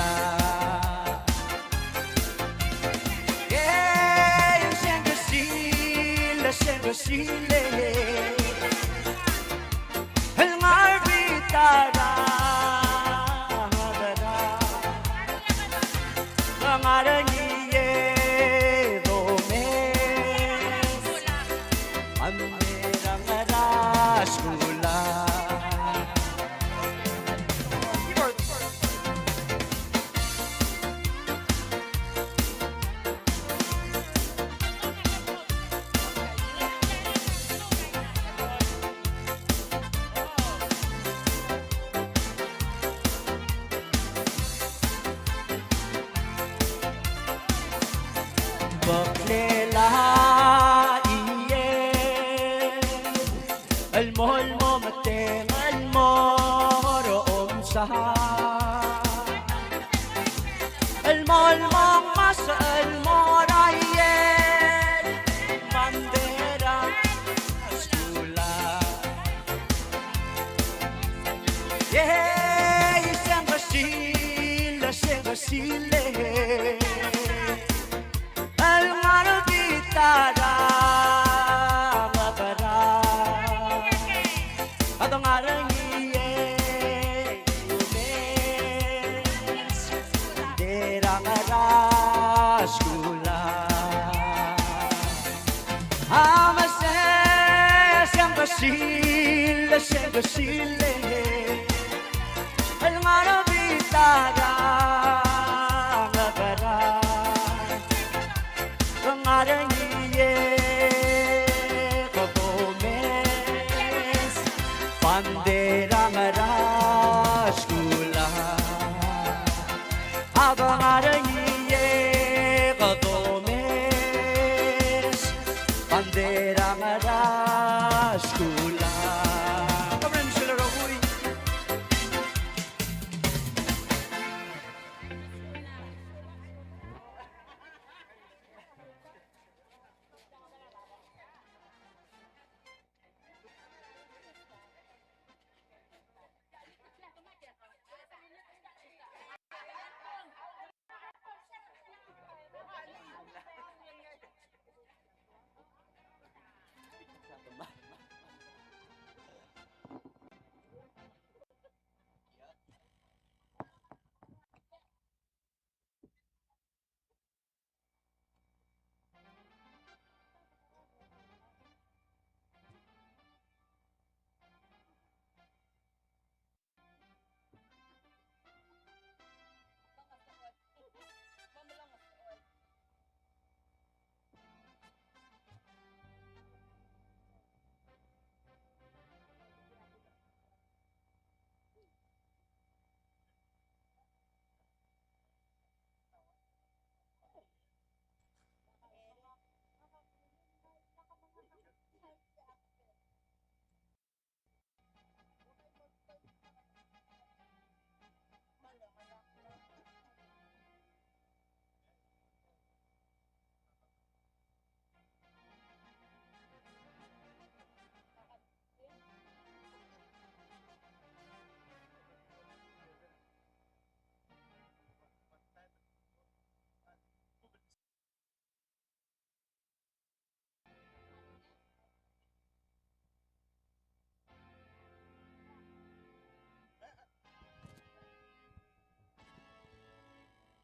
E, e sengkesil, e sengkesil e. El ngar er a bita er a ngar er ngii e domes, a mera ngar er a skuul. Beklel a ie el mo, el mo me te, el mo er a omsa. El mo, el mo ngmasech el mo er a ie, bandera er a skuul. E, e sengkesil, e sengkesil e. El ngar er a bita er a ngeberang, a dengar er ngii e domes, bandera er a skuul. A mesa e sengkesil, e sengkesil e. El ngar er a bita er a ngeberang, a dengar er ngii e domes, bandera er a skuul. A dengar er ngii e domes, bandera er a skuul.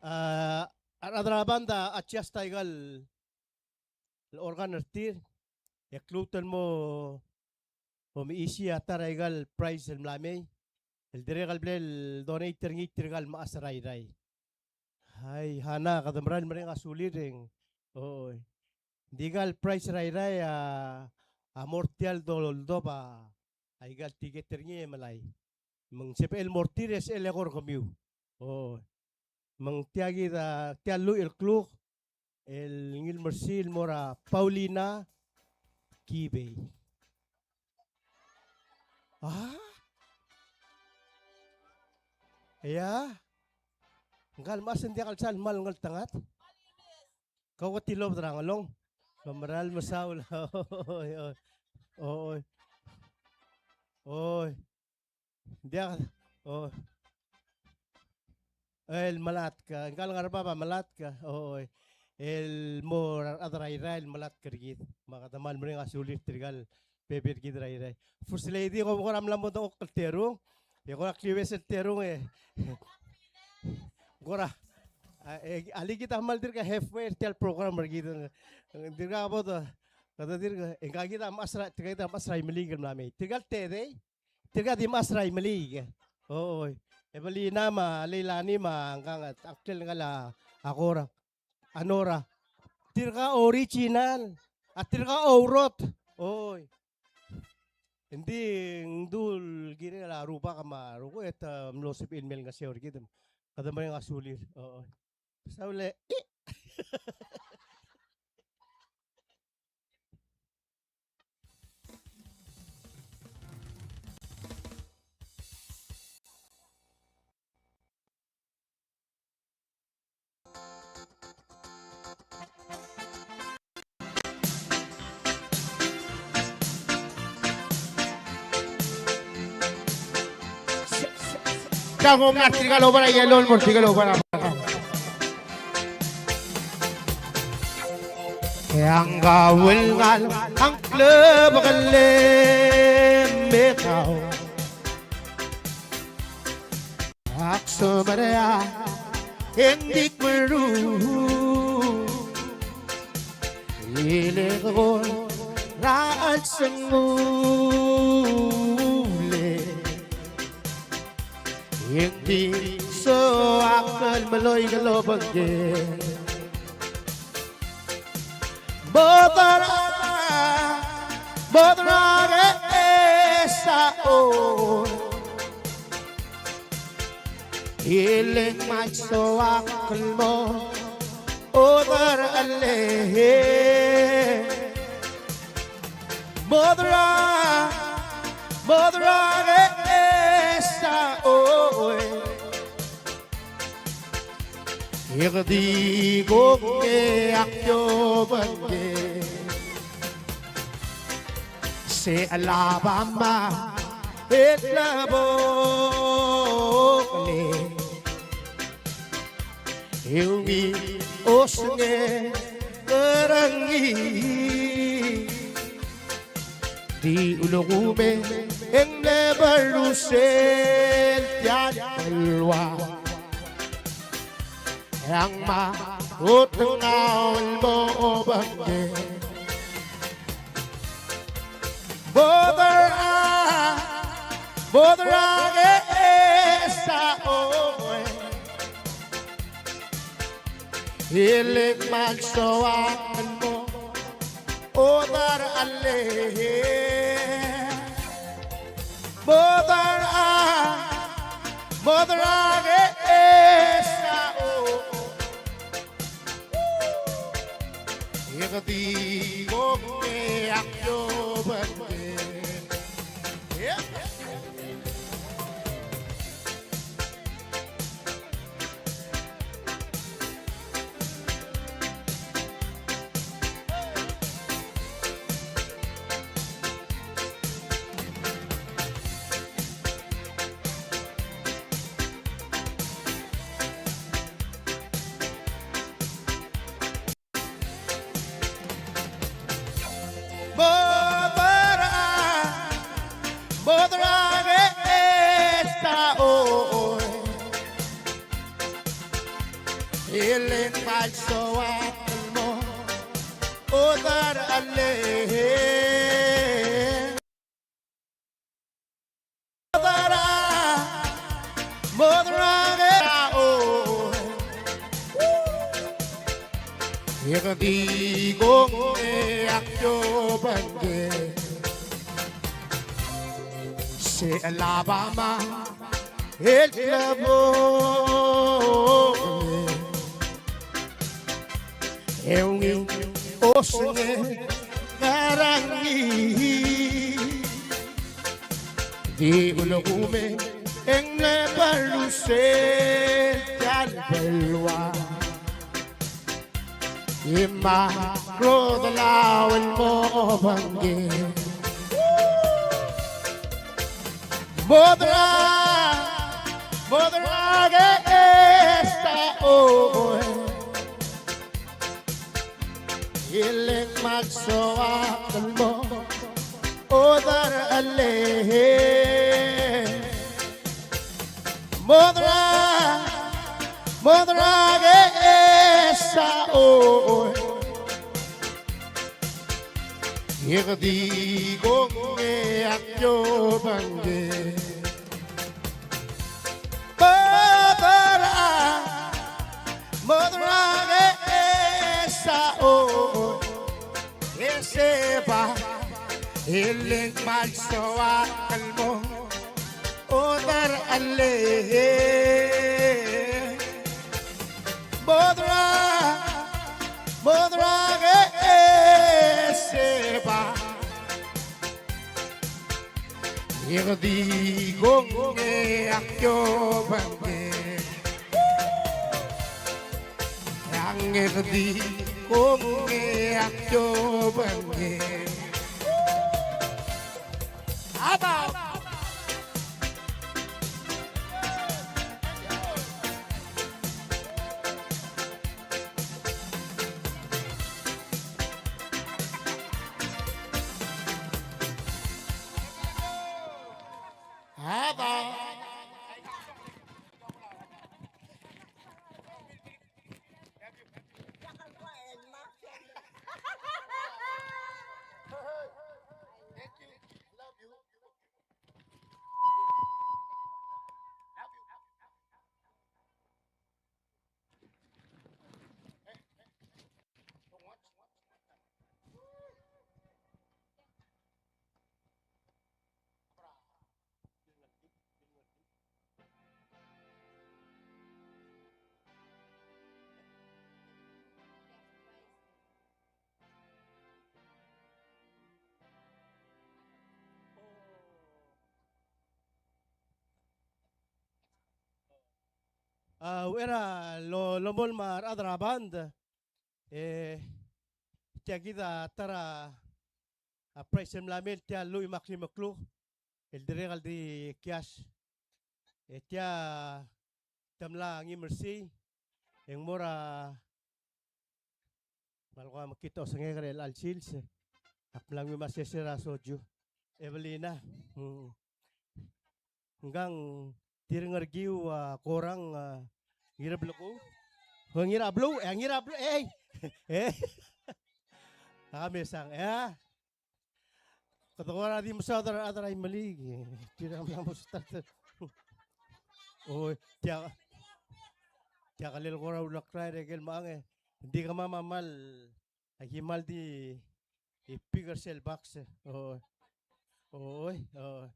A, a rechad er a band a adjust aika el organ er tir, e ak lmuut el mo, mo mechisii a ta er aika el prize el mla mei, el dirrek el bla el donate er ngii tirka el mechas er a Irrai. Ai, Hana, kede merael mereng a sulir e ng, oi. Ng di aika el prize er a Irrai a, a mo er tia el doldobech a, aika el ticket er ngii e melai. Me ng sebechel el mo er tir e sel eko er kemiu. Oi. Me ng tia kid a, tia el lluich el kluk, el ngii el mersii el mo er a Paulina Kibei. A? Ia? Ngka el mechas e ng diak el sal kmal ngeltengat? Kau ke tilobed er a ngelong. Me merael mesaul. Oi, oi. Oi. Oi. Diak, o. El melatk a, ngka el ngar er a bab a melatk a, o, el mo er a rechad er a Irrai el melatk er kid. Me kede kmal mereng a sulir tirka el bebil er kid er a Irrai. First Lady, kom kora mla mo dengchokl el terung. E kora kliues el terung e. Kora. A, e, alii, kid a kmal dirk halfway er tia el program er kid. Dirk a bo de, kede dirk, e ngka kid a mechas er a, tirka kid a mechas er a Imeliik el mla mei. Tirka el tedei. Tirka di mechas er a Imeliik. Oi. Evelina me a Leilani me a ngkang, a ngklel ngka el a Kora. A Nora. Tirka original. A tirka ourot. Oi. Engdi ng dul kirel a rubak me a rokui e te mlo sebechir el mei el ngeseu er kid. Kede mereng a sulir. Oi. Saul e. Tang omnar tirka el obo er a yellow el mo er tirka el obo er a blue. E a ngkau el ngalek a ngklebek el me kau. Ak somereang e ng di kmerur. Ilekoi er a chelsengul e ng di soak el meloi el obengkel. Bo der a, bo der a ke esa o. Ileng me a soak el mo oderchellel. Bo der a, bo der a ke esa o. E ke di kuk ngii a kiobengkel. Se a lebo me a lebo le e ungil osengel er ngii. Di ulekume e ng mle berrusel tia el ua. E a ngmai a otengau el mo obengkel. Bo der a, bo der a ke esa o. Ileng me a soak el mo oderchellel. Bo der a, bo der a ke esa o. E ke di kuk ngii a kiobengkel. Bo der a, bo der a Eleng kmal soak el mo oderchellel. Modera, modera ke a o. E ke di kongei a ki obengkel. Se el Alabama el klebong. E ungil osenged er a ngii. Di ulekum e ng mle berrusel tia el beluu. E me a klou el mo el mo obengkel. Modera, modera ke esta oi. Eleng kmal soak el mo oderchellel. Modera, modera ke esta oi. E ke di kongei a ki obengkel. Modera, modera ke esta oi. E se ba, eleng kmal soak el mo oderchellel. Modera, modera ke se ba. E ke di kongei a ki obengkel. E ke di kongei a ki obengkel. Ata. A, uchei er a lo, lomolem a rechad er a band, e tia kid a ta er a, a prize el mla mei el tia el lluich me a klim el kluk, el dirrek el di cash. E tia te mla ngii me er sei, e ng mo er a Ng kmal ko a mekngit a osengek er chelecha el sils, e ak mla nguu me a sesei er a soju. Evelina. Mm. Ngkang tir ngerkiu a korang a Ngirableku. Ngirableku, e, Ngirableku, e. E. A mesang, e. Kede kora di mesaod er a rechad er a Imeliik, e. Tir a mla mo start. O, tia, tia kmal kora ulekrai er a ikel mechang, e. Ng di kemam a kmal, a ki kmal di, e, pick er sel box, e. O, o, o,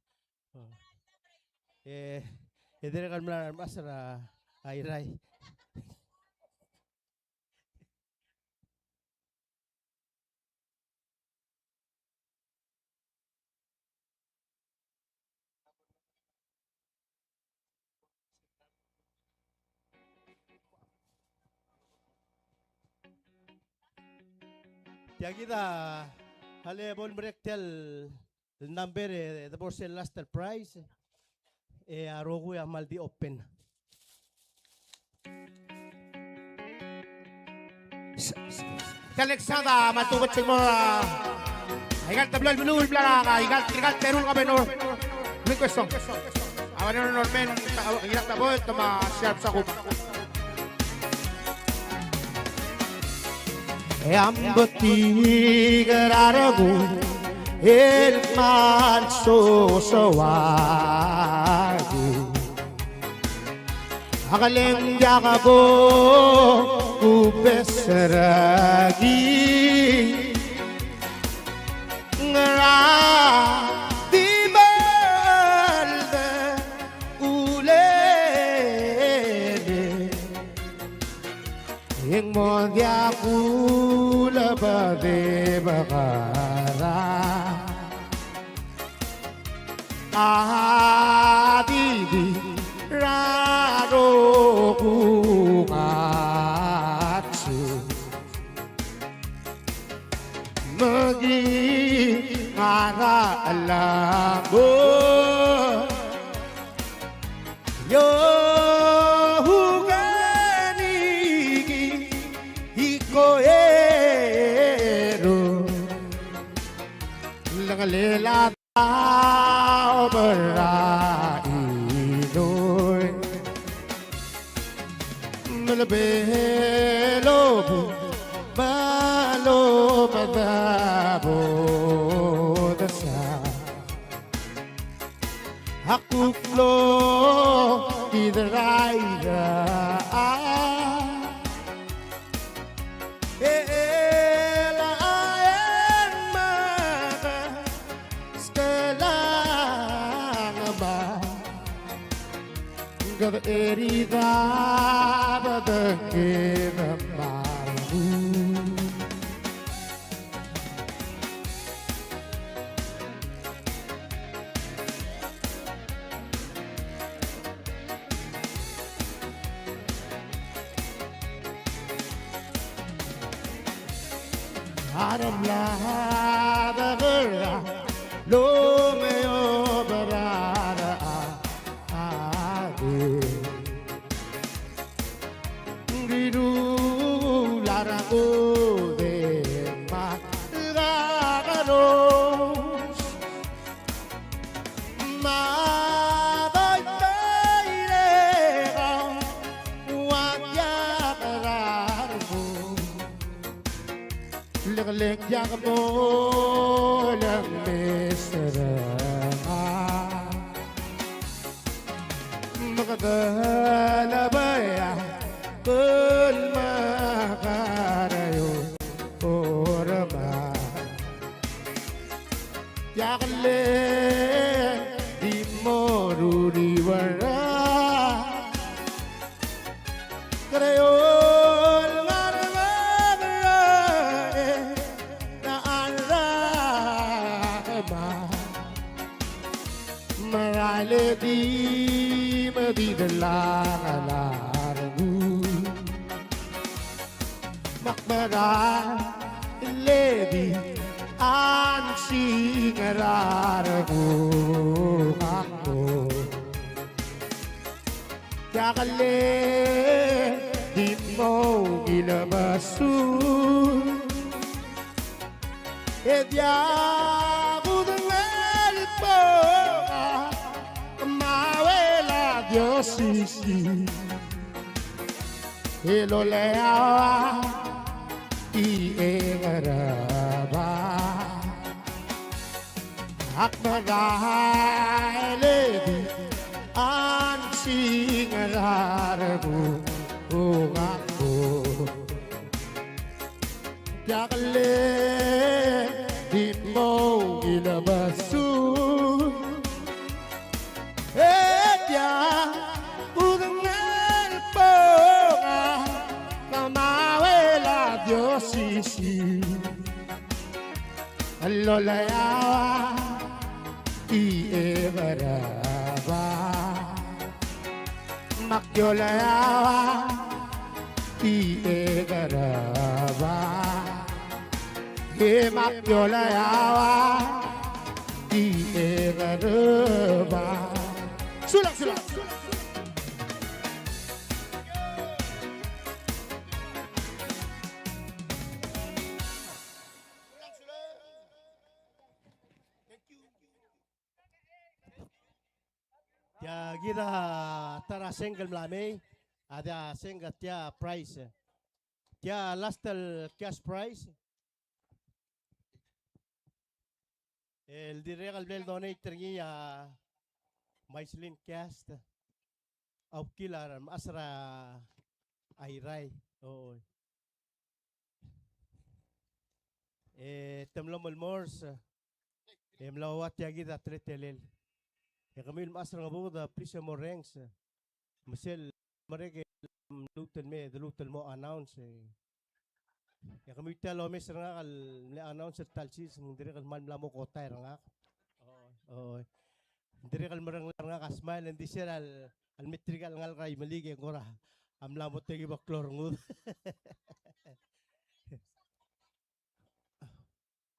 o. E, e dirrek el mla remechas er a Irrai. Tia kid a, a le bo lemerek tia el el number, e, de bo er sel last el prize, e a rokui a kmal di open. Tia el next sound a kmal tubets el mo er a ikal teblo el beluu el bla er a ikal, ikal teru el governor. Request song. A governor Norman, ta, Ngirataboi, te mo er a Sharp Sakup. E a mbetik er a rengul el kmal sosoak. A keleng diak bo kubes er ngii, ngera di bel de ulele. E ng mo diak kulebedebek er a a di di er a rokui a chu. Me ki ngar er a chelechang. Yo, hu kani ki, iko eru. Lengelel a Obera inoi. Melebelo bu, balo medabo desa. Ak kuk lo ideraira a. E el a eng me ke skelang ba. Kede erida bedengkid me a rengul. A remla degerra lo me obera a, a, a, Ngirulak a kudem a karos. Me a doiteirek a ua diak a rengul. Leklek diak bo lengmes er a Me kede lebea, kol me karaio, orema. Tia kele di mo ruriuara. Karaio el ngar er a ngar er a Merael e di me di delang a largu. Me ak merael e di ansing a largu ngak mo. Tia kele di mo kilebesul. E diak kudengei el kmo a Kemawel a Dios isei. E loleaua a Iengerebak. Ak merael e di ansing a largu ngak mo. Tia kele di mo kilebesul. E diak kudengei el kmo a Kemawel a Dios isei. A loleaua a Iengerebak. Me ak loleaua a Iengerebak. E me ak loleaua a Iengerebak. Sulang, sulang. Tia kid a ta er a sengk el mla mei, a tia sengk a tia prize. Tia last el cash prize el dirrek el bla ledonate er ngii a Maislin Cast. A ukil a remechas er a Irrai. Oi. E te mlo melemolem, e mla ua tia kid a teletelel. E kemiu el mechas er a Ngebuked, please e mo rrenges. Me sel merek e lmuut el me, de lmuut el mo announce, e. E kemiu tia el omes er ngak el mle announce er ta el sils, ng dirrek el kmal mla mo kotai er ngak. Oi. Ng dirrek el meringel er ngak a smile, ng di sel a le, a le me tirka el ngalek er a Imeliik e ng kora a mla mo tekib a klou a rengud.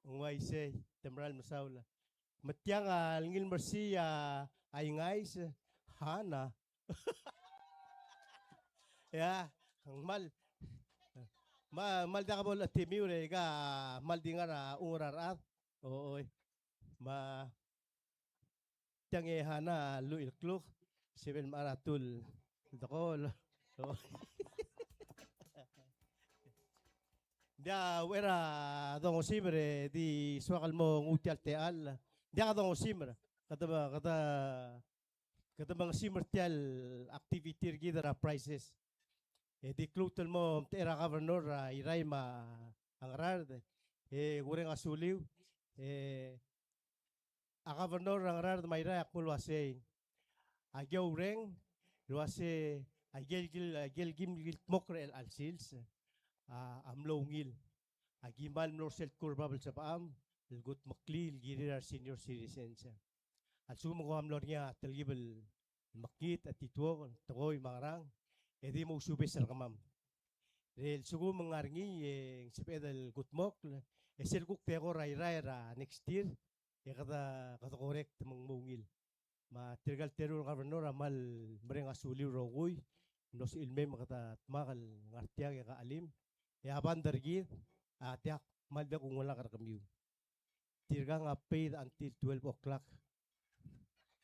Ng uaisei, te mera el mesaul. Me tiang a lengil mersii a, a Ingais, Hana. Ia, ng kmal, ma, kmal diak bo lechemiu er aika, kmal di ngar er a ungil er a rechad. Oi. Me tiang e Hana a lluich el kluk, sebechel mechar a tul el dekol. Ng diak, uchei er a dongesimer e di soak el mo nguu tia el techall. Ng diak dongesimer, kede, kede, kede mengesimer tia el activity er kid er a prizes. E di kluut el mo omtechei er a governor er a Irrai me a Ngaraard, e kureng a suliu, e a governor er a Ngaraard me a Irrai a kmo el uasei, aki oureng el uasei, aikel, aikel kim kildmokl er chelecha el sils a, a mlo ungil. Aki kmal mlo er sel tkul er a bab el sebecham el kudmeklii el kirir a re senior citizens. A lsekum e kom mlo er ngii a telkib el mekngit, a tituok, tekoi me a ngerang, e di mousubes er kemam. E a lsekum ng ngar er ngii e ng sebeched el kudmokl, e sel kuk tekoi er a Irrai er a next year, e kede, kede correct me ng mo ungil. Me tirka el teru el governor a kmal mereng a suliu el rokui, ng mlo sebechir el mei me kede dmak el ngar tiang e kachelim. E a band er kid a diak, kmal diak kungelakl er kemiu. Tirkang a paid until twelve o'clock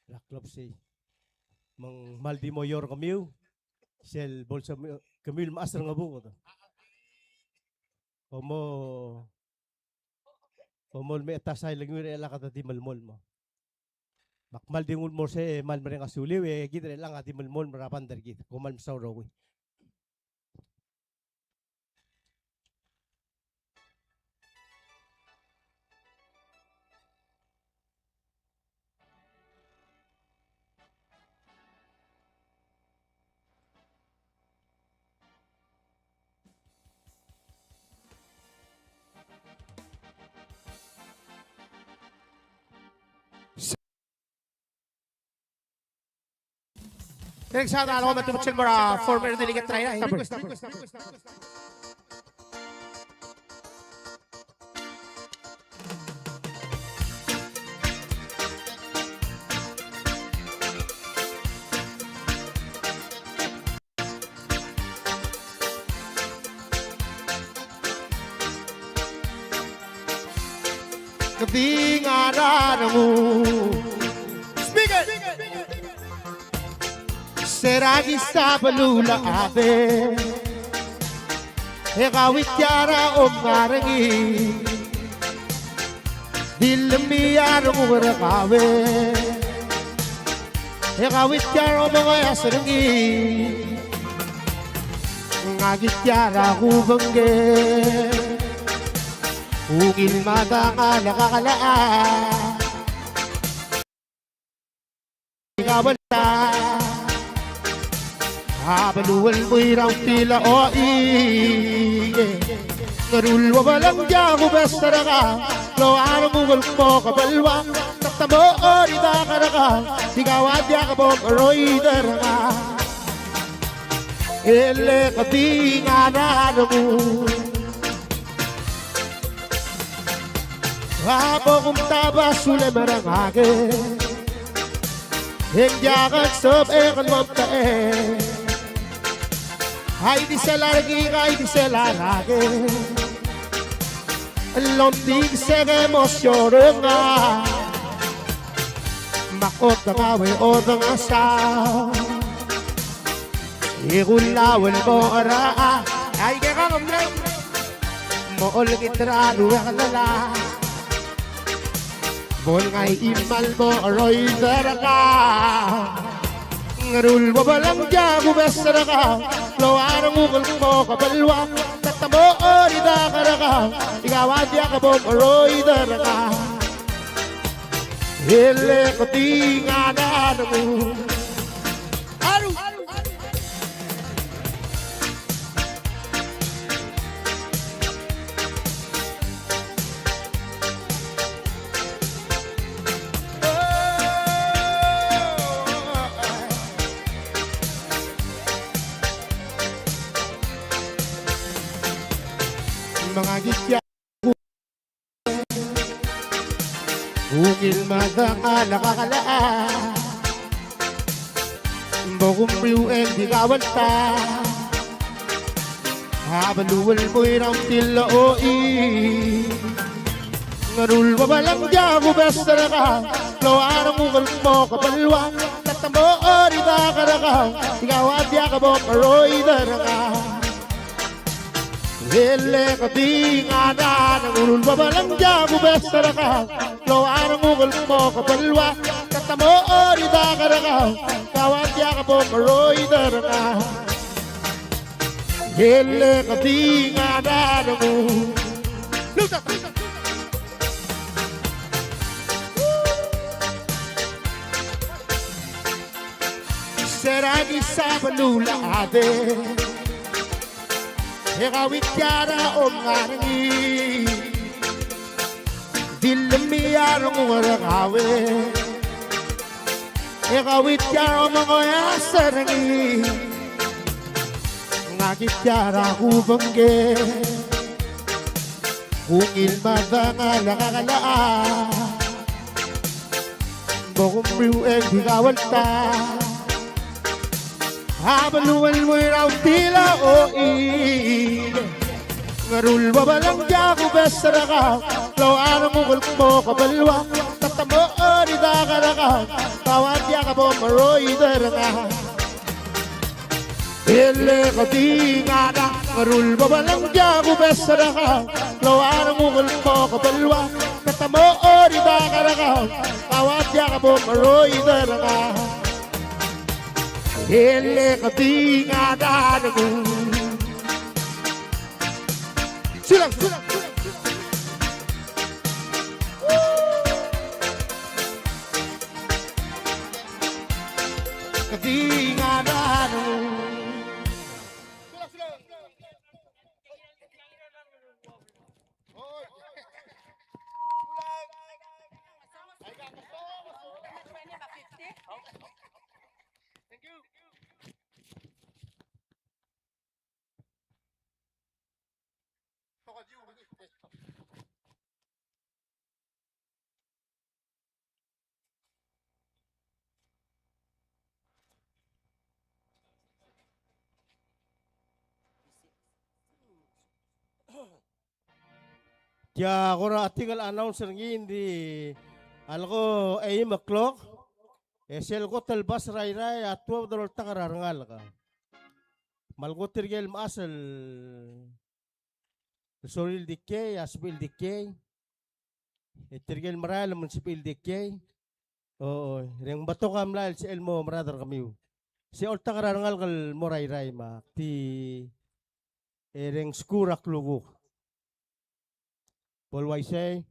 er a klebesei. Me ng kmal di mo eou er kemiu, sel bo lsebechemiu, kemiu el mechas er a Ngebuked, kom mo, kom mo lmecheta a sail er kemiu er chelechang e kede di melemolem. Me ak kmal di nguu el mo er sei e kmal mereng a suliu, e kid er chelechang a di melemolem er a band er kid. Kom kmal mesaul el rokui. Thanks, shout out all the former delegate. Keding a rarengul. Speaker. Sera kisa beluulechad e kau tia er a omngar er ngii. Di lemii a renguk er kau e kau tia er a omengeas er ngii. Ngak tia er a kubengkel ungil me a dengal a kakelechang. Ikabelta a beluulechad er a Ungil a Ochieng. Ngerul ua beleng diak kubes er kau, lo a renguk el kmo ke beluang, te mo er a idak er kau, di kau a diak bo meroid er ngak. E le keding a rarengul. A bo kumtab a sulem er ngak e ng diak el sebechek el mo omtechei. Ai di sel a rekik, ai di sel a rakel. El omdik se ke mo siou er ngak. Me a kot er kau e odengchesau. E kulau el mo er a Aike kau a mle mo olengit er a ruekelala. Bo el ngai a chimal mo cheroid er kau. Ngerul bo beleng a diak kubes er kau. Loia renguk el kmo ke beluu a ta mo cheroid er kau. Ikau a diak bo cheroid er kau. Ele kding a rengul. Aru. Mengagitia. Ungil medengelii a kakelechang. Bo kumriu e ng di kau el ta. A beluu el mo er a ungil el ochil. Ngerul bo beleng a diak kubes er kau. Loia renguk el kmo ke beluu a ta mo cheroid er kau. Ikau a diak bo cheroid er kau. Ele kding a rengul bo beleng a diak kubes er kau. Loia renguk el kmo ke beluu a ta mo cheroid er kau. Ikau a diak bo cheroid er kau. Ele kding a rengul. Sera di sa beluu el chad e kau a tia er a omngar er ngii. Di lemiu a renguk er kau e kau a tia er a omengoias er ngii. Ngak a tia er a kubengkel. Ungil medengelii a kakelechang. Bo kumriu e ng di kau el ta. A beluu el mo er a ungil el ochil. Ngerul bo beleng a diak kubes er kau. Loia renguk el kmo ke beluu a ta mo cheroid er kau. Ikau a diak bo cheroid er kau. Ele kding a rengul bo beleng a diak kubes er kau. Loia renguk el kmo ke beluu a ta mo cheroid er kau. Ikau a diak bo cheroid er kau. Ele kding a rengul. Silang, silang. Kding a rengul. Tia kora article announce er ngii ng di a leko eim o'clock. E sel kot el bas er a Irrai a tuobed er a oltak er a rengalek. Me a leko tirke el mechas el sorir el dikei, a sebechir el dikei. E tirke el merael me ng sebechir el dikei. O, e reng betok a mlai el sebechel el mo merael er kemiu. Se oltak er a rengalek el mo er a Irrai me ak di, e reng skuul er a klukuk. Bo el uaisei.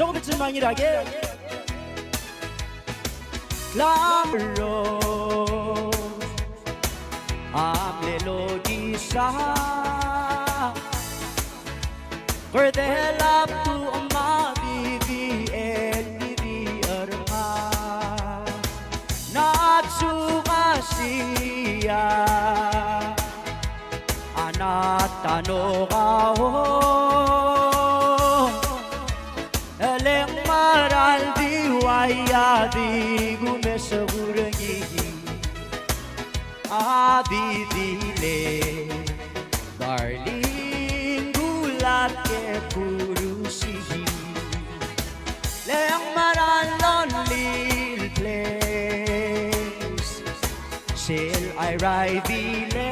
Tokubets el mo er a ker. Klamro a mle lokisa, kerdel a btuch me a bibi el bibi er ngak. Nachukasia a nata nokau, e le ng mera el di ua ia di kumes er ngii. A di di le darling, kulatk e kurusii. Le ng mera el lonely place sel airai di le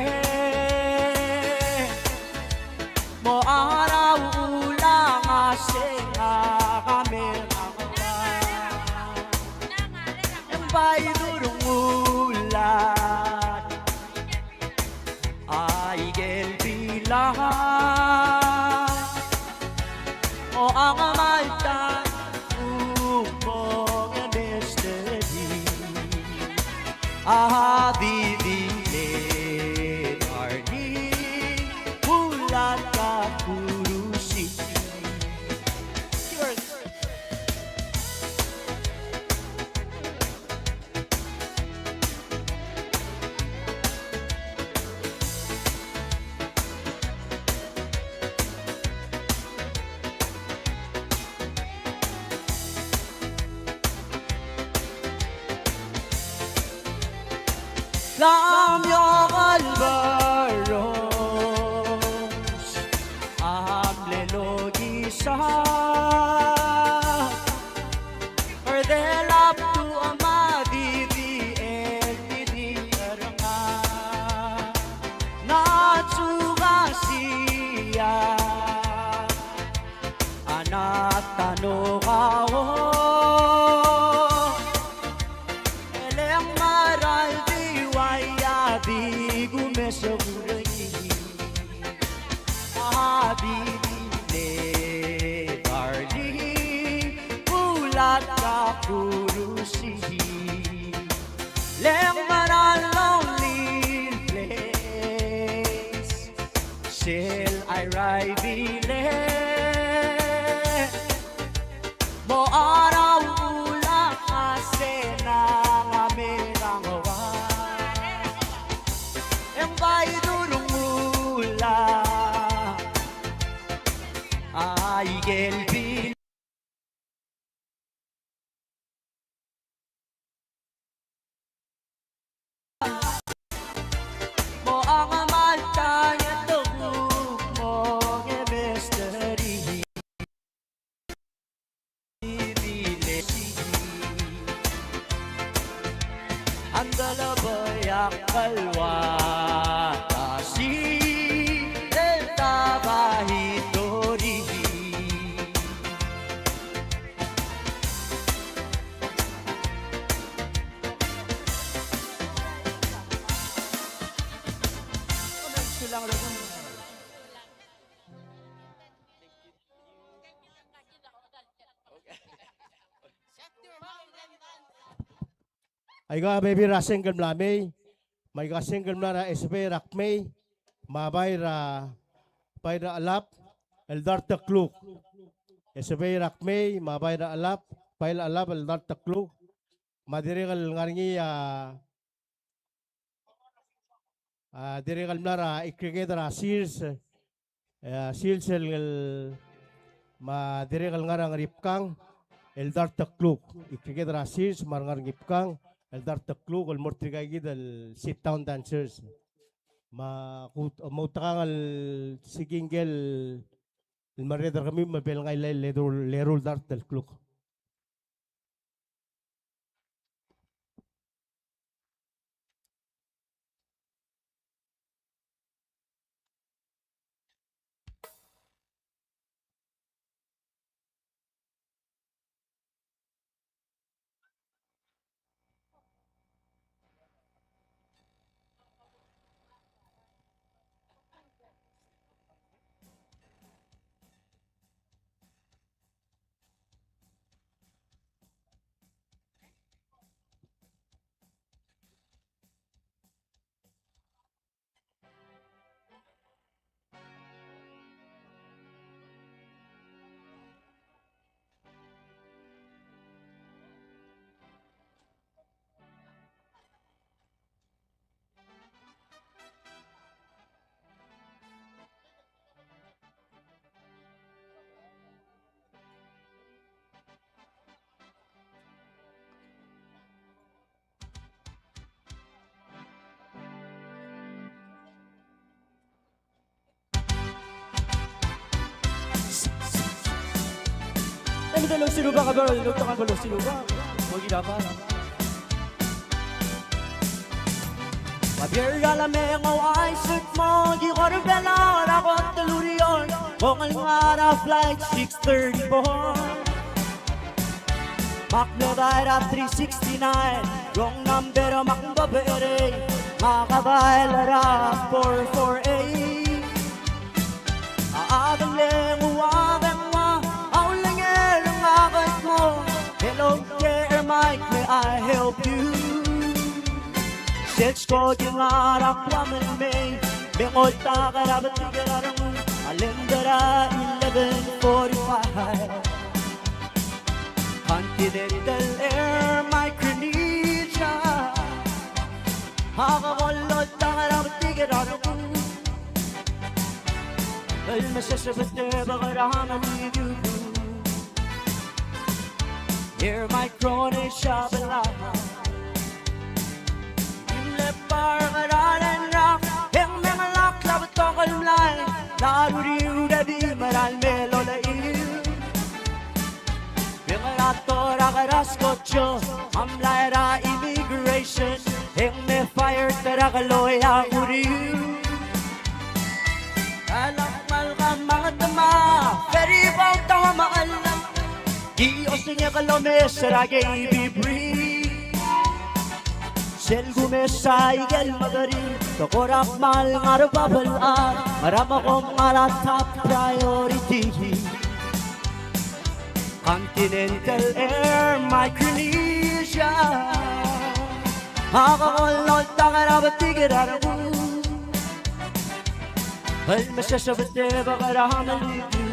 mo a rau ulang a se ngak a me ngak a bai durung ulang. Aikel bilang o a ngamai ta uk mong e mesterir. A di di le darling, kulatk a kurusii. Lamio el beros a mle lokisa, kerdel a btuch me a bibi el bibi er ngak. Nachukasia a nata nokau, e le ng mera el di ua ia di kumes er ngii. A di di le darling, kulatk a kurusii. Le ng mera el lonely place sel airai di le mo a rau ulang a se ngak a me ngak a bai. E ng bai durung ulang aikel bilang. Mo a ngamai ta e tokuk mong e mesterir. Ang dalabayak kalwa tasi el tabahitori. Aika a bebil er a sengk el mla mei, me aika a sengk el mla er a Esebei er a Kmei, me a bai er a, bai er a Chelab el dart el kluk. Esebei er a Kmei, me a bai er a Chelab, bai er a Chelab el dart el kluk. Me a dirrek el ngar er ngii a, a dirrek el mla er a ikreked er a sils, e, sils el, el, me a dirrek el ngar er a Ngeripkang el dart el kluk. Ikreked er a sils me a re Ngeripkang el dart el kluk el mo er tirka kid el sit down dancers. Me a kuk, mo outekangel el siking el, el merreder er kemiu me bo lengai el leru, leru el dart el kluk. Medal osiluba, kebel el oltak el bel osiluba. Mo ki dapat. Babier a lemengau a isei mo ki kora bela er a kot el ureor. Kongei el ngar er a flight six thirty-four. Mak mle daer a three sixty-nine, wrong number a mak beberei, ngak a dael er a four four eight. A delengua, dengua, a ulengel ngak el kmo, "Hello, Air Mike, may I help you?" Sel skoki el ngar er a Guam el mei, me ng oltak er a betik er a rengul, a lender a eleven forty-five. Continental Air Micronesia. Ak a oltak er a betik er a rengul el mesesebetebek er a melidiu. Air Micronesia Belau. Ng mle park er a Lynrock, e ng mengelakl a betok el mlai, a ruriul e di mera el mei el olechiu. Ng mera el torak er a skojo, a mlai er a immigration, e ng me fire er a keloi a uriul. A lak mal ka manget me a ferry boat a ua Mechellang. Di osengek el omes er a K B Bridge. Sel kumes a ikel mederir, te kora kmal ngar er a bubble up, me a remekom a ngar er a top priority. Continental Air Micronesia. Ak a oltak er a betik er a rengul el mesesebetebek er a melidiu.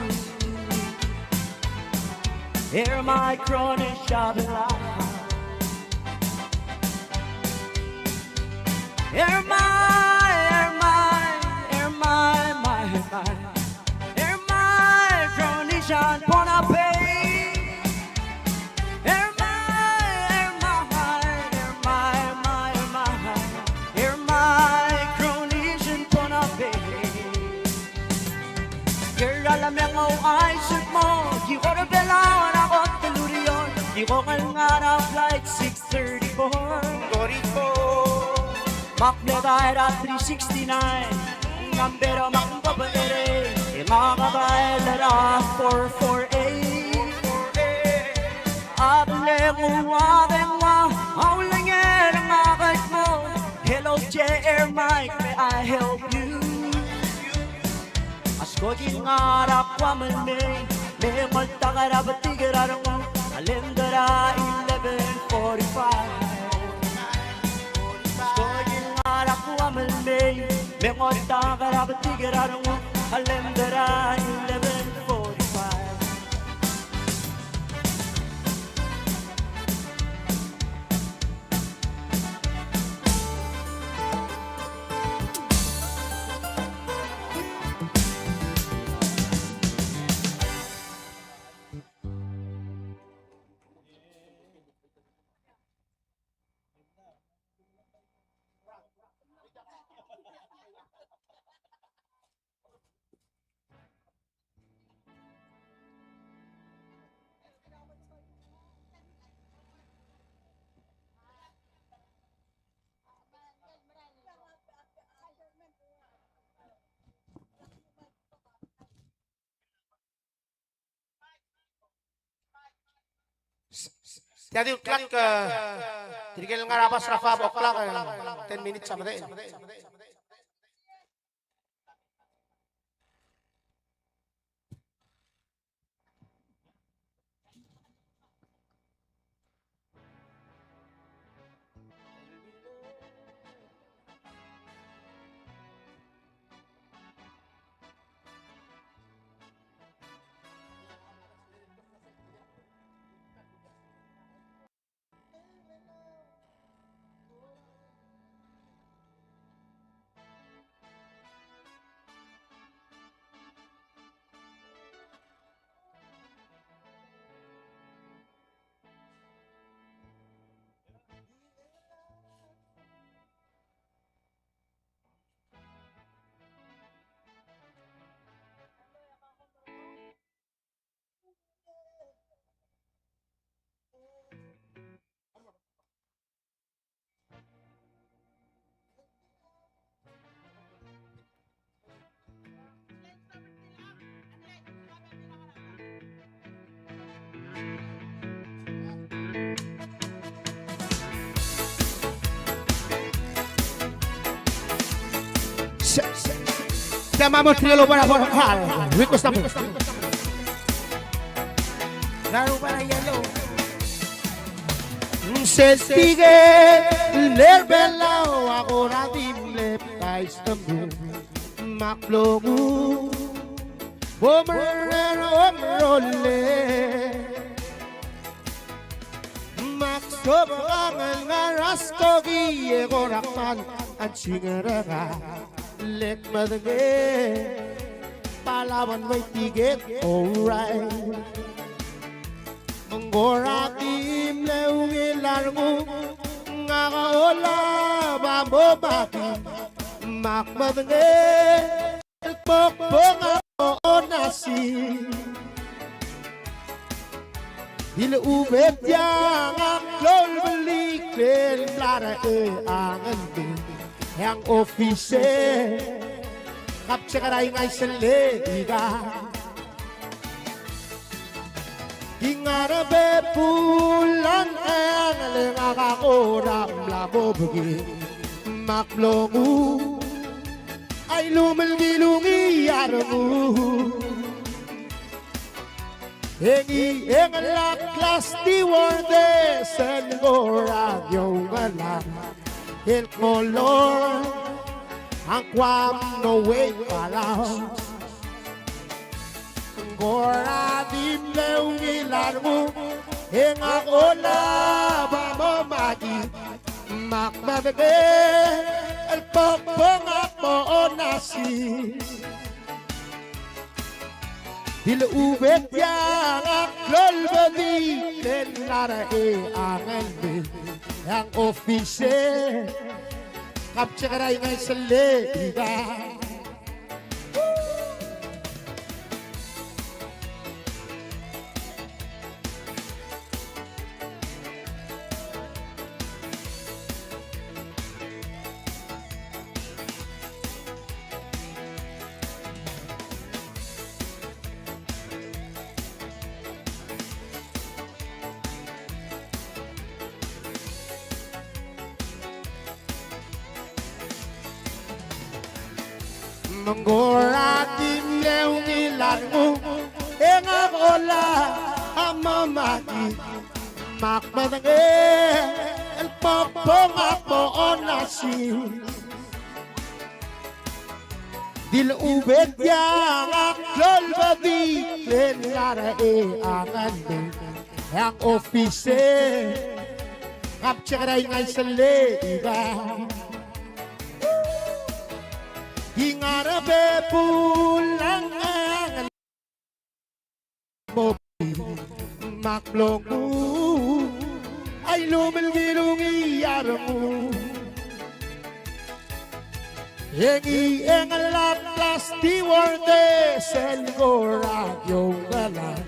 Air Micronesia Belau. Air Mi, Air Mi, Air Mi, Mi, Mi. Air Micronesian Ponape. Air Mi, Air Mi, Air Mi, Air Mi, Air Mi. Air Micronesian Ponape. Ker a lemengau a isei mo ki kora bela er a kot el ureor, di kongei el ngar er a flight six thirty-four. Thirty-four. Mak mle daer a three sixty-nine, number a mak beberei, e ngak a dael er a four four eight. A delengua, dengua, a ulengel ngak el kmo, "Hello, Air Mike, may I help you?" A skoki el ngar er a Guam el mei, me ng oltak er a betik er a rengul, a lender a eleven forty-five. A skoki el ngar er a Guam el mei, me ng oltak er a betik er a rengul, a lender a eleven forty-five. Tia di ultuil, e, tirke el ngar er a bas er a five o'clock, e, ten minutes a medechel. Tia mo tirke el oba er a Borja, request number. Laru bara yellow. Sel tirke el mei er a Belau a kora di mle pais a mbu. Me ak mlo nguu bo merreder a omerolel. Me ak sobekangel ngar er a skoki e kora kmal a chingerang a lek medengei. Palabon me tiket, alright. Me ng kora di mle ungil a renguk, ngak a olab a mo maki, me ak medengei el kmo kbong a mo onasir. Di lechub e tiang a klou el belik el mla er a Ngelbir, e a ng office e kab check er a ingaisel e ika. Di ngar er a bebul a ngchang e le ngak a kora mla mo bekii, me ak mlo nguu a ilumelkilungii a renguk. E ngii e ng lak last stewardess el kora di oungerang el kmo lord, a ng kua mlo Palau. Ng kora di mle ungil a renguk, e ngak a olab a mo maki, me ak medengei el kmo kbong a mo onasir. Di lechub e tiang a klou el bedik el mla er a Ngelbir, e a ng office e kab check er a ingaisel e ika. Me ng kora di mle ungil a renguk, e ngak a olab a mo maki, me ak medengei el kmo kbong a mo onasir. Di lechub e tiang a klou el bedik el mla er a Ngelbir, e a ng office e kab check er a ingaisel e ika. Di ngar er a bebul a ngchang e le mo bekii, me ak mlo nguu a ilumelkilungii a renguk. E ngii e ng lak last stewardess el kora di oungerang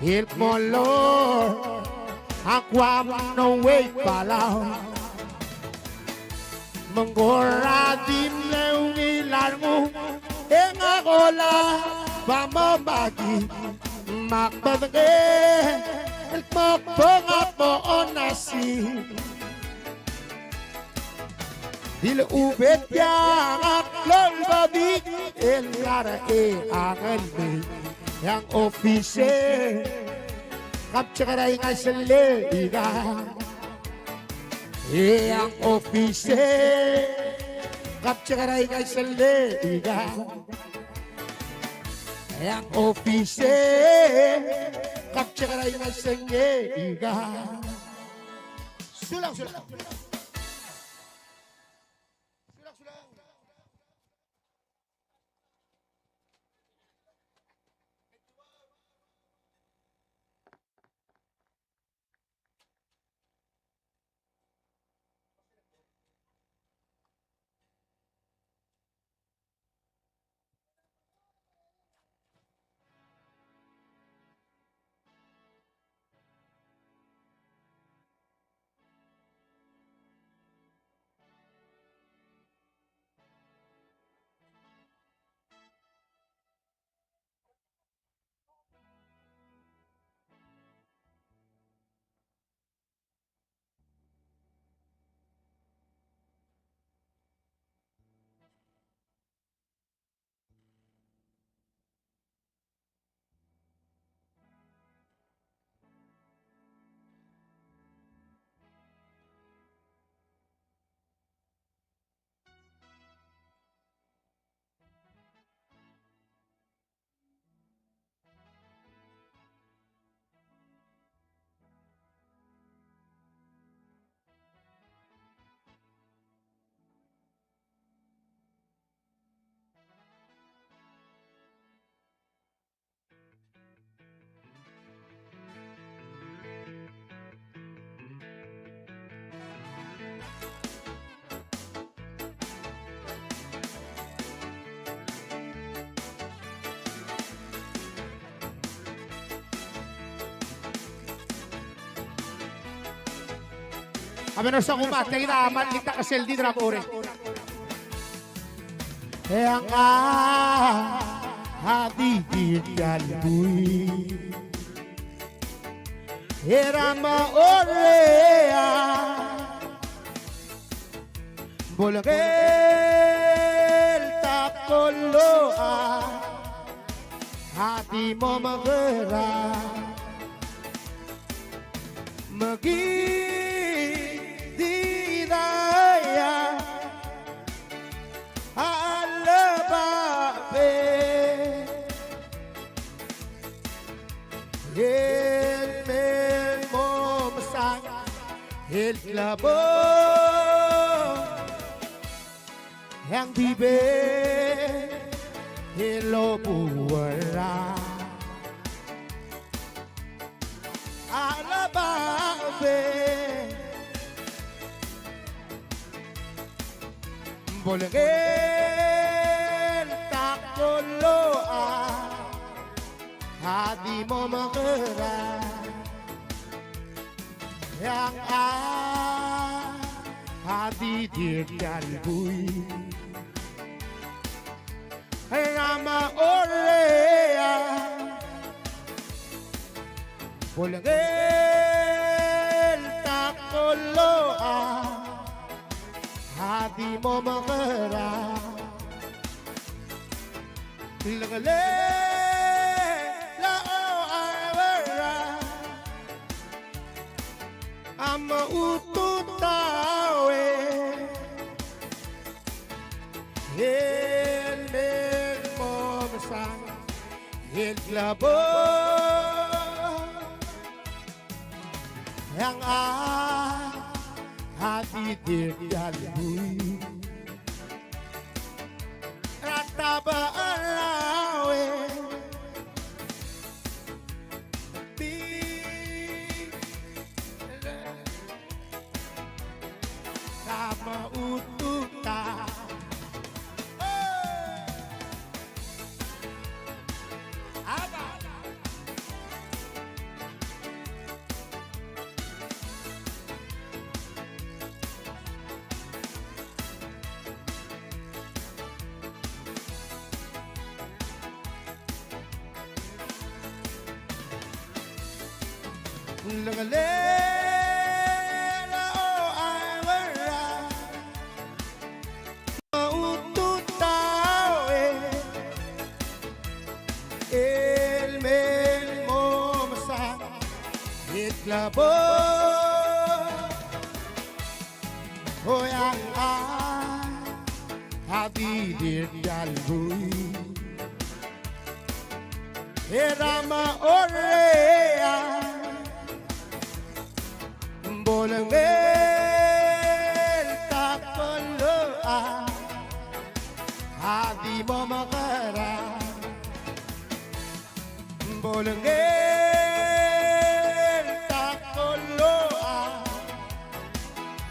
el kmo lord, a ng kua mlo Palau. Me ng kora di mle ungil a renguk, e ngak a olab a mo maki, me ak medengei el kmo kbong a mo onasir. Di lechub e tiang a klou el bedik el mla er a Ngelbir, e a ng office e kab check er a ingaisel e ika. E a ng office e kab check er a ingaisel e ika. E a ng office e kab check er a ingaisel e ika. Sulang, sulang. A Menor Sakuma, tia kid a mle ta kesel di drab ore. E a, a di di tia el bui. E ra mo orea. Bo lengel ta koloa. A di mo mekerang. Me ki di daia a lebabe. El mei el mo mesang el klebo. Ang di be el obuera a lebabe. Bo lengel ta koloa a di mo mekerang. Ang a, a di di tia el bui. Ra mo orea. Bo lengel ta koloa a di mo mekerang. Lengelel a oaibera a mo ututaue. El mei el mo mesang el klebo. Ang a, a di di tia el bui. Ra ta bo er a ue. Ti. Ra mo ututa. Lengelel a oaibera a mo ututaue. El mei el mo mesang el klebo. Oi, ang a, a di di tia el bui. E ra mo orea. Bo lengel ta koloa a di mo mekerang. Bo lengel ta koloa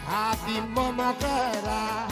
a di mo mekerang.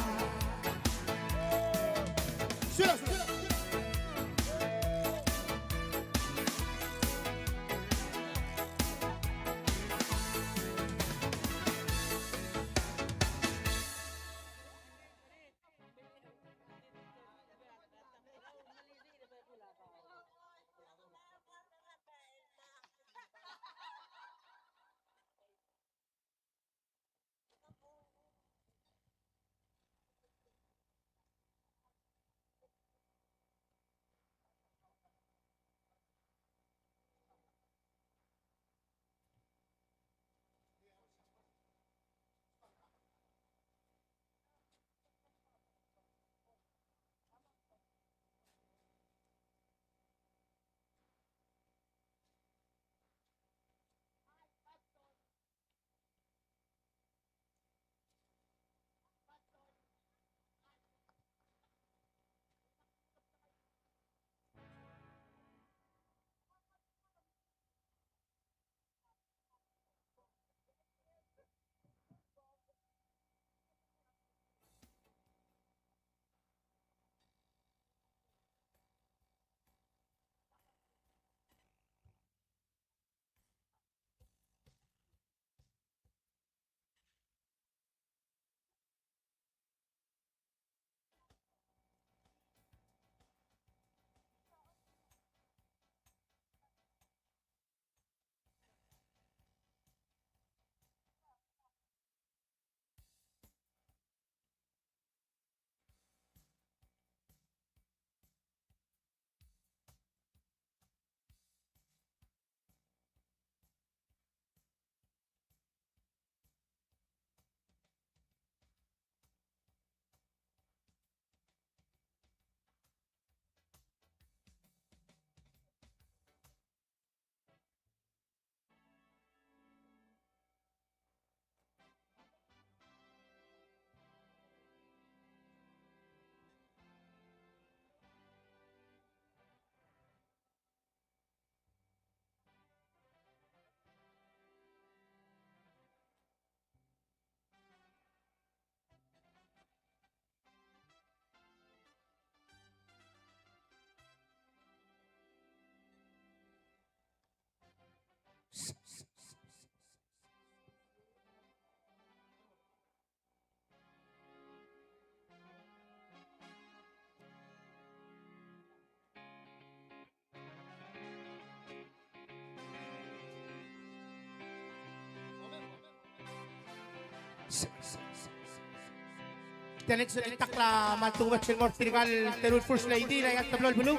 Tia next el takl a kmal tungubets el mo er tirka el teru el first lady er aika el teblo el beluu.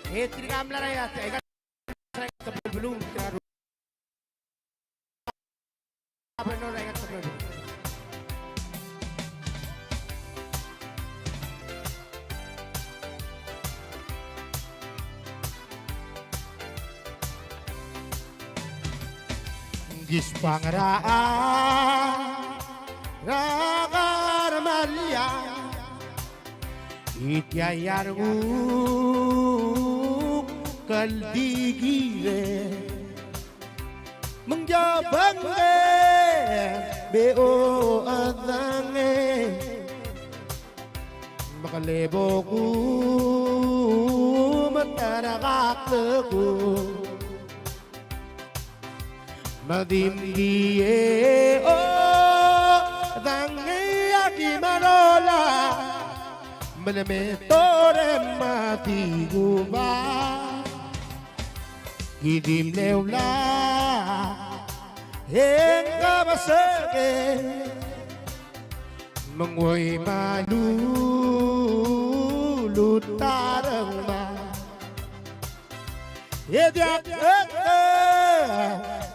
E tirka a mla er aika, aika el teblo el beluu, tirka el governor er aika el teblo el beluu. Ng di sbang er a, er a Karmalia, e tia a renguk el di kirel. Me ng diak bengkei, me a odengei. Me ke le bo kumeterkakl ko. Me di mdie odengei a ki merola. Me le me torem a di kuba. Ki di mle ula e ng kebesengei. Me ng ua me a luluut a rengma. E diak, e, e,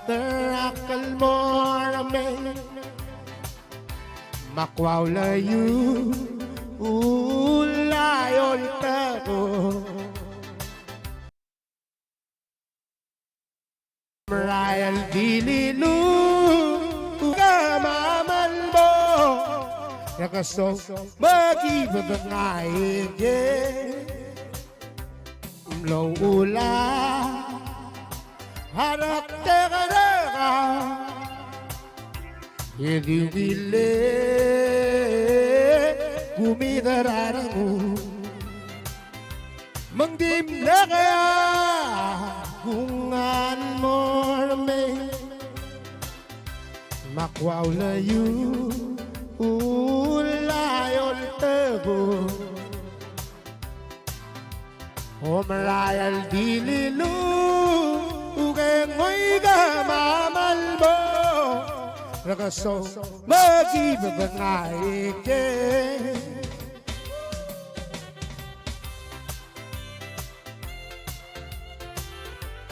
terakl el mo er mei. Me ak ua ulei, ulai olteko. Merael di lilu, kemam el mo. Rekeso, me ki bedengei ke. Mlo ula, a rektek er kau. E di ungil e kumider a renguk. Me ng di mle kea kungan mo er mei. Me ak ua ulei, ulai olteko. Omerael di lilu, uke ngoi kemam el mo. Rekeso, me ki bedengei ke.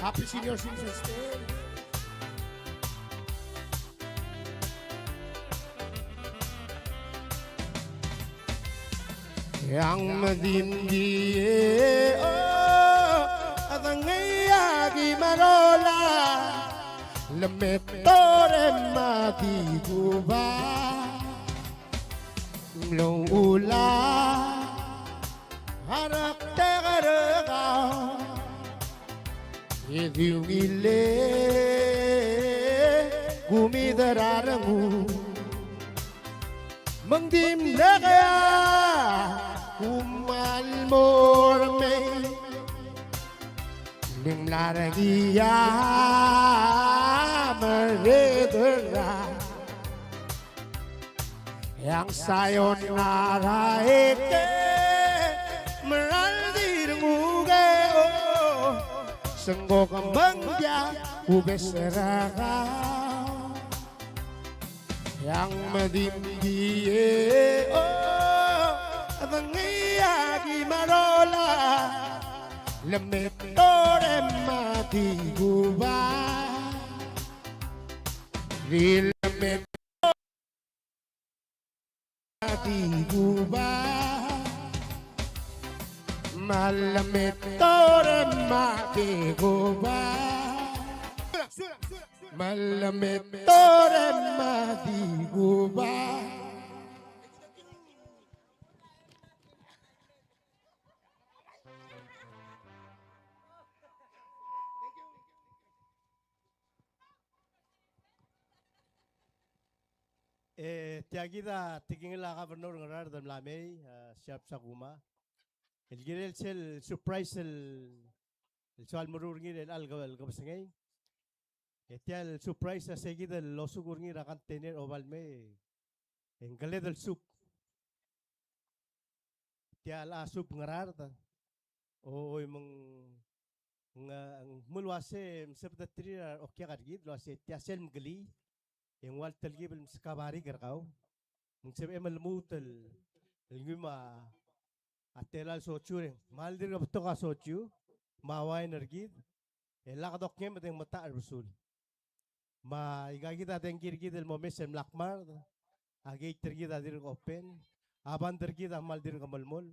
Happy Senior Citizens Day. E ng di mdie, o, odengei a ki merola, le me torem a di kuba. Mlo ula, a rektek er kau. E di ungil e kumider a renguk. Me ng di mle kea kumal mo er mei. Ng di mla er ngii a merreder a E ng sayonara e ke meral di renguk e o, sengkok me ng diak kubes er kau. E ng me di mdie o, dengei a ki merola, le me torem a di kuba. Di le me di kuba, me le me torem a di kuba, me le me torem a di kuba. E tia kid a tekingel a Governor er a Ngaraard el mla mei, a, Sharp Sakuma, el kirel sel surprise el, el soal meruul er ngii er chelecha el ke-, el kebesengei. E tia el surprise a se kid el losuk er ngii er a container a oba el mei, e ng keled el soup. Tia el soup Ngaraard. O, oi me ng, ng, ng mle uase, msebedeterir a okiak er kid el uase tia sel mkelii. e ng ua el telkib el meskau a barik er kau. Me ng sebechem el lmuut el, el ngii me a a tela el soju e ng kmal dirk betok a soju me a uain er kid, e lak dokengem e dengmetacher er besul. Me aika kid a dengki er kid el mo mes el mla kmard, a gate er kid a dirk open, a band er kid a kmal dirk melemolem,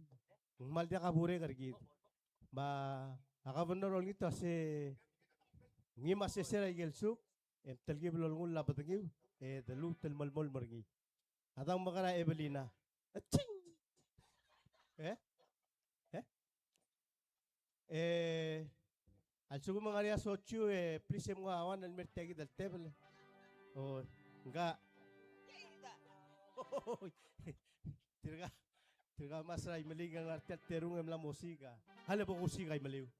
ng kmal diak a burek er kid. Me a governor a olengit a se ngii me a sesei er aike el suk, e mtelkib el olengull a bedengiu, e de lmuut el melemolem er ngii. A dang me kera Evelina. Aching! E? E? E, a lsekum e ng ngar er ngii a soju, e, please, e mnguu a one el mer tia kid el tebel. O, ngka. Tirka, tirka mas er a Imeliik a ngar tia el terung e mla mo siik a. A le bo kusiik a Imeliik.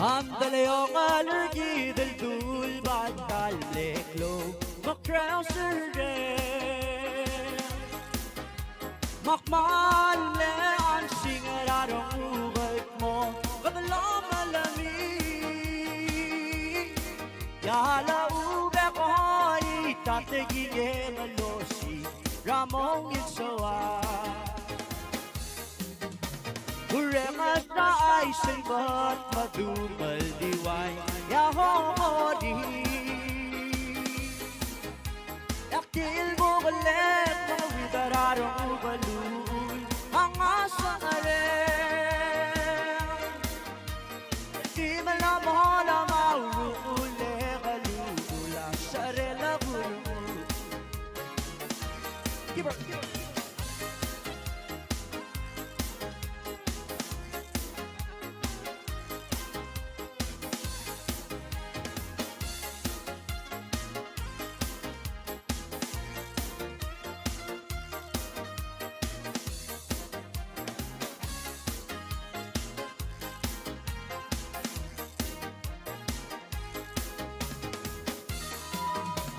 Ang deleong a lergi del dul batal le klou, makrau serre. Makmal le ansing er a rong uget mo, kede lomelemi. Ya le ubek oi tategingel el osi, ramong il soa. Urrenges a iselbet me a dumel di uain, ya hongodi. Ak di el bukelek me a uidar a rong ukeluul, a ngasareng. Di melamolem a uruul e keluul a sare el kuruul. Keep it, keep it.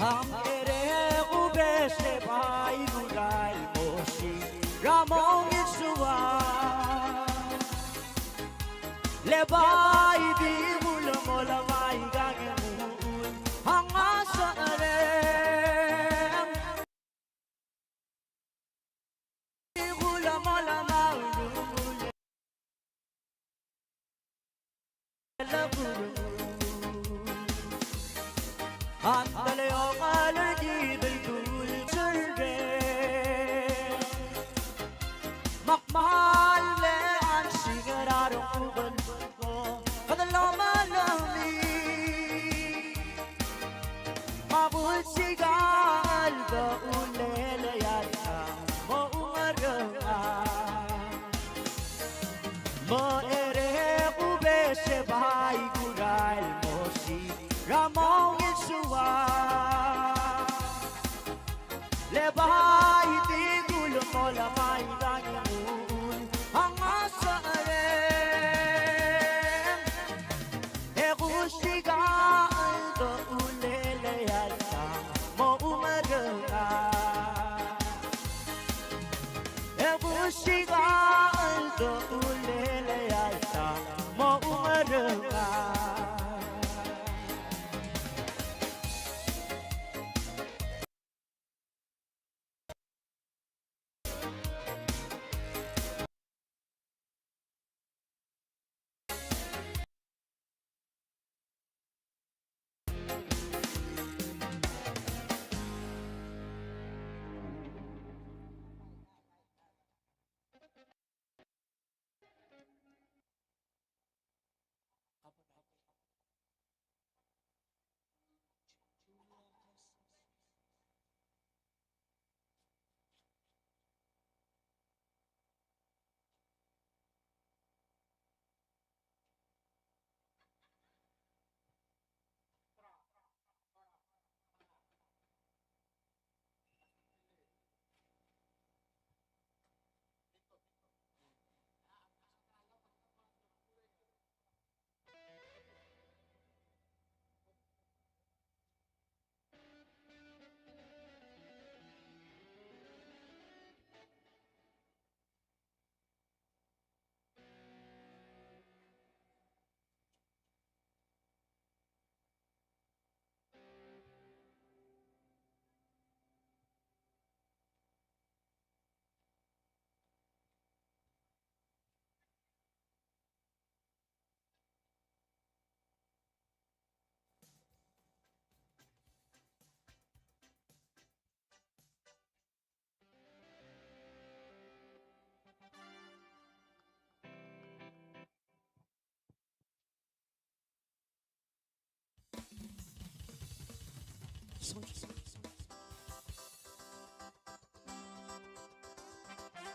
Ang ere ubes le bai gurai mosi ramong isua. Le bai di gulo mo le bai gange muun ang asarem. Di gulo mo le maulul. Andale o kaler di beltul serre. Makmal le ansing er a rokubel ko kadal omalemi. Mabul siga aldo ulele yalta mo ungarenga. Mo ere kubes e bai gurai mosi ramong isua. Le bai di gulo mo le mai gange muun ang asarem. E kusiga aldo ulele yalta mo ungarenga. E kusiga aldo ulele yalta mo ungarenga.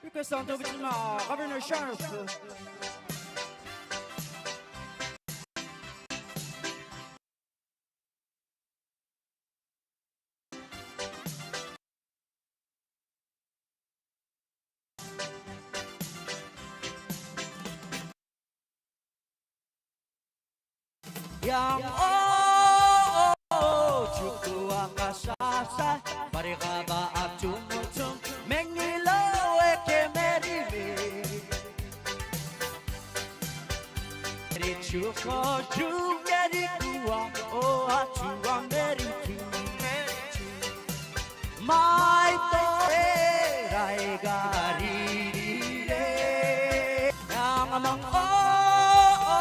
Request on to Governor Sheriff. Yang o, o, o, chukua kasasa, barikaba a chumuchung, mengilo e ke merime. Ri chuko chuke ri kua, o a chua meritu. Mai to e rai gari ri re. Nang mang o, o,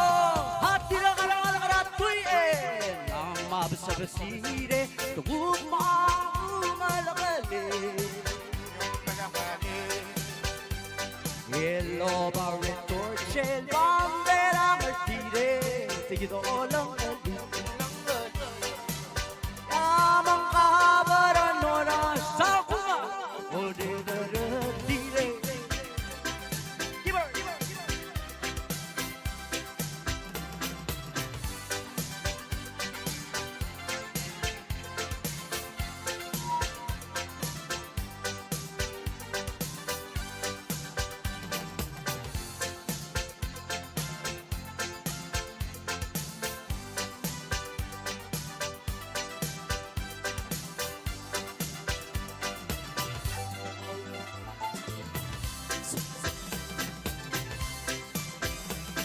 hati lo karang lo karatui e. Nang mabesebesire, tuguk ma umalakale. Yellow barret torch el bambera mertire, tekido olong eli. Amang kabara nora sakuma, ode dere dire. Keyboard.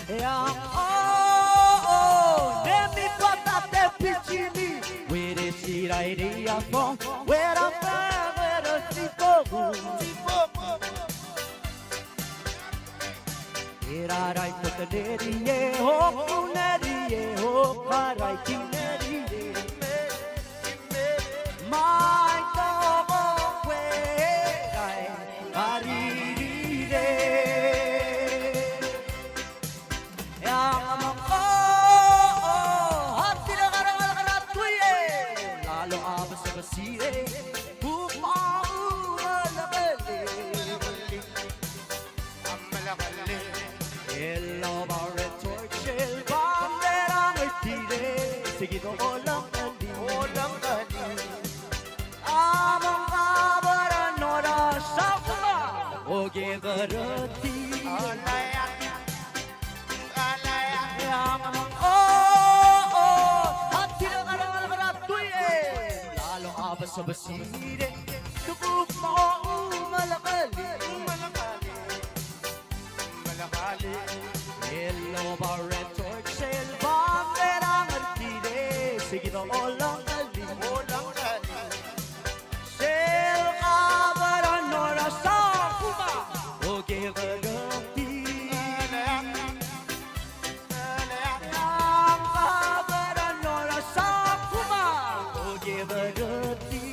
Eang o, o, nemi patate pichini, wiri sirai ria fong, wera pa, wera sikogu. Irarai kotenerie, hokunerie, hokarai kinerie. Mai tobo kuerai karirire. Eang mang o, o, hatira karang el karatui e. Lalo a besebesire. Buk ma umalakale. Yellow barret torch el bambera mertire, sekido olong eli. Olong eli. Amang kabara nora sakuma, oke bereti. Alaya. Alaya. Amang o, o, hatira karang el karatui e. Lalo a besebesire. Tukuk ma umalakale. Umalakale. Yellow barret torch el bambera mertire, sekido olong eli. Olong eli. Sel kabara nora sakuma, oke bereti. Ang kabara nora sakuma, oke bereti.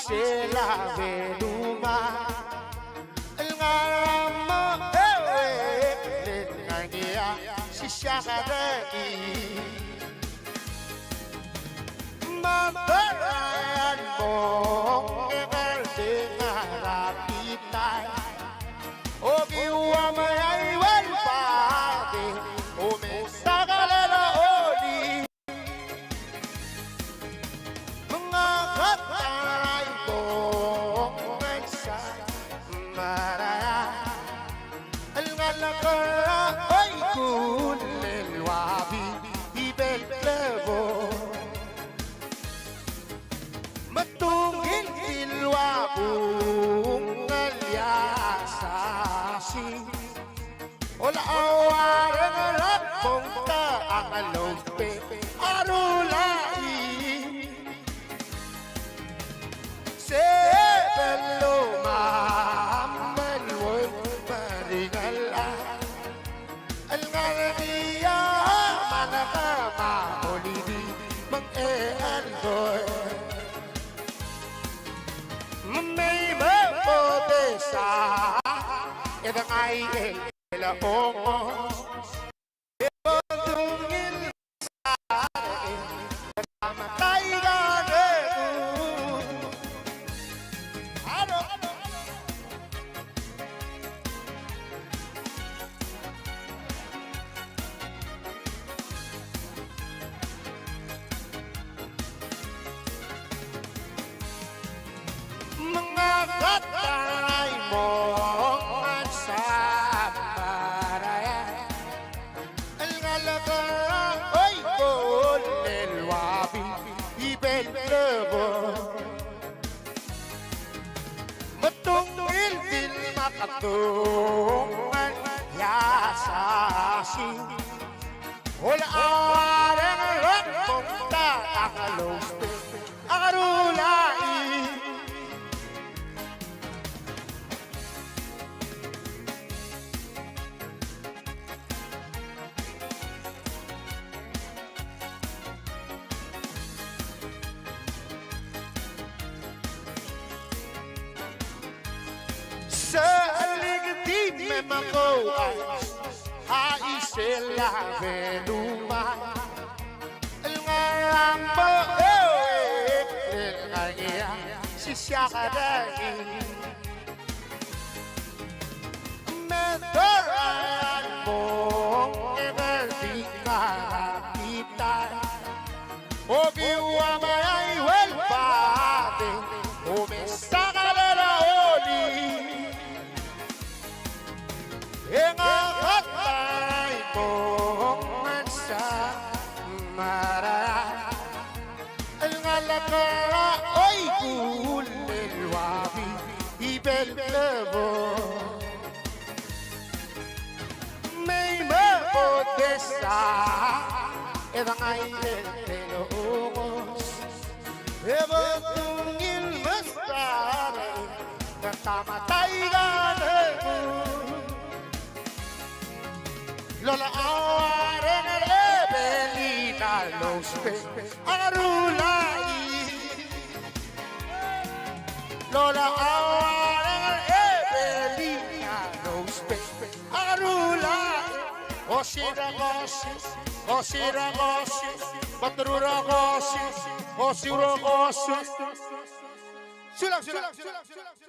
Isel a Belumang el ngar er a mo, ewe, le ngar er ngii a sisiach er ngii. Me a Beran Mong e ngar er ngii a Bitai. Okiu a Meai Uelbade, omes a kelel a olii. Me ngak a Tarai Mong el Samaraia el ngalek er a Oikull el ua Bibel Klebo. Me te ungil di el ua Bung el Iasasi. Olaua reng er a Bong ta a Ngelousbech a rulai. Se Belumang el uoil meringel a el ngar er ngii a Manakam a Olidi me ng Eldoi. Me mei me bo desa e dengai el el ongos. E bo dungil sa e tama taiga rengud. Aro. Me ngak a Tarai Mong a Samaraia el ngalek er a Oikull el ua Bibel Klebo. Me te ungil di el Makdung el Iasasi. Olaua reng er a Bong ta a Ngelousbech a rulai. Sel di me mekouchais a Isel a Belumang el ngar er a mo, ewe, el ngar er ngii a sisiach er ngii. Me a Beran Mong e ngar er ngii a Bitai. Okiu a Meai Uelbade, omes a kelel a olii. E ngak a Tarai Mong el Samaraia el ngalek er a Oikull el ua Bibel Klebo. Mei me bo desa e dengai el ongos. E bo dungil mesterir e tama taiga rengud. Lolaua reng er a Ebelina el ousbech a rulai. Lolaua reng er a Ebelina el ousbech a rulai. Osirek, osi, osirek, osi, baterurek, osi, osirek, osi. Sulang, sulang, sulang, sulang.